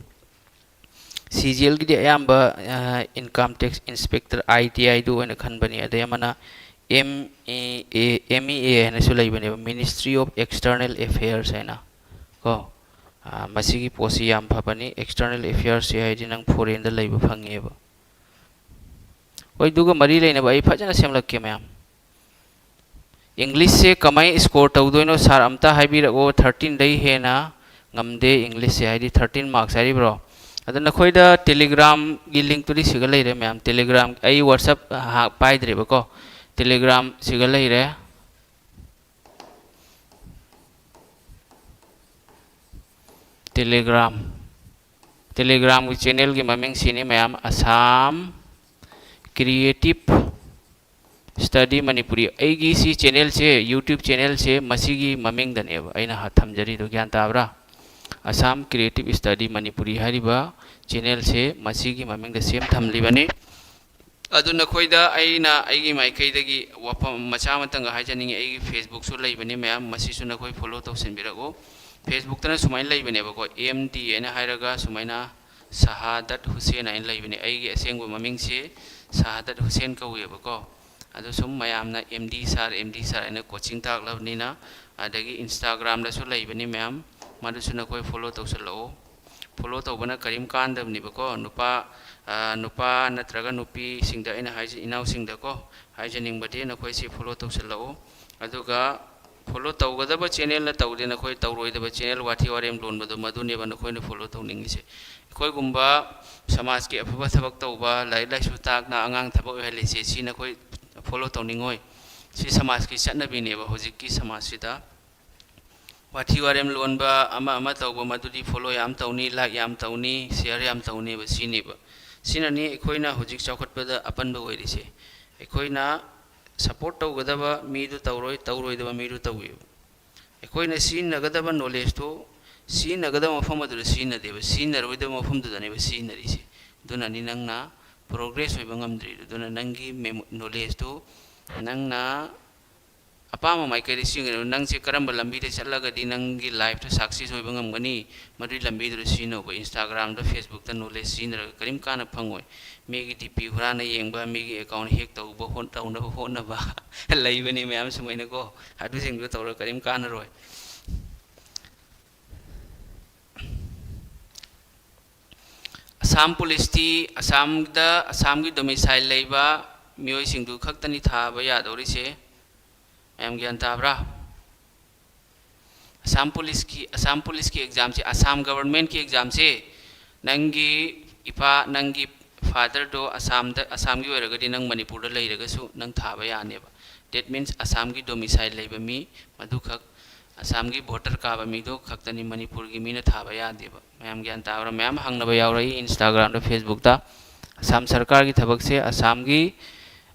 ꯁꯤ ꯖꯤ ꯑꯦꯜꯒꯤꯗꯤ ꯑꯌꯥꯝꯕ, ꯑ, Income Tax Inspector, ꯑꯥꯏ ꯇꯤ ꯑꯥꯏꯗꯨ ꯑꯣꯏꯅ ꯈꯟꯕꯅꯤ꯫ ꯑꯗꯩ ꯑꯃꯅ ꯑꯦꯝ ꯏ ꯑꯦ, ꯑꯦꯝ ꯏ ꯑꯦ ꯍꯥꯏꯅꯁꯨ ꯂꯩꯕꯅꯦꯕ, Ministry of External Affairs ꯍꯥꯏꯅ ꯀꯣ꯫ ꯑ, ꯃꯁꯤꯒꯤ postꯁꯤ ꯌꯥꯝ ꯐꯕꯅꯤ꯫ External Affairsꯁꯤ ꯍꯥꯏꯗꯤ ꯅꯪ foreignꯗ ꯂꯩꯕ ꯐꯪꯉꯦꯕ꯫ ꯍꯣꯏ, ꯑꯗꯨꯒ ꯃꯔꯤ ꯂꯩꯅꯕ ꯑꯩ ꯐꯖꯅ ꯁꯦꯝꯂꯛꯀꯦ ꯃꯌꯥꯝ꯫ Englishꯁꯦ ꯀꯃꯥꯏ score ꯇꯧꯗꯣꯏꯅꯣ sir, ꯑꯝꯇ ꯍꯥꯏꯕꯤꯔꯛꯑꯣ꯫ Thirteenꯗꯩ ꯍꯦꯟꯅ ꯉꯝꯗꯦ Englishꯁꯦ, ꯍꯥꯏꯗꯤ thirteen marks ꯍꯥꯏꯔꯤꯕ꯭ꯔꯣ? ꯑꯗꯣ ꯅꯈꯣꯏꯗ Telegramꯒꯤ linkꯇꯨꯗꯤ ꯁꯤꯒ ꯂꯩꯔꯦ ꯃꯌꯥꯝ꯫ Telegram, ꯑꯩ WhatsApp ꯍꯥ-, ꯄꯥꯏꯗ꯭ꯔꯦꯕꯀꯣ꯫ Telegram ꯁꯤꯒ ꯂꯩꯔꯦ꯫ Telegram, Telegramꯒꯤ channelꯒꯤ ꯃꯃꯤꯡ ꯁꯤꯅꯤ ꯃꯌꯥꯝ, Assam Creative Study Manipuri꯫ ꯑꯩꯒꯤ ꯁꯤ channelꯁꯦ, YouTube channelꯁꯦ ꯃꯁꯤꯒꯤ ꯃꯃꯤꯡꯗꯅꯦꯕ ꯑꯩꯅ ꯍ-, ꯊꯝꯖꯔꯤꯗꯣ, ꯒ꯭ꯌꯥꯟ ꯇꯥꯕ꯭ꯔꯥ? Assam Creative Study Manipuri ꯍꯥꯏꯔꯤꯕ channelꯁꯦ ꯃꯁꯤꯒꯤ ꯃꯃꯤꯡꯗ ꯁꯦꯝ ꯊꯝꯂꯤꯕꯅꯤ꯫ ꯑꯗꯨ ꯅꯈꯣꯏꯗ ꯑꯩꯅ ꯑꯩꯒꯤ ꯃꯥꯏꯀꯩꯗꯒꯤ ꯋꯥꯐꯝ ꯃꯆꯥ ꯑꯃꯇꯪꯒ ꯍꯥꯏꯖꯅꯤꯡꯉꯤ꯫ ꯑꯩꯒꯤ Facebookꯁꯨ ꯂꯩꯕꯅꯤ ꯃꯌꯥꯝ, ꯃꯁꯤꯁꯨ ꯅꯈꯣꯏ follow ꯇꯧꯁꯤꯟꯕꯤꯔꯛꯎ꯫ Facebookꯇꯅ ꯁꯨꯃꯥꯏꯅ ꯂꯩꯕꯅꯦꯕꯀꯣ, ꯑꯦꯝ ꯗꯤ ꯍꯥꯏꯅ ꯍꯥꯏꯔꯒ ꯁꯨꯃꯥꯏꯅ ꯁꯍꯥꯗꯠ ꯍꯨꯁꯦꯟ ꯍꯥꯏꯅ ꯂꯩꯕꯅꯦ꯫ ꯑꯩꯒꯤ ꯑꯁꯦꯡꯕ ꯃꯃꯤꯡꯁꯤ ꯁꯍꯥꯗꯠ ꯍꯨꯁꯦꯟ ꯀꯧꯋꯦꯕꯀꯣ꯫ ꯑꯗꯣ ꯁꯨꯝ ꯃꯌꯥꯝꯅ M D sir, M D sir ꯍꯥꯏꯅ coaching ꯇꯥꯛꯂꯕꯅꯤꯅ, ꯑꯗꯒꯤ Instagramꯗꯁꯨ ꯂꯩꯕꯅꯤ ꯃꯌꯥꯝ, ꯃꯗꯨꯁꯨ ꯅꯈꯣꯏ follow ꯇꯧꯁꯤꯜꯂꯛꯎ꯫ Follow ꯇꯧꯕꯅ ꯀꯔꯤꯝ ꯀꯥꯟꯗꯕꯅꯦꯕꯀꯣ꯫ ꯅꯨꯄꯥ, ꯑ, ꯅꯨꯄꯥ ꯅꯠꯇ꯭ꯔꯒ ꯅꯨꯄꯤꯁꯤꯡꯗ ꯑꯩꯅ ꯍꯥꯏꯖ-, ꯏꯅꯥꯎꯁꯤꯡꯗꯀꯣ ꯍꯥꯏꯖꯅꯤꯡꯕꯗꯤ, ꯅꯈꯣꯏꯁꯤ follow ꯇꯧꯁꯤꯜꯂꯛꯎ꯫ ꯑꯗꯨꯒ ꯐꯣꯂꯣ ꯇꯧꯒꯗꯕ ꯆꯦꯅꯦꯜꯅ ꯇꯧꯗꯦ, ꯅꯈꯣꯏ ꯇꯧꯔꯣꯏꯗꯕ ꯆꯦꯅꯦꯜ ꯋꯥꯊꯤ ꯋꯥꯔꯦꯝ ꯂꯣꯟꯕꯗꯣ ꯃꯗꯨꯅꯦꯕ ꯅꯈꯣꯏꯅ ꯐꯣꯂꯣ ꯇꯧꯅꯤꯡꯉꯤꯁꯦ꯫ ꯑꯩꯈꯣꯏꯒꯨꯝꯕ ꯁꯃꯥꯖꯀꯤ ꯑꯐꯕ ꯊꯕꯛ ꯇꯧꯕ, ꯂꯥꯏꯔꯤꯛ ꯂꯥꯏꯁꯨ ꯇꯥꯛꯅ ꯑꯉꯥꯡ ꯊꯕꯛ ꯑꯣꯏꯍꯜꯂꯤꯁꯦ ꯁꯤ ꯅꯈꯣꯏ ꯐꯣꯂꯣ ꯇꯧꯅꯤꯡꯉꯣꯏ꯫ ꯁꯤ ꯁꯃꯥꯖꯀꯤ ꯆꯠꯅꯕꯤꯅꯦꯕ ꯍꯧꯖꯤꯛꯀꯤ ꯁꯃꯥꯖꯁꯤꯗ꯫ ꯋꯥꯊꯤ ꯋꯥꯔꯦꯝ ꯂꯣꯟꯕ, ꯑꯃ ꯑꯃ ꯇꯧꯕ, ꯃꯗꯨꯗꯤ ꯐꯣꯂꯣ ꯌꯥꯝ ꯇꯧꯅꯤ, ꯂꯥꯏꯛ ꯌꯥꯝ ꯇꯧꯅꯤ, ꯁꯤꯌꯥꯔ ꯌꯥꯝ ꯇꯧꯅꯦꯕ ꯁꯤꯅꯦꯕ꯫ ꯁꯤꯅꯅꯤ ꯑꯩꯈꯣꯏꯅ ꯍꯧꯖꯤꯛ ꯆꯥꯎꯈꯠꯄꯗ ꯑꯄꯟꯕ ꯑꯣꯏꯔꯤꯁꯦ꯫ ꯑꯩꯈꯣꯏꯅ ꯁꯄꯣꯔꯠ ꯇꯧꯒꯗꯕ ꯃꯤꯗꯨ ꯇꯧꯔꯣꯏ, ꯇꯧꯔꯣꯏꯗꯕ ꯃꯤꯗꯨ ꯇꯧꯋꯦꯕ꯫ ꯑꯩꯈꯣꯏꯅ ꯁꯤꯖꯤꯟꯅꯒꯗꯕ ꯅꯣꯂꯦꯖꯇꯨ ꯁꯤꯖꯤꯟꯅꯒꯗꯕ ꯃꯐꯝ ꯑꯗꯨꯗ ꯁꯤꯖꯤꯟꯅꯗꯦꯕ, ꯁꯤꯖꯤꯟꯅꯔꯣꯏꯗꯕ ꯃꯐꯝꯗꯨꯗꯅꯦꯕ ꯁꯤꯖꯤꯟꯅꯔꯤꯁꯦ꯫ ꯑꯗꯨꯅꯅꯤ ꯅꯪꯅ ꯄ꯭ꯔꯣꯒ꯭ꯔꯦꯁ ꯑꯣꯏꯕ ꯉꯝꯗ꯭ꯔꯤꯗꯣ꯫ ꯑꯗꯨꯅ ꯅꯪꯒꯤ ꯃꯦꯃꯣ-, ꯅꯣꯂꯦꯖꯇꯨ ꯅꯪꯅ ꯑꯄꯥꯝꯕ ꯃꯥꯏꯀꯩꯗ ꯁꯤꯖꯤꯟꯅꯒꯗꯕ꯫ ꯅꯪꯁꯦ ꯀꯔꯝꯕ ꯂꯝꯕꯤꯗ ꯆꯠꯂꯒꯗꯤ ꯅꯪꯒꯤ ꯂꯥꯏꯐꯇ ꯁꯛꯁꯦꯁ ꯑꯣꯏꯕ ꯉꯝꯒꯅꯤ? ꯃꯗꯨꯒꯤ ꯂꯝꯕꯤꯗꯨꯗ ꯁꯤꯖꯤꯟꯅꯧꯕ꯫ Instagram-ꯗ, Facebook-ꯇ ꯅꯣꯂꯦꯖ ꯁꯤꯖꯤꯟꯅꯔꯒ ꯀꯔꯤꯝ ꯀꯥꯟꯅ ꯐꯪꯉꯣꯏ꯫ ꯃꯤꯒꯤ DP ꯍꯨꯔꯥꯟꯅ ꯌꯦꯡꯕ, ꯃꯤꯒꯤ ꯑꯦꯀꯥꯎꯟ ꯍꯦꯛ ꯇꯧꯕ ꯍꯣꯠ-, ꯇꯧꯅꯕ ꯍꯣꯠꯅꯕ ꯂꯩꯕꯅꯤ ꯃꯌꯥꯝ ꯁꯨꯃꯥꯏꯅꯀꯣ꯫ ꯑꯗꯨꯁꯤꯡꯗꯨ ꯇꯧꯔꯒ ꯀꯔꯤꯝ ꯀꯥꯟꯅꯔꯣꯏ꯫ ꯑꯁꯥꯝ ꯄꯨꯂꯤꯁꯇꯤ ꯑꯁꯥꯝꯗ, ꯑꯁꯥꯝꯒꯤ ꯗꯣꯃꯤꯁꯥꯏꯜ ꯂꯩꯕ ꯃꯤꯑꯣꯏꯁꯤꯡꯗꯨ ꯈꯛꯇꯅꯤ ꯊꯥꯕ ꯌꯥꯗꯧꯔꯤꯁꯦ꯫ ꯃꯌꯥꯝ ꯒ꯭ꯌꯥꯟ ꯇꯥꯕ꯭ꯔꯥ? ꯑꯁꯥꯝ ꯄꯨꯂꯤꯁꯀꯤ, ꯑꯁꯥꯝ ꯄꯨꯂꯤꯁꯀꯤ ꯑꯦꯛꯖꯥꯝꯁꯦ, ꯑꯁꯥꯝ ꯒꯕꯔꯟꯃꯦꯟꯠꯀꯤ ꯑꯦꯛꯖꯥꯝꯁꯦ, ꯅꯪꯒꯤ ꯏꯄꯥ, ꯅꯪꯒꯤ ꯐꯥꯗꯔꯗꯣ ꯑꯁꯥꯝꯗ, ꯑꯁꯥꯝꯒꯤ ꯑꯣꯏꯔꯒꯗꯤ ꯅꯪ ꯃꯅꯤꯄꯨꯔꯗ ꯂꯩꯔꯒꯁꯨ ꯅꯪ ꯊꯥꯕ ꯌꯥꯅꯦꯕ꯫ That means ꯑꯁꯥꯝꯒꯤ ꯗꯣꯃꯤꯁꯥꯏꯜ ꯂꯩꯕ ꯃꯤ ꯃꯗꯨꯈꯛ, ꯑꯁꯥꯝꯒꯤ ꯚꯣꯇꯔ ꯀꯥꯕ ꯃꯤꯗꯣ ꯈꯛꯇꯅꯤ ꯃꯅꯤꯄꯨꯔꯒꯤ ꯃꯤꯅ ꯊꯥꯕ ꯌꯥꯗꯦꯕ꯫ ꯃꯌꯥꯝ ꯒ꯭ꯌꯥꯟ ꯇꯥꯕ꯭ꯔꯥ? ꯃꯌꯥꯝ ꯍꯪꯅꯕ ꯌꯥꯎꯔꯛꯏ Instagram-ꯗ, Facebook-ꯇ꯫ ꯑꯁꯥꯝ ꯁꯔꯀꯥꯔꯒꯤ ꯊꯕꯛꯁꯦ ꯑꯁꯥꯝꯒꯤ,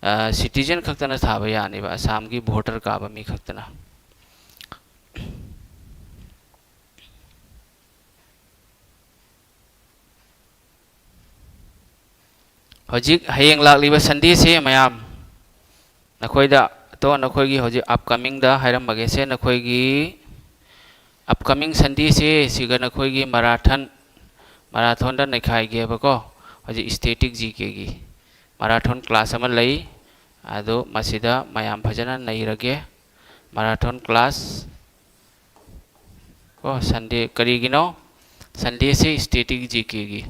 ꯑ, ꯁꯤꯇꯤꯖꯦꯟ ꯈꯛꯇꯅ ꯊꯥꯕ ꯌꯥꯅꯦꯕ, ꯑꯁꯥꯝꯒꯤ ꯚꯣꯇꯔ ꯀꯥꯕ ꯃꯤ ꯈꯛꯇꯅ꯫ ꯍꯧꯖꯤꯛ ꯍꯌꯦꯡ ꯂꯥꯛꯂꯤꯕ Sunday-ꯁꯦ ꯃꯌꯥꯝ, ꯅꯈꯣꯏꯗ, ꯑꯗꯣ ꯅꯈꯣꯏꯒꯤ ꯍꯧꯖꯤꯛ upcoming-ꯗ ꯍꯥꯏꯔꯝꯃꯒꯦꯁꯦ, ꯅꯈꯣꯏꯒꯤ upcoming Sunday-ꯁꯦ ꯁꯤꯒ ꯅꯈꯣꯏꯒꯤ marathon, marathon-ꯗ ꯅꯩꯈꯥꯏꯒꯦꯕꯀꯣ꯫ ꯍꯧꯖꯤꯛ static GK-ꯒꯤ marathon class ꯑꯃ ꯂꯩ, ꯑꯗꯣ ꯃꯁꯤꯗ ꯃꯌꯥꯝ ꯐꯖꯅ ꯅꯩꯔꯒꯦ꯫ Marathon class ꯀꯣ, Sunday, ꯀꯔꯤꯒꯤꯅꯣ? Sunday-ꯁꯤ static GK-ꯒꯤ꯫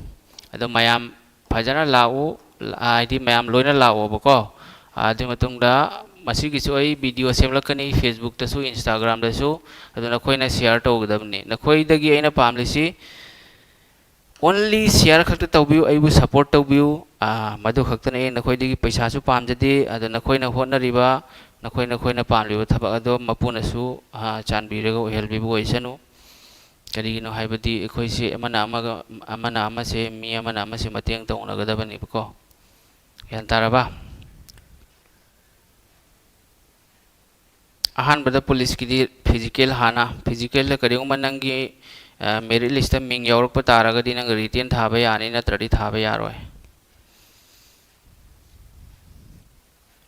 ꯑꯗꯣ ꯃꯌꯥꯝ ꯐꯖꯅ ꯂꯥꯛꯎ, ꯍꯥꯏꯗꯤ ꯃꯌꯥꯝ ꯂꯣꯏꯅ ꯂꯥꯛꯑꯣꯕꯀꯣ꯫ ꯑꯗꯨꯒꯤ ꯃꯇꯨꯡꯗ ꯃꯁꯤꯒꯤꯁꯨ ꯑꯩ video ꯁꯦꯝꯂꯛꯀꯅꯤ, Facebook-ꯇꯁꯨ, Instagram-ꯗꯁꯨ꯫ ꯑꯗꯨ ꯅꯈꯣꯏꯅ share ꯇꯧꯒꯗꯕꯅꯤ꯫ ꯅꯈꯣꯏꯗꯒꯤ ꯑꯩꯅ ꯄꯥꯝꯂꯤꯁꯤ only share ꯈꯛꯇ ꯇꯧꯕꯤꯌꯨ, ꯑꯩꯕꯨ support ꯇꯧꯕꯤꯌꯨ꯫ ꯑꯥ, ꯃꯗꯨ ꯈꯛꯇꯅꯤ꯫ ꯑꯩ ꯅꯈꯣꯏꯗꯒꯤ ꯄꯩꯁꯥꯁꯨ ꯄꯥꯝꯖꯗꯦ꯫ ꯑꯗꯣ ꯅꯈꯣꯏꯅ ꯍꯣꯠꯅꯔꯤꯕ, ꯅꯈꯣꯏ ꯅꯈꯣꯏꯅ ꯄꯥꯝꯂꯤꯕ ꯊꯕꯛ ꯑꯗꯣ ꯃꯄꯨꯅꯁꯨ, ꯑꯥ, ꯆꯥꯟꯕꯤꯔꯒ ꯑꯣꯏꯍꯜꯕꯤꯕ ꯑꯣꯏꯁꯅꯨ꯫ ꯀꯔꯤꯒꯤꯅꯣ ꯍꯥꯏꯕꯗꯤ ꯑꯩꯈꯣꯏꯁꯦ ꯑꯃꯅ ꯑꯃꯒ, ꯑꯃꯅ ꯑꯃꯁꯦ, ꯃꯤ ꯑꯃꯅ ꯑꯃꯁꯦ ꯃꯇꯦꯡ ꯇꯧꯅꯒꯗꯕꯅꯦꯕꯀꯣ꯫ ꯒ꯭ꯌꯥꯟ ꯇꯥꯔꯕ? ꯑꯍꯥꯟꯕꯗ ꯄꯨꯂꯤꯁꯀꯤꯗꯤ physical ꯍꯥꯟꯅ, physical-ꯗ ꯀꯔꯤꯒꯨꯝꯕ ꯅꯪꯒꯤ, ꯑ, merit list-ꯇ ꯃꯤꯡ ꯌꯥꯎꯔꯛꯄ ꯇꯥꯔꯒꯗꯤ ꯅꯪ written ꯊꯥꯕ ꯌꯥꯅꯤ, ꯅꯠꯇ꯭ꯔꯗꯤ ꯊꯥꯕ ꯌꯥꯔꯣꯏ꯫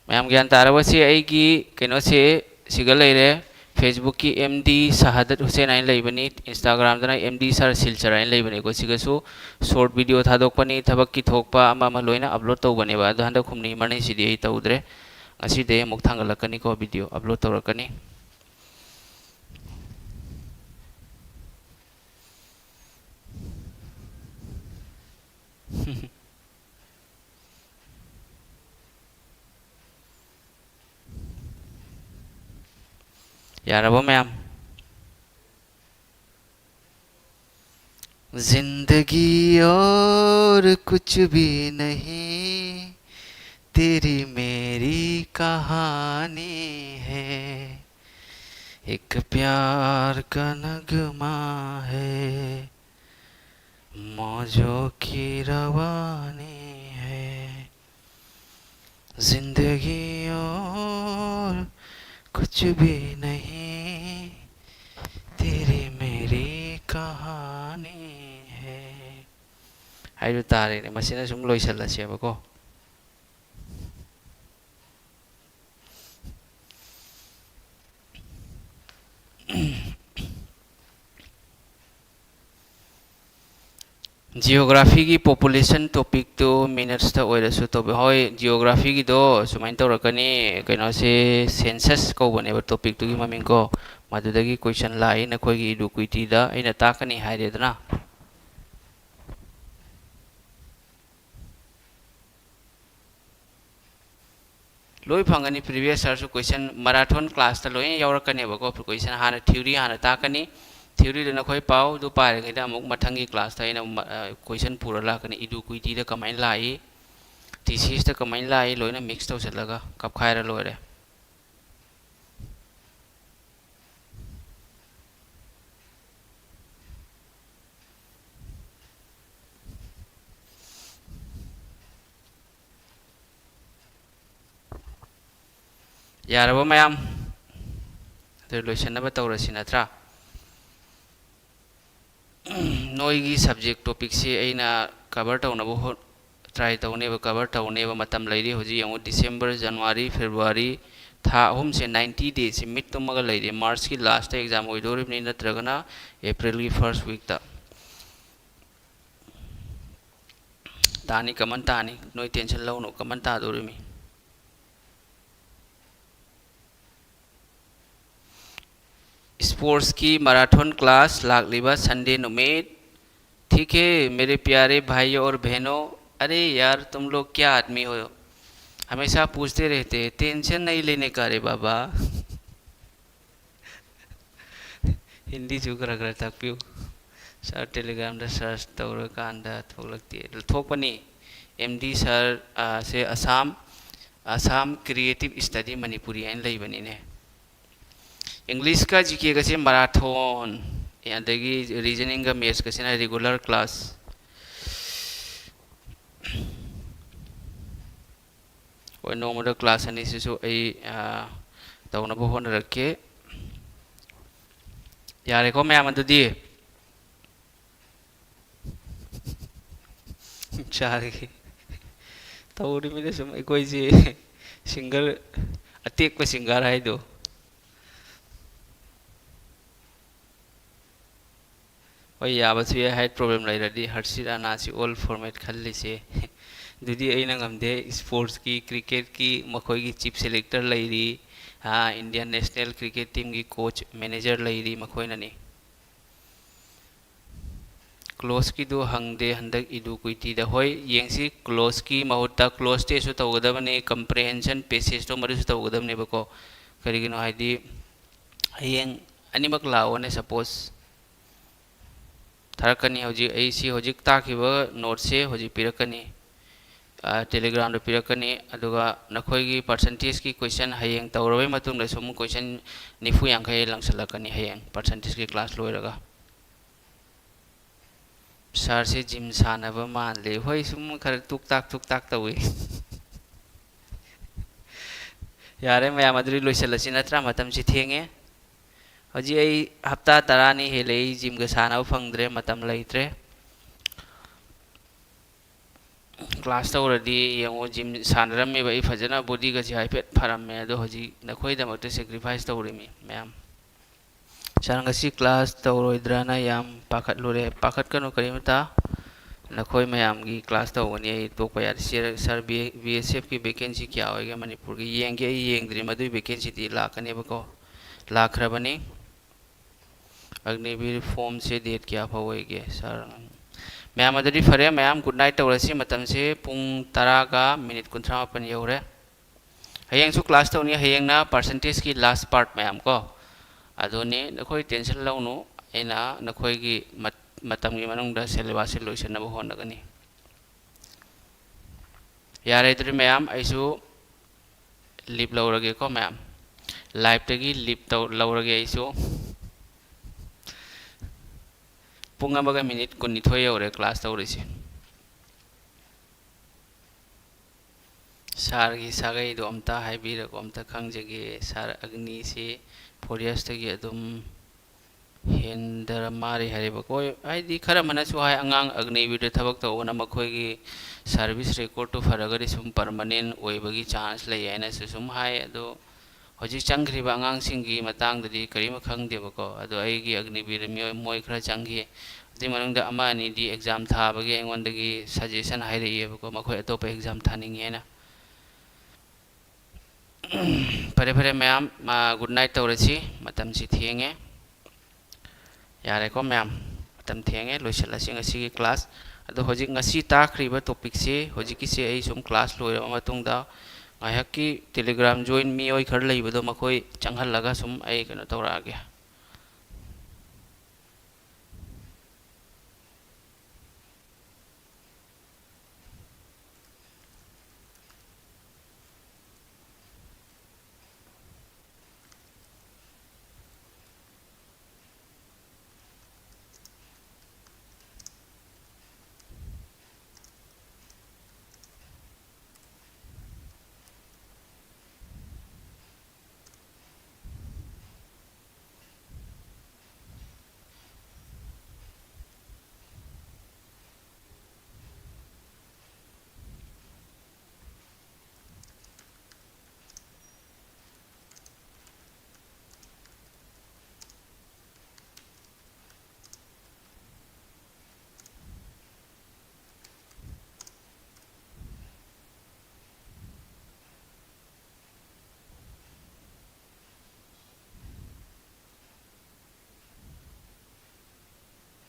ꯃꯌꯥꯝ ꯒ꯭ꯌꯥꯟ ꯇꯥꯔꯕꯁꯤ ꯑꯩꯒꯤ ꯀꯩꯅꯣꯁꯦ ꯁꯤꯒ ꯂꯩꯔꯦ꯫ Facebook-ꯀꯤ M D ꯁꯍꯥꯗꯠ ꯍꯨꯁꯦꯟ ꯍꯥꯏꯅ ꯂꯩꯕꯅꯤ, Instagram-ꯗꯅ M D ꯁꯥꯔ ꯁꯤꯜꯆꯔ ꯍꯥꯏꯅ ꯂꯩꯕꯅꯤꯀꯣ꯫ ꯁꯤꯒꯁꯨ short video ꯊꯥꯗꯣꯛꯄꯅꯤ, ꯊꯕꯛꯀꯤ ꯊꯣꯛꯄ ꯑꯃ ꯑꯃ ꯂꯣꯏꯅ upload ꯇꯧꯕꯅꯦꯕ꯫ ꯑꯗꯣ ꯍꯟꯗꯛ ꯍꯨꯝꯅꯤ ꯃꯔꯤꯅꯤꯁꯤꯗꯤ ꯑꯩ ꯇꯧꯗ꯭ꯔꯦ꯫ ꯉꯁꯤꯗꯩ ꯑꯃꯨꯛ ꯊꯥꯡꯒꯠꯂꯛꯀꯅꯤꯀꯣ, video upload ꯇꯧꯔꯛꯀꯅꯤ꯫ ꯌꯥꯔꯕꯣ ꯃꯌꯥꯝ? जिंदगी और कुछ भी नहीं, तेरी मेरी कहानी है। एक प्यार का नगमा है, मौजों की रवानी है। जिंदगी और कुछ भी नहीं, तेरी मेरी कहानी है ꯍꯥꯏꯗꯨ ꯇꯥꯔꯦꯅꯦ꯫ ꯃꯁꯤꯅ ꯁꯨꯝ ꯂꯣꯏꯁꯤꯜꯂꯁꯦꯕꯀꯣ꯫ Geography-ꯒꯤ population topic-ꯇꯨ minutes-ꯇ ꯑꯣꯏꯔꯁꯨ ꯇꯧꯕꯤꯌꯨ꯫ ꯍꯣꯏ, Geography-ꯒꯤꯗꯣ ꯁꯨꯃꯥꯏꯅ ꯇꯧꯔꯛꯀꯅꯤ, ꯀꯩꯅꯣꯁꯦ, census ꯀꯧꯕꯅꯦꯕ topic-ꯇꯨꯒꯤ ꯃꯃꯤꯡ ꯀꯣ꯫ ꯃꯗꯨꯗꯒꯤ question ꯂꯥꯛꯏ, ꯅꯈꯣꯏꯒꯤ equity-ꯗ ꯑꯩꯅ ꯇꯥꯛꯀꯅꯤ ꯍꯥꯏꯔꯦꯗꯅ꯫ ꯂꯣꯏ ꯐꯪꯒꯅꯤ꯫ Previous yearꯁꯨ question marathon classꯇ ꯂꯣꯏꯅ ꯌꯥꯎꯔꯛꯀꯅꯦꯕꯀꯣ꯫ Question ꯍꯥꯟꯅ theory ꯍꯥꯟꯅ ꯇꯥꯛꯀꯅꯤ, theoryꯗꯨ ꯅꯈꯣꯏ ꯄꯥꯎ꯫ ꯑꯗꯨ ꯄꯥꯔꯤꯉꯩꯗ ꯑꯃꯨꯛ ꯃꯊꯪꯒꯤ classꯇ ꯑꯩꯅ ꯑꯃꯨꯛ, ꯑ, question ꯄꯨꯔ ꯂꯥꯛꯀꯅꯤ꯫ Idu Kuitiꯗ ꯀꯃꯥꯏꯅ ꯂꯥꯛꯏ, thesisꯇ ꯀꯃꯥꯏꯅ ꯂꯥꯛꯏ, ꯂꯣꯏꯅ mix ꯇꯧꯁꯤꯜꯂꯒ ꯀꯞꯈꯥꯏꯔ ꯂꯣꯏꯔꯦ꯫ ꯌꯥꯔꯕ ꯃꯌꯥꯝ? ꯑꯗꯨ ꯂꯣꯏꯁꯤꯟꯅꯕ ꯇꯧꯔꯁꯤ ꯅꯠꯇ꯭ꯔꯥ? ꯅꯣꯏꯒꯤ subject topicꯁꯤ ꯑꯩꯅ cover ꯇꯧꯅꯕ ꯍꯣꯠ-, try ꯇꯧꯅꯦꯕ, cover ꯇꯧꯅꯦꯕ꯫ ꯃꯇꯝ ꯂꯩꯔꯤ꯫ ꯍꯧꯖꯤꯛ ꯌꯦꯡꯉꯨ, December, January, February, ꯊꯥ ꯑꯍꯨꯝꯁꯦ ninety daysꯁꯦ ꯃꯤꯠ ꯇꯨꯝꯃꯒ ꯂꯩꯔꯤ꯫ Marchꯀꯤ lastꯇ exam ꯑꯣꯏꯗꯣꯔꯤꯕꯅꯤ, ꯅꯠꯇ꯭ꯔꯒꯅ Aprilꯒꯤ first weekꯇ ꯇꯥꯅꯤ꯫ Common ꯇꯥꯅꯤ, ꯅꯣꯏ tension ꯂꯧꯅꯨ, common ꯇꯥꯗꯣꯔꯤꯃꯤ꯫ Sportsꯀꯤ marathon class ꯂꯥꯛꯂꯤꯕ Sunday ꯅꯨꯃꯤꯠ꯫ ठीक है मेरे प्यारे भाइयों और बहनों। अरे यार, तुम लोग क्या आदमी हो, हमेशा पूछते रहते हैं। Tension नहीं लेने का रे बाबा। ꯍꯤꯟꯗꯤꯁꯨ ꯈꯔ ꯈꯔ ꯇꯥꯛꯄꯤꯌꯨ꯫ Sir, Telegramꯗ search ꯇꯧꯔꯀꯥꯟꯗ ꯊꯣꯛꯂꯛꯇꯦ꯫ ꯊꯣꯛꯄꯅꯤ꯫ M D sir, ꯑ, ꯁꯦ Assam, Assam Creative Study Manipuri ꯍꯥꯏꯅ ꯂꯩꯕꯅꯤꯅꯦ꯫ Englishꯀ GKꯒꯁꯦ marathon, ꯑꯗꯒꯤ reasoningꯒ mathsꯀꯁꯤꯅ regular class꯫ ꯍꯣꯏ, ꯅꯣꯡꯃꯗ class ꯑꯅꯤꯁꯤꯁꯨ ꯑꯩ, ꯑ, ꯇꯧꯅꯕ ꯍꯣꯠꯅꯔꯛꯀꯦ꯫ ꯌꯥꯔꯦꯀꯣ ꯃꯌꯥꯝ ꯑꯗꯨꯗꯤ? ꯆꯥꯔꯒꯦ꯫ ꯇꯧꯔꯤꯃꯤꯅ ꯁꯨꯝ ꯑꯩꯈꯣꯏꯁꯦ singer, ꯑꯇꯦꯛꯄ singer ꯍꯥꯏꯗꯣ꯫ ꯍꯣꯏ, ꯌꯥꯕꯁꯨ ꯌꯥꯏ, height problem ꯂꯩꯔꯗꯤ꯫ ꯍꯔꯁꯤꯠ ꯑꯅꯥꯁꯤ all format ꯈꯜꯂꯤꯁꯦ꯫ ꯑꯗꯨꯗꯤ ꯑꯩꯅ ꯉꯝꯗꯦ꯫ Sportsꯀꯤ, cricketꯀꯤ ꯃꯈꯣꯏꯒꯤ chief selector ꯂꯩꯔꯤ, ꯑꯥ, Indian national cricket teamꯒꯤ coach, manager ꯂꯩꯔꯤ, ꯃꯈꯣꯏꯅꯅꯤ꯫ ꯀ꯭ꯂꯣꯖꯀꯤꯗꯨ ꯍꯪꯗꯦ ꯍꯟꯗꯛ ꯏꯗꯨ ꯀꯨꯏꯇꯤꯗ꯫ ꯍꯣꯏ, ꯌꯦꯡꯁꯤ, ꯀ꯭ꯂꯣꯖꯀꯤ ꯃꯍꯨꯠꯇ ꯀ꯭ꯂꯣꯖ ꯇꯦꯁꯁꯨ ꯇꯧꯒꯗꯕꯅꯤ, ꯀꯝꯄ꯭ꯔꯤꯍꯦꯟꯁꯟ ꯄꯦꯁꯦꯖꯇꯣ ꯃꯗꯨꯁꯨ ꯇꯧꯒꯗꯕꯅꯦꯕꯀꯣ꯫ ꯀꯔꯤꯒꯤꯅꯣ ꯍꯥꯏꯗꯤ ꯍꯌꯦꯡ ꯑꯅꯤꯃꯛ ꯂꯥꯛꯑꯣꯅꯦ, ꯁꯄꯣꯁ ꯊꯥꯔꯛꯀꯅꯤ꯫ ꯍꯧꯖꯤꯛ ꯑꯩ ꯁꯤ ꯍꯧꯖꯤꯛ ꯇꯥꯛꯈꯤꯕ ꯅꯣꯠꯁꯦ ꯍꯧꯖꯤꯛ ꯄꯤꯔꯛꯀꯅꯤ, ꯇꯦꯂꯤꯒ꯭ꯔꯥꯝꯗ ꯄꯤꯔꯛꯀꯅꯤ꯫ ꯑꯗꯨꯒ ꯅꯈꯣꯏꯒꯤ ꯄꯥꯔꯁꯦꯟꯇꯦꯖꯀꯤ ꯀꯣꯏꯁꯟ ꯍꯌꯦꯡ ꯇꯧꯔꯕꯩ ꯃꯇꯨꯡꯗ ꯁꯨꯝ ꯀꯣꯏꯁꯟ ꯅꯤꯐꯨ ꯌꯥꯡꯈꯩ ꯂꯪꯁꯤꯜꯂꯛꯀꯅꯤ ꯍꯌꯦꯡ ꯄꯥꯔꯁꯦꯟꯇꯦꯖꯀꯤ ꯀ꯭ꯂꯥꯁ ꯂꯣꯏꯔꯒ꯫ ꯁꯥꯔꯁꯦ ꯖꯤꯝ ꯁꯥꯟꯅꯕ ꯃꯥꯜꯂꯦ꯫ ꯍꯣꯏ, ꯁꯨꯝ ꯈꯔ ꯇꯨꯛ ꯇꯥꯛ ꯇꯨꯛ ꯇꯥꯛ ꯇꯧꯏ꯫ ꯌꯥꯔꯦ ꯃꯌꯥꯝ, ꯑꯗꯨꯗꯤ ꯂꯣꯏꯁꯤꯜꯂꯁꯤ ꯅꯠꯇ꯭ꯔꯥ? ꯃꯇꯝꯁꯤ ꯊꯦꯡꯉꯦ꯫ ꯍꯧꯖꯤꯛ ꯑꯩ ꯍꯞꯇꯥ ꯇꯔꯥꯅꯤ ꯍꯦꯜꯂꯦ ꯑꯩ ꯖꯤꯝꯒ ꯁꯥꯟꯅꯕ ꯐꯪꯗ꯭ꯔꯦ, ꯃꯇꯝ ꯂꯩꯇ꯭ꯔꯦ꯫ ꯀ꯭ꯂꯥꯁ ꯇꯧꯔꯗꯤ ꯌꯦꯡꯉꯣ, ꯖꯤꯝ ꯁꯥꯟꯅꯔꯝꯃꯦꯕ ꯑꯩ, ꯐꯖꯅ ꯕꯣꯗꯤꯒꯁꯦ ꯍꯥꯏꯐꯦꯠ ꯐꯔꯝꯃꯦ꯫ ꯑꯗꯣ ꯍꯧꯖꯤꯛ ꯅꯈꯣꯏꯗꯃꯛꯇ ꯁꯦꯀ꯭ꯔꯤꯐꯥꯏꯁ ꯇꯧꯔꯤꯃꯤ ꯃꯌꯥꯝ꯫ ꯁꯥꯔ, ꯉꯁꯤ ꯀ꯭ꯂꯥꯁ ꯇꯧꯔꯣꯏꯗ꯭ꯔꯅ ꯌꯥꯝ ꯄꯥꯈꯠꯂꯨꯔꯦ꯫ ꯄꯥꯈꯠꯀꯅꯨ ꯀꯔꯤꯃꯇ, ꯅꯈꯣꯏ ꯃꯌꯥꯝꯒꯤ ꯀ꯭ꯂꯥꯁ ꯇꯧꯒꯅꯤ꯫ ꯑꯩ ꯇꯣꯛꯄ ꯌꯥꯗꯦ꯫ ꯁꯤꯌꯔ-, ꯁꯥꯔ, ꯕꯤ-, ꯕꯤ ꯑꯦꯁ ꯑꯦꯐꯀꯤ ꯚꯦꯀꯦꯟꯁꯤ ꯀꯌꯥ ꯑꯣꯏꯒꯦ ꯃꯅꯤꯄꯨꯔꯒꯤ? ꯌꯦꯡꯒꯦ, ꯑꯩ ꯌꯦꯡꯗ꯭ꯔꯤ꯫ ꯃꯗꯨꯒꯤ ꯚꯦꯀꯦꯟꯁꯤꯗꯤ ꯂꯥꯛꯀꯅꯦꯕꯀꯣ, ꯂꯥꯛꯈ꯭ꯔꯕꯅꯤ꯫ ꯑꯒꯅꯤꯕꯤꯔ ꯐꯣꯝꯁꯦ ꯗꯦꯠ ꯀꯌꯥ ꯐꯥꯎ ꯑꯣꯏꯒꯦ ꯁꯥꯔ? ꯃꯌꯥꯝ, ꯑꯗꯨꯗꯤ ꯐꯔꯦ ꯃꯌꯥꯝ, ꯒꯨꯗ ꯅꯥꯏꯠ ꯇꯧꯔꯁꯤ꯫ ꯃꯇꯝꯁꯦ ꯄꯨꯡ ꯇꯔꯥꯒ ꯃꯤꯅꯤꯠ ꯀꯨꯟꯊ꯭ꯔꯥ ꯃꯥꯄꯟ ꯌꯧꯔꯦ꯫ ꯍꯌꯦꯡꯁꯨ ꯀ꯭ꯂꯥꯁ ꯇꯧꯅꯤ꯫ ꯍꯌꯦꯡꯅ ꯄꯥꯔꯁꯦꯟꯇꯦꯖꯀꯤ ꯂꯥꯁ ꯄꯥꯔꯠ ꯃꯌꯥꯝ ꯀꯣ꯫ ꯑꯗꯨꯅꯤ, ꯅꯈꯣꯏ ꯇꯦꯟꯁꯟ ꯂꯧꯅꯨ꯫ ꯑꯩꯅ ꯅꯈꯣꯏꯒꯤ ꯃꯠ-, ꯃꯇꯝꯒꯤ ꯃꯅꯨꯡꯗ ꯁꯦꯂꯦꯕꯁꯁꯦ ꯂꯣꯏꯁꯤꯟꯅꯕ ꯍꯣꯠꯅꯒꯅꯤ꯫ ꯌꯥꯔꯦ, ꯑꯗꯨꯗꯤ ꯃꯌꯥꯝ, ꯑꯩꯁꯨ ꯂꯤꯞ ꯂꯧꯔꯒꯦꯀꯣ ꯃꯌꯥꯝ꯫ ꯂꯥꯏꯞꯇꯒꯤ ꯂꯤꯞ ꯇꯧ-, ꯂꯧꯔꯒꯦ ꯑꯩꯁꯨ꯫ ꯄꯨꯡ ꯑꯃꯒ ꯃꯤꯅꯤꯠ ꯀꯨꯟꯅꯤꯊꯣꯏ ꯌꯧꯔꯦ ꯀ꯭ꯂꯥꯁ ꯇꯧꯔꯤꯁꯦ꯫ ꯁꯥꯔꯒꯤ ꯁꯥꯒꯩꯗꯣ ꯑꯝꯇ ꯍꯥꯏꯕꯤꯔꯒꯣ, ꯑꯝꯇ ꯈꯪꯖꯒꯦ꯫ ꯁꯥꯔ ꯑꯒꯅꯤꯁꯤ ꯐꯣꯔ ꯌꯔꯁꯇꯒꯤ ꯑꯗꯨꯝ ꯍꯦꯟꯗꯔ ꯃꯥꯜꯂꯤ ꯍꯥꯏꯔꯤꯕꯀꯣ꯫ ꯍꯥꯏꯗꯤ ꯈꯔ ꯑꯃꯅꯁꯨ ꯍꯥꯏ, ꯑꯉꯥꯡ ꯑꯒꯅꯤꯕꯤꯔꯗ ꯊꯕꯛ ꯇꯧꯕꯅ ꯃꯈꯣꯏꯒꯤ ꯁꯥꯔꯚꯤꯁ ꯔꯦꯀꯣꯔꯠꯇꯨ ꯐꯔꯒꯗꯤ ꯁꯨꯝ ꯄꯔꯃꯅꯦꯟ ꯑꯣꯏꯕꯒꯤ ꯆꯥꯟꯁ ꯂꯩ ꯍꯥꯏꯅꯁꯨ ꯁꯨꯝ ꯍꯥꯏ꯫ ꯑꯗꯣ ꯍꯧꯖꯤꯛ ꯆꯪꯈ꯭ꯔꯤꯕ ꯑꯉꯥꯡꯁꯤꯡꯒꯤ ꯃꯇꯥꯡꯗꯗꯤ ꯀꯔꯤꯝ ꯈꯪꯗꯦꯕꯀꯣ꯫ ꯑꯗꯣ ꯑꯩꯒꯤ ꯑꯒꯅꯤꯕꯤꯔ ꯃꯤꯑꯣꯏ, ꯃꯣꯏ ꯈꯔ ꯆꯪꯈꯤ꯫ ꯑꯗꯨꯏ ꯃꯅꯨꯡꯗ ꯑꯃ ꯑꯅꯤꯗꯤ ꯑꯦꯛꯖꯥꯝ ꯊꯥꯕꯒꯤ ꯑꯩꯉꯣꯟꯗꯒꯤ ꯁꯖꯦꯁꯟ ꯍꯥꯏꯔꯛꯏꯕꯀꯣ, ꯃꯈꯣꯏ ꯑꯇꯣꯞꯄ ꯑꯦꯛꯖꯥꯝ ꯊꯥꯅꯤꯡꯉꯤ ꯍꯥꯏꯅ꯫ ꯐꯔꯦ, ꯐꯔꯦ ꯃꯌꯥꯝ, ꯒꯨꯗ ꯅꯥꯏꯠ ꯇꯧꯔꯁꯤ, ꯃꯇꯝꯁꯤ ꯊꯦꯡꯉꯦ꯫ ꯌꯥꯔꯦꯀꯣ ꯃꯌꯥꯝ? ꯃꯇꯝ ꯊꯦꯡꯉꯦ, ꯂꯣꯏꯁꯤꯜꯂꯁꯤ ꯉꯁꯤꯒꯤ class꯫ ꯑꯗꯣ ꯍꯧꯖꯤꯛ ꯉꯁꯤ ꯇꯥꯛꯈ꯭ꯔꯤꯕ topicꯁꯦ, ꯍꯧꯖꯤꯛꯀꯤꯁꯦ ꯑꯩ ꯁꯨꯝ class ꯂꯣꯏꯔꯕ ꯃꯇꯨꯡꯗ ꯉꯥꯏꯍꯥꯛꯀꯤ Telegram join ꯃꯤꯑꯣꯏ ꯈꯔ ꯂꯩꯕꯗꯣ, ꯃꯈꯣꯏ ꯆꯪꯍꯜꯂꯒ ꯁꯨꯝ ꯑꯩ ꯀꯩꯅꯣ ꯇꯧꯔꯛꯑꯒꯦ꯫